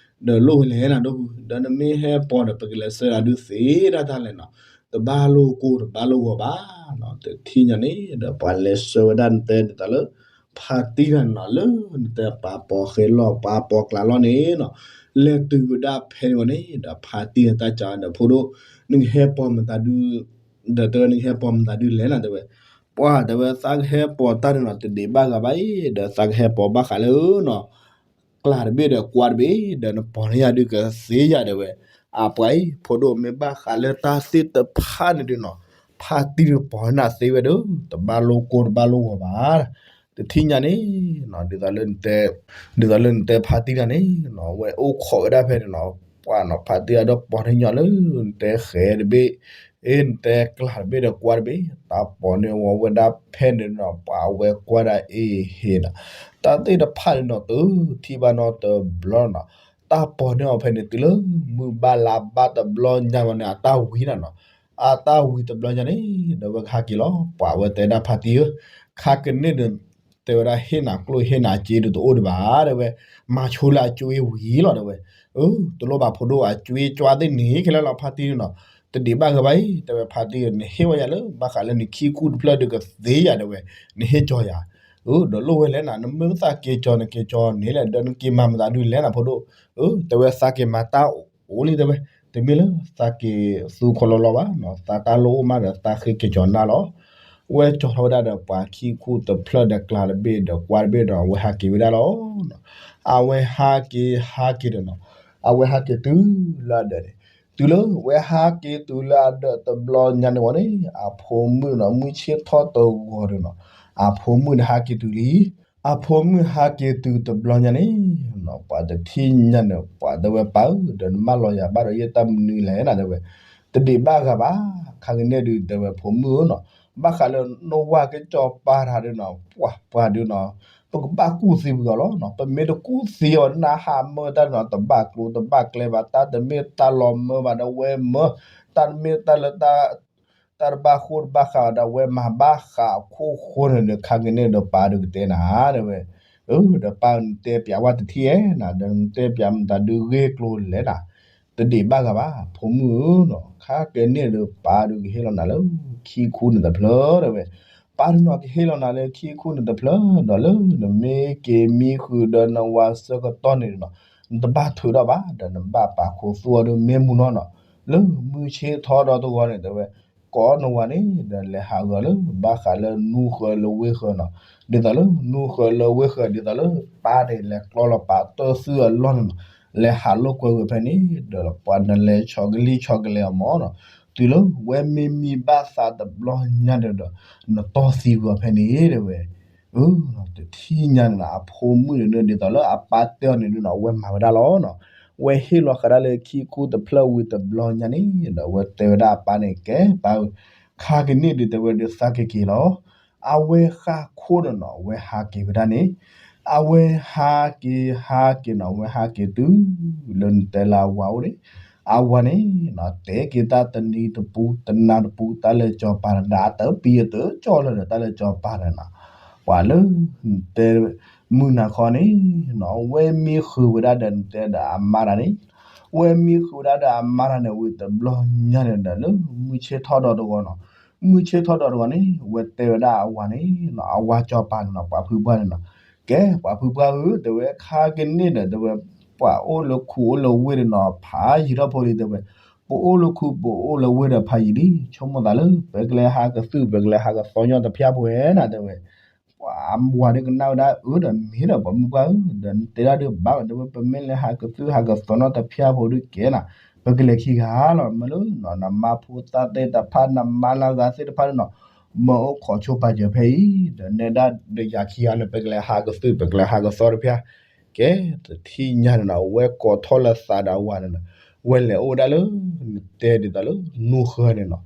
ဒီးလိၣ်ဝဲလဲၣ်နၤဒိၣ်ဖု, ဒီးနမ့ၢ်ဟဲပိာ်ဒီး ပကလဲၤဆှၢနၤဒုးသ့ဒၣ်တၢ်လဲၣ်နီၤ, တဘၣ်လိၣ်ကိၢ်တဘၣ်လိၣ်ဂီၤဘၣ်နီၤ, တထံၣ်ညါန့ၣ် ဒီးပှၤလဲၤဆှၢဝဲဒၣ်နတဲဒ်သိးလၢ ဖါတံၢ်တဂၤန့ၣ်နီၤ လၢနတဲပှၤပိာ်ဃဲလီၢ်ပှၤပိာ်ကျါလီၢ်န့ၣ်နီၤ, လဲၤတုၤဝဲဒၣ်ဖဲန့ၣ်ဝဲန့ၣ် ဒီးဖါတံၢ်န့ၣ်တၢ်စံးဒီးဖိဒိၣ်, နကဟဲပိာ်မတၤဒုး ဒီးတဲဝဲနကဟဲပိာ်မတၤဒုးလဲၣ်နၤတဲဝဲ, ပှၤတဲဝဲသးကဟဲပိာ်တၢ်န့ၣ်နီၤ တဒံးဘၣ်ဂၤဘၣ်အံၤ ဒီးသးကဟဲပိာ်ဘၣ်ဃးလၢနီၤ ကျါတဘ့ၣ်ဒီးကွါတဘ့ၣ် ဒီးနပိာ်န့ၢ်ယၤဒုးကသ့ယၤတဲဝဲ, အပှၤအံၤ ဖိဒိၣ်မ့ၢ်ဘၣ်ဃးလၢတၢ်သ့ၣ်တဖၣ်န့ၣ်ဒုးနီၤ ဖါတံၢ်ဒုးပိာ်န့ၢ်နၤသ့ဝဲဒီး တဘၣ်လိၣ်ကိၢ်တဘၣ်လိၣ်ဂီၤဘၣ်, တထံၣ်ညါန့ၣ်နီၤ ဒ်သိးလၢနတဲ ဒ်သိးလၢနတဲဖါတံၢ်တဂၤန့ၣ်နီၤ ဝဲအိၣ်ခိးဝဲဒၣ်ဖဲန့ၣ်နီၤ, ပှၤနီၤ ဖါတံၢ်အဒိးပိာ်န့ၢ်ညီလၢ နတဲဃဲတဘ့ၣ် အ့ နတဲကျါတဘ့ၣ်ဒီးကွါတဘ့ၣ် တၢ်ပိာ်န့ၢ်ဝဲဒၣ်ဖဲန့ၣ်နီၤ ပှၤအဝဲကွၢ်ဒၣ်အ့ဟ့နီၤ, တၢ်သ့ၣ်တဖၣ်န့ၣ်နီၤ တထံၣ်ဘၣ်နီတဘျီနီၤ, တၢ်ပိာ်န့ၢ်အီၤဖဲန့ၣ် တုၤလၢမုၢ်ဘၣ်လါဘၣ်တဘျီညါဝဲန့ၣ် အတၢ်ဝံၤနၤနီၤ, အတၢ်ဝံၤတဘျီညါန့ၣ် ဒီးဝဲကဟးက့ၤလီၤ, ပှၤဝဲတဲဒၣ်ဖါတံၢ်ဧၢ, ခါကန့ၣ်ဒီး တဲဝဲဒၣ်ဟ့ၣ်နၤကျိၣ်ဟ့ၣ်နၤစ့ဒုးတအိၣ်ဒံးဘၣ်တဲဝဲ, မၤဆိလၢအကွ့ဝံၤလီၤတဲဝဲ, အၢ တလိၣ်ဘၣ်ဖိဒိၣ် အကွ့ကွၢ်သ့ၣ်န့ၣ်ခဲလၢာ်လီၤဖါတံၢ်နီၤ, တဒံးဘၣ်ဂၤဘၣ်အံၤ တဲဝဲဖါတံၢ်ဧၢ နဟ့ၣ်ဝဲယၤလၢ ဘၣ်ဃးလၢနခံခူၣ်တဖျၢၣ်ဒုးကသ့ယၤတဲဝဲ, နဟ့ၣ်ကၠီယၤ, အၢ ဒီးလိၣ်ဝဲလဲၣ်နၤ နမ့ၢ်သးက့ၤကၠီနက့ၤကၠီန့ၣ်လဲၣ် ဒီးနက့ၤမၤမတၤဒုးလဲၣ်နၤဖိဒိၣ်, အၢ တဲဝဲသးက့ၤမၤတၢ်အိၣ်လံတဲဝဲ, တမ့ၢ်လၢသးက့ၤသူခီလီလီဘၣ်နီၤ, သးတၢ်လိၣ်အိၣ်မးဒီးသးဃ့က့ၤကၠီနၤလီၤ, ဝဲကၠီထီၣ်ဝဲဒၣ်ဒီးပှၤခံခူၣ်တဖျၢၣ်ဒီးကျါတဘ့ၣ်ဒီးကွါတဘ့ၣ်ဒီး အဝဲဟးက့ၤဝဲဒၣ်လီၤ. အဝဲဟးက့ၤဟးက့ၤဒီးနီၤ, အဝဲဟးက့ၤတုၤလၢအဒၢးန့ၣ်, တုၤလၢဝဲဟးက့ၤတုၤလၢအဒၢးတဘျီညါန့ၣ်ဝဲန့ၣ် အဖိမုၣ်နီၤ မုၢ်ဆ့ၣ်ထီၣ်တဂီၤဒီးနီၤ, အဖိမုၣ်န့ၣ်ဟးက့ၤတုၤလံ. အဖိမုၣ်န့ၣ်ဟးက့ၤတုၤတဘျီညါန့ၣ်, ပှၤတထံၣ်ညါန့ၣ် ပှၤတဲဝဲပၢ်ဧၢ ဒီးနမၢလီၤယၤဘၣ်ဒီးယတၢ်မနုၤလဲၣ်နၤတဲဝဲ, တဒံးဘၣ်ဂၤဘၣ်, ခါကန့ၣ်ဒုးတဲဝဲဖိမုၣ်ဧၢနီၤ, ဘၣ်ဃးလၢနဝၤကစီၤပၤတဂၤဒီးနီၤ, ပှၤပှၤဒုးနီၤ, ပကဘၣ်ကူၣ်သံပှၤလီၤ. ပမ့ၢ်တကူၣ်သံအီၤ နဟးမၢတၢ်နီၤ တဘၣ်ကျိၤတဘၣ်ကျဲဘၣ်, တၢ်တမ့ၢ်တၢ်လီၤမၢဘၣ်ဒီးဝဲမၢ, တၢ်တမ့ၢ်တၢ်လၢ တၢ်တဘၣ်ဃိတဘၣ်ဃးဘၣ်ဒီးဝဲမၤဘၣ်ဃးအခိၣ်ဃိန့ၣ်ဒီး ခါကန့ၣ်ဒီးပၢ်ဒုးကတဲနၤ တဲဝဲ, အၢ ဒီးပၢ်နတဲပၠးဝဲတထံၣ်ဧဲနၤ, ဒီးနတဲပၠးမတၤဒုးဂ့ၢ်ကျိၤလဲၣ်နၤ, တဒံးဘၣ်ဂၤဘၣ် ဖိမုၣ်ဧၢနီၤ, ခါကန့ၣ်ဒီးပၢ်ဒုးကဟ့ၣ်လီၤနၤလၢခံခူန့ၣ်တဖျၢၣ် တဲဝဲ, ပၢ်ဒုးနီၤကဟ့ၣ်လီၤနၤလၢခံခူန့ၣ်တဖျၢၣ် ဒီးလၢနမ့ၢ်က့ၤမံဃုာ်ဒီးနဝၤဆၢကတီၢ်န့ၣ်နီၤ, နတဘၣ်ထုးထီၣ်ဘၣ် ဒီးနဘၣ်ပာ်ခူသူၣ်အီၤဒီးမ့ၢ်မူနီၤနီၤ, လၢမုၢ်ဆ့ၣ်ထီၣ်ဒီးတဂီၤန့ၣ် တဲဝဲ, ကိးနဝၤန့ၣ် ဒီးလဲၤဟးဂီၤလၢဘၣ်ဃးလၢနူဃၢၤလၢဝ့ၢ်ဃၢၤနီၤ, ဒ်သိးလၢနူဃၢၤလၢဝ့ၢ်ဃၢၤ ဒ်သိးလၢပၢ်န့ၣ်လဲၤကျီလီၤပာ်တၢ်သုၣ်အလီၢ်န့ၣ်နီၤ, လဲၤဟးလိာ်ကွဲဝဲဖဲန့ၣ် ဒီးပှၤနလဲၤဆီကလံၣ်ဆီကလဲၤအီၤမၢ်နီၤ, တုၤလၢဝဲမ့ၢ်မံဘၣ်သးတဘျီညါန့ၣ်ဒီး နတီၢ်သံဝဲဖဲန့ၣ် တဲဝဲ တထံၣ်ညါန့ၣ်နီၤ အဖိမုၣ်န့ၣ်ဒ်သိးလၢအပၢ်တဲအီၤန့ၣ်ဒုနီၤ အဝဲမၤဝဲဒၣ်လီၤနီၤ, ဝဲဟ့ၣ်လီၤဃာ်ဒၣ်လၢခံခူတဖျၢၣ်ဝံၤတဘျီညါန့ၣ်ဒီး အဝဲတဲဝဲဒၣ်အပၢ်န့ၣ် ကဲပၢ်ဧၢ, ခါကန့ၣ်ဒုးတဲဝဲဒုးသးက့ၤက့ၤလီၤ, အဝဲဃၣ်ခိၣ်န့ၣ်နီၤ အဝဲဟးက့ၤဝဲဒၣ်န့ၣ်, အဝဲဟးက့ၤဟးက့ၤနီၤ အဝဲဟးက့ၤတုၤလၢနတဲလၢအဝၤအိၣ်န့ၣ်, အဝၤန့ၣ်နီၤ တဲက့ၤတၢ်တနံၤတပူၤ တနၤတပူၤ တၢ်လၢစီၤပၤတဒၣ် အတပံၤအတကၠီလၢၤဒီး တၢ်လၢစီၤပၤန့ၣ်နီၤ, ပှၤလၢ နတဲ မုၢ်နၤခီန့ၣ်နီၤ ဝဲမံဃုာ်ဝဲဒၣ်ဒီးနတဲဒီးအမါတၢ်န့ၣ်, ဝဲမံဃုာ်ဝဲဒၣ်ဒီးအမါတၢ်န့ၣ် ဝံၤတဘျီညါန့ၣ်ဒီး လၢမုၢ်ဆ့ၣ်ထီၣ်ဒီးတဂီၤနီၤ, မုၢ်ဆ့ၣ်ထီၣ်ဒီးတဂီၤန့ၣ် ဝဲတဲဝဲဒၣ်အဝၤန့ၣ်နီၤ အဝၤစီၤပၤန့ၣ်နီၤ ပှၤဖုပှၢ်န့ၣ်နီၤ, ကဲပှၤဖုပှၢ်ဧၢ တဲဝဲ ခါကန့ၣ်ဒီး တဲဝဲ ပှၤအိၣ်လၢခူအိၣ်လၢဝ့ၢ်ဒီးနီၤ ဖးယံၤထီၣ်ဖိလံ တဲဝဲ, ပအိၣ်လၢခူပအိၣ်လၢဝ့ၢ်ဒီးဖးယံၤလံ ဆိကမိၣ်သးလၢ ပကလဲၤဟးကသုၣ် ပကလဲၤဟးကသီညီတဖၠၣ်ဖိဧဲနၤ တဲဝဲ ပှၤအဝၤဒုးကနၣ်ဝဲဒၣ် အၢ ဒီးမ့ၢ်ဒီးပှၤမုၢ်ပှၢ်ဧၢ ဒီးနတဲဒၣ်ဒုးဘၣ်ဝဲ တဲဝဲ ပမ့ၢ်လဲၤဟးကသုၣ်ဟးကသီနီတဖၠၣ်ဖိဒုးကဲနၤ, ပကလဲၤခံဂၤလီၤ မ့ၢ်လၢနီၤ နမါဖိသၣ်သ့ၣ်တဖၣ် နမါလၢအဂၤသ့ၣ်တဖၣ်န့ၣ်နီၤ, မၢအိၣ်ခိးဆိပာ်စၢၤဖဲအံၤ ဒီးနဲဒၣ်ဒီးယၤခံဂၤန့ၣ် ပကလဲၤဟးကသုၣ် ပကလဲၤဟးကသီတဖၠၣ်, ကဲတထံၣ်ညါန့ၣ်နီၤ ဝဲကိးထီၣ်လၢသးဒီးအဝၤန့ၣ်နီၤ, ဝဲလဲၤအိၣ်ဝဲဒၣ်လၢ နတဲဒ်သိးလၢ နူဃၢၤန့ၣ်နီၤ,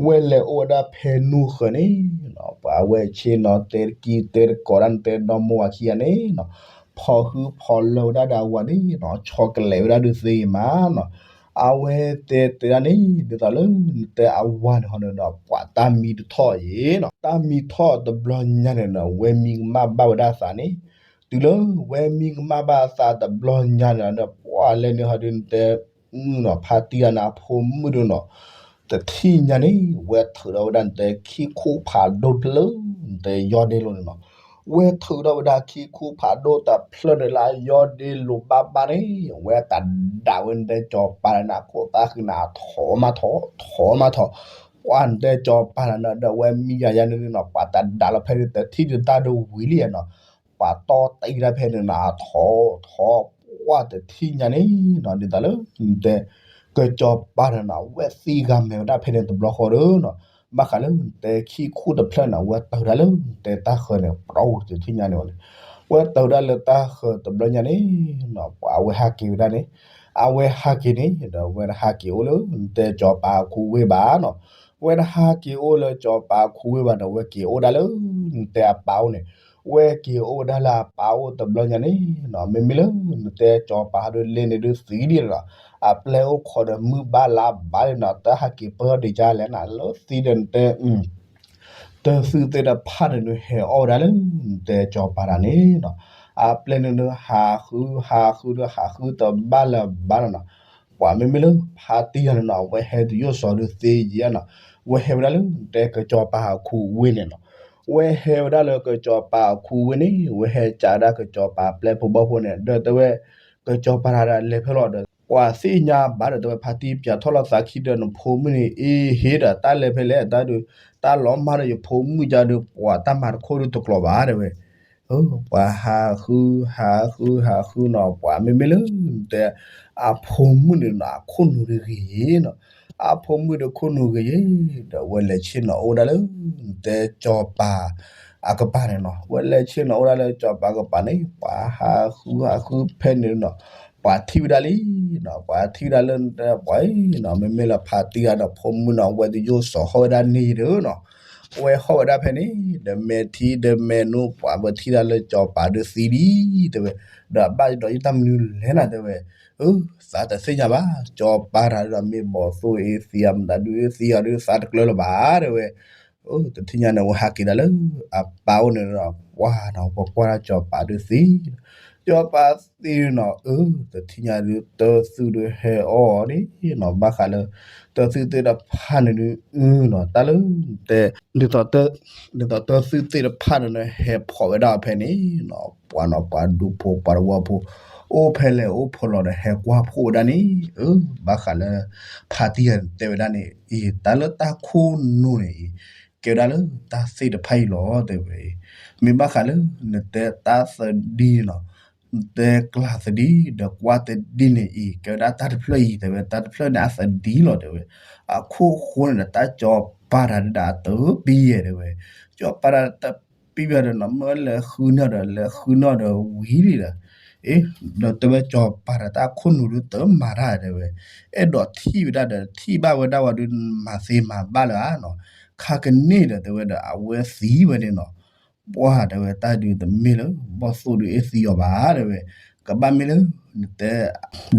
ဝဲလဲၤအိၣ်ဝဲဒၣ်ဖဲနူဃၢၤန့ၣ်နီၤ ပှၤဝဲဆ့ၣ်နီၤ တဲတကံၢ်တဲတကိးဒၣ် နတဲဒီမိၢ်ဝၤခံဂၤန့ၣ်နီၤ, ဖီၣ်ဃုဖီၣ်လၢဝဲဒၣ်ဒီးအဝၤန့ၣ်နီၤ ဆီကလဲာ်ဝဲဒၣ်ဒုးသ့မးနီၤ, အဝဲတဲတဲဒၣ်န့ၣ် ဒ်သိးလၢနတဲအဝၤန့ၣ်ဟီန့ၣ်ဒီး ပှၤတၢ်မံတထီၣ်အံၤနီၤ, တၢ်မံထီၣ်တဘျီညါန့ၣ်နီၤ ဝဲမံကမၣ်ဘၣ်ဝဲဒၣ်သးန့ၣ်, တုၤလၢဝဲမံကမၣ်ဘၣ်သးတဘျီညါန့ၣ်ဒီး ပှၤလဲၤန့ၣ်ဟီဒုးနတဲ မုၣ်နီၤ ဖါတံၢ်ဂၤန့ၣ် အဖိမုၣ်ဒုးနီၤ, တထံၣ်ညါန့ၣ် ဝဲထုးထီၣ်ဝဲဒၣ်နတဲခံခူဖးဒိၣ်တဖျၢၣ် နတဲယီၢ်ဒ့လိၤန့ၣ်နီၤ, ဝဲထုးထီၣ်ဝဲဒၣ်ခံခူဖးဒိၣ်တဖျၢၣ်န့ၣ်လၢယီၢ်ဒ့လိၤဘၣ်ဘၣ်န့ၣ် ဝဲတဒးဝဲနတဲစီၤပၤန့ၣ် အခိၣ်သၣ်ဃံန့ၣ် အထီၣ်မးထီၣ် ထီၣ်မးထီၣ်, ပှၤနတဲစီၤပၤန့ၣ်ဒီး ဝဲမံယၤယၤန့ၣ်နီၤ ပှၤတဒးလီၤဖဲန့ၣ် တထံၣ်တတၢ်ဒိဝံၤလံနီၤ, ပှၤတီတံၢ်တၢ်ဖဲန့ၣ်နီၤ အထီၣ်ထီၣ် ပှၤတထံၣ်ညါန့ၣ်နီၤ ဒ်သိးလၢ နတဲ ကစီၤပၤန့ၣ်နီၤ ဝဲသံဂၤမဲာ်ဝဲဒၣ်ဖဲန့ၣ်တဘျီဃီဒီးနီၤ, ဘၣ်ဃးလၢနတဲခံခူတဖျၢၣ်န့ၣ် ဝဲတၢ်ဝဲဒၣ်လၢနတဲတၢ်ဃၢၤန့ၣ် ပျီတထံၣ်ညါန့ၣ်ဝဲန့ၣ်, ဝဲတၢ်ဝဲဒၣ်လၢတၢ်ဃၢၤတဘျီညါန့ၣ်နီၤ ပှၤအဝဲဟးက့ၤဝဲဒၣ်န့ၣ်, အဝဲဟးက့ၤန့ၣ်ဒီး ဝဲတဟးက့ၤအိၣ်လၢနတဲစီၤပၤအခူဝ့ၢ်ဘၣ်နီၤ, ဝဲတဟးက့ၤအိၣ်လၢစီၤပၤအခူဝ့ၢ်ဘၣ်ဒီး ဝဲက့ၤအိၣ်ဒၣ်လၢ နတဲအပၢ်အိၣ်န့ၣ်, ဝဲက့ၤအိၣ်ဝဲဒၣ်လၢအပၢ်အိၣ်တဘျီညါန့ၣ်နီၤ မ့မ့ၢ်လၢ နတဲစီၤပၤဟးဒုးလဲၤန့ၣ်ဒုးသံဒံးနီၤ, အပျဲၢ်အိၣ်ခိးဒီးမုၢ်ဘၣ်လါဘၣ်န့ၣ်နီၤ တဟးက့ၤပၢၢ်ဒံးကလဲၣ်နၤ လၢသံဒီးနတဲ တၢ်သုးသ့ၣ်တဖၣ်န့ၣ်ဒုးဟဲအီၣ်ဝဲဒၣ်လၢ နတဲစီၤပၤတၢ်န့ၣ်နီၤ, အပျဲၢ်န့ၣ်ဒုးဟးဃု ဟးဃုဒီးဟးဃုတဘၣ်လၢၤဘၣ်လီၤနီၤ, ပှၤမ့မ့ၢ်လၢဖါတံၢ်ဂၤန့ၣ်နီၤ ဝဲဟဲတယိၣ်စီၤဒုးသ့ယံာ်နီၤ, ဝဲဟဲဝဲဒၣ်လၢနတဲကစီၤပၤအခူဝ့ၢ်န့ၣ်နီၤ, ဝဲဟဲဝဲဒၣ်လၢကစီၤပၤအခူဝ့ၢ်န့ၣ် ဝဲဟဲကးဒၣ်ကစီၤပၤပျဲၢ်ဖိဘီၣ်ဖိန့ၣ် ဒီးတဲဝဲ ကစီၤပၤတၢ်လဲၤဖဲလဲၣ်ဒီး ပှၤသ့ၣ်ညါဘၣ်ဒီး တဲဝဲဖါတံၢ်ပၠးထီၣ်လီၤသးခံဒီးနဖိမုၣ်န့ၣ် အ့ဟ့ဒီးတၢ်လဲၤဖဲလဲၣ် တၢ်ဒုး တၢ်လီၤမၢ်ဒီးယဖိမုၣ်ယါဒုး ပှၤတၢ်မၤတခိၣ်ဒုးတကျိၤဘၣ်တဲဝဲ, ပှၤဟးဃု ဟးဃု ဟးဃုနီၤ ပှၤမ့မ့ၢ်လၢ နတဲ အဖိမုၣ်န့ၣ်နီၤ အခိၣ်နူာ်ဒုးဂ့ၤနီၤ, အဖိမုၣ်ဒီးခိၣ်နူာ်ဂ့ၤ ဒီးဝဲလဲၤဆ့ၣ်နီၤအိၣ်ဒၣ်လၢ နတဲစီၤပၤအကပၤန့ၣ်နီၤ, ဝဲလဲၤဆ့ၣ်နီၤအိၣ်ဒၣ်လၢစီၤပၤကပၤန့ၣ် ပှၤဟးဃုဟးဃုဖဲန့ၣ်နီၤ, ပှၤထံၣ်ဝဲဒၣ်လံနီၤ, ပှၤထံၣ်ဝဲဒၣ်လၢနတဲပှၤအံၤနီၤ မ့မ့ၢ်လၢဖါတံၢ်ဂၤဒီးဖိမုၣ်နီၤ ဝဲတယိၣ်စီၤဟီၣ်ဝဲဒၣ်န့ၣ်ဒီးနီၤ, ဝဲဟီၣ်ဝဲဒၣ်ဖဲန့ၣ် ဒီးမဲာ်ထံဒီးမဲာ်နိ ပှၤပထံၣ်ဒၣ်လၢစီၤပၤဒုးသံလံ တဲဝဲ, ဒီးအဘၣ်ဒီးယတၢ်မနုၤလဲၣ်နၤ တဲဝဲ, အၢ သးတသ့ၣ်ညါဘၣ်, စီၤပၤတၢ်ဒီးမ့ၢ်ဘီၣ်သိၣ်အ့သံအမတၤဒုးအ့သံအီၤဒုးသးတကျၢၤလၢၤဘၣ် တဲဝဲ. တထံၣ်ညါန့ၣ် ဝဲဟးက့ၤဒၣ်လၢအပၢ်အိၣ်န့ၣ်ဒီး ပှၢ်နီၤ ပကွၢ်ဒၣ်စီၤပၤဒုးသံ, စီၤပၤသံနီၤ အၢ တထံၣ်ညါဒုး တၢ်သူၣ်ဒုးဟဲအီၣ်အီၤန့ၣ်နီၤ ဘၣ်ဃးလၢ တၢ်သူၣ်သ့ၣ်တဖၣ်န့ၣ်ဒုး အၢနီၤ တၢ်လၢ တဲ ဒ်သိးတၢ်သူၣ်သ့ၣ်တဖၣ်န့ၣ် ဟဲဖီၣ်ဝဲဒၣ်အီၤဖဲန့ၣ်နီၤ ပှၤနီၤ ပှၤဒူဖိ ပှၤတဝီဖိ အိၣ်ဖဲလဲၣ်အိၣ်ဖဲလဲၣ်ဒီး ဟဲကွၢ်ဖှိၣ်ဝဲဒၣ်န့ၣ် အၢ ဘၣ်ဃးလၢ ဖါတံၢ်တဲဝဲဒၣ်န့ၣ် အံၤ တၢ်လၢတၢ်ခိၣ်နူာ်န့ၣ်အံၤ ကဲဝဲဒၣ်လၢတၢ်သ့ၣ်တဖၣ်အံၤလီၤ တဲဝဲ. မ့ၢ်ဘၣ်ဃးလၢ နတဲတၢ်သဒံနီၤ နတဲကျၢ်သဒံ ဒီးကွၢ်သဒံန့ၣ်အံၤ ကဲဝဲဒၣ်တၢ်တဖျၢၣ်အံၤ တဲဝဲ တၢ်တဖျၢၣ်န့ၣ်အသဒံလီၤ တဲဝဲ. အခိၣ်ဃိန့ၣ်ဒီး တၢ်စီၤပၤတၢ်ဒုးဒီးအတပံယဲ တဲဝဲ, စီၤပၤတၢ်တပံယဲဒီးနီၤ မ့ၢ်လဲၤဃုန့ၢ်ဒီး လဲၤဃုန့ၢ်ဒီးဝံၤလံဒီး အ့ ဒီးတဲဝဲ စီၤပၤတၢ်တၢ်ခိၣ်နူာ်ဒုးတမၤတၢ် တဲဝဲ, အဲၣ်ဒိးထံၣ်ဝဲဒၣ်ဒီး ထံၣ်ဘၣ်ဝဲဒၣ်ဝဲဒုး မၤသ့မၤဘၣ်လၢၤဧါနီၤ, ခါကန့ၢ်ဒီး တဲဝဲဒီး အဝဲသံဝဲန့ၣ်နီၤ ပှၢ်တဲဝဲ တၢ်ဒုးတမ့ၢ်လၢ ဘီၣ်သိၣ်ဒုးအ့ၣ်သံအီၤဘၣ် တဲဝဲ, ကဘၣ်မ့ၢ်လၢ နတဲ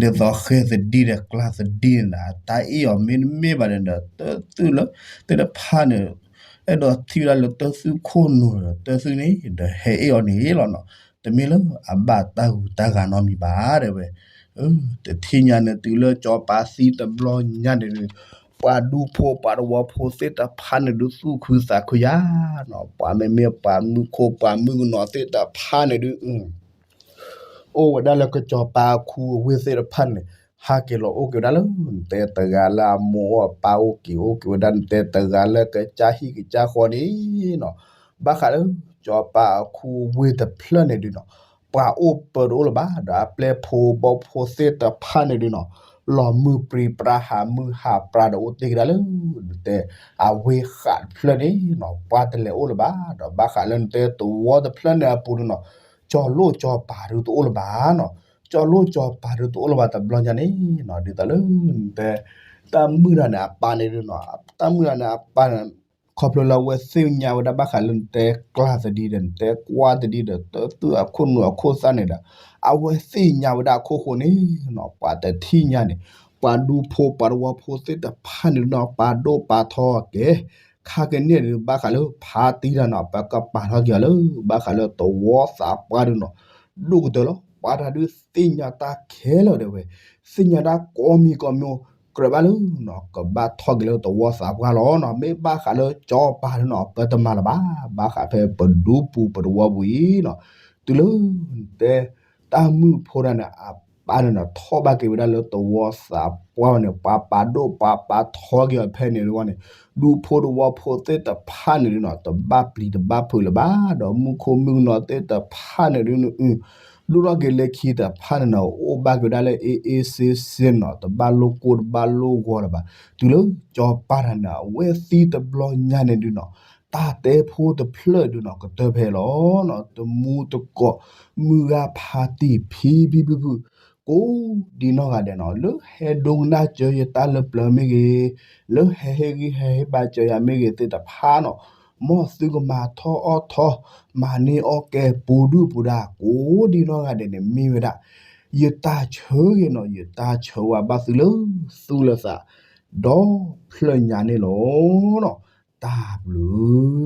ဒ်သိးဃဲသဒံဒီးကျၢ်သဒံန့ၣ်ဒီး တၢ်အ့ၣ်အီၤမ့တမ့ၢ်ဘၣ်န့ၣ်ဒီး တၢ်သူၣ်လၢ သ့ၣ်တဖၣ်န့ၣ် အဲၣ်ဒိးထံၣ်ဝဲဒၣ်လၢတၢ်သူၣ်ခိၣ်နူာ်ဒီး တၢ်သူၣ်န့ၣ်ဒီး ဟဲအ့ၣ်အီၤန့ၣ်လီၤနီၤ, တမ့ၢ်လၢအဘၣ်တၢ်ဂုၤတၢ်ဂၤနီတမံၤဘၣ် တဲဝဲ. တထံၣ်ညါန့ၣ် တုၤလၢစီၤပၤသံတဘျီညါန့ၣ်ဒုး ပှၤဒူဖိပှၤတဝီဖိသ့ၣ်တဖၣ်န့ၣ်ဒုး သူၣ်ခုသးခုယၤနီၤ, ပှၤမ့မ့ၢ်ပှၤမုၣ်ခိၣ်ပှၤမုၣ်ကနီၤသ့ၣ်တဖၣ်န့ၣ်ဒုး အိၣ်ဝဲဒၣ်လၢကစီၤပၤအခူအဝ့ၢ်သ့ၣ်တဖၣ်န့ၣ် ဟးက့ၤလီၤအိၣ်က့ၤဝဲဒၣ်လၢ နတဲတဂၤလၢအမိၢ်အပၢ်အိၣ်က့ၤ အိၣ်က့ၤဝဲဒၣ် နတဲတဂၤလၢကစၢ်ဟံၣ်ကစၢ်ဃီန့ၣ်နီၤ, ဘၣ်ဃးလၢ စီၤပၤအခူအဝ့ၢ်တဖျၢၣ်န့ၣ်ဒုးနီၤ ပှၤအိၣ်ပၢၤတအိၣ်လၢၤဘၣ် ဒီးအပျဲၢ်ဖိဘီၣ်ဖိသ့ၣ်တဖၣ်န့ၣ်ဒုးနီၤ လီၤမုၢ်ပြံပြါဟးမုၢ်ဟးပြါဒီးအိၣ်တ့ၢ်ကဒါလၢ နတဲ အဝ့ၢ်ဃးတဖျၢၣ်န့ၣ်နီၤ ပှၤတလဲၤအိၣ်လၢၤဘၣ် ဒီးဘၣ်ဃးလၢနတဲသဝီတဖျၢၣ်န့ၣ်အပူၤဒုးနီၤ ကၠီၤလိၣ်ကၠီၤပၤဒုးတအိၣ်လၢၤဘၣ်နီၤ, ကၠီၤလိၣ်ကၠီၤပၤဒုးတအိၣ်လၢၤဘၣ်တဘျီညါန့ၣ်နီၤ ဒ်သိးလၢနတဲ တၢ်မုၣ်တဂၤန့ၣ်အပၢ်န့ၣ်ဒုးနီၤ တၢ်မုၣ်တဂၤန့ၣ်အပၢ်န့ၣ် ခီဖျိလၢအဝဲသ့ၣ်ညါဝဲဒၣ်ဘၣ်ဃးလၢနတဲကျၢ်သဒံဒီး နတဲကွၢ်သဒံဒီး တၢ်သူၣ်အခိၣ်နူာ်အခိၣ်သၣ်န့ၣ်ဒီး အဝဲသ့ၣ်ညါဝဲဒၣ်အခိၣ်ဃိန့ၣ်နီၤ ပှၤတထံၣ်ညါန့ၣ် ပှၤဒူဖိပှၤတဝီဖိသ့ၣ်တဖၣ်န့ၣ်နီၤ ပာ်ဒိၣ်ပာ်ထီက့ၤ ခါကန့ၢ်ဒုး ဘၣ်ဃးလၢဖါတံၢ်တၢ်နီၤ ပကပာ်ထီၣ်က့ၤအီၤလၢ ဘၣ်ဃးလၢသဝီသးပှၢ်ဒုးနီၤ ဒိၣ်ကတၢၢ်လီၤ. ပှၤတၢ်ဒုးသ့ၣ်ညါတၢ်ခဲလၢာ်တဲဝဲ, သ့ၣ်ညါတၢ်ကိးမံၤကိးမံၤ ကြၢးဘၣ်လၢနီၤ ကဘၣ်ထီၣ်က့ၤလၢသဝီသးပှၢ်လီၤနီၤ. မ့ၢ်ဘၣ်ဃးလၢကၠီၤပၤန့ၣ်နီၤ ပတမၤလၢၤဘၣ်. ဘၣ်ဃးဖဲပဒူပူၤပတဝီပူၤအံၤနီၤ တုၤလၢနတဲ တၢ်မုၣ်ဖိတဂၤန့ၣ် အပၢ်န့ၣ်နီၤ ထီၣ်ဘၣ်က့ၤဝဲဒၣ်လၢသဝီသးပှၢ်န့ၣ် ပှၤပာ်ဒိၣ်ပှၤပာ်ထီက့ၤအီၤဖဲန့ၣ်ဝံၤန့ၣ် ဒူဖိတဝီဖိသ့ၣ်တဖၣ်န့ၣ်ဒုးနီၤ တဘၣ်ပျံၤတဘၣ်ဖုးလၢၤဘၣ်. ဒီးမူခိၣ်မုၣ်ကနီၤသ့ၣ်တဖၣ်န့ၣ်ဒုး ဒိၣ်ထီၣ်က့ၤလၢခံတဖၣ်န့ၣ်နီၤ အိၣ်ဘၣ်က့ၤဝဲဒၣ်လၢ အ့ၣ်အ့ၣ်စ့စ့နီၤ တဘၣ်လိၣ်ကိၢ်တဘၣ်လိၣ်ဂီၤလၢၤဘၣ်. တုၤလၢကၠီၤပၤတဂၤန့ၣ် အဝဲသံတဘျီညါန့ၣ်ဒုးနီၤ တၢ်တဲဖိတဖျၢၣ်ဒုးနီၤ ကတၢၢ်ဖဲလီၤနီၤ တမူတကိး မုၢ်ဂၤဖါတံၢ်ဖံဖံဖုဖု ကိးဒံနီၢ်ဂၤဒဲးနီၤ လၢဟဲဒိကနၣ်စၢၤယတၢ်လၢပျၢၤမ့ၢ်ဂ့ၤ, လၢဟဲဟ့ၣ်ဂံၢ်ဟဲဟ့ၣ်ဘါစၢၤယၤမ့ၢ်ဂ့ၤသ့ၣ်တဖၣ်နီၤ မ်သုကမၤထီၣ်အီၣ်ထီၣ် မၤန့ၢ်အီၣ်ကဲပူၤဒုၣ်ပူၤဒါ ကိးဒံနီၢ်ဂၤဒဲးန့ၣ် မ့ၢ်ဝဲဒၣ် ယတၢ်ဆၢဂ့ၤနီၤ ယတၢ်ဆၢဝါဘၣ်သုလၢသူၣ်လၢသး ဒီဖျၢၣ်ညါန့ၣ်လီၤ. တၢ်ဘျုး